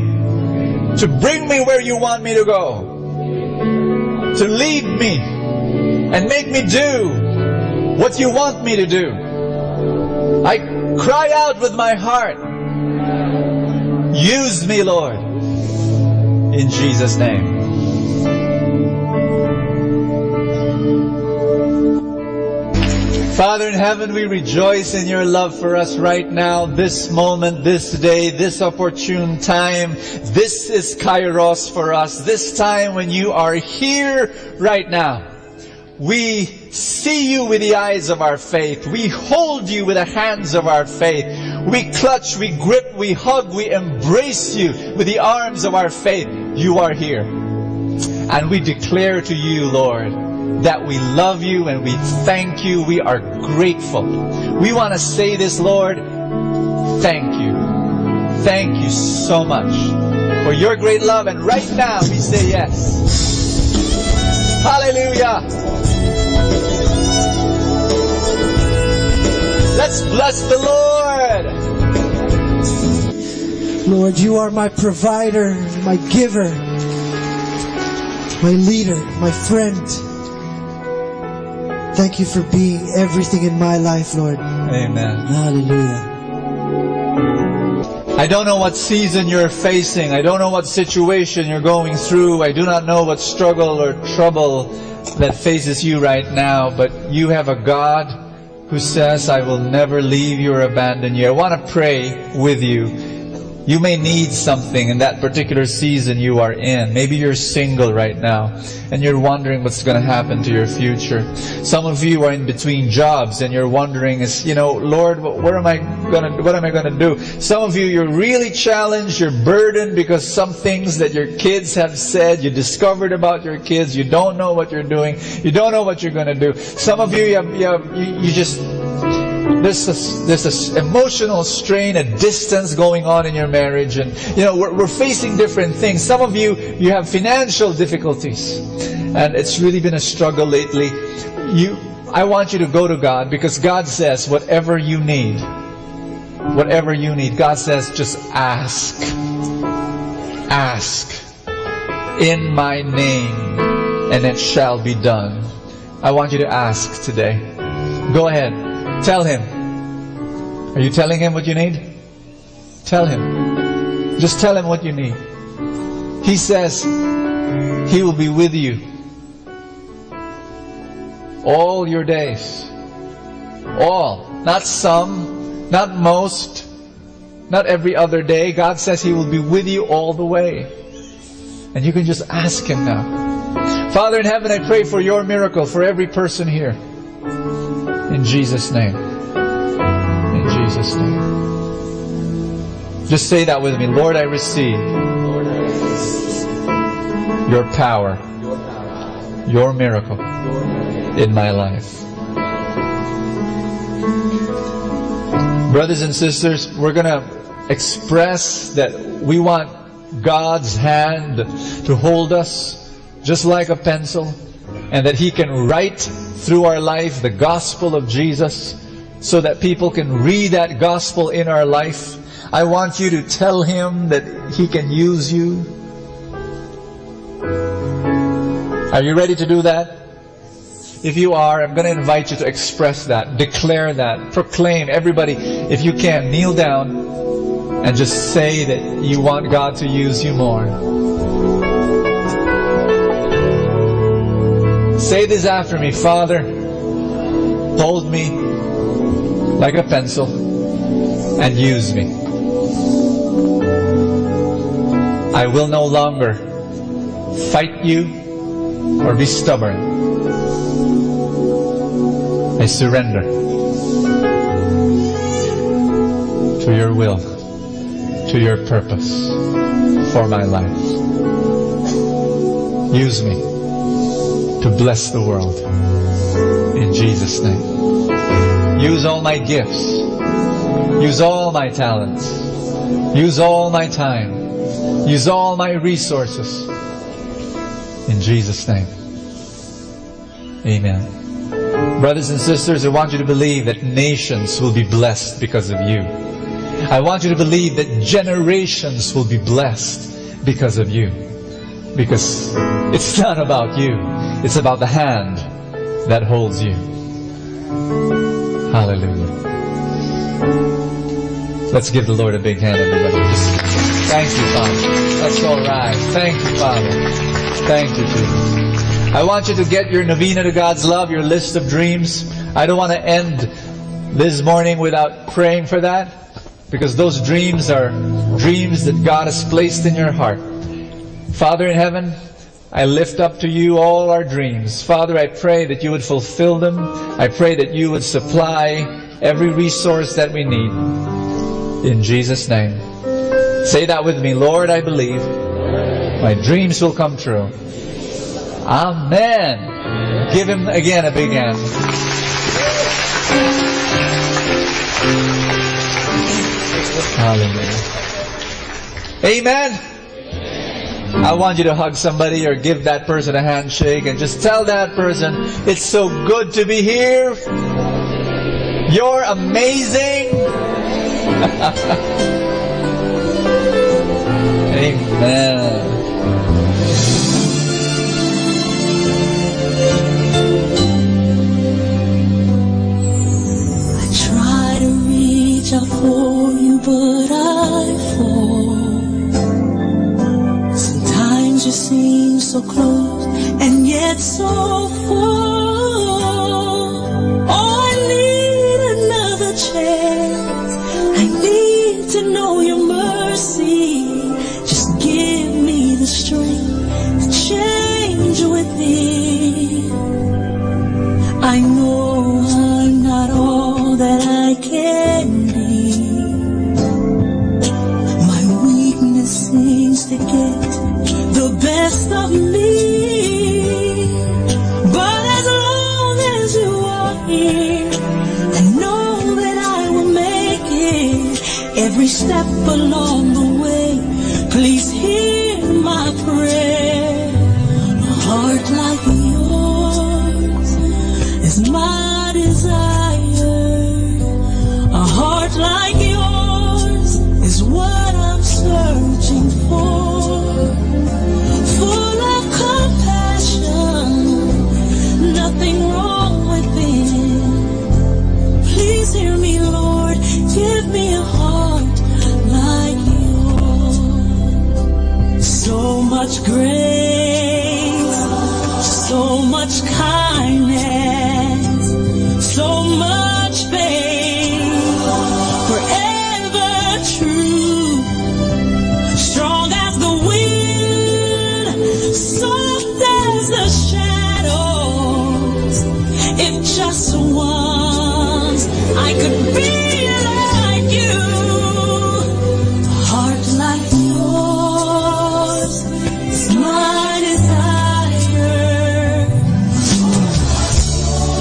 to bring me where you want me to go, to lead me and make me do what you want me to do. I cry out with my heart, "Use me, Lord," in Jesus' name. Father in heaven, we rejoice in your love for us right now, this moment, this day, this opportune time. This is Kairos for us, this time when you are here right now. We see you with the eyes of our faith. We hold you with the hands of our faith. We clutch, we grip, we hug, we embrace you with the arms of our faith. You are here. And we declare to you, Lord, that we love you and we thank you. We are grateful. We want to say this, Lord, thank you. Thank you so much for your great love. And right now, we say yes. Hallelujah. Let's bless the Lord. Lord, you are my provider, my giver, my leader, my friend. Thank you for being everything in my life, Lord. Amen. Hallelujah. I don't know what season you're facing. I don't know what situation you're going through. I do not know what struggle or trouble that faces you right now, but you have a God who says, "I will never leave you or abandon you." I want to pray with you. You may need something in that particular season you are in. Maybe you're single right now and you're wondering what's going to happen to your future. Some of you are in between jobs and you're wondering, is, you know, "Lord, what, what am I gonna, what am I gonna do?" Some of you, you're really challenged, you're burdened because some things that your kids have said, you discovered about your kids, you don't know what you're doing, you don't know what you're gonna do. Some of you, you, have, you, have, you, you just there's this, there's this emotional strain, a distance going on in your marriage, and you know we're, we're facing different things. Some of you, you have financial difficulties, and it's really been a struggle lately. You, I want you to go to God because God says whatever you need, whatever you need, God says just ask, ask in my name, and it shall be done. I want you to ask today. Go ahead. Tell him. Are you telling him what you need? Tell him. Just tell him what you need. He says he will be with you all your days. All. Not some, not most, not every other day. God says he will be with you all the way. And you can just ask him now. Father in heaven, I pray for your miracle for every person here. In Jesus' name. In Jesus' name. Just say that with me. "Lord, I receive your power, your miracle in my life." Brothers and sisters, we're going to express that we want God's hand to hold us just like a pencil, and that He can write through our life the gospel of Jesus so that people can read that gospel in our life. I want you to tell Him that He can use you. Are you ready to do that? If you are, I'm going to invite you to express that, declare that, proclaim. Everybody, if you can, kneel down and just say that you want God to use you more. Say this after me: "Father, hold me like a pencil and use me. I will no longer fight you or be stubborn. I surrender to your will, to your purpose for my life. Use me to bless the world in Jesus' name. Use all my gifts. Use all my talents. Use all my time. Use all my resources. In Jesus' name. Amen." Brothers and sisters, I want you to believe that nations will be blessed because of you. I want you to believe that generations will be blessed because of you. Because it's not about you. It's about the hand that holds you. Hallelujah. Let's give the Lord a big hand, everybody. Just thank you, Father. That's all right. Thank you, Father. Thank you, Jesus. I want you to get your novena to God's love, your list of dreams. I don't want to end this morning without praying for that, because those dreams are dreams that God has placed in your heart. Father in heaven, I lift up to you all our dreams. Father, I pray that you would fulfill them. I pray that you would supply every resource that we need. In Jesus' name. Say that with me: "Lord, I believe my dreams will come true." Amen. Give him again a big hand. Hallelujah. Amen. I want you to hug somebody or give that person a handshake and just tell that person, "It's so good to be here. You're amazing." Amen. I try to reach out for you, but I fall. Sometimes you seem so close and yet so far. Oh, I need another chance. I need to know your mercy. Just give me the strength to change within. I know I'm not all that I can be. My weakness seems to get the best of me. But as long as you are here, I know that I will make it. Every step along the way, please hear my prayer. A heart like yours is my desire. A heart like yours is what I'm searching for. Full of compassion, nothing wrong within. Please hear me, Lord, give me a heart like yours. So much grace, so much kindness, so much faith, forever true, strong as the wind, soft as the shadows. If just once I could be like you, a heart like yours is my desire.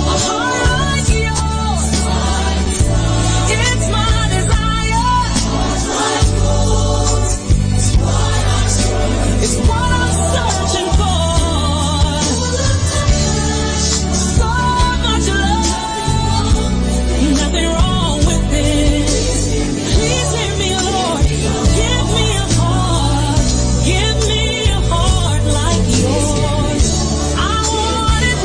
A heart like yours, it's my desire. It's what I'm searching for. So much love, nothing wrong with it. Please hear me, Lord. Give me a heart, give me a heart like yours. I want it.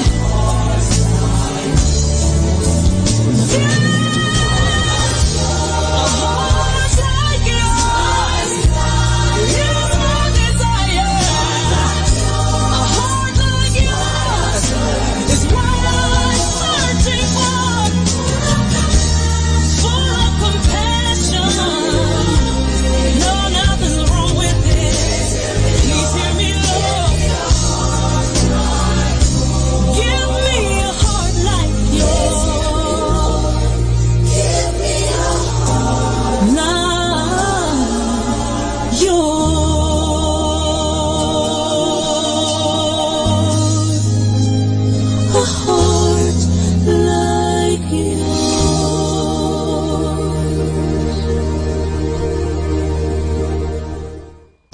Please hear me, Lord. Give me a heart like yours. Give me a heart like yours. A heart like yours.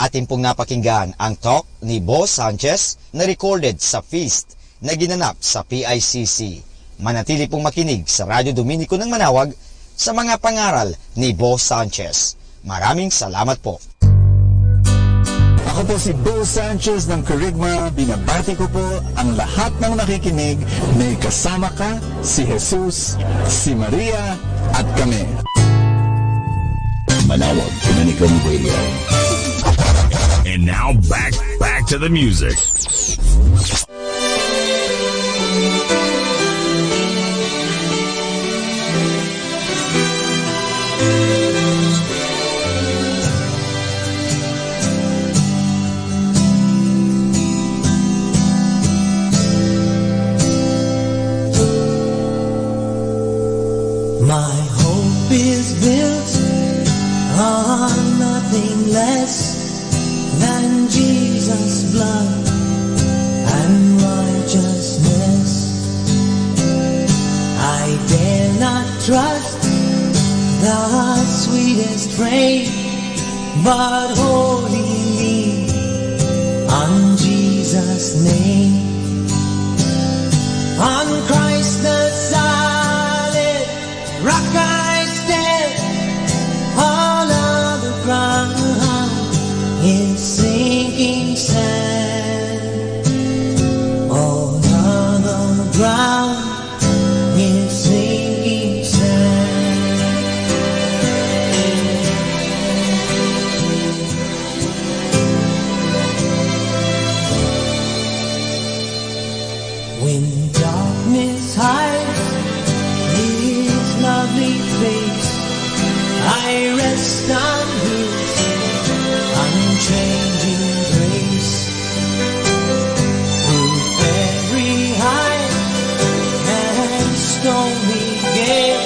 Atin pong napakinggan ang talk ni Boss Sanchez na recorded sa feast na ginanap sa P I C C. Manatili pong makinig sa Radyo Dominico ng Manawag sa mga pangaral ni Boss Sanchez. Maraming salamat po. Ako po si Bo Sanchez ng Kerygma. Binabati ko po ang lahat ng nakikinig. May kasama ka, si Jesus, si Maria, at kami. Manawag Dominican Radio. And now back, back to the music. My hope is built on nothing less than Jesus' blood and righteousness. I dare not trust the sweetest frame, but wholly lean on Jesus' name. On Christ the solid rock I stand, all other ground is sinking sand. All other ground is sinking sand. When darkness hides his lovely face, I rest on his unchanging grace. Through every high and stormy gale,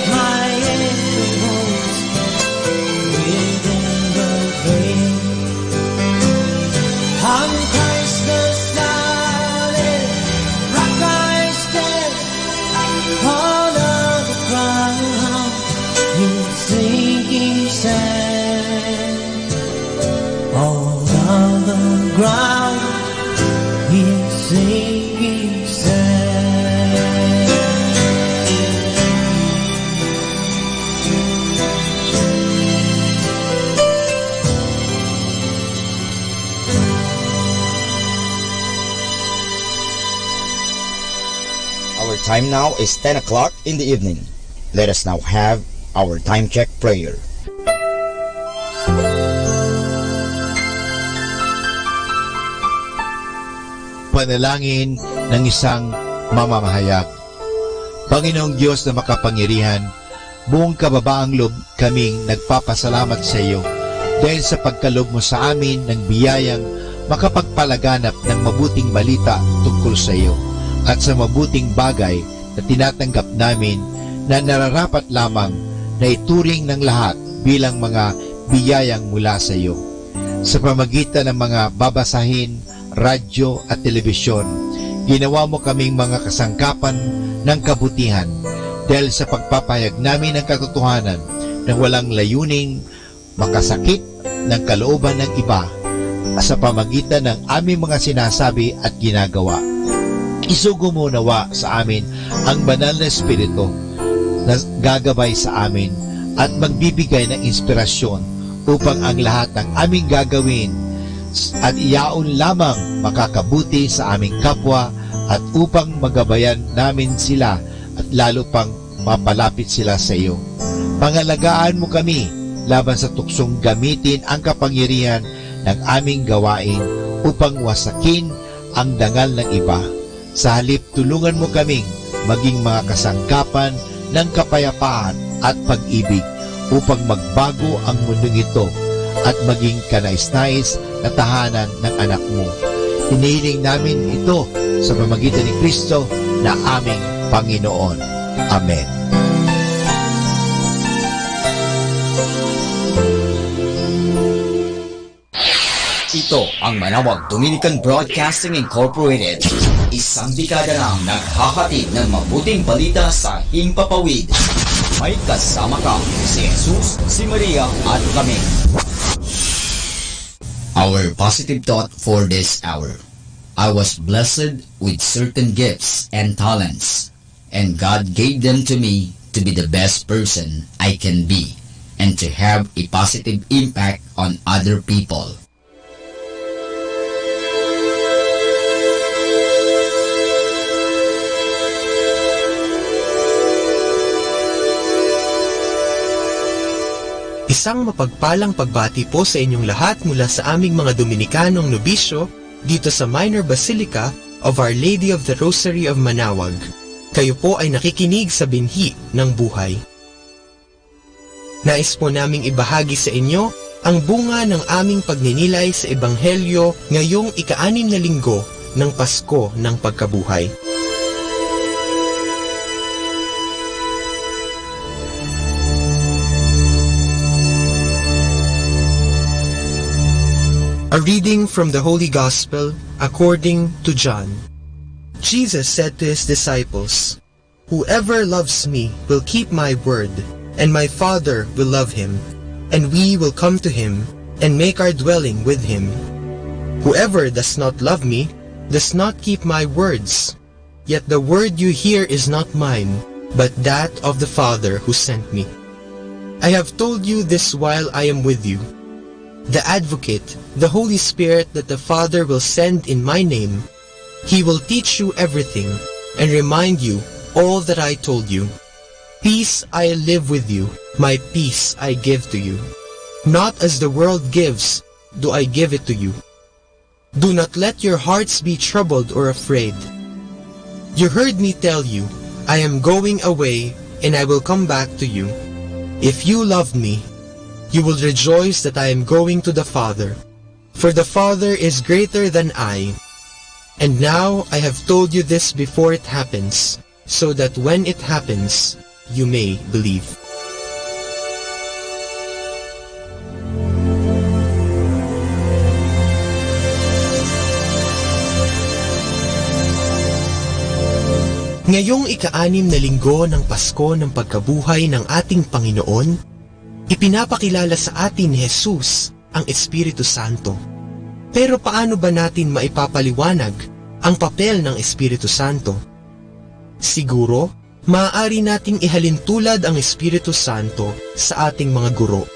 my anchor holds within the veil. On Christ the solid rock I stand, all other ground is sinking sand. All other ground is sinking sand. Our time now is ten o'clock in the evening. Let us now have our time check prayer. Panalangin ng isang mamamahayag. Panginoong Diyos na makapangyarihan, buong kababaang loob kaming nagpapasalamat sa iyo dahil sa pagkaloob mo sa amin ng biyayang makapagpalaganap ng mabuting balita tungkol sa iyo at sa mabuting bagay na tinatanggap namin na nararapat lamang na ituring ng lahat bilang mga biyayang mula sa iyo. Sa pamagitan ng mga babasahin, radyo, at telebisyon, ginawa mo kaming mga kasangkapan ng kabutihan dahil sa pagpapahayag namin ng katotohanan na walang layuning makasakit ng kalooban ng iba sa pamagitan ng aming mga sinasabi at ginagawa. Isugo mo nawa sa amin ang Banal na Espiritu na gagabay sa amin at magbibigay ng inspirasyon upang ang lahat ng aming gagawin at yaon lamang makakabuti sa aming kapwa at upang magabayan namin sila at lalo pang mapalapit sila sa iyo. Pangalagaan mo kami laban sa tuksong gamitin ang kapangyarihan ng aming gawain upang wasakin ang dangal ng iba. Sa halip, tulungan mo kaming maging mga kasangkapan ng kapayapaan at pag-ibig upang magbago ang mundong ito at maging kanais-nais na tahanan ng Anak mo. Inihiling namin ito sa pamagitan ni Kristo na aming Panginoon. Amen. Ito ang Manawag Dominican Broadcasting Incorporated. Isang dekada nang naghahatid ng mabuting balita sa himpapawid. May kasama ka, si Jesus, si Maria, at kami. Our positive thought for this hour. I was blessed with certain gifts and talents, and God gave them to me to be the best person I can be and to have a positive impact on other people. Isang mapagpalang pagbati po sa inyong lahat mula sa aming mga Dominikanong nobisyo dito sa Minor Basilica of Our Lady of the Rosary of Manawag. Kayo po ay nakikinig sa Binhi ng Buhay. Nais po naming ibahagi sa inyo ang bunga ng aming pagninilay sa Ebanghelyo ngayong ika-anim na linggo ng Pasko ng Pagkabuhay. A reading from the Holy Gospel according to John. Jesus said to his disciples, "Whoever loves me will keep my word, and my Father will love him, and we will come to him and make our dwelling with him. Whoever does not love me does not keep my words. Yet the word you hear is not mine, but that of the Father who sent me. I have told you this while I am with you. The Advocate, the Holy Spirit that the Father will send in my name, he will teach you everything and remind you all that I told you. Peace I live with you, my peace I give to you. Not as the world gives, do I give it to you. Do not let your hearts be troubled or afraid. You heard me tell you, 'I am going away, and I will come back to you.' If you loved me, you will rejoice that I am going to the Father, for the Father is greater than I. And now I have told you this before it happens, so that when it happens, you may believe." Ngayong ika-anim na linggo ng Pasko ng pagkabuhay ng ating Panginoon, ipinapakilala sa atin ni Jesus ang Espiritu Santo. Pero paano ba natin maipapaliwanag ang papel ng Espiritu Santo? Siguro, maaari nating ihalin tulad ang Espiritu Santo sa ating mga guro.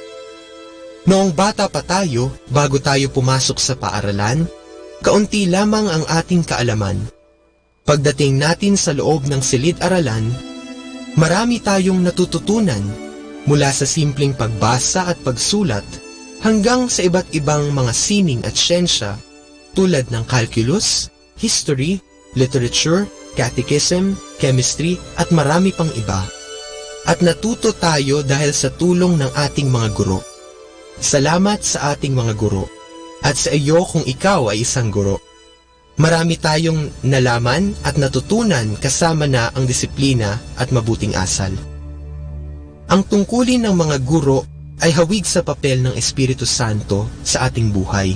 Noong bata pa tayo, bago tayo pumasok sa paaralan, kaunti lamang ang ating kaalaman. Pagdating natin sa loob ng silid-aralan, marami tayong natututunan, mula sa simpleng pagbasa at pagsulat hanggang sa iba't ibang mga sining at siyensya tulad ng calculus, history, literature, catechism, chemistry, at marami pang iba. At natuto tayo dahil sa tulong ng ating mga guro. Salamat sa ating mga guro, at sa iyo kung ikaw ay isang guro. Marami tayong nalaman at natutunan kasama na ang disiplina at mabuting asal. Ang tungkulin ng mga guro ay hawig sa papel ng Espiritu Santo sa ating buhay.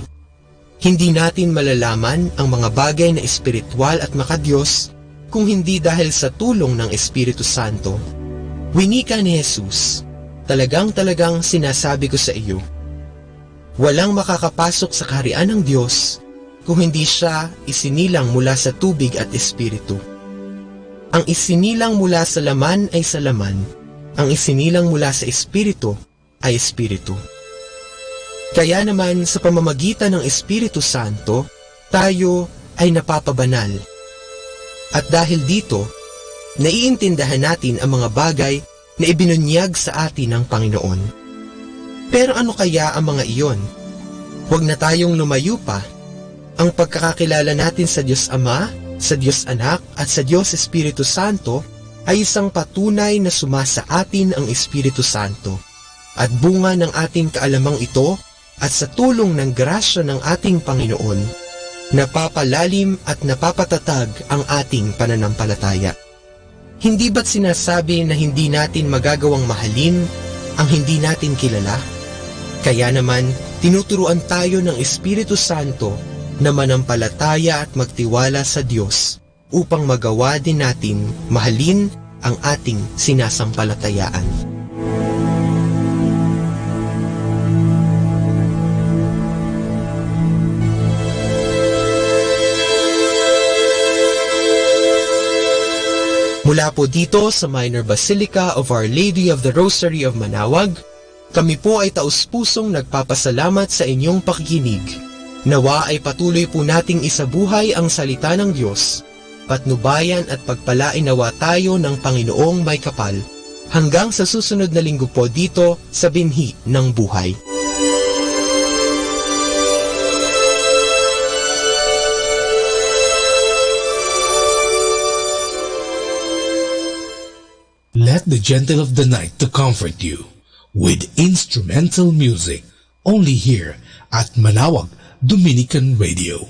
Hindi natin malalaman ang mga bagay na espiritual at makadiyos kung hindi dahil sa tulong ng Espiritu Santo. Winika ni Jesus, "Talagang-talagang sinasabi ko sa iyo, walang makakapasok sa Kaharian ng Dios kung hindi siya isinilang mula sa tubig at Espiritu." Ang isinilang mula sa laman ay sa laman, ang isinilang mula sa Espiritu ay Espiritu. Kaya naman, sa pamamagitan ng Espiritu Santo, tayo ay napapabanal. At dahil dito, naiintindihan natin ang mga bagay na ibinunyag sa atin ng Panginoon. Pero ano kaya ang mga iyon? Huwag na tayong lumayo pa. Ang pagkakakilala natin sa Diyos Ama, sa Diyos Anak, at sa Diyos Espiritu Santo ay isang patunay na suma sa atin ang Espiritu Santo. At bunga ng ating kaalamang ito at sa tulong ng grasya ng ating Panginoon, napapalalim at napapatatag ang ating pananampalataya. Hindi ba't sinasabi na hindi natin magagawang mahalin ang hindi natin kilala? Kaya naman, tinuturuan tayo ng Espiritu Santo na manampalataya at magtiwala sa Dios upang magawa din natin mahalin ang ating sinasampalatayaan. Mula po dito sa Minor Basilica of Our Lady of the Rosary of Manaoag, kami po ay taus-pusong nagpapasalamat sa inyong pakikinig. Nawa ay patuloy po nating isabuhay ang salita ng Diyos. Patnubayan at pagpalainawa tayo ng Panginoong may kapal. Hanggang sa susunod na linggo po dito sa Binhi ng Buhay. Let the gentle of the night to comfort you with instrumental music, only here at Manaoag Dominican Radio.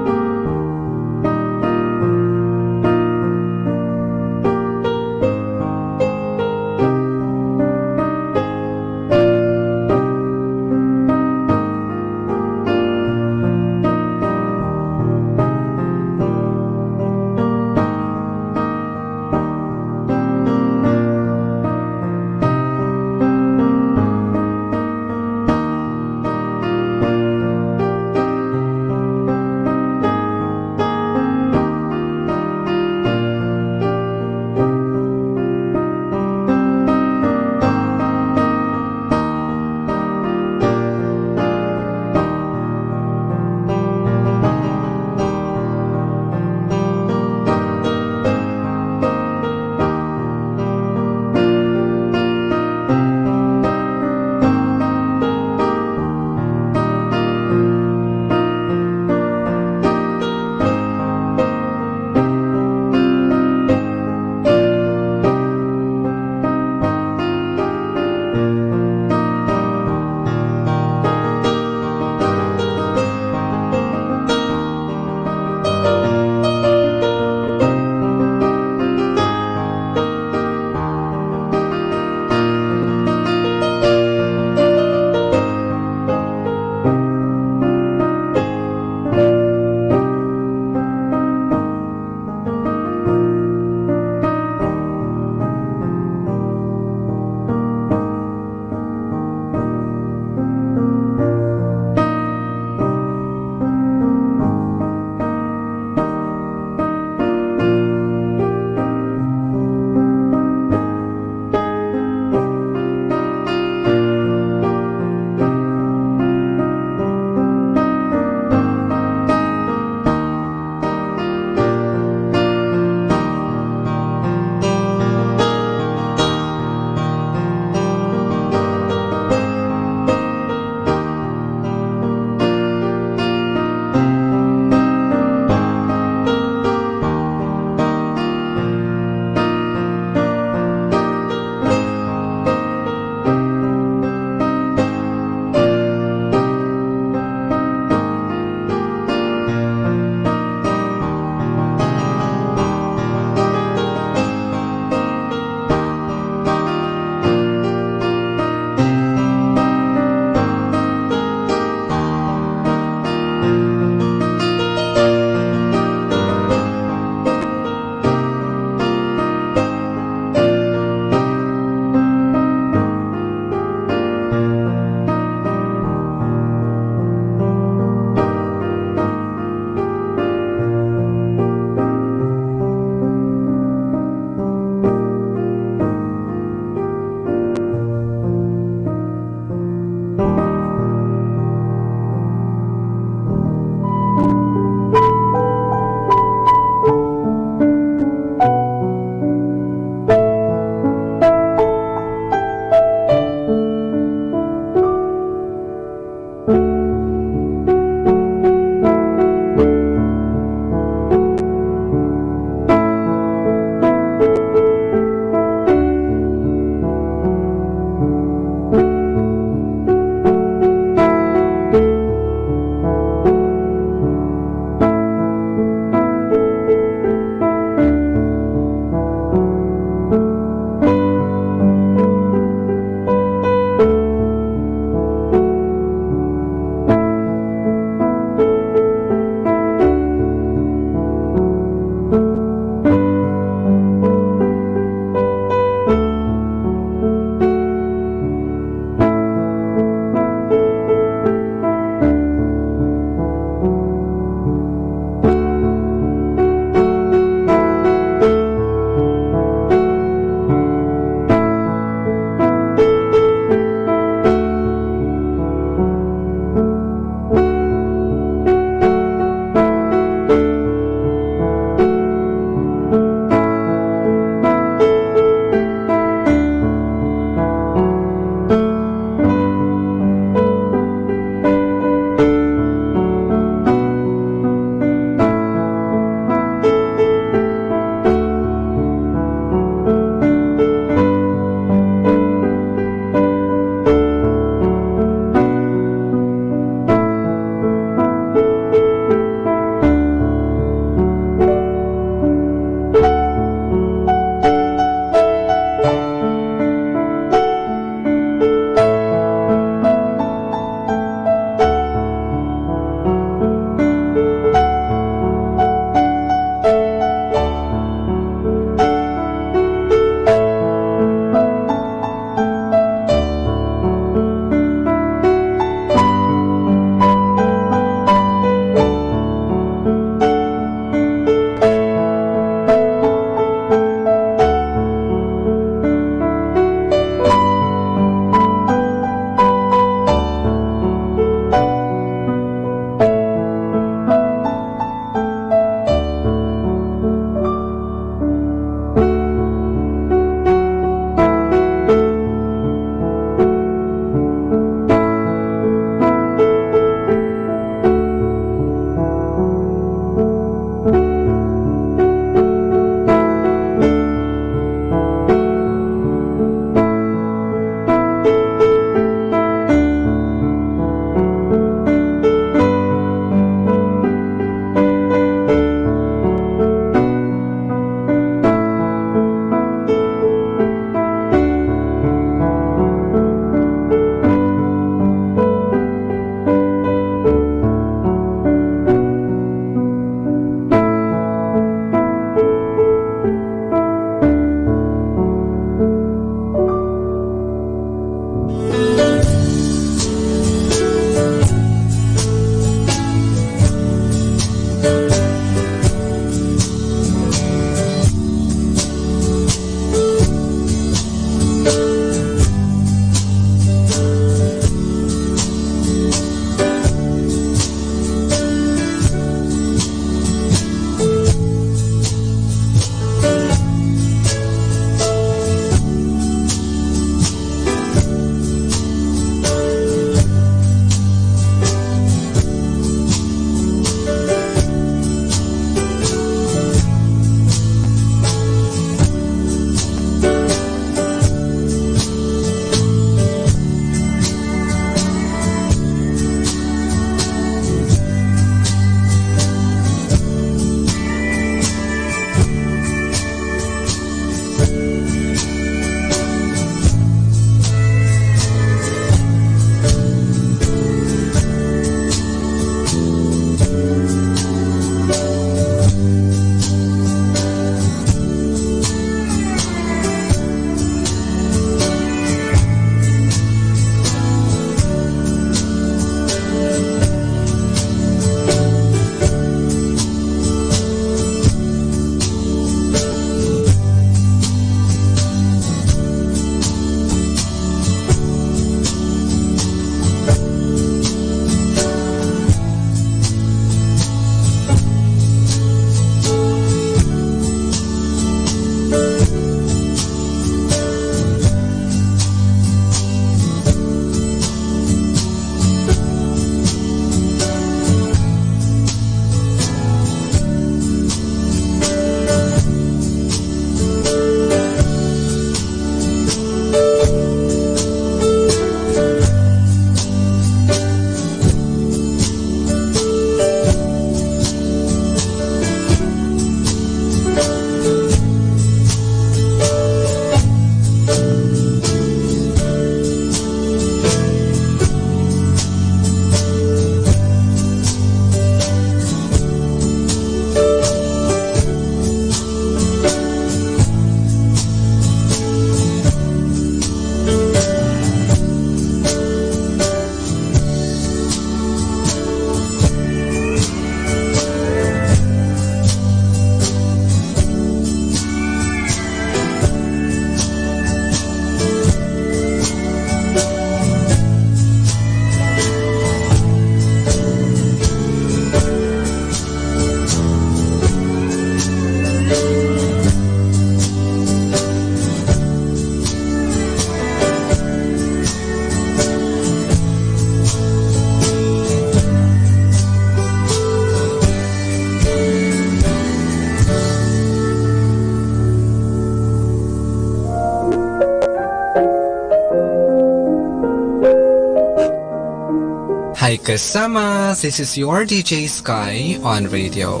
Hi kasama, this is your D J Sky on radio.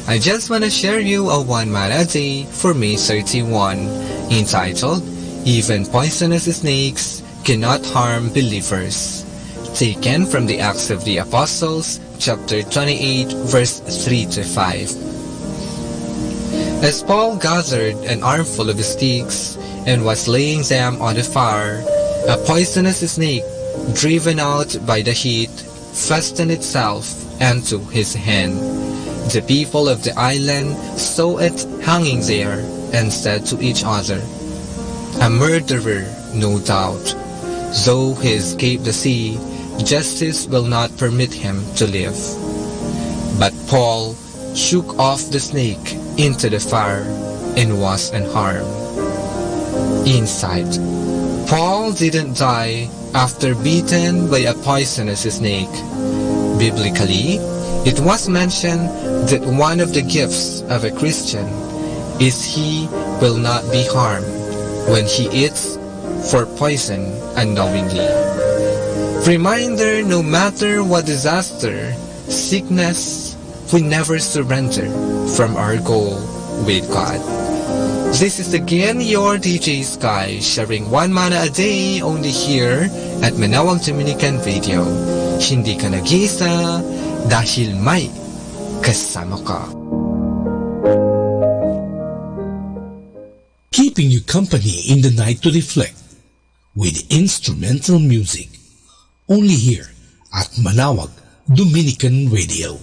I just wanna share you a one mana a day for May thirty-one, entitled Even Poisonous Snakes Cannot Harm Believers. Taken from the Acts of the Apostles, chapter twenty-eight, verse three to five. As Paul gathered an armful of sticks and was laying them on the fire, a poisonous snake, driven out by the heat, fastened itself into his hand. The people of the island saw it hanging there and said to each other, "A murderer, no doubt. Though he escaped the sea, justice will not permit him to live." But Paul shook off the snake into the fire and was unharmed. Insight: Paul didn't die after bitten by a poisonous snake. Biblically, it was mentioned that one of the gifts of a Christian is he will not be harmed when he eats for poison unknowingly. Reminder: no matter what disaster, sickness, we never surrender from our goal with God. This is again your D J Sky, sharing one mana a day only here at Manawag Dominican Radio. Hindi ka nag-iisa dahil may kasama ka. Keeping you company in the night to reflect with instrumental music. Only here at Manawag Dominican Radio.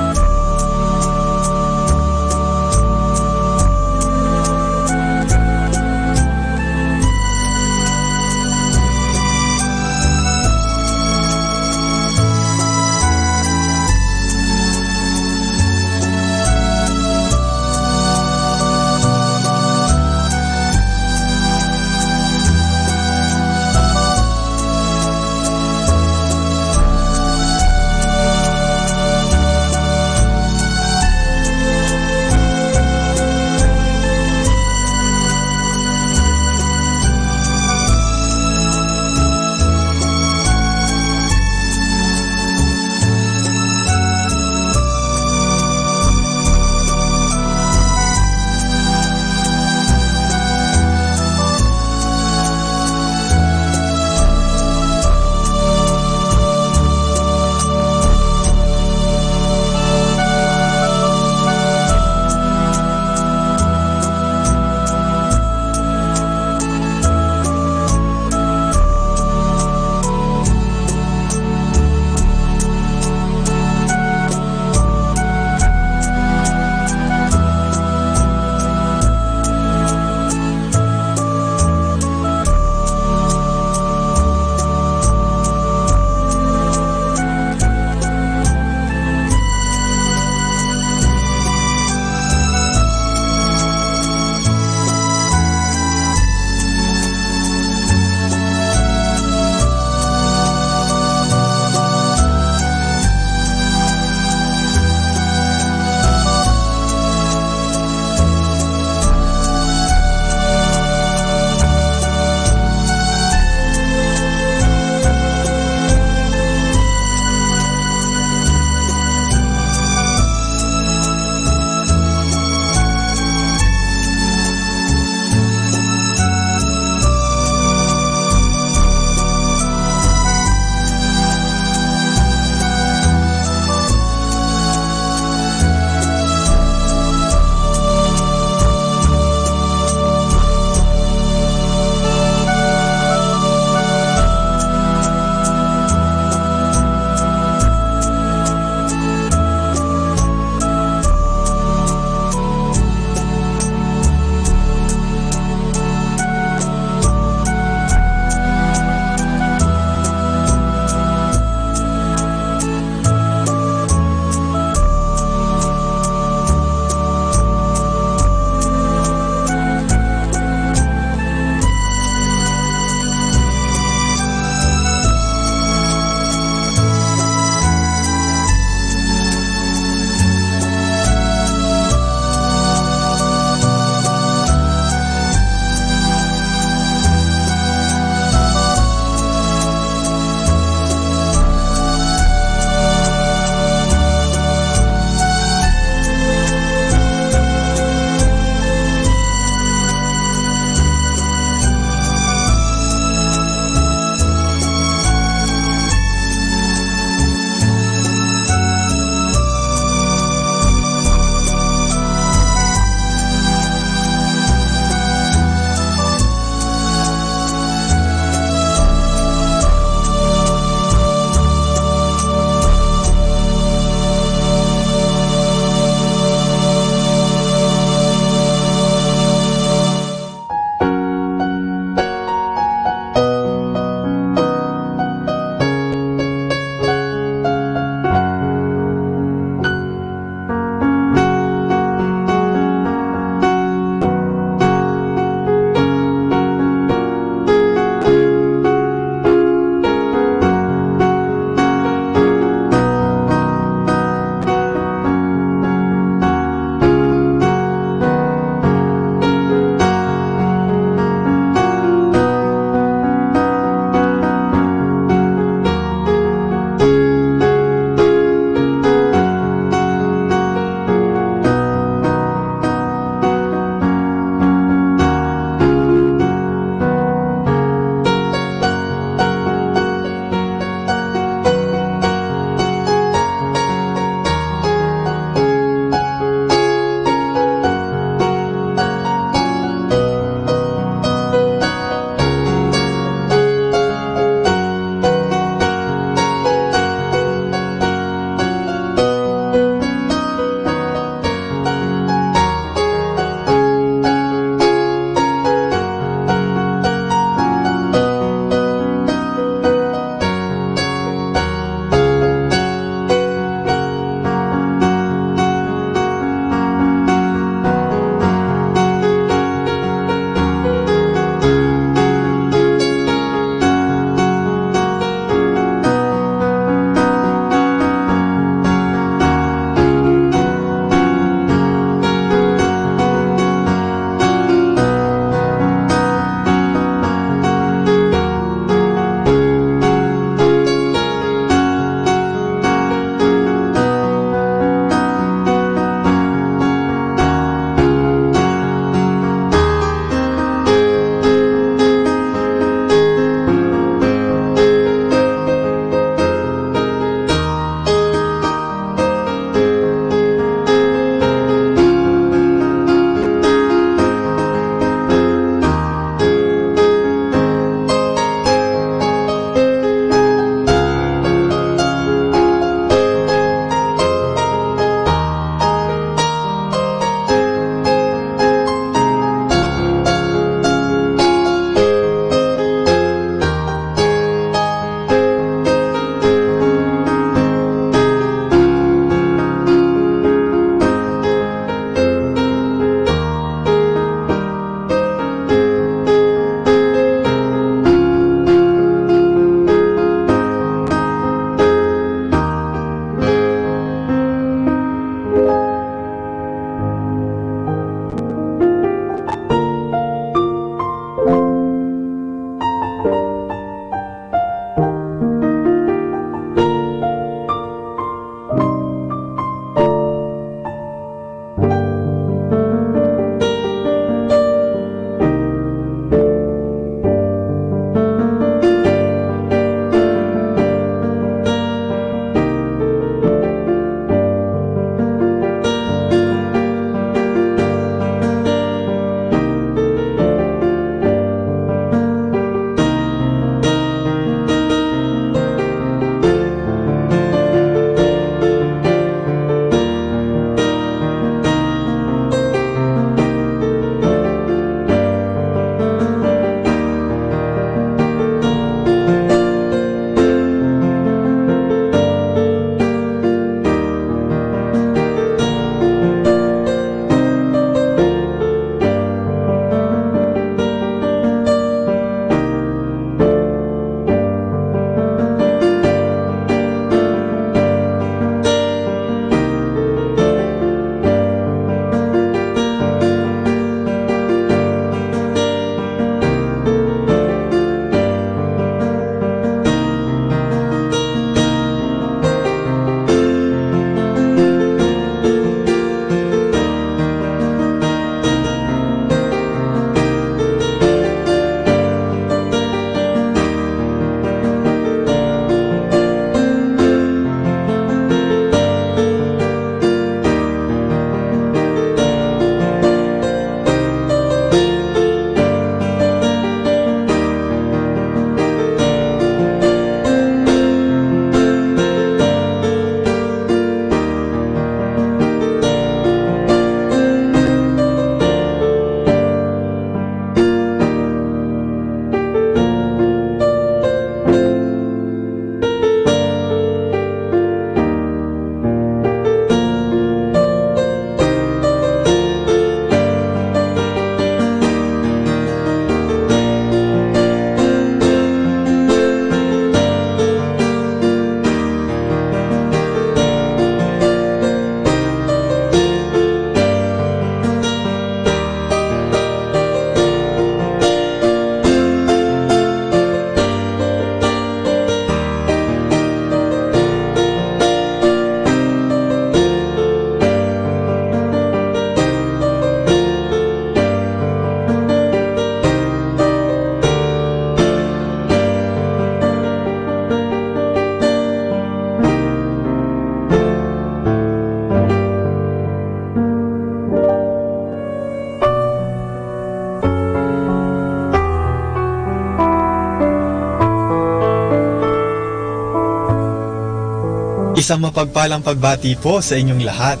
Isang mapagpalang pagbati po sa inyong lahat.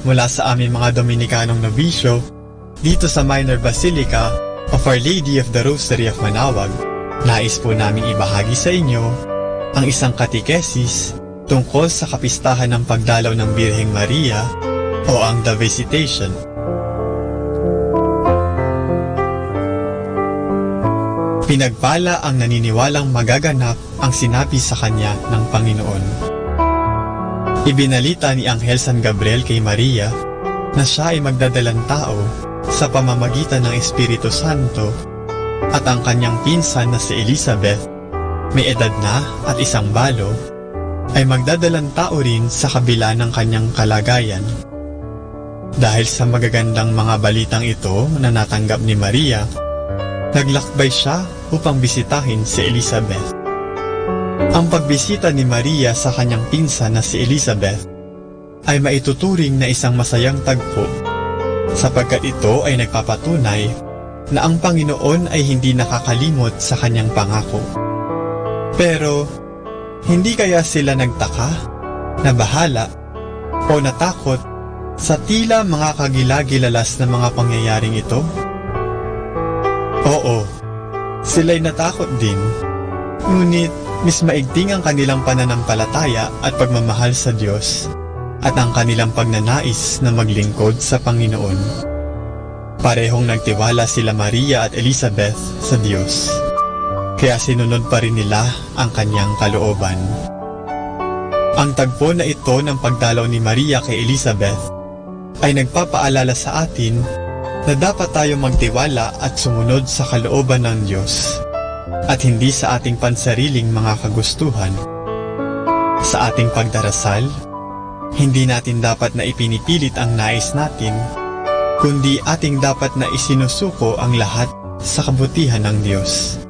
Mula sa aming mga Dominikanong nobisyo, dito sa Minor Basilica of Our Lady of the Rosary of Manaoag, nais po naming ibahagi sa inyo ang isang katekesis tungkol sa kapistahan ng pagdalaw ng Birheng Maria o ang The Visitation. Pinagpala ang naniniwalang magaganap ang sinabi sa kanya ng Panginoon. Ibinalita ni Anghel San Gabriel kay Maria na siya ay magdadalan tao sa pamamagitan ng Espiritu Santo, at ang kanyang pinsan na si Elizabeth, may edad na at isang balo, ay magdadalan tao rin sa kabila ng kanyang kalagayan. Dahil sa magagandang mga balitang ito na natanggap ni Maria, naglakbay siya upang bisitahin si Elizabeth. Ang pagbisita ni Maria sa kanyang pinsan na si Elizabeth ay maituturing na isang masayang tagpo, sapagkat ito ay nagpapatunay na ang Panginoon ay hindi nakakalimot sa kanyang pangako. Pero, hindi kaya sila nagtaka, nabahala, o natakot sa tila makakagilagilalas na mga pangyayaring ito? Oo, silay natakot din. Ngunit, mas maigting ang kanilang pananampalataya at pagmamahal sa Dios, at ang kanilang pagnanais na maglingkod sa Panginoon. Parehong nagtiwala sila Maria at Elizabeth sa Dios, kaya sinunod pa rin nila ang kanyang kalooban. Ang tagpo na ito ng pagdalaw ni Maria kay Elizabeth ay nagpapaalala sa atin na dapat tayo magtiwala at sumunod sa kalooban ng Dios, at hindi sa ating pansariling mga kagustuhan. Sa ating pagdarasal, hindi natin dapat na ipinipilit ang nais natin, kundi ating dapat na isinusuko ang lahat sa kabutihan ng Dios.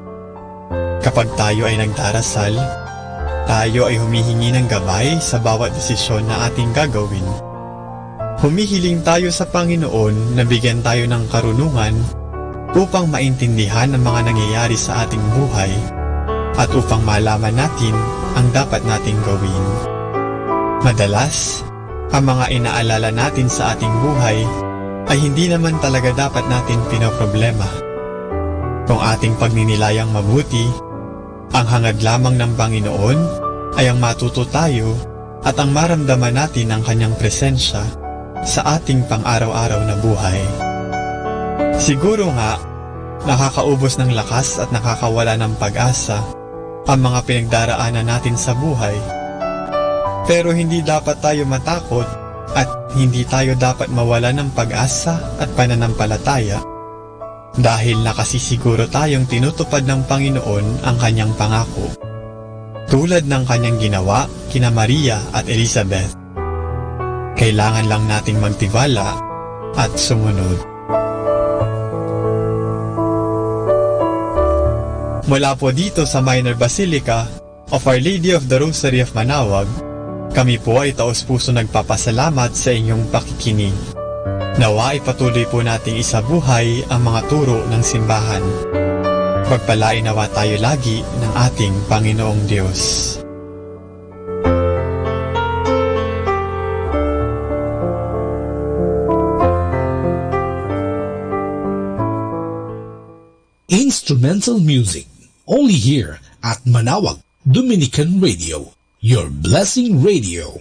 Kapag tayo ay nagdarasal, tayo ay humihingi ng gabay sa bawat desisyon na ating gagawin. Humihiling tayo sa Panginoon na bigyan tayo ng karunungan upang maintindihan ang mga nangyayari sa ating buhay at upang malaman natin ang dapat nating gawin. Madalas, ang mga inaalala natin sa ating buhay ay hindi naman talaga dapat natin pinoproblema. Kung ating pagninilayang mabuti, ang hangad lamang ng Panginoon ay ang matuto tayo at ang maramdaman natin ang kanyang presensya sa ating pang-araw-araw na buhay. Siguro nga, nakakaubos ng lakas at nakakawala ng pag-asa ang mga pinagdaraanan natin sa buhay. Pero hindi dapat tayo matakot at hindi tayo dapat mawala ng pag-asa at pananampalataya, dahil nakasisiguro tayong tinutupad ng Panginoon ang kanyang pangako. Tulad ng kanyang ginawa kina Maria at Elizabeth, kailangan lang nating magtiwala at sumunod. Mula po dito sa Minor Basilica of Our Lady of the Rosary of Manaoag, kami po ay taos-puso nagpapasalamat sa inyong pakikinig. Nawa ipatuloy po nating isabuhay ang mga turo ng simbahan. Pagpalain nawa tayo lagi ng ating Panginoong Diyos. Instrumental music, only here at Manaoag Dominican Radio, your blessing radio.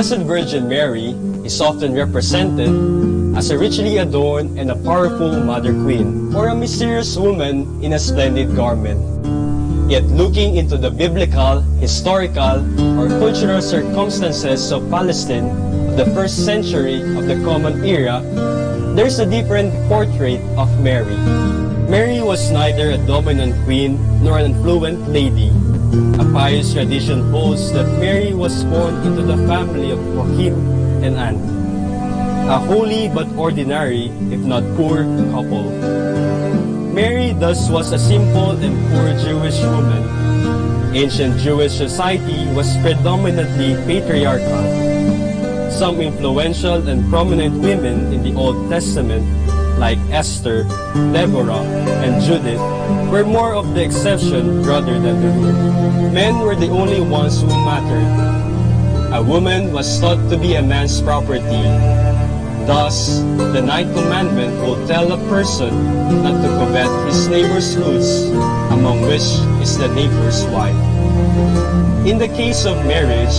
Blessed Virgin Mary is often represented as a richly adorned and a powerful mother queen, or a mysterious woman in a splendid garment. Yet, looking into the biblical, historical, or cultural circumstances of Palestine of the first century of the Common Era, there's a different portrait of Mary. Mary was neither a dominant queen nor an affluent lady. A pious tradition holds that Mary was born into the family of Joachim and Anne, a holy but ordinary, if not poor, couple. Mary thus was a simple and poor Jewish woman. Ancient Jewish society was predominantly patriarchal. Some influential and prominent women in the Old Testament, like Esther, Deborah, and Judith, were more of the exception rather than the rule. Men were the only ones who mattered. A woman was thought to be a man's property. Thus, the ninth commandment will tell a person not to covet his neighbor's goods, among which is the neighbor's wife. In the case of marriage,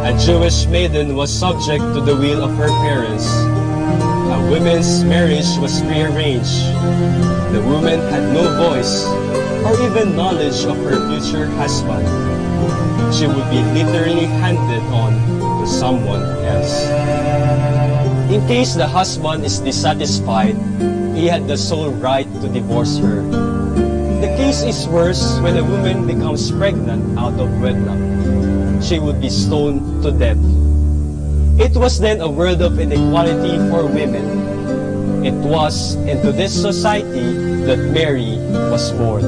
a Jewish maiden was subject to the will of her parents. A woman's marriage was prearranged. The woman had no voice or even knowledge of her future husband. She would be literally handed on to someone else. In case the husband is dissatisfied, he had the sole right to divorce her. The case is worse when a woman becomes pregnant out of wedlock. She would be stoned to death. It was then a world of inequality for women. It was into this society that Mary was born.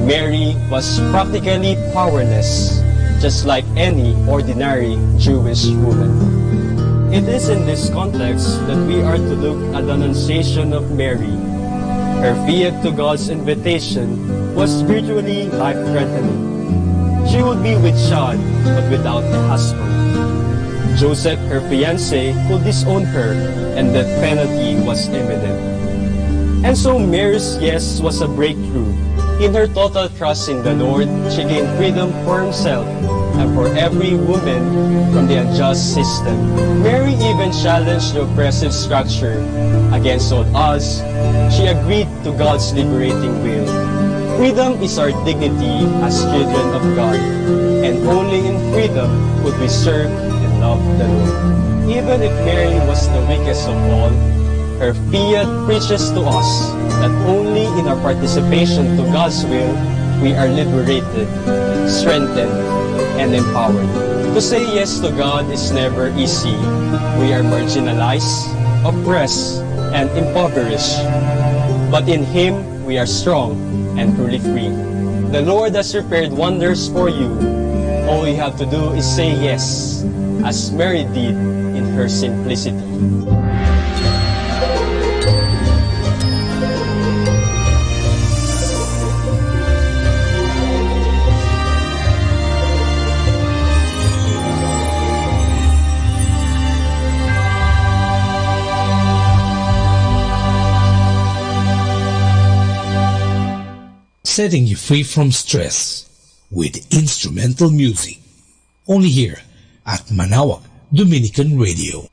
Mary was practically powerless, just like any ordinary Jewish woman. It is in this context that we are to look at the Annunciation of Mary. Her fiat to God's invitation was virtually life-threatening. She would be with child, but without a husband. Joseph, her fiancé, could disown her, and death penalty was imminent. And so Mary's yes was a breakthrough. In her total trust in the Lord, she gained freedom for herself and for every woman from the unjust system. Mary even challenged the oppressive structure. Against all odds, she agreed to God's liberating will. Freedom is our dignity as children of God, and only in freedom could we serve and love the Lord. Even if Mary was the weakest of all, her fiat preaches to us that only in our participation to God's will we are liberated, strengthened, and empowered. To say yes to God is never easy. We are marginalized, oppressed, and impoverished. But in Him, we are strong and truly free. The Lord has prepared wonders for you. All you have to do is say yes, as Mary did in her simplicity. Setting you free from stress with instrumental music. Only here at Manawag Dominican Radio.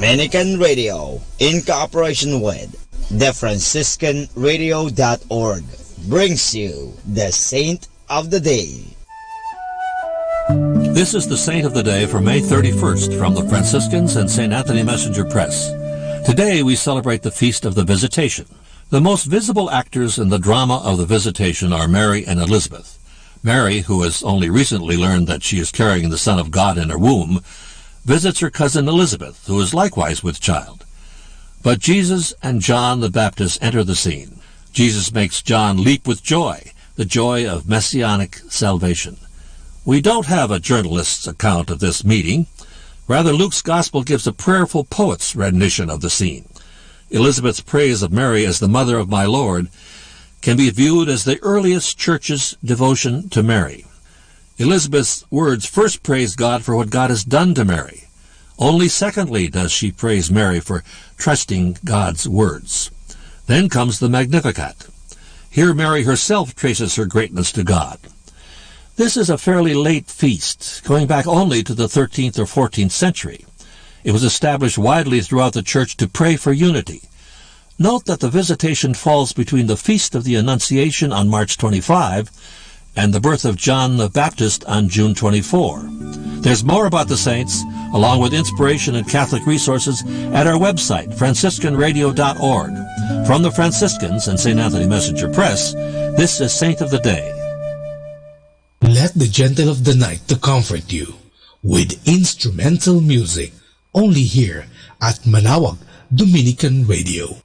Anglican Radio, in cooperation with the Franciscan Radio dot org, brings you the Saint of the Day. This is the Saint of the Day for May thirty-first from the Franciscans and Saint Anthony Messenger Press. Today we celebrate the Feast of the Visitation. The most visible actors in the drama of the Visitation are Mary and Elizabeth. Mary, who has only recently learned that she is carrying the Son of God in her womb, visits her cousin Elizabeth, who is likewise with child. But Jesus and John the Baptist enter the scene. Jesus makes John leap with joy, the joy of messianic salvation. We don't have a journalist's account of this meeting. Rather, Luke's Gospel gives a prayerful poet's rendition of the scene. Elizabeth's praise of Mary as the mother of my Lord can be viewed as the earliest church's devotion to Mary. Elizabeth's words first praise God for what God has done to Mary. Only secondly does she praise Mary for trusting God's words. Then comes the Magnificat. Here Mary herself traces her greatness to God. This is a fairly late feast, going back only to the thirteenth or fourteenth century. It was established widely throughout the church to pray for unity. Note that the Visitation falls between the Feast of the Annunciation on March twenty-five and the birth of John the Baptist on June twenty-four. There's more about the saints, along with inspiration and Catholic resources, at our website, franciscanradio.org. From the Franciscans and Saint Anthony Messenger Press, this is Saint of the Day. Let the gentle of the night to comfort you with instrumental music, only here at Manaoag Dominican Radio.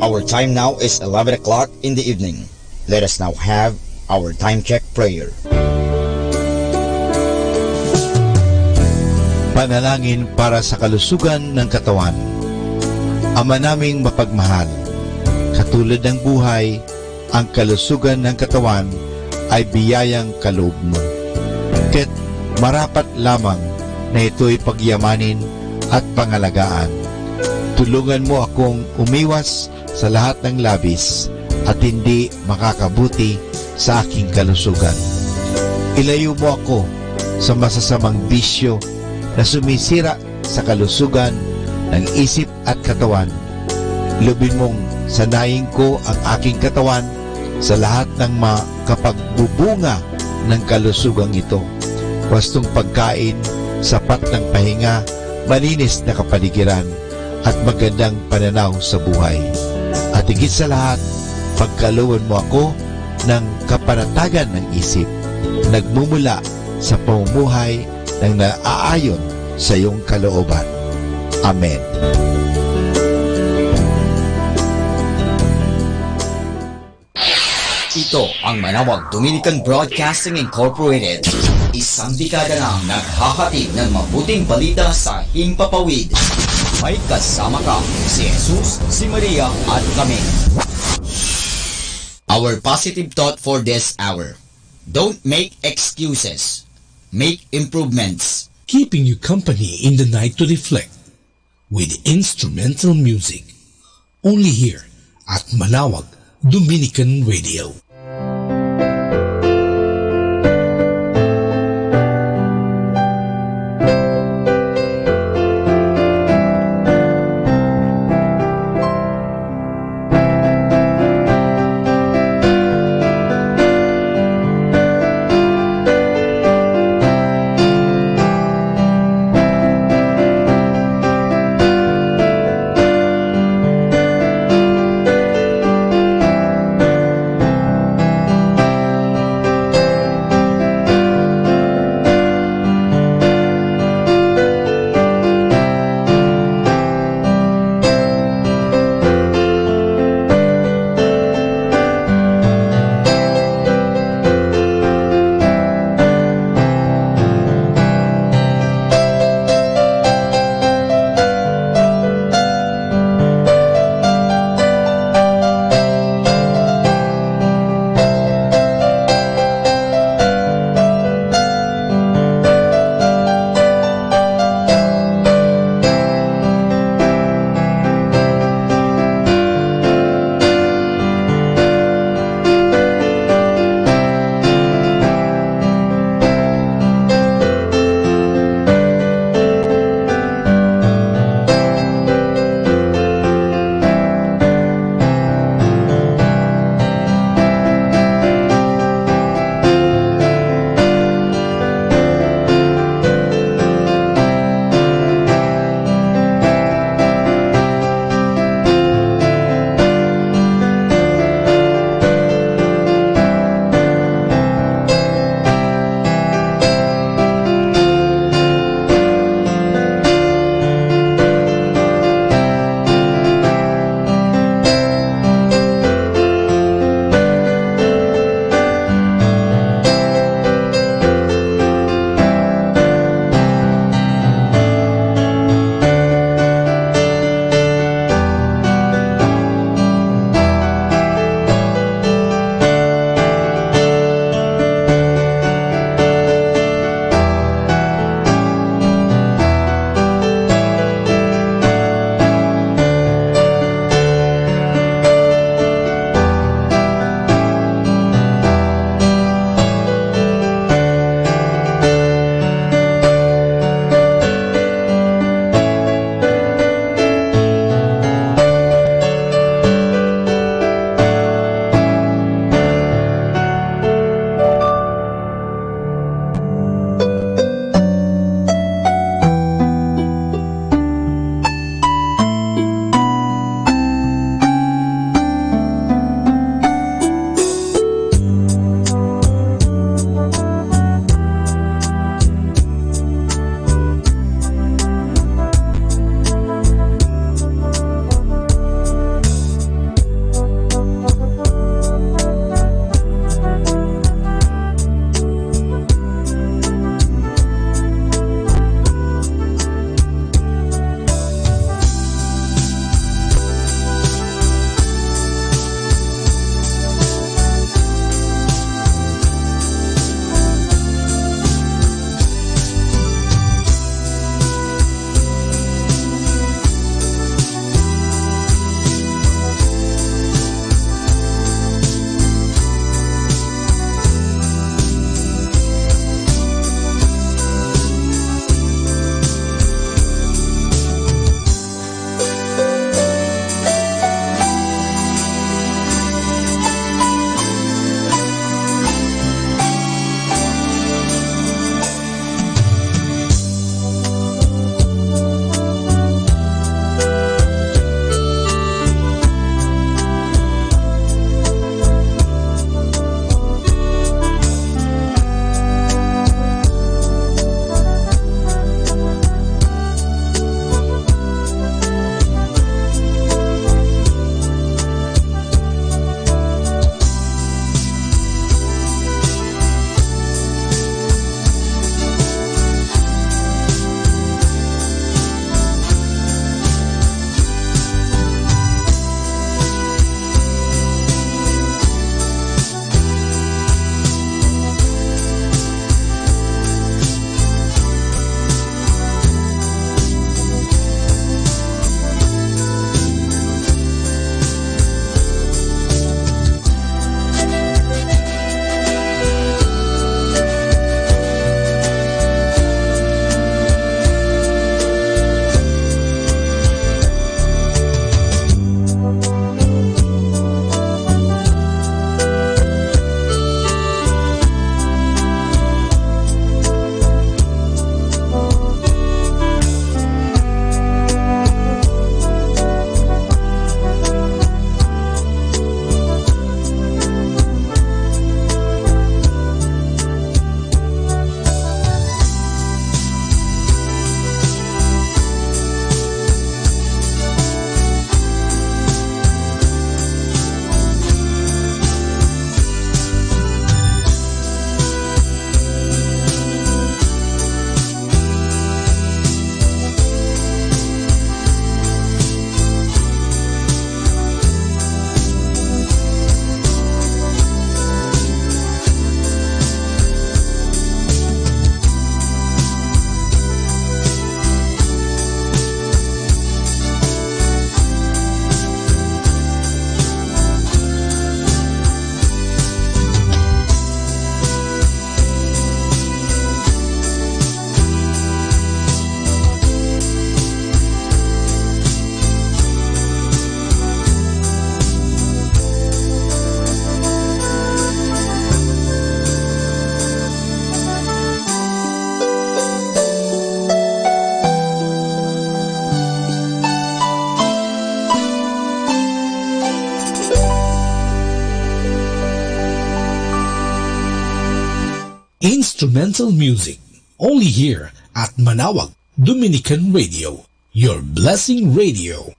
Our time now is eleven o'clock in the evening. Let us now have our time check prayer. Panalangin para sa kalusugan ng katawan. Ama naming mapagmahal, katulad ng buhay, ang kalusugan ng katawan ay biyayang kaloob mo. Kaya't marapat lamang na ito'y pagyamanin at pangalagaan. Tulungan mo akong umiwas sa lahat ng labis at hindi makakabuti sa aking kalusugan. Ilayo mo ako sa masasamang bisyo na sumisira sa kalusugan ng isip at katawan. Lubin mong sanayin ko ang aking katawan sa lahat ng makapagbubunga ng kalusugang ito. Wastong pagkain, sapat ng pahinga, malinis na kapaligiran, at magandang pananaw sa buhay. At higit sa lahat, pagkalooban mo ako ng kapanatagan ng isip, nagmumula sa pamumuhay ng naaayon sa iyong kalooban. Amen. Ito ang Manawag Dominican Broadcasting Incorporated. Isang dekada nang naghahatid ng mabuting balita sa himpapawid. May kasama ka, si Jesus, si Maria, at kami. Our positive thought for this hour. Don't make excuses. Make improvements. Keeping you company in the night to reflect with instrumental music. Only here at Manawag Dominican Radio. instrumental music, only here at Manawag Dominican Radio, your blessing radio.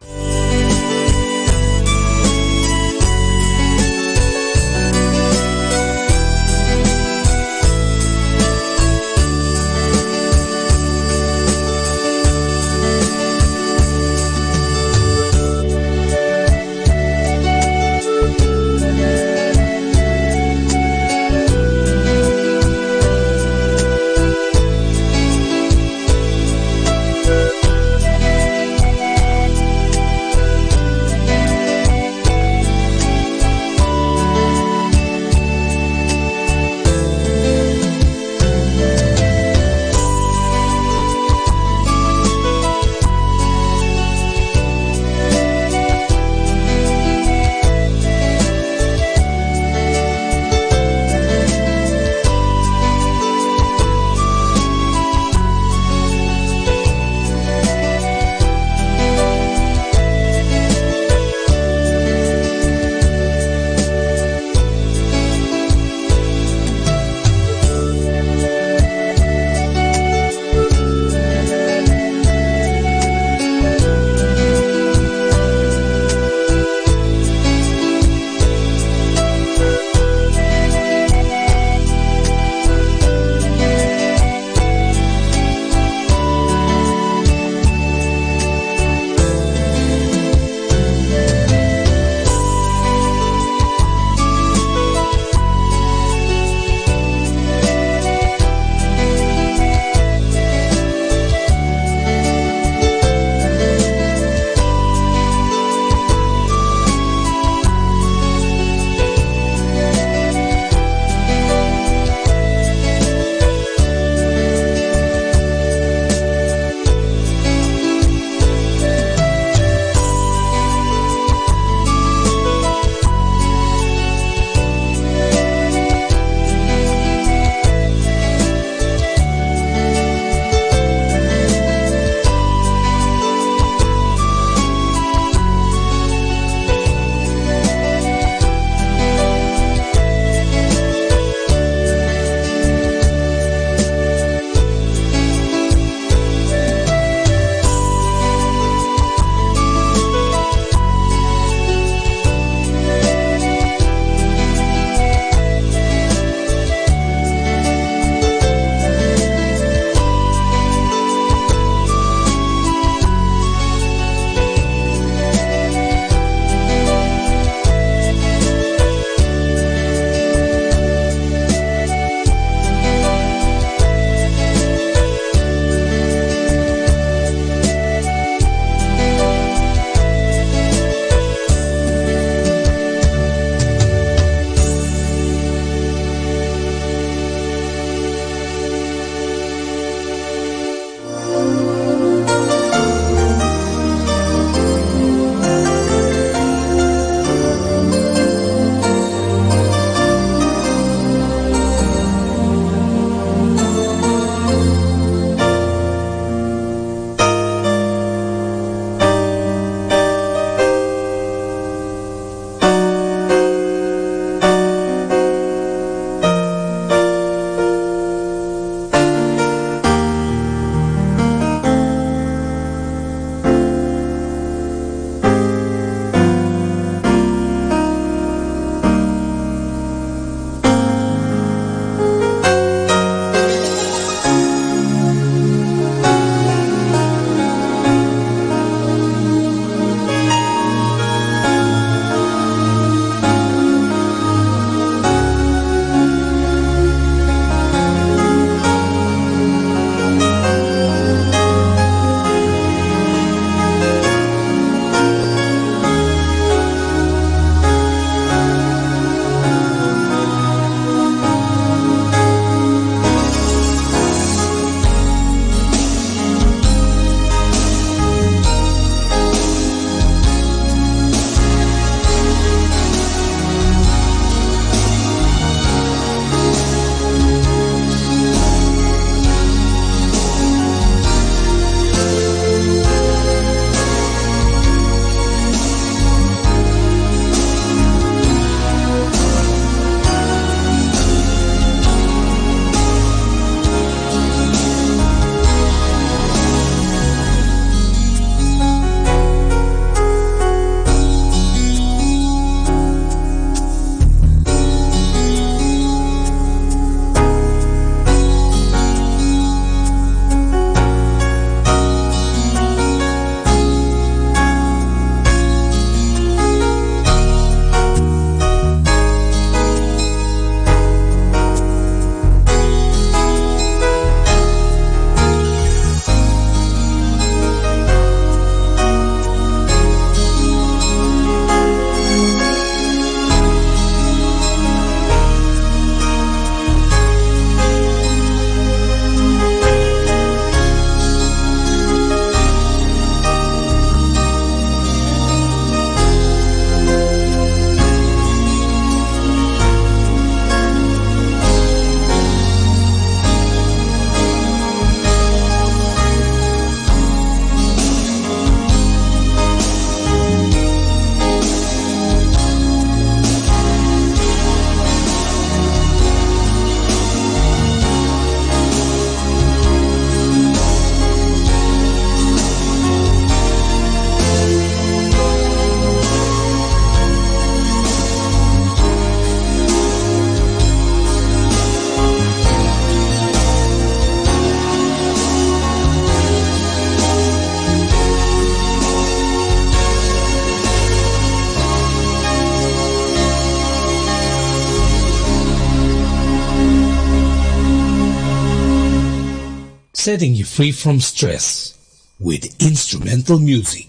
setting you free from stress with instrumental music.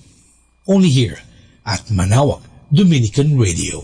Only here at Manawag Dominican Radio.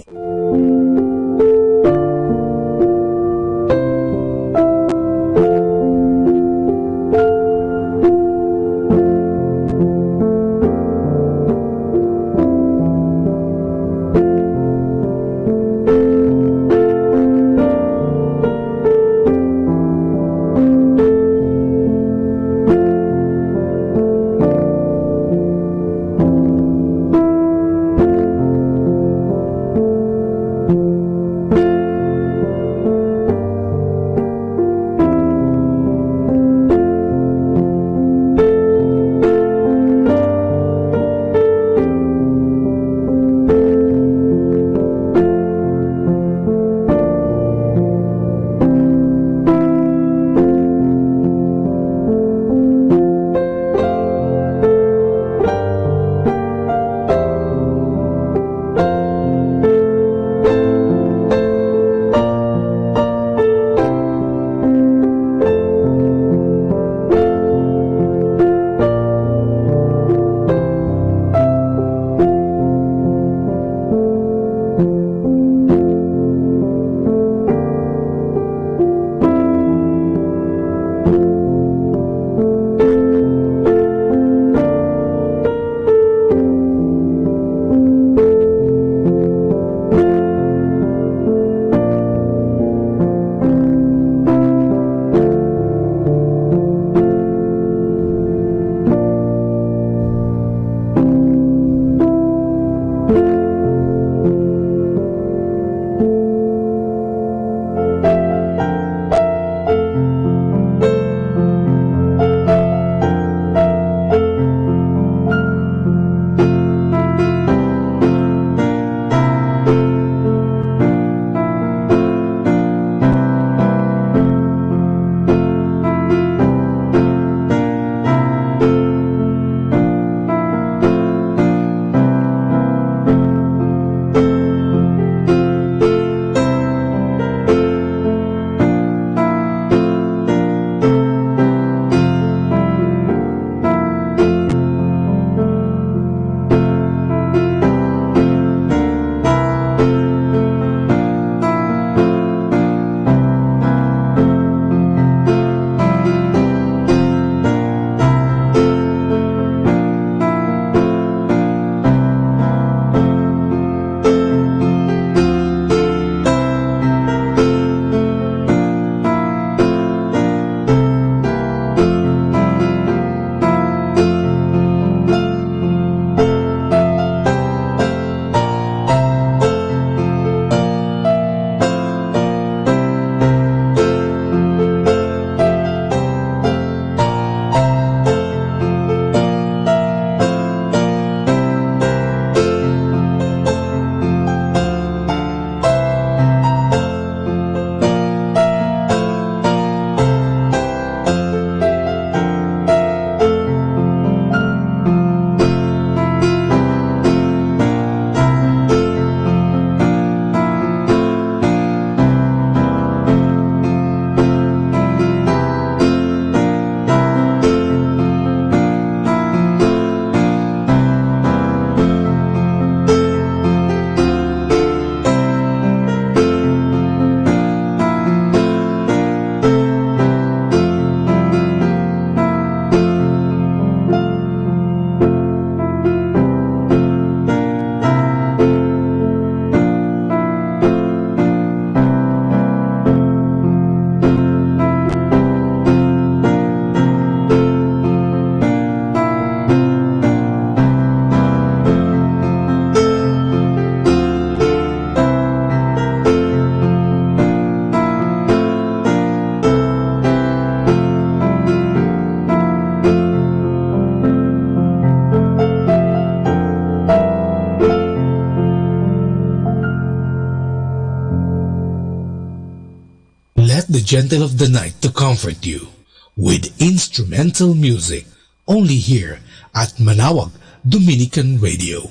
Let the gentle of the night to comfort you with instrumental music, only here at Manawag Dominican Radio.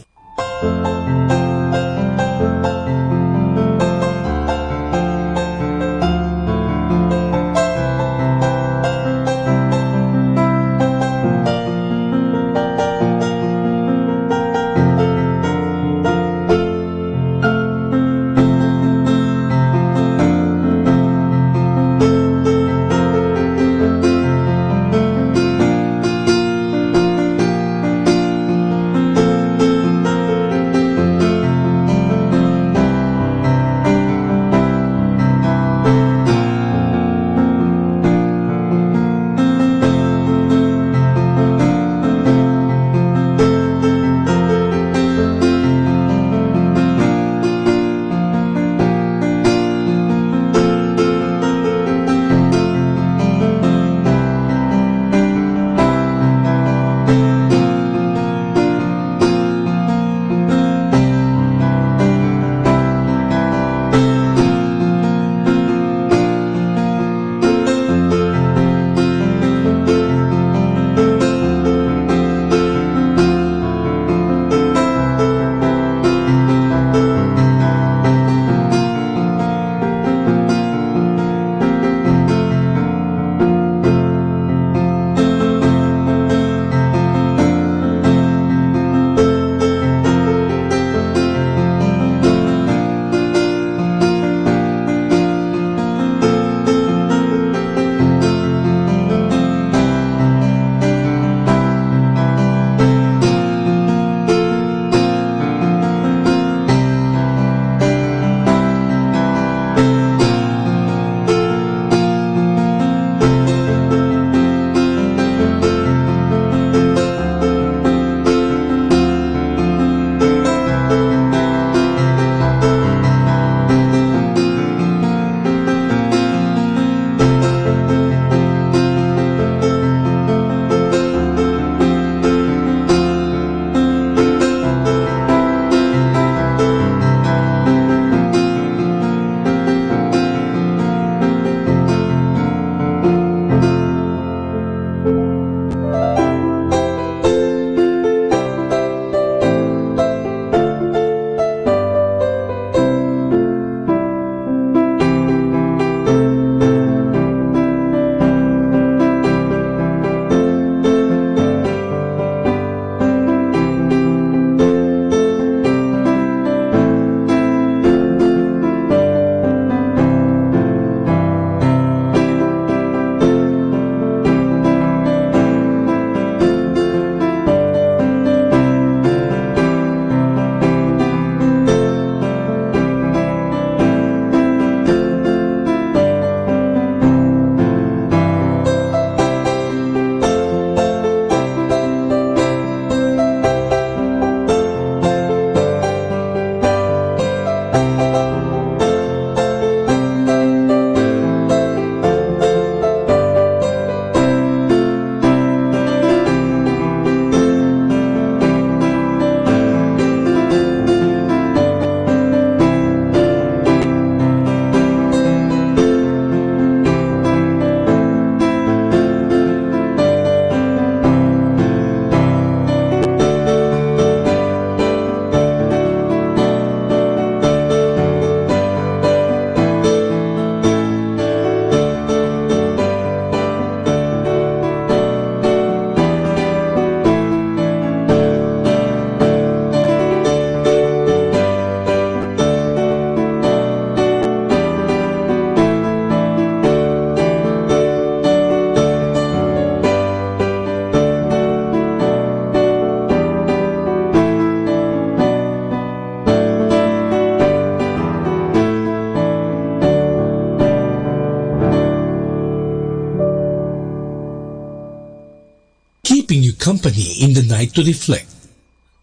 helping you company in the night to reflect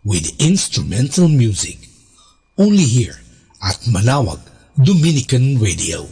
with instrumental music. Only here at Manawag Dominican Radio.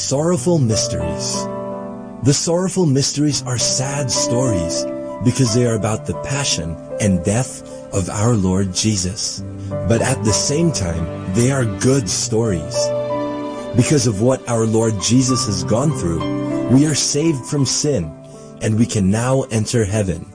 Sorrowful Mysteries. The sorrowful mysteries are sad stories because they are about the passion and death of our Lord Jesus. But at the same time, they are good stories. Because of what our Lord Jesus has gone through, we are saved from sin and we can now enter heaven.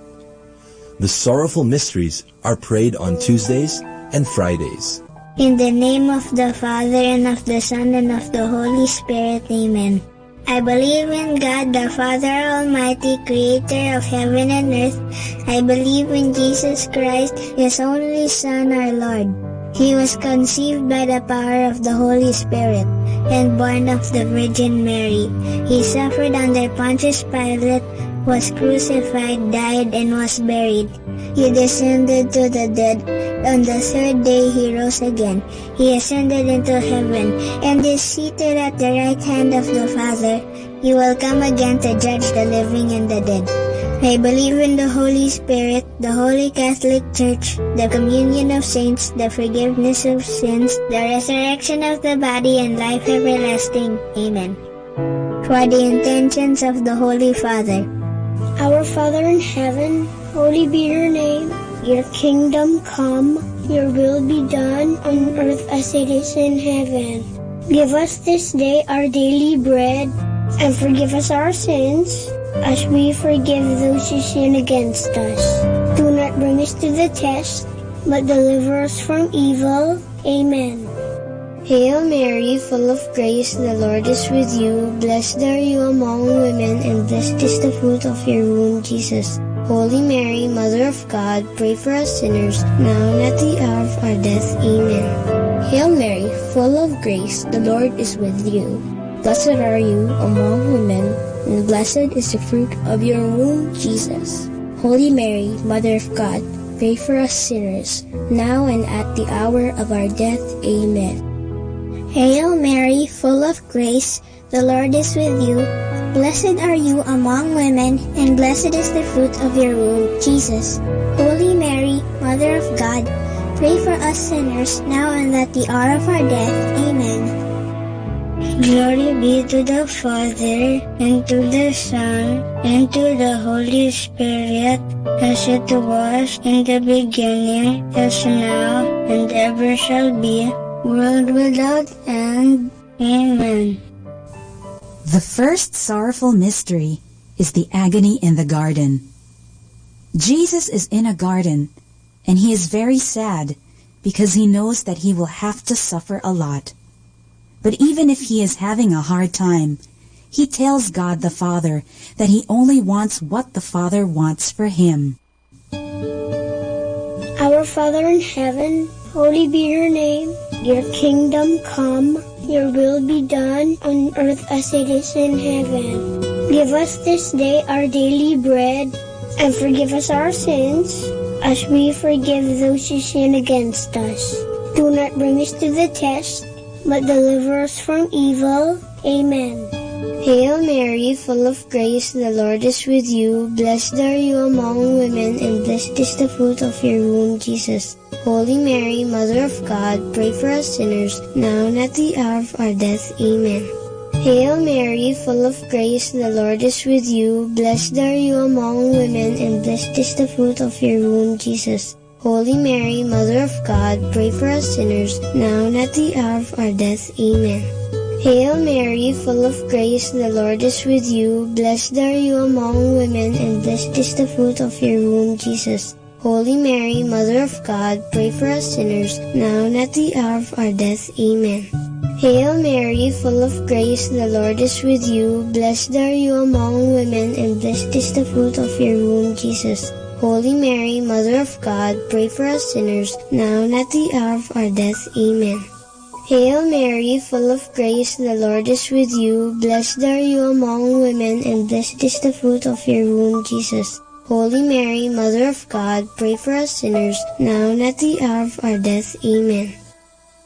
The sorrowful mysteries are prayed on Tuesdays and Fridays. In the name of the Father, and of the Son, and of the Holy Spirit. Amen. I believe in God, the Father Almighty, creator of heaven and earth. I believe in Jesus Christ, his only Son, our Lord. He was conceived by the power of the Holy Spirit and born of the Virgin Mary. He suffered under Pontius Pilate, was crucified, died, and was buried. He descended to the dead. On the third day he rose again. He ascended into heaven and is seated at the right hand of the Father. He will come again to judge the living and the dead. I believe in the Holy Spirit, the Holy Catholic Church, the communion of saints, the forgiveness of sins, the resurrection of the body, and life everlasting. Amen. For the intentions of the Holy Father. Our Father in heaven, holy be your name. Your kingdom come, your will be done on earth as it is in heaven. Give us this day our daily bread, and forgive us our sins, as we forgive those who sin against us. Do not bring us to the test, but deliver us from evil. Amen. Hail Mary, full of grace, the Lord is with you. Blessed are you among women, and blessed is the fruit of your womb, Jesus. Holy Mary, Mother of God, pray for us sinners, now and at the hour of our death. Amen. Hail Mary, full of grace, the Lord is with you. Blessed are you among women, and blessed is the fruit of your womb, Jesus. Holy Mary, Mother of God, pray for us sinners, now and at the hour of our death. Amen. Hail Mary, full of grace, the Lord is with you. Blessed are you among women, and blessed is the fruit of your womb, Jesus. Holy Mary, Mother of God, pray for us sinners, now and at the hour of our death. Amen. Glory be to the Father, and to the Son, and to the Holy Spirit, as it was in the beginning, is now, and ever shall be, world without end. Amen. The first sorrowful mystery is the agony in the garden. Jesus is in a garden, and he is very sad because he knows that he will have to suffer a lot. But even if he is having a hard time, he tells God the Father that he only wants what the Father wants for him. Our Father in heaven, holy be your name. Your kingdom come, your will be done on earth as it is in heaven. Give us this day our daily bread, and forgive us our sins, as we forgive those who sin against us. Do not bring us to the test, but deliver us from evil. Amen. Hail Mary, full of grace, the Lord is with you. Blessed are you among women, and blessed is the fruit of your womb, Jesus. Holy Mary, Mother of God, pray for us sinners, now and at the hour of our death. Amen. Hail Mary, full of grace, the Lord is with you. Blessed are you among women, and blessed is the fruit of your womb, Jesus. Holy Mary, Mother of God, pray for us sinners, now and at the hour of our death. Amen. Hail Mary, full of grace, the Lord is with you. Blessed are you among women, and blessed is the fruit of your womb, Jesus. Holy Mary, Mother of God, pray for us sinners, now and at the hour of our death. Amen. Hail Mary, full of grace, the Lord is with you. Blessed are you among women, and blessed is the fruit of your womb, Jesus. Holy Mary, Mother of God, pray for us sinners, now and at the hour of our death. Amen. Hail Mary, full of grace, the Lord is with you. Blessed are you among women, and blessed is the fruit of your womb, Jesus. Holy Mary, Mother of God, pray for us sinners, now and at the hour of our death. Amen.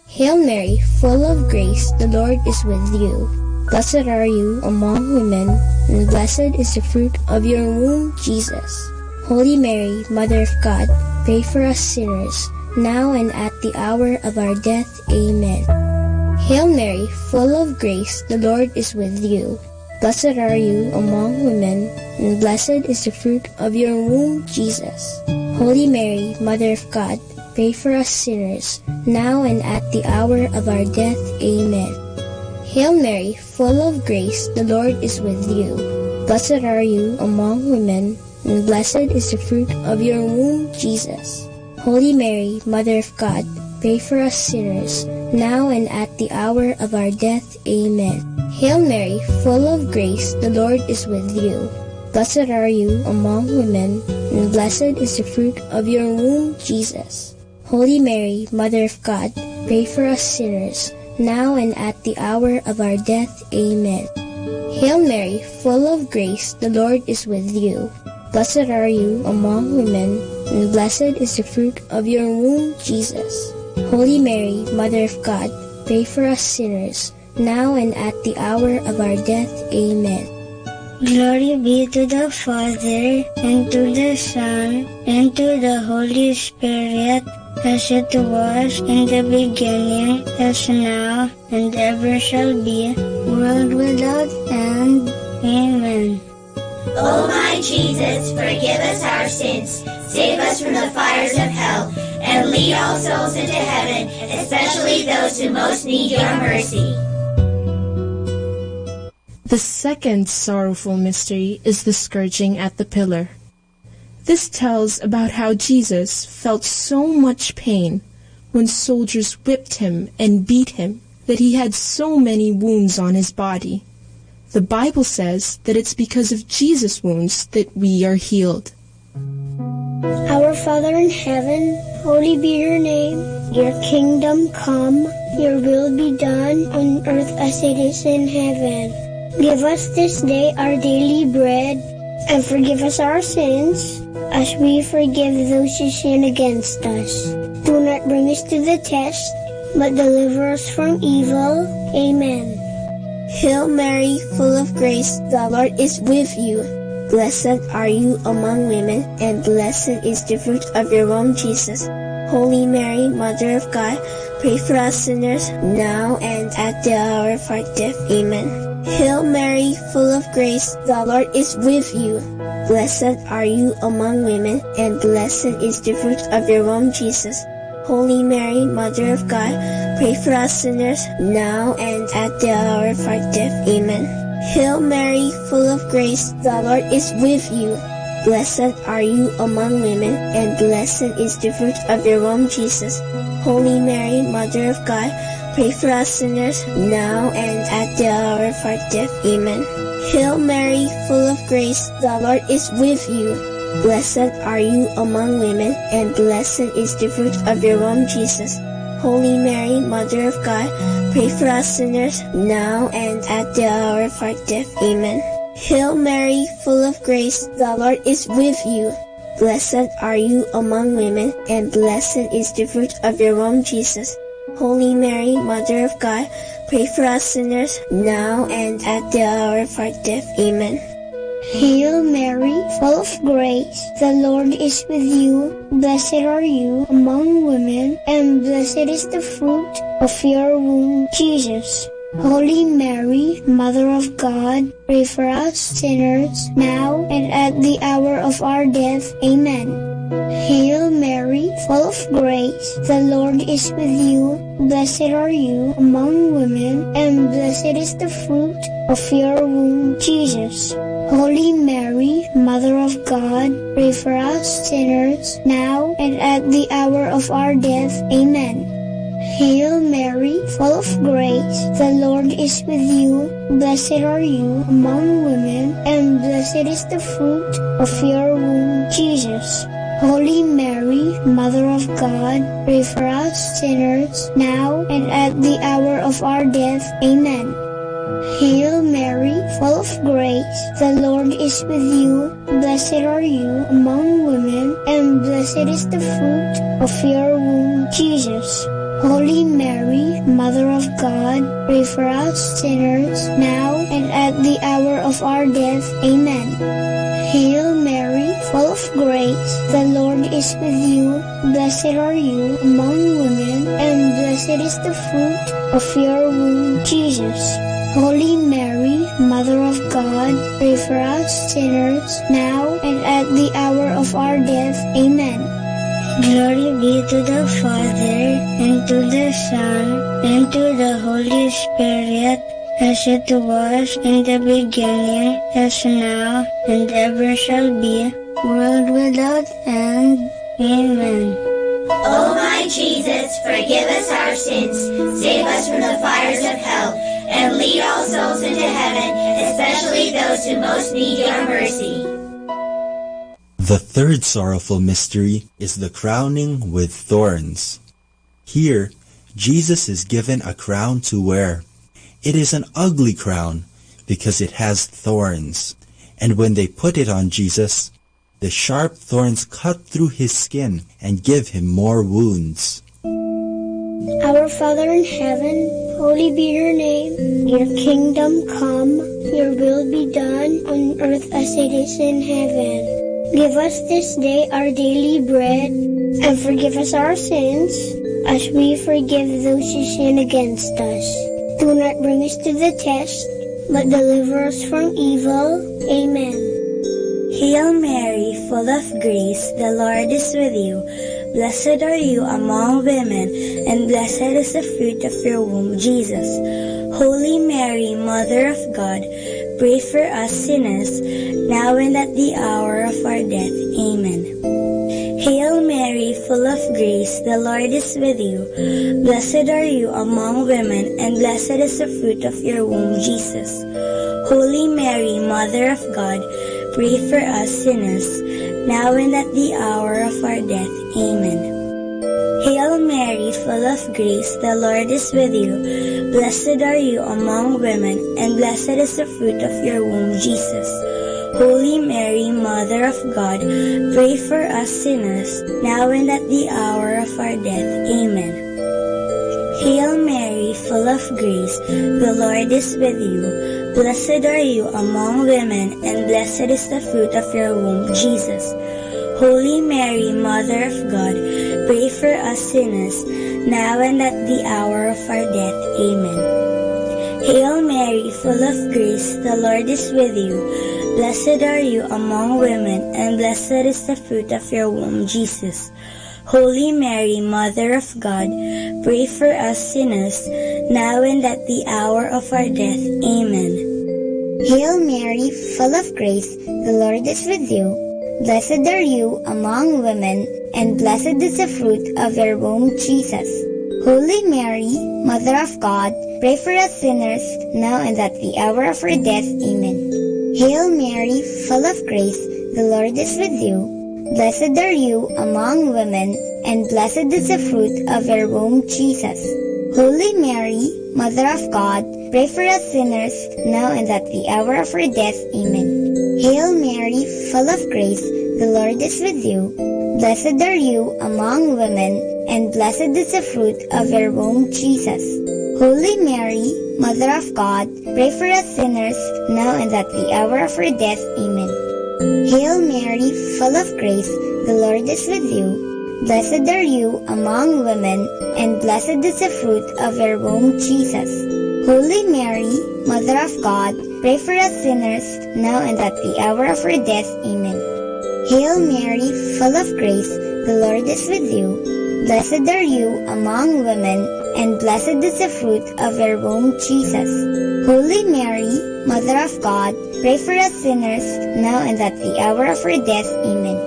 Hail Mary, full of grace, the Lord is with you. Blessed are you among women, and blessed is the fruit of your womb, Jesus. Holy Mary, Mother of God, pray for us sinners, now and at the hour of our death. Amen. Hail Mary, full of grace, the Lord is with you. Blessed are you among women, and blessed is the fruit of your womb, Jesus. Holy Mary, Mother of God, pray for us sinners, now and at the hour of our death. Amen. Hail Mary, full of grace, the Lord is with you. Blessed are you among women, and blessed is the fruit of your womb, Jesus. Holy Mary, Mother of God, pray for us sinners, now and at the hour of our death. Amen. Hail Mary, full of grace, the Lord is with you. Blessed are you among women, and blessed is the fruit of your womb, Jesus. Holy Mary, Mother of God, pray for us sinners, now and at the hour of our death. Amen. Hail Mary, full of grace, the Lord is with you. Blessed are you among women, and blessed is the fruit of your womb, Jesus. Holy Mary, Mother of God, pray for us sinners, now and at the hour of our death. Amen. Glory be to the Father, and to the Son, and to the Holy Spirit, as it was in the beginning, as now, and ever shall be, world without end. Amen. O my Jesus, forgive us our sins, save us from the fires of hell, and lead all souls into heaven, especially those who most need your mercy. The second sorrowful mystery is the scourging at the pillar. This tells about how Jesus felt so much pain when soldiers whipped him and beat him that he had so many wounds on his body. The Bible says that it's because of Jesus' wounds that we are healed. Our Father in heaven, holy be your name. Your kingdom come, your will be done on earth as it is in heaven. Give us this day our daily bread, and forgive us our sins, as we forgive those who sin against us. Do not bring us to the test, but deliver us from evil. Amen. Hail Mary, full of grace, the Lord is with you. Blessed are you among women, and blessed is the fruit of your womb, Jesus. Holy Mary, Mother of God, pray for us sinners, now and at the hour of our death. Amen. Hail Mary, full of grace, the Lord is with you. Blessed are you among women, and blessed is the fruit of your womb, Jesus. Holy Mary, Mother of God, pray for us sinners, now and at the hour of our death. Amen. Hail Mary, full of grace, the Lord is with you. Blessed are you among women, and blessed is the fruit of your womb, Jesus. Holy Mary, Mother of God, pray for us sinners, now and at the hour of our death. Amen. Hail Mary, full of grace, the Lord is with you. Blessed are you among women, and blessed is the fruit of your womb, Jesus. Holy Mary, Mother of God, pray for us sinners, now and at the hour of our death. Amen. Hail Mary, full of grace, the Lord is with you. Blessed are you among women, and blessed is the fruit of your womb, Jesus. Holy Mary, Mother of God, pray for us sinners, now and at the hour of our death. Amen. Hail Mary, full of grace, the Lord is with you. Blessed are you among women, and blessed is the fruit of your womb, Jesus. Holy Mary, Mother of God, pray for us sinners, now and at the hour of our death. Amen. Hail Mary, full of grace, the Lord is with you. Blessed are you among women, and blessed is the fruit of your womb, Jesus. Holy Mary, Mother of God, pray for us sinners, now and at the hour of our death. Amen. Hail Mary, full of grace, the Lord is with you. Blessed are you among women, and blessed is the fruit of your womb, Jesus. Holy Mary, Mother of God, pray for us sinners, now and at the hour of our death. Amen. Hail Mary, full of grace, the Lord is with you. Blessed are you among women, and blessed is the fruit of your womb, Jesus. Holy Mary, Mother of God, pray for us sinners, now and at the hour of our death. Amen. Hail Mary, full of Grace, the Lord is with you. Blessed are you among women, and blessed is the fruit of your womb, Jesus. Holy Mary, Mother of God, pray for us sinners, now and at the hour of our death. Amen. Glory be to the Father, and to the Son, and to the Holy Spirit, as it was in the beginning, is now, and ever shall be, world without end. Amen. O my Jesus, forgive us our sins, save us from the fires of hell, and lead all souls into heaven, especially those who most need your mercy. The third sorrowful mystery is the crowning with thorns. Here, Jesus is given a crown to wear. It is an ugly crown because it has thorns. And when they put it on Jesus, the sharp thorns cut through his skin and give him more wounds. Our Father in heaven, holy be your name. Your kingdom come, your will be done on earth as it is in heaven. Give us this day our daily bread, and forgive us our sins, as we forgive those who sin against us. Do not bring us to the test, but deliver us from evil. Amen. Hail Mary, full of grace, the Lord is with you. Blessed are you among women, and blessed is the fruit of your womb, Jesus. Holy Mary, Mother of God, pray for us sinners, now and at the hour of our death. Amen. Hail Mary, full of grace, the Lord is with you. Blessed are you among women, and blessed is the fruit of your womb, Jesus. Holy Mary, Mother of God, pray for us sinners, now and at the hour of our death. Amen. Hail Mary, full of grace, the Lord is with you. Blessed are you among women, and blessed is the fruit of your womb, Jesus. Holy Mary, Mother of God, pray for us sinners, now and at the hour of our death. Amen. Hail Mary, full of grace, the Lord is with you. Blessed are you among women, and blessed is the fruit of your womb, Jesus. Holy Mary, Mother of God, pray for us sinners, now and at the hour of our death. Amen. Hail Mary, full of grace, the Lord is with you. Blessed are you among women, and blessed is the fruit of your womb, Jesus. Holy Mary, Mother of God, pray for us sinners, now and at the hour of our death. Amen. Hail Mary, full of grace, the Lord is with you. Blessed are you among women, and blessed is the fruit of your womb, Jesus. Holy Mary, Mother of God, pray for us sinners, now and at the hour of our death. Amen. Hail Mary, full of grace, the Lord is with you. Blessed are you among women, and blessed is the fruit of your womb, Jesus. Holy Mary, Mother of God, pray for us sinners, now and at the hour of our death. Amen. Hail Mary, full of grace, the Lord is with you. Blessed are you among women, and blessed is the fruit of your womb, Jesus. Holy Mary, Mother of God, pray for us sinners, now and at the hour of our death. Amen. Hail Mary, full of grace, the Lord is with you. Blessed are you among women, and blessed is the fruit of your womb, Jesus. Holy Mary, Mother of God, pray for us sinners, now and at the hour of our death. Amen. Hail Mary, full of grace, the Lord is with you. Blessed are you among women, and blessed is the fruit of your womb, Jesus. Holy Mary, Mother of God, pray for us sinners, now and at the hour of our death. Amen.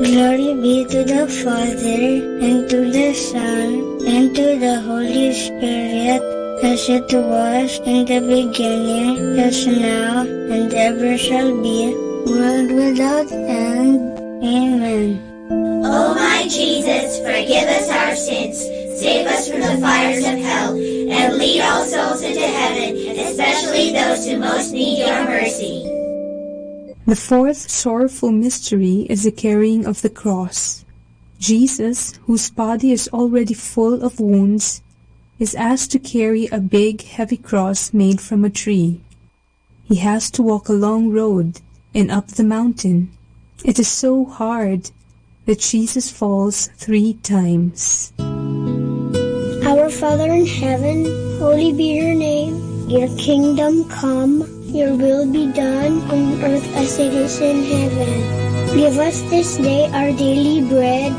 Glory be to the Father, and to the Son, and to the Holy Spirit, as it was in the beginning, is now, and ever shall be, world without end. Amen. O my Jesus, forgive us our sins, save us from the fires of hell, and lead all souls into heaven, especially those who most need your mercy. The fourth sorrowful mystery is the carrying of the cross. Jesus, whose body is already full of wounds, is asked to carry a big, heavy cross made from a tree. He has to walk a long road and up the mountain. It is so hard that Jesus falls three times. Our Father in heaven, holy be your name. Your kingdom come, your will be done on earth as it is in heaven. Give us this day our daily bread,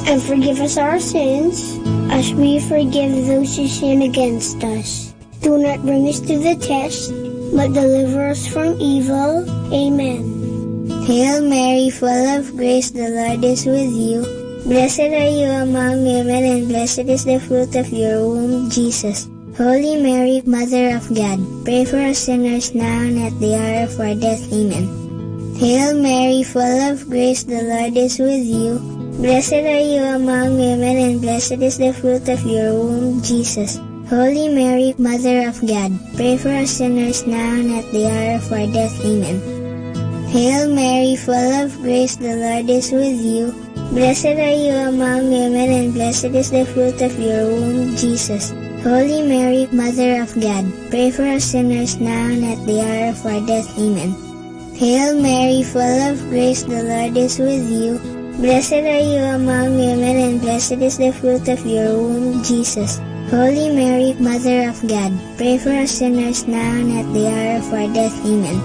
and forgive us our sins, as we forgive those who sin against us. Do not bring us to the test, but deliver us from evil. Amen. Hail Mary, full of grace, the Lord is with you. Blessed are you among women, and blessed is the fruit of your womb, Jesus. Holy Mary, Mother of God, pray for us sinners now and at the hour of our death. Amen. Hail Mary, full of grace, the Lord is with you. Blessed are you among women, and blessed is the fruit of your womb, Jesus. Holy Mary, Mother of God, pray for us sinners now and at the hour of our death. Amen. Hail Mary, full of grace, the Lord is with you. Blessed are you among women, and blessed is the fruit of your womb, Jesus. Holy Mary, Mother of God, pray for us sinners now and at the hour of our death. Amen. Hail Mary, full of grace, the Lord is with you. Blessed are you among women, and blessed is the fruit of your womb, Jesus. Holy Mary, Mother of God, pray for us sinners now and at the hour of our death. Amen.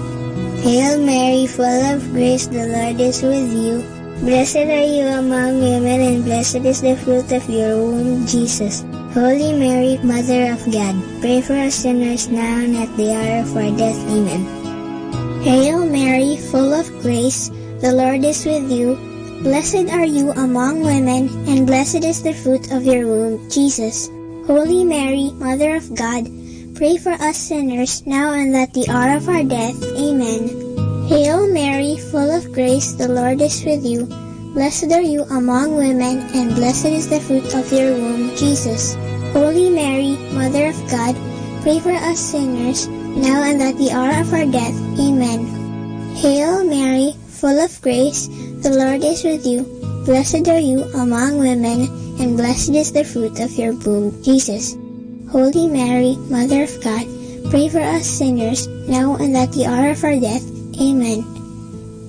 Hail Mary, full of grace, the Lord is with you. Blessed are you among women, and blessed is the fruit of your womb, Jesus. Holy Mary, Mother of God, pray for us sinners now and at the hour of our death. Amen. Hail Mary, full of grace, the Lord is with you. Blessed are you among women, and blessed is the fruit of your womb, Jesus. Holy Mary, Mother of God, pray for us sinners, now and at the hour of our death. Amen. Hail Mary, full of grace, the Lord is with you. Blessed are you among women, and blessed is the fruit of your womb, Jesus. Holy Mary, Mother of God, pray for us sinners, now and at the hour of our death. Amen. Hail Mary, full of grace, the Lord is with you. Blessed are you among women, and blessed is the fruit of your womb, Jesus. Holy Mary, Mother of God, pray for us sinners, now and at the hour of our death. Amen.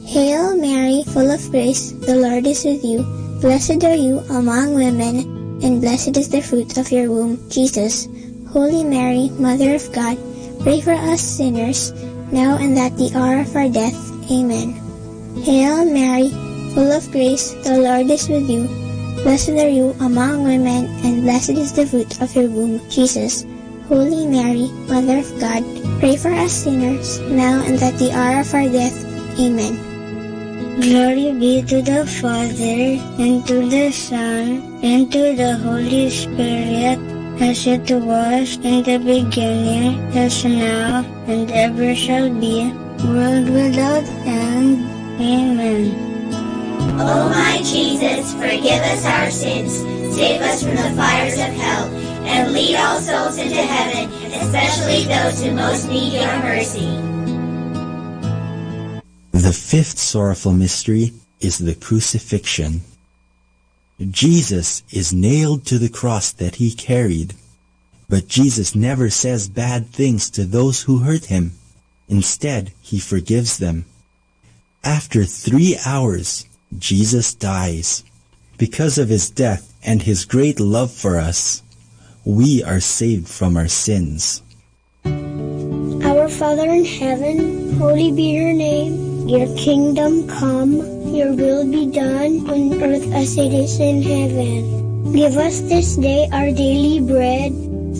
Hail Mary, full of grace, the Lord is with you. Blessed are you among women, and blessed is the fruit of your womb, Jesus. Holy Mary, Mother of God, pray for us sinners, now and at the hour of our death. Amen. Hail Mary, full of grace, the Lord is with you. Blessed are you among women, and blessed is the fruit of your womb, Jesus. Holy Mary, Mother of God, pray for us sinners, now and at the hour of our death. Amen. Glory be to the Father, and to the Son, and to the Holy Spirit, as it was in the beginning, is now, and ever shall be, world without end. Amen. O my Jesus, forgive us our sins, save us from the fires of hell, and lead all souls into heaven, especially those who most need your mercy. The fifth sorrowful mystery is the crucifixion. Jesus is nailed to the cross that he carried, but Jesus never says bad things to those who hurt him. Instead, he forgives them. After three hours, Jesus dies. Because of his death and his great love for us, we are saved from our sins. Our Father in heaven, holy be your name. Your kingdom come, your will be done on earth as it is in heaven. Give us this day our daily bread,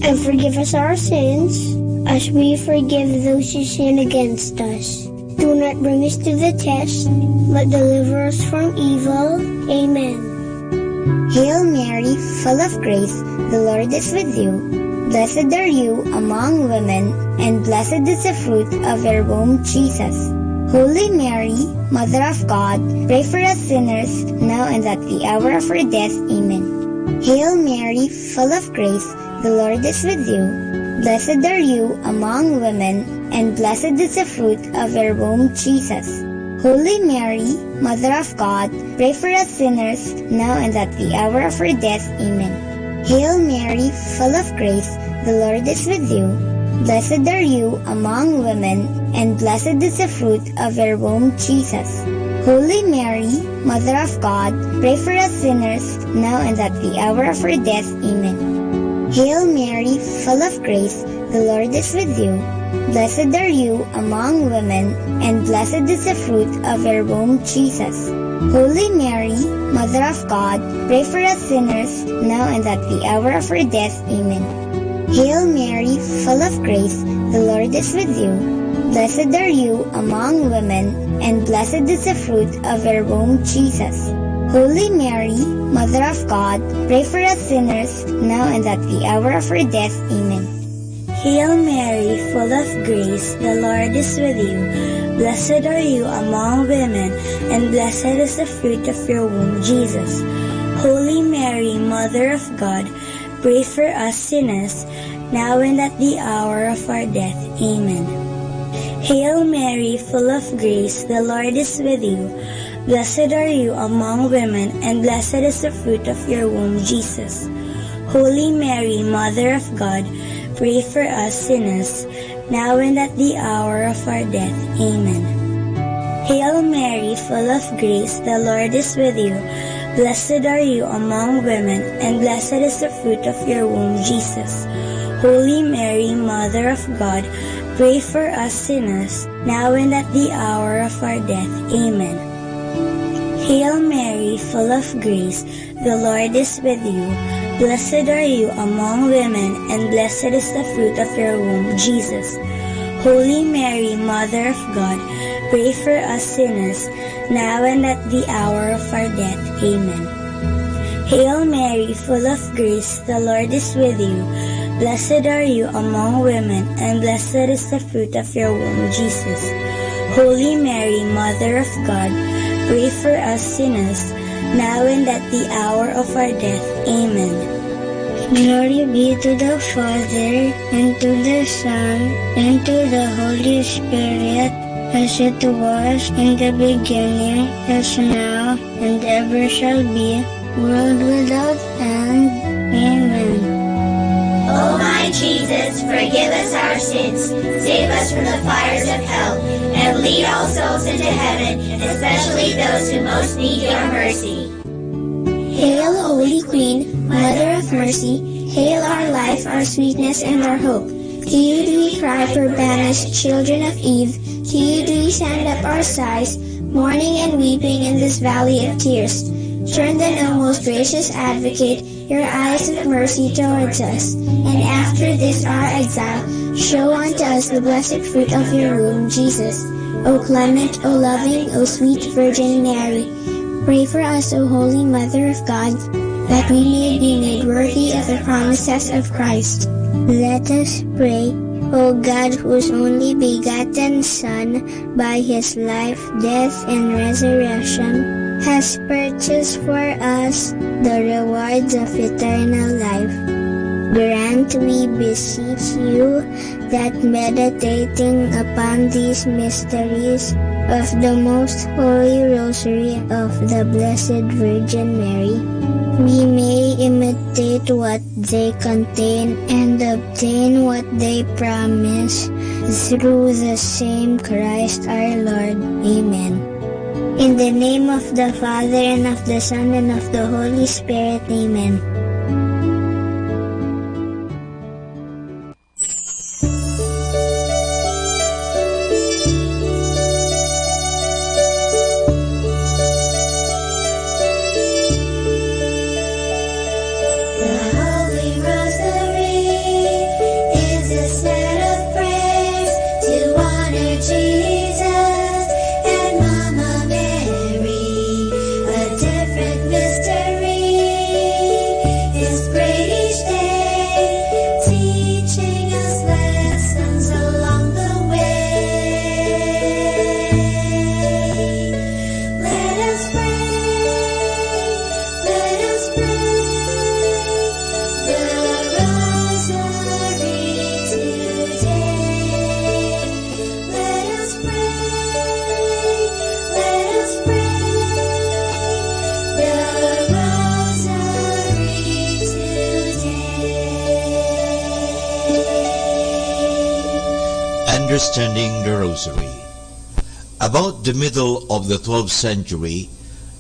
and forgive us our sins, as we forgive those who sin against us. Do not bring us to the test, but deliver us from evil. Amen. Hail Mary, full of grace, the Lord is with you. Blessed are you among women, and blessed is the fruit of your womb, Jesus. Holy Mary, Mother of God, pray for us sinners, now and at the hour of our death. Amen. Hail Mary, full of grace, the Lord is with you. Blessed are you among women, and blessed is the fruit of your womb, Jesus. Holy Mary, Mother of God, pray for us sinners, now and at the hour of our death. Amen. Hail Mary, full of grace, the Lord is with you. Blessed are you among women, and blessed is the fruit of your womb, Jesus. Holy Mary, Mother of God, pray for us sinners, now and at the hour of our death. Amen. Hail Mary, full of grace, the Lord is with you. Blessed are you among women, and blessed is the fruit of your womb, Jesus. Holy Mary, Mother of God, pray for us sinners, now and at the hour of our death. Amen. Hail Mary, full of grace, the Lord is with you. Blessed are you among women, and blessed is the fruit of your womb, Jesus. Holy Mary, Mother of God, pray for us sinners, now and at the hour of our death. Amen. Hail Mary, full of grace, the Lord is with you. Blessed are you among women, and blessed is the fruit of your womb, Jesus. Holy Mary, Mother of God, pray for us sinners, now and at the hour of our death. Amen. Hail Mary, full of grace, the Lord is with you. Blessed are you among women, and blessed is the fruit of your womb, Jesus. Holy Mary, Mother of God, pray for us sinners, now and at the hour of our death. Amen. Hail Mary, full of grace, the Lord is with you. Blessed are you among women, and blessed is the fruit of your womb, Jesus. Holy Mary, Mother of God, pray for us sinners, now and at the hour of our death. Amen. Hail Mary, full of grace, the Lord is with you. Blessed are you among women, and blessed is the fruit of your womb, Jesus. Holy Mary, Mother of God, pray for us sinners, now and at the hour of our death. Amen. Hail Mary, full of grace, the Lord is with you. Blessed are you among women, and blessed is the fruit of your womb, Jesus. Holy Mary, Mother of God, pray for us sinners, now and at the hour of our death. Amen. Glory be to the Father, and to the Son, and to the Holy Spirit, as it was in the beginning, is now, and ever shall be, world without end. Amen. O my Jesus, forgive us our sins, save us from the fires of hell, and lead all souls into heaven, especially those who most need your mercy. Hail, Holy Queen, Mother of Mercy, hail our life, our sweetness, and our hope. To you do we cry, poor banished children of Eve, to you do we send up our sighs, mourning and weeping in this valley of tears. Turn then, O most gracious Advocate, your eyes of mercy towards us, and after this our exile, show unto us the blessed fruit of your womb, Jesus. O clement, O loving, O sweet Virgin Mary, pray for us, O Holy Mother of God, that we may be made worthy of the promises of Christ. Let us pray. O God, whose only begotten Son, by his life, death, and resurrection, has purchased for us the rewards of eternal life, grant, we beseech you, that meditating upon these mysteries of the most holy rosary of the Blessed Virgin Mary, we may imitate what they contain and obtain what they promise, through the same Christ our Lord. Amen. In the name of the Father, and of the Son, and of the Holy Spirit. Amen. The Holy Rosary is a set of prayers to honor Jesus and Mama Mary. A different mystery is prayed each day, teaching us lessons along the way. Let us pray, let us pray the Rosary today. Let us pray, let us pray the Rosary today. Understanding the Rosary. About the middle of the twelfth century,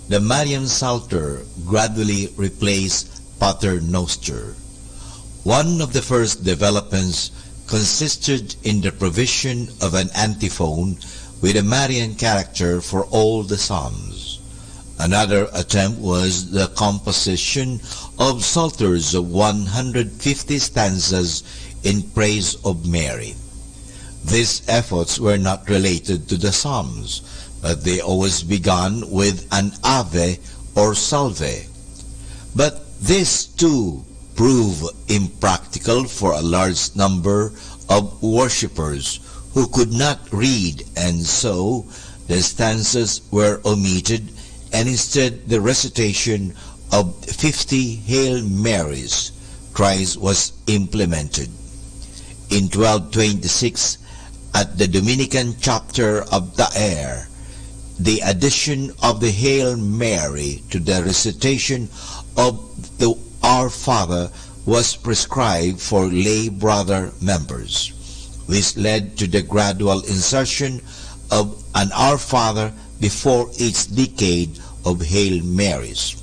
the Marian Psalter gradually replaced Pater Noster. One of the first developments consisted in the provision of an antiphon with a Marian character for all the Psalms. Another attempt was the composition of psalters of one hundred fifty stanzas in praise of Mary. These efforts were not related to the Psalms, but they always began with an Ave or Salve. But this too proved impractical for a large number of worshippers who could not read, and so the stanzas were omitted, and instead the recitation of fifty Hail Marys thrice was implemented. In twelve twenty-six, at the Dominican chapter of Daer, the addition of the Hail Mary to the recitation of the Our Father was prescribed for lay brother members, which led to the gradual insertion of an Our Father before each decade of Hail Marys.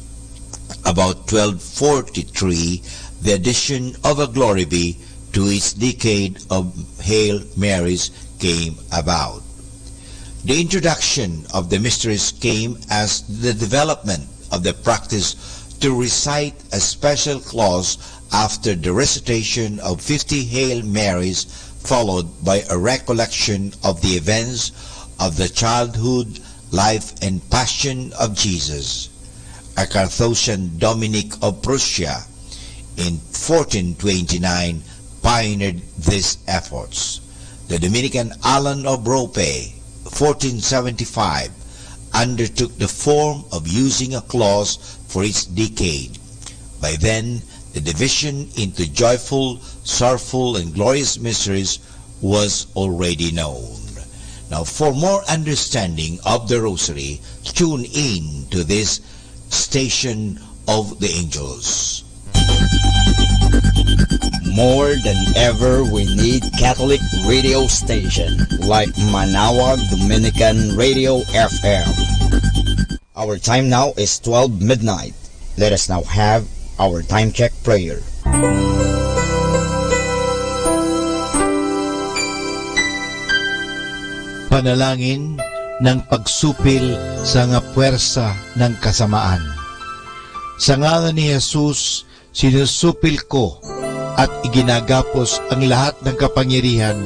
About twelve forty-three, the addition of a Glory Be to each decade of Hail Marys came about. The introduction of the mysteries came as the development of the practice to recite a special clause after the recitation of fifty Hail Marys, followed by a recollection of the events of the childhood, life, and passion of Jesus. A Carthusian Dominic of Prussia in fourteen twenty-nine pioneered these efforts. The Dominican Alan of Rope, fourteen seventy-five, undertook the form of using a clause for each decade. By then, the division into joyful, sorrowful, and glorious mysteries was already known. Now, for more understanding of the Rosary, tune in to this station of the angels. More than ever, we need Catholic radio station like Manaoag Dominican Radio F M. Our time now is twelve midnight. Let us now have our time check prayer. Panalangin ng pagsupil sa mga puwersa ng kasamaan. Sa ngalan ni Jesus, sinusupil ko at iginagapos ang lahat ng kapangyarihan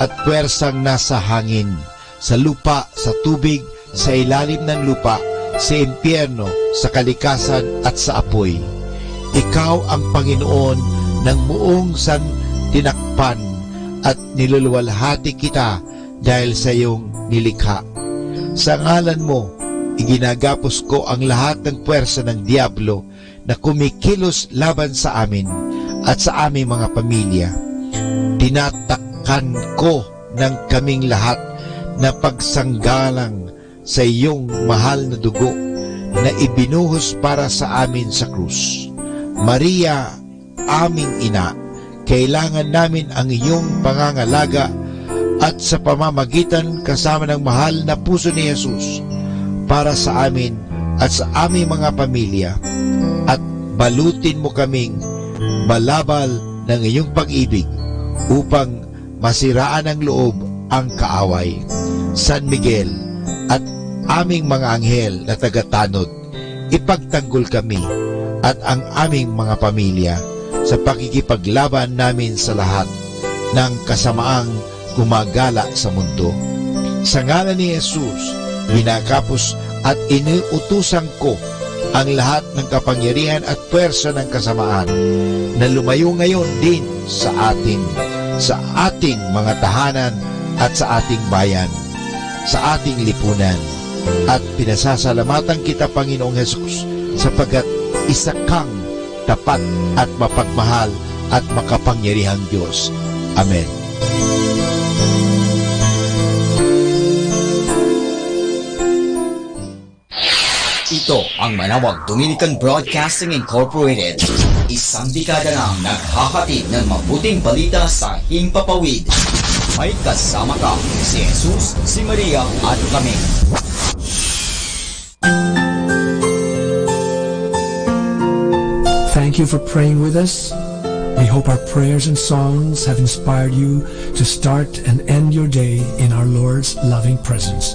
at puwersang nasa hangin, sa lupa, sa tubig, sa ilalim ng lupa, sa impyerno, sa kalikasan, at sa apoy. Ikaw ang Panginoon ng buong santinakpan, at niluluwalhati kita dahil sa iyong nilikha. Sa ngalan mo, iginagapos ko ang lahat ng puwersa ng Diablo na kumikilos laban sa amin at sa aming mga pamilya. Tinatakan ko ng kaming lahat na pagsanggalang sa iyong mahal na dugo na ibinuhos para sa amin sa krus. Maria, aming ina, kailangan namin ang iyong pangangalaga at sa pamamagitan kasama ng mahal na puso ni Jesus para sa amin at sa aming mga pamilya, at balutin mo kaming balabal ng iyong pag-ibig upang masiraan ang loob ang kaaway. San Miguel at aming mga anghel na tagatanod, ipagtanggol kami at ang aming mga pamilya sa pakikipaglaban namin sa lahat ng kasamaang gumagala sa mundo. Sa ngalan ni Jesus, ginagapos at inuutusan ko ang lahat ng kapangyarihan at puwersa ng kasamaan na lumayo ngayon din sa atin, sa ating mga tahanan at sa ating bayan, sa ating lipunan. At pinasasalamatan kita, Panginoong Jesus, sapagkat isa kang tapat at mapagmahal at makapangyarihang Dios. Amen. Ito ang Manawag Dominican Broadcasting Incorporated. Isang dekada nang naghahatid ng mabuting balita sa himpapawid. May kasama ka, si Jesus, si Maria, at kami. Thank you for praying with us. We hope our prayers and songs have inspired you to start and end your day in our Lord's loving presence.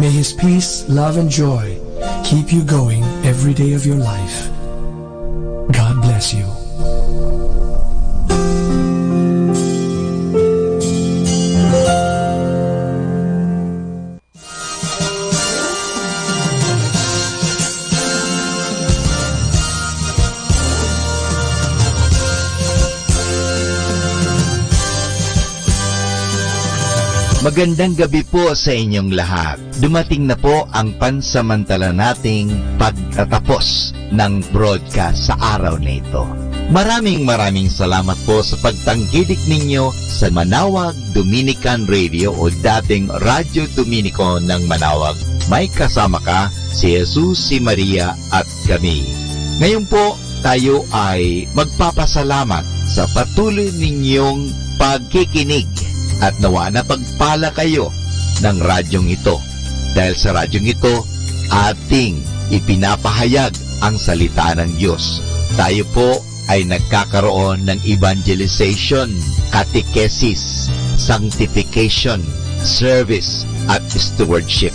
May His peace, love, and joy keep you going every day of your life. God bless you. Magandang gabi po sa inyong lahat. Dumating na po ang pansamantala nating pagtatapos ng broadcast sa araw na ito. Maraming, maraming salamat po sa pagtangkilik ninyo sa Manawag Dominican Radio o dating Radyo Dominico ng Manawag. May kasama ka, si Jesus, si Maria, at kami. Ngayon po, tayo ay magpapasalamat sa patuloy ninyong pagkikinig at nawa napagpala kayo ng radyong ito. Dahil sa radyong ito, ating ipinapahayag ang salita ng Diyos. Tayo po ay nagkakaroon ng evangelization, catechesis, sanctification, service, at stewardship.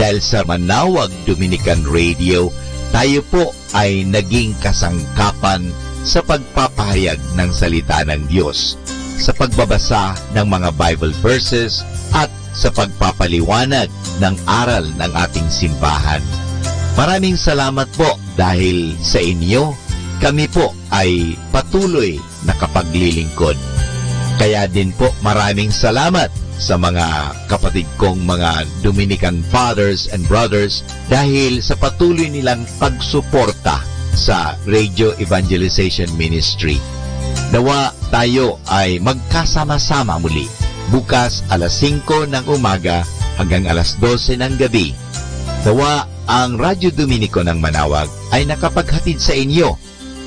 Dahil sa Manawag Dominican Radio, tayo po ay naging kasangkapan sa pagpapahayag ng salita ng Diyos, sa pagbabasa ng mga Bible verses, at sa pagpapaliwanag ng aral ng ating simbahan. Maraming salamat po dahil sa inyo, kami po ay patuloy nakapaglilingkod. Kaya din po, maraming salamat sa mga kapatid kong mga Dominican fathers and brothers dahil sa patuloy nilang pagsuporta sa Radio Evangelization Ministry. Nawa tayo ay magkasama-sama muli bukas alas singko ng umaga hanggang alas dose ng gabi. Nawa ang Radyo Dominico ng Manawag ay nakapaghatid sa inyo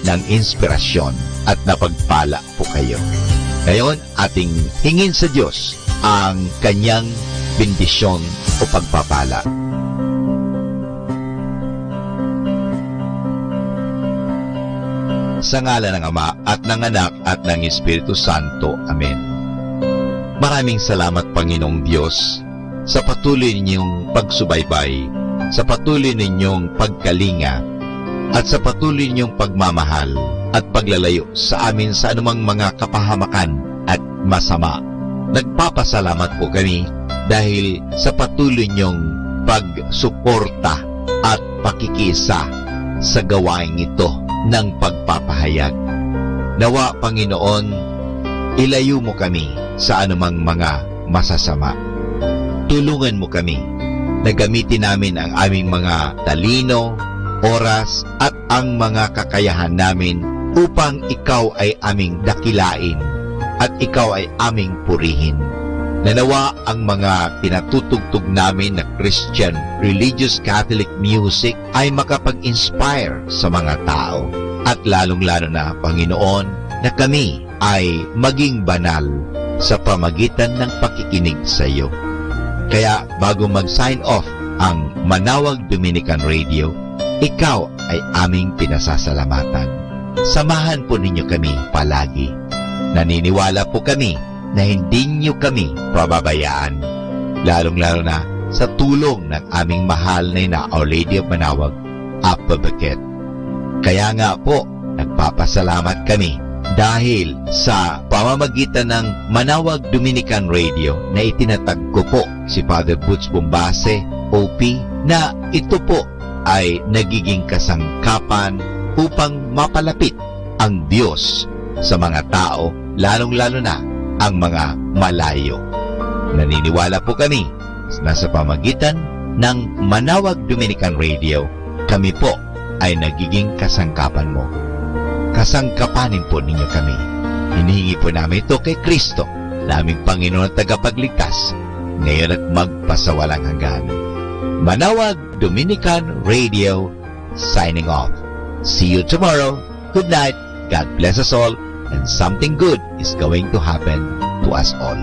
ng inspirasyon at napagpala po kayo. Ngayon, ating hingin sa Diyos ang kanyang bendisyon o pagpapala. Sa ngalan ng Ama, at ng Anak, at ng Espiritu Santo. Amen. Maraming salamat, Panginoong Diyos, sa patuloy ninyong pagsubaybay, sa patuloy ninyong pagkalinga, at sa patuloy ninyong pagmamahal at paglalayo sa amin sa anumang mga kapahamakan at masama. Nagpapasalamat po kami dahil sa patuloy niyong pagsuporta at pakikiisa sa gawaing ito ng pagpapahayag. Nawa, Panginoon, ilayo mo kami sa anumang mga masasama. Tulungan mo kami na gamitin namin ang aming mga talino, oras, at ang mga kakayahan namin upang ikaw ay aming dakilain at ikaw ay aming purihin. Nanawa ang mga pinatutugtog namin na Christian religious Catholic music ay makapag-inspire sa mga tao. At lalong-lalo na, Panginoon, na kami ay maging banal sa pamagitan ng pakikinig sa iyo. Kaya bago mag-sign off ang Manawag Dominican Radio, ikaw ay aming pinasasalamatan. Samahan po ninyo kami palagi. Naniniwala po kami na hindi niyo kami pababayaan, lalong-lalo na sa tulong ng aming mahal na ina, Our Lady of Manawag, Apabakit. Kaya nga po, nagpapasalamat kami dahil sa pamamagitan ng Manawag Dominican Radio na itinatag ko po si Father Butch Bombase, O P, na ito po ay nagiging kasangkapan upang mapalapit ang Diyos sa mga tao, lalong-lalo na ang mga malayo. Naniniwala po kami na sa pamagitan ng Manawag Dominican Radio, kami po ay nagiging kasangkapan mo. Kasangkapanin po ninyo kami. Hinihingi po namin ito kay Kristo, naming Panginoon at Tagapagligtas, ngayon at magpasawalang hanggan. Manawag Dominican Radio, signing off. See you tomorrow. Good night. God bless us all. and something good is going to happen to us all.